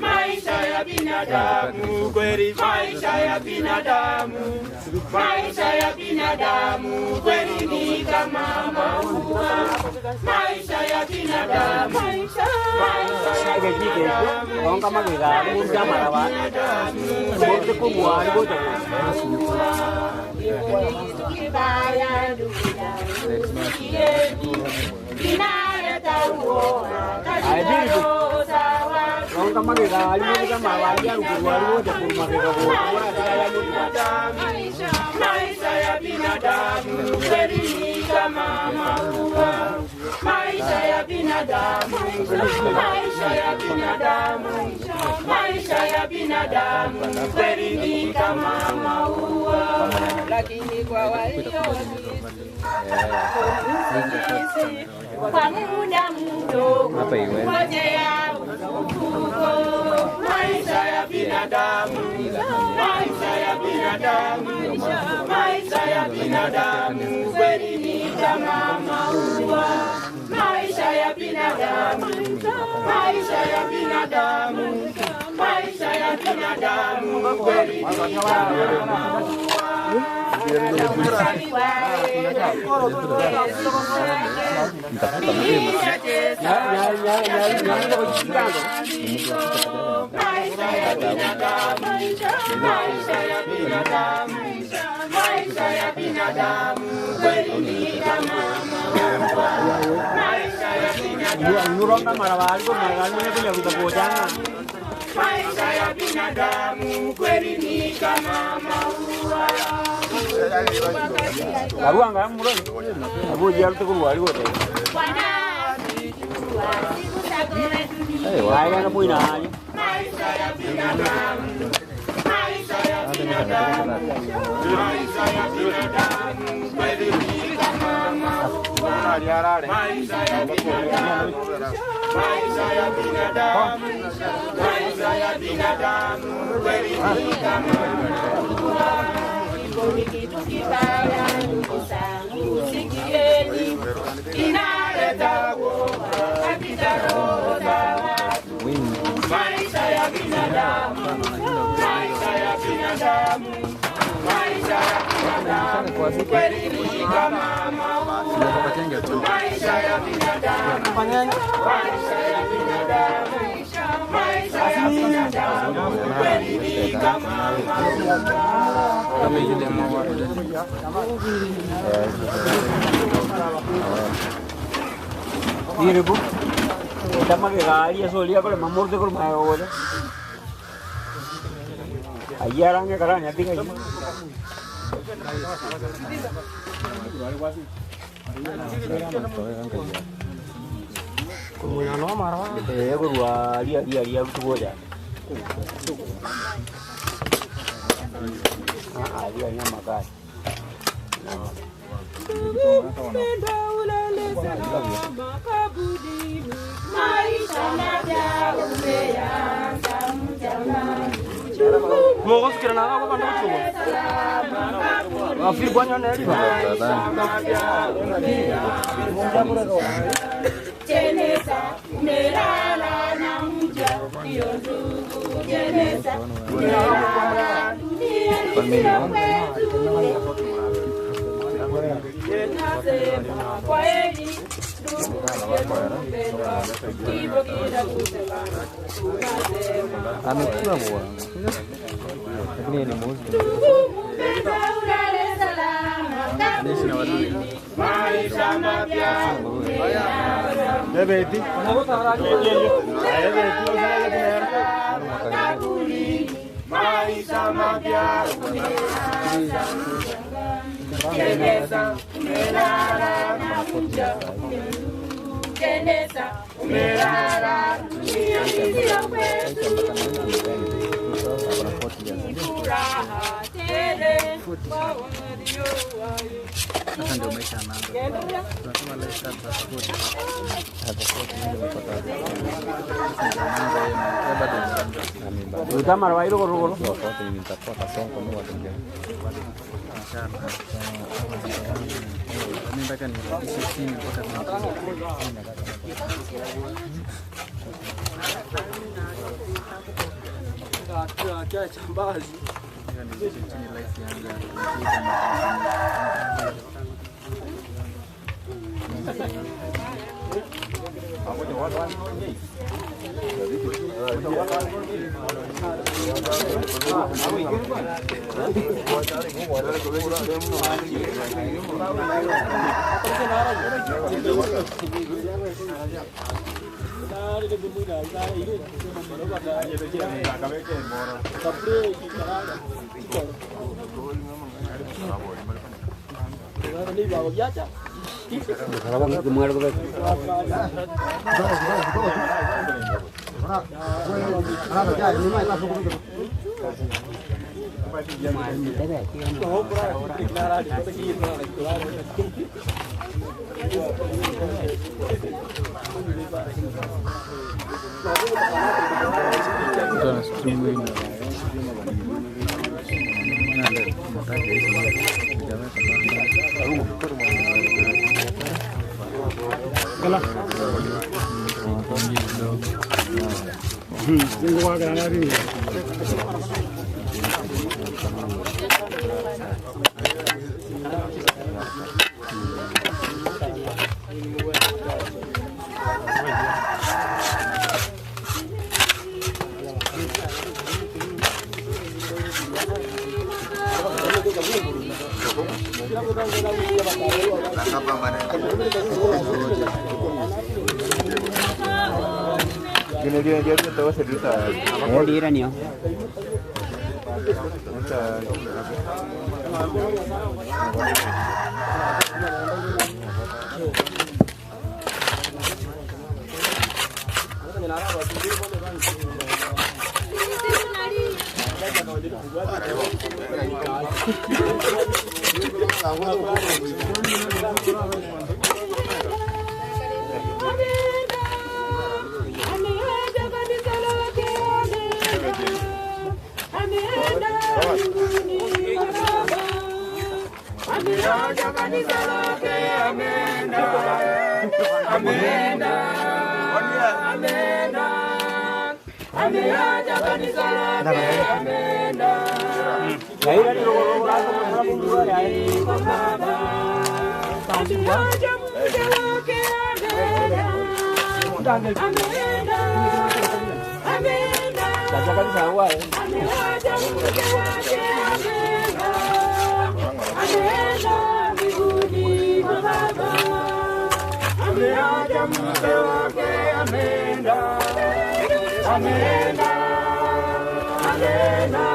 Maisha ya binadamu kweli, maisha ya binadamu, maisha ya binadamu kweli ni kama maua. Maisha ya binadamu, maisha ya binadamu, Kitu kibaya ndugu yangu, sikieni, kinaleta uoga katika roho za watu. Maisha ya binadamu kweli ni kama maua. Maisha ya binadamu, maisha ya binadamu, maisha ya binadamu kweli ni kama maua. Lakini kwa walio sisi kwa muda mdogo Hapa iwe. ngojea ufufuko. Maisha ya binadamu, maisha ya binadamu, maisha ya binadamu kweli ni kama maua. Maisha ya binadamu, maisha ya binadamu, maisha ya binadamu kweli ni kama maua. Maisha ya binadamu, maisha ya binadamu, maisha ya binadamu kweli ni kama maua. Maisha ya binadamu, maisha ya binadamu kweli ni kama maua. Aruanga muroni. Abu jarute kurwa ari gote. Bwana asijua Ayana mwina ayo. Maisha ya binadamu, maisha ya binadamu, maisha ya binadamu kweli ni kama maua. Maisha ya binadamu, maisha ya binadamu, maisha ya binadamu kweli ni kama maua. Kifo ni kitu kibaya, ndugu zangu, sikieni, inaleta woga katika roho za watu. Maisha ya binadamu, maisha ya binadamu, maisha ya binadamu kweli ni kama maua. Maisha ya binadamu, maisha ya binadamu, maisha ya binadamu kweli ni kama Iribu. Tamake gari asolia kole mamurte kole mayo. Ayarange karanya tinga. Eh, korwa ria ria ria tugoja. Ah, ria ria magari. Mpendwa ulale salama kaburini, maisha mapya umeanza mjamani. Jeneza umelala na mja, ndiyo ndugu. Jeneza umelala, dunia ni ya kwetu. Nasema kwaheri ndugu yetu mpendwa, kifo kinakusemana, tunasema Amekula bwana. Lakini yeye ni mweusi. ndugu mpendwa, ulale salama kaburini, maisha mapya umeanza. Kaburini, maisha mapya umeanza. Jeneza umelala na mja, jeneza umelala, dunia ni ya kwetu. Ni furaha tele kwa walio hai. Sasa ndio maisha yanaanza. Tunasema life starts at 40. At 40 ndio umepata. Sasa ndio bado Utamara wa iro rugoro. Mimi mpaka nirudishe chini mpaka chini life yangu ya Ndio Thank you. Ameacha kanisa lake, ameenda, ameenda, ameenda, ameacha kanisa lake, ameenda, kwa Baba, ameacha mke wake, ameenda, ameenda, ameenda, ameacha mke wake, ameenda, ameenda mbinguni kwa Baba, ameacha mke wake, ameenda, ameenda, ameenda,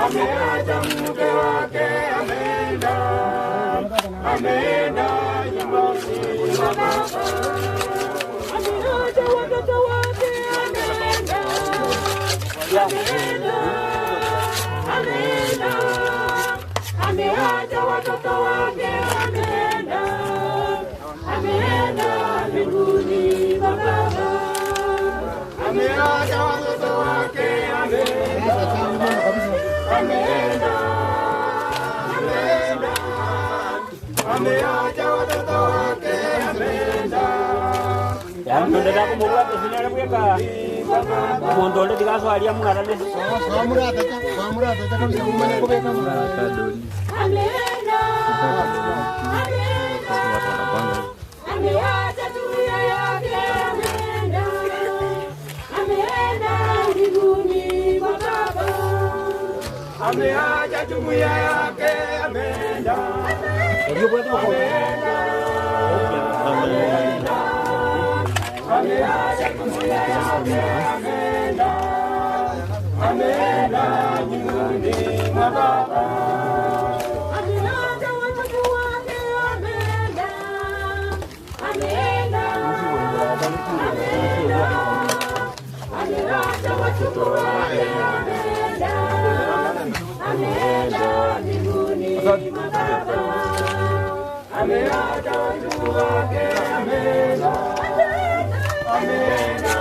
ameacha mke wake, ameenda, ameenda nyumbani kwa Baba, ameacha watoto wake, ameenda, ameenda, ameenda, ameacha watoto wake, ameenda, ameenda mbinguni kwa Baba, ameacha watoto wake, ameenda, ameenda, ameenda, ameacha watoto wake, ameenda. Ameenda, ameacha dunia yake, ameenda, ameenda mbinguni kwa Baba, ameacha jumuiya yake, ameenda, ameenda, ameenda, ameacha jumuiya yake, ameenda, ameenda mbinguni mwa Baba. Ameacha watoto wake, ameenda, ameenda, ameenda, ameacha watoto wake, ameenda, ameenda mbinguni mwa Baba, ameacha watoto wake, ameenda, ameenda,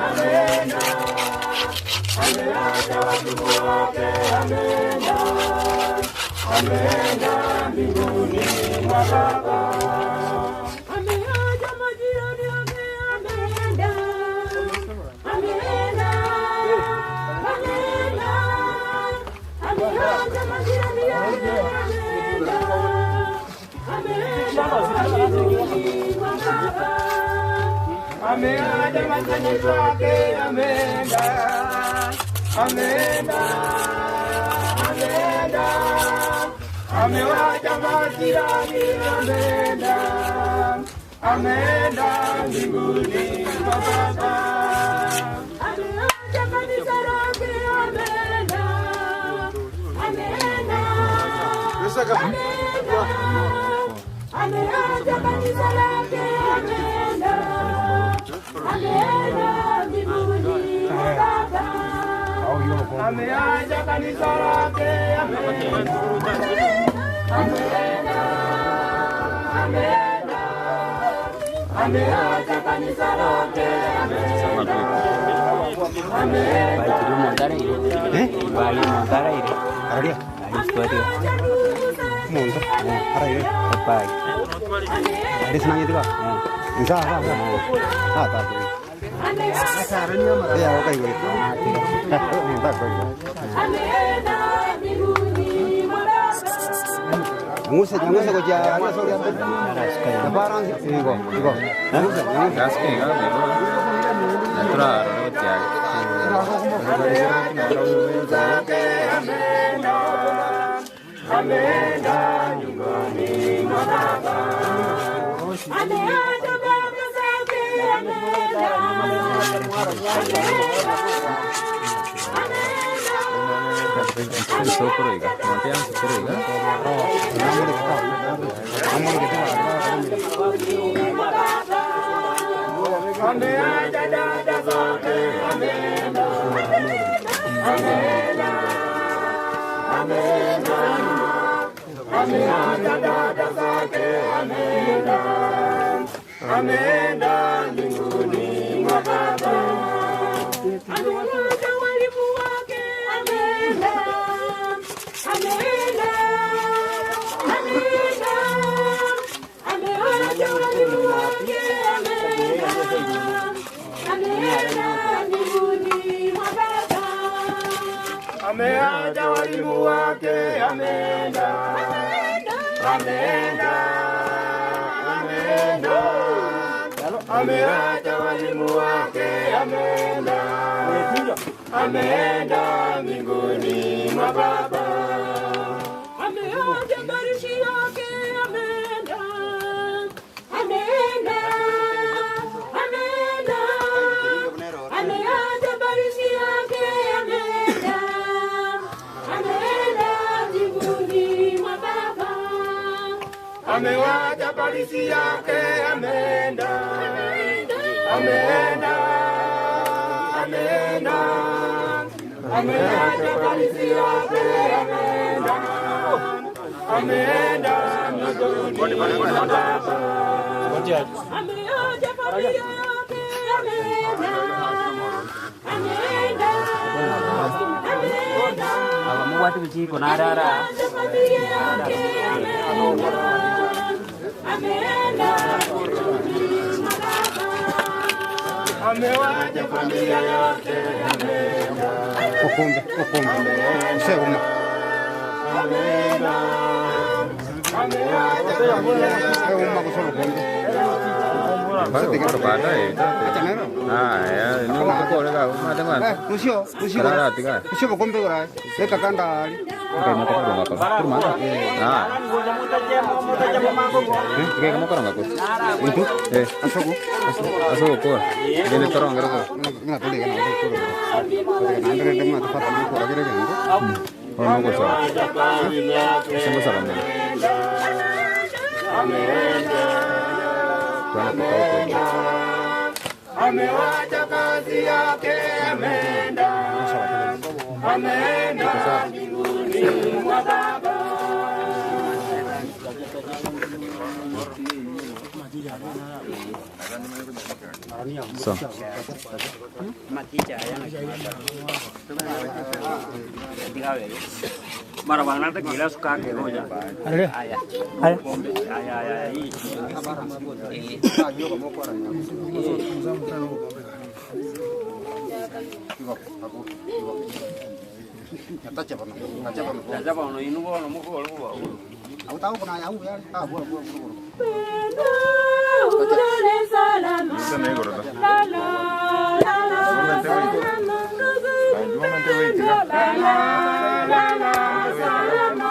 ameenda, ameacha watoto wake, ameenda, ameenda mbinguni mwa Baba. Ameacha majirani wake, ameenda, ameenda, ameenda, ameacha majirani yake, ameenda, ameenda mbinguni mwa Baba. Ameacha majirani zake, ameenda, ameenda, ameenda, amewacha majirani, ameenda, ameenda mbinguni kwa Baba. Ameacha kanisa lake, ameenda, ameenda, ameenda, ameacha kanisa lake, ameenda, ameenda mbinguni kwa Baba. Ameacha kanisa lake, ameenda, ameenda, ameenda, ameacha kanisa lake, ameenda, ameenda. Ameenda mbinguni mwa Baba. Ameenda nyumbani mwa Baba. Ameacha baba zake, ameenda, ameacha dada zake, ameenda, ameenda, Ameacha dada zake, ameenda, ameenda mbinguni mwa Baba. Amewacha walimu wake, ameenda, ameenda, ameenda, amewacha walimu wake, ameenda, ameenda mbinguni mwa Baba. Ameacha walimu wake, ameenda, ameenda, ameenda, ameacha walimu wake, ameenda, ameenda mbinguni mwa Baba. Ameacha marishi yake, ameenda, ameenda, ameenda, ameacha marishi yake, ameenda, ameenda mbinguni mwa Baba. Amewacha parisi yake, ameenda, ameenda, ameenda, ameacha parisi yake, ameenda, ameenda mbinguni mwa Baba. Ameacha familia yake, ameenda, ameenda, ameenda. Abamubwate bichiko narara. Ameacha familia yake, ameenda, ameenda mbinguni mwa Baba. Amewacha familia yake, ameenda, Ukumbe, ukumbe. Usema. ameenda, ameacha familia yake. Uma kusolo kumbe. Bado baadaye. Ah, ya, ni kukorega umate mwana. Usio, usio. Karara tiga. Usio kumbe ora. Leka kanda ali. Ngai moko ngako. Kurma. Ah. Ngai moko ngako. Itu? Eh, asogo. Asogo ko. Gene torong ngero ko. Ngina tuli kana tuli. Kana andre dema tafata ni ko agere gende. Ono ko sa. Sembo sa kande. Tuana ko. Amewacha kazi yake, ameenda, ameenda mbinguni mwa Baba. So. Mara banata kila suka ke hoja. Haya. Haya. Haya haya hii. Tacha bono inu bono mukolo kuba. Au kuna ya u ya. Ah, bora bora bora. Ulale salama. La la la la salama. La la la la salama.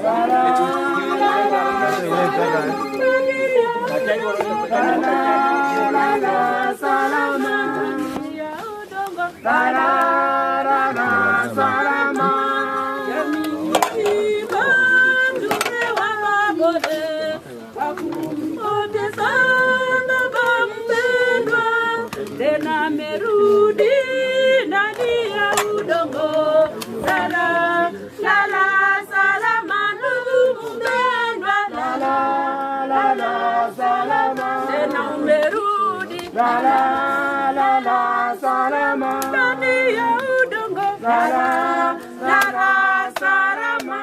La la la la salama. La la la la salama. Jamii tumewa mabode wakumpoteza baba mpendwa, tena amerudi ndani ya udongo. Lala, lala salama ndugu mpendwa, lala, lala salama, tena umerudi La la la la salama. ndani ya udongo. Lala, lala salama.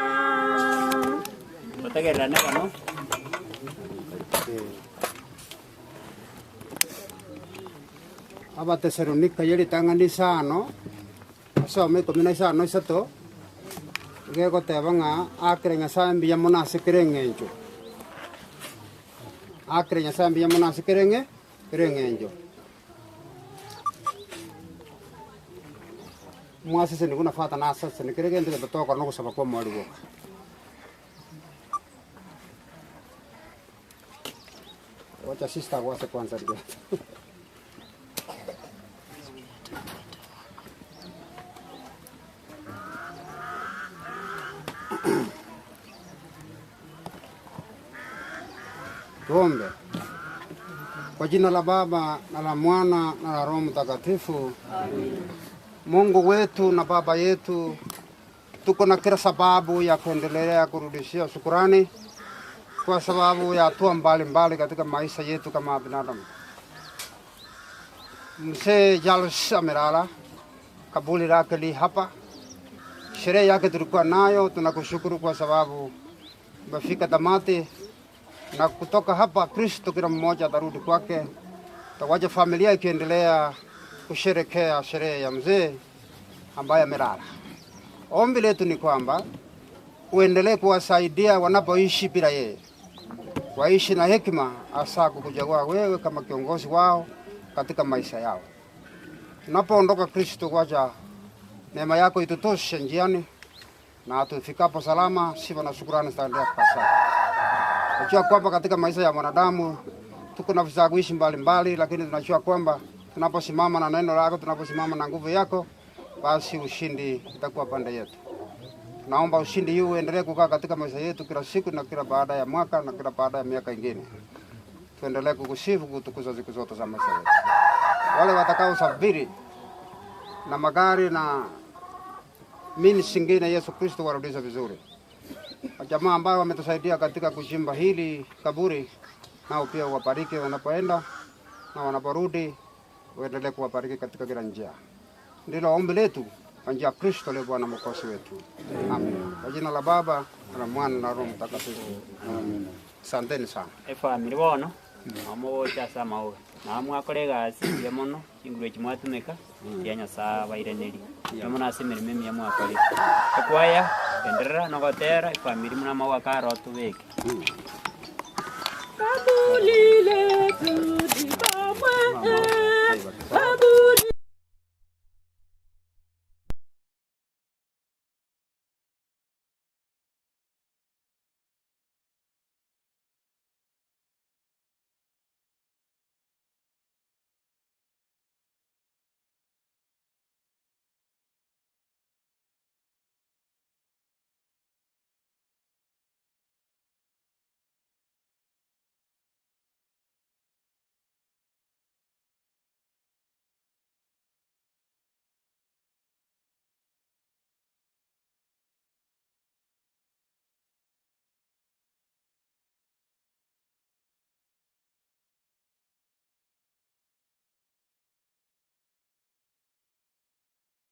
Otegererane bono. Abateseronika yeritang'ani isano asome ikumi na isano isato gegoteba ng'a akere nyasaye mbuya mono ase kere eng'encho akere nyasaye mbuya mono ase kere eng'e kere eng'encho mwaseseni buna fata naseseni kere gento gento tokora nogosaba kwa omwari gwoka. Wacha sister gwase kwanza ndio. Tuombe. Kwa jina la Baba na la Mwana na la Roho Mtakatifu. Mungu wetu na Baba yetu, Tuko na kila sababu ya kuendelea kurudishia shukurani kwa sababu ya hatua mbalimbali katika maisha yetu kama binadamu. Mzee Charles amelala, kaburi lake li hapa. Sherehe yake tulikuwa nayo, tunakushukuru kwa sababu umefika tamati, na kutoka hapa Kristo kila mmoja atarudi kwake. Tawacha familia ikiendelea kusherekea sherehe ya mzee ambaye amelala. Ombi letu ni kwamba uendelee kuwasaidia wanapoishi bila yeye, waishi na hekima, hasa kukuchagua wewe kama kiongozi wao katika maisha yao. Tunapoondoka Kristo, kwacha neema yako itutoshe njiani, na tufikapo salama, sifa na shukurani zitaendelea kupasa. Najua kwamba katika maisha ya mwanadamu tuko na vishawishi mbalimbali, lakini tunajua kwamba tunaposimama na neno lako, tunaposimama na nguvu yako, basi ushindi itakuwa pande yetu. Tunaomba ushindi huu uendelee kukaa katika maisha yetu kila siku na kila baada ya mwaka na kila baada ya miaka ingine. Tuendelee kukusifu, kutukuza siku zote za maisha yetu. Wale watakaosafiri na magari na mini zingine, Yesu Kristo warudishe vizuri. Wajamaa ambao wametusaidia katika kuchimba hili kaburi, nao pia wabariki wanapoenda na wanaporudi, uendelee kuwabariki katika kila njia. Ndilo ombi letu kwa njia ya Kristo aliye Bwana Mwokozi wetu. Amen. Kwa jina la Baba na la Mwana na Roho Mtakatifu. Amen. Asanteni sana. Efamiri bono namogocha ase amaoga namwakora egasi mbuya mono chinguru echi mwatumeka ya Nyasaye abairaneri mbuya mono ase emeremo emiya mwakorire. Ekwaya genderera nogotera efamiri buna amaoga kare otobeke. Kabulile.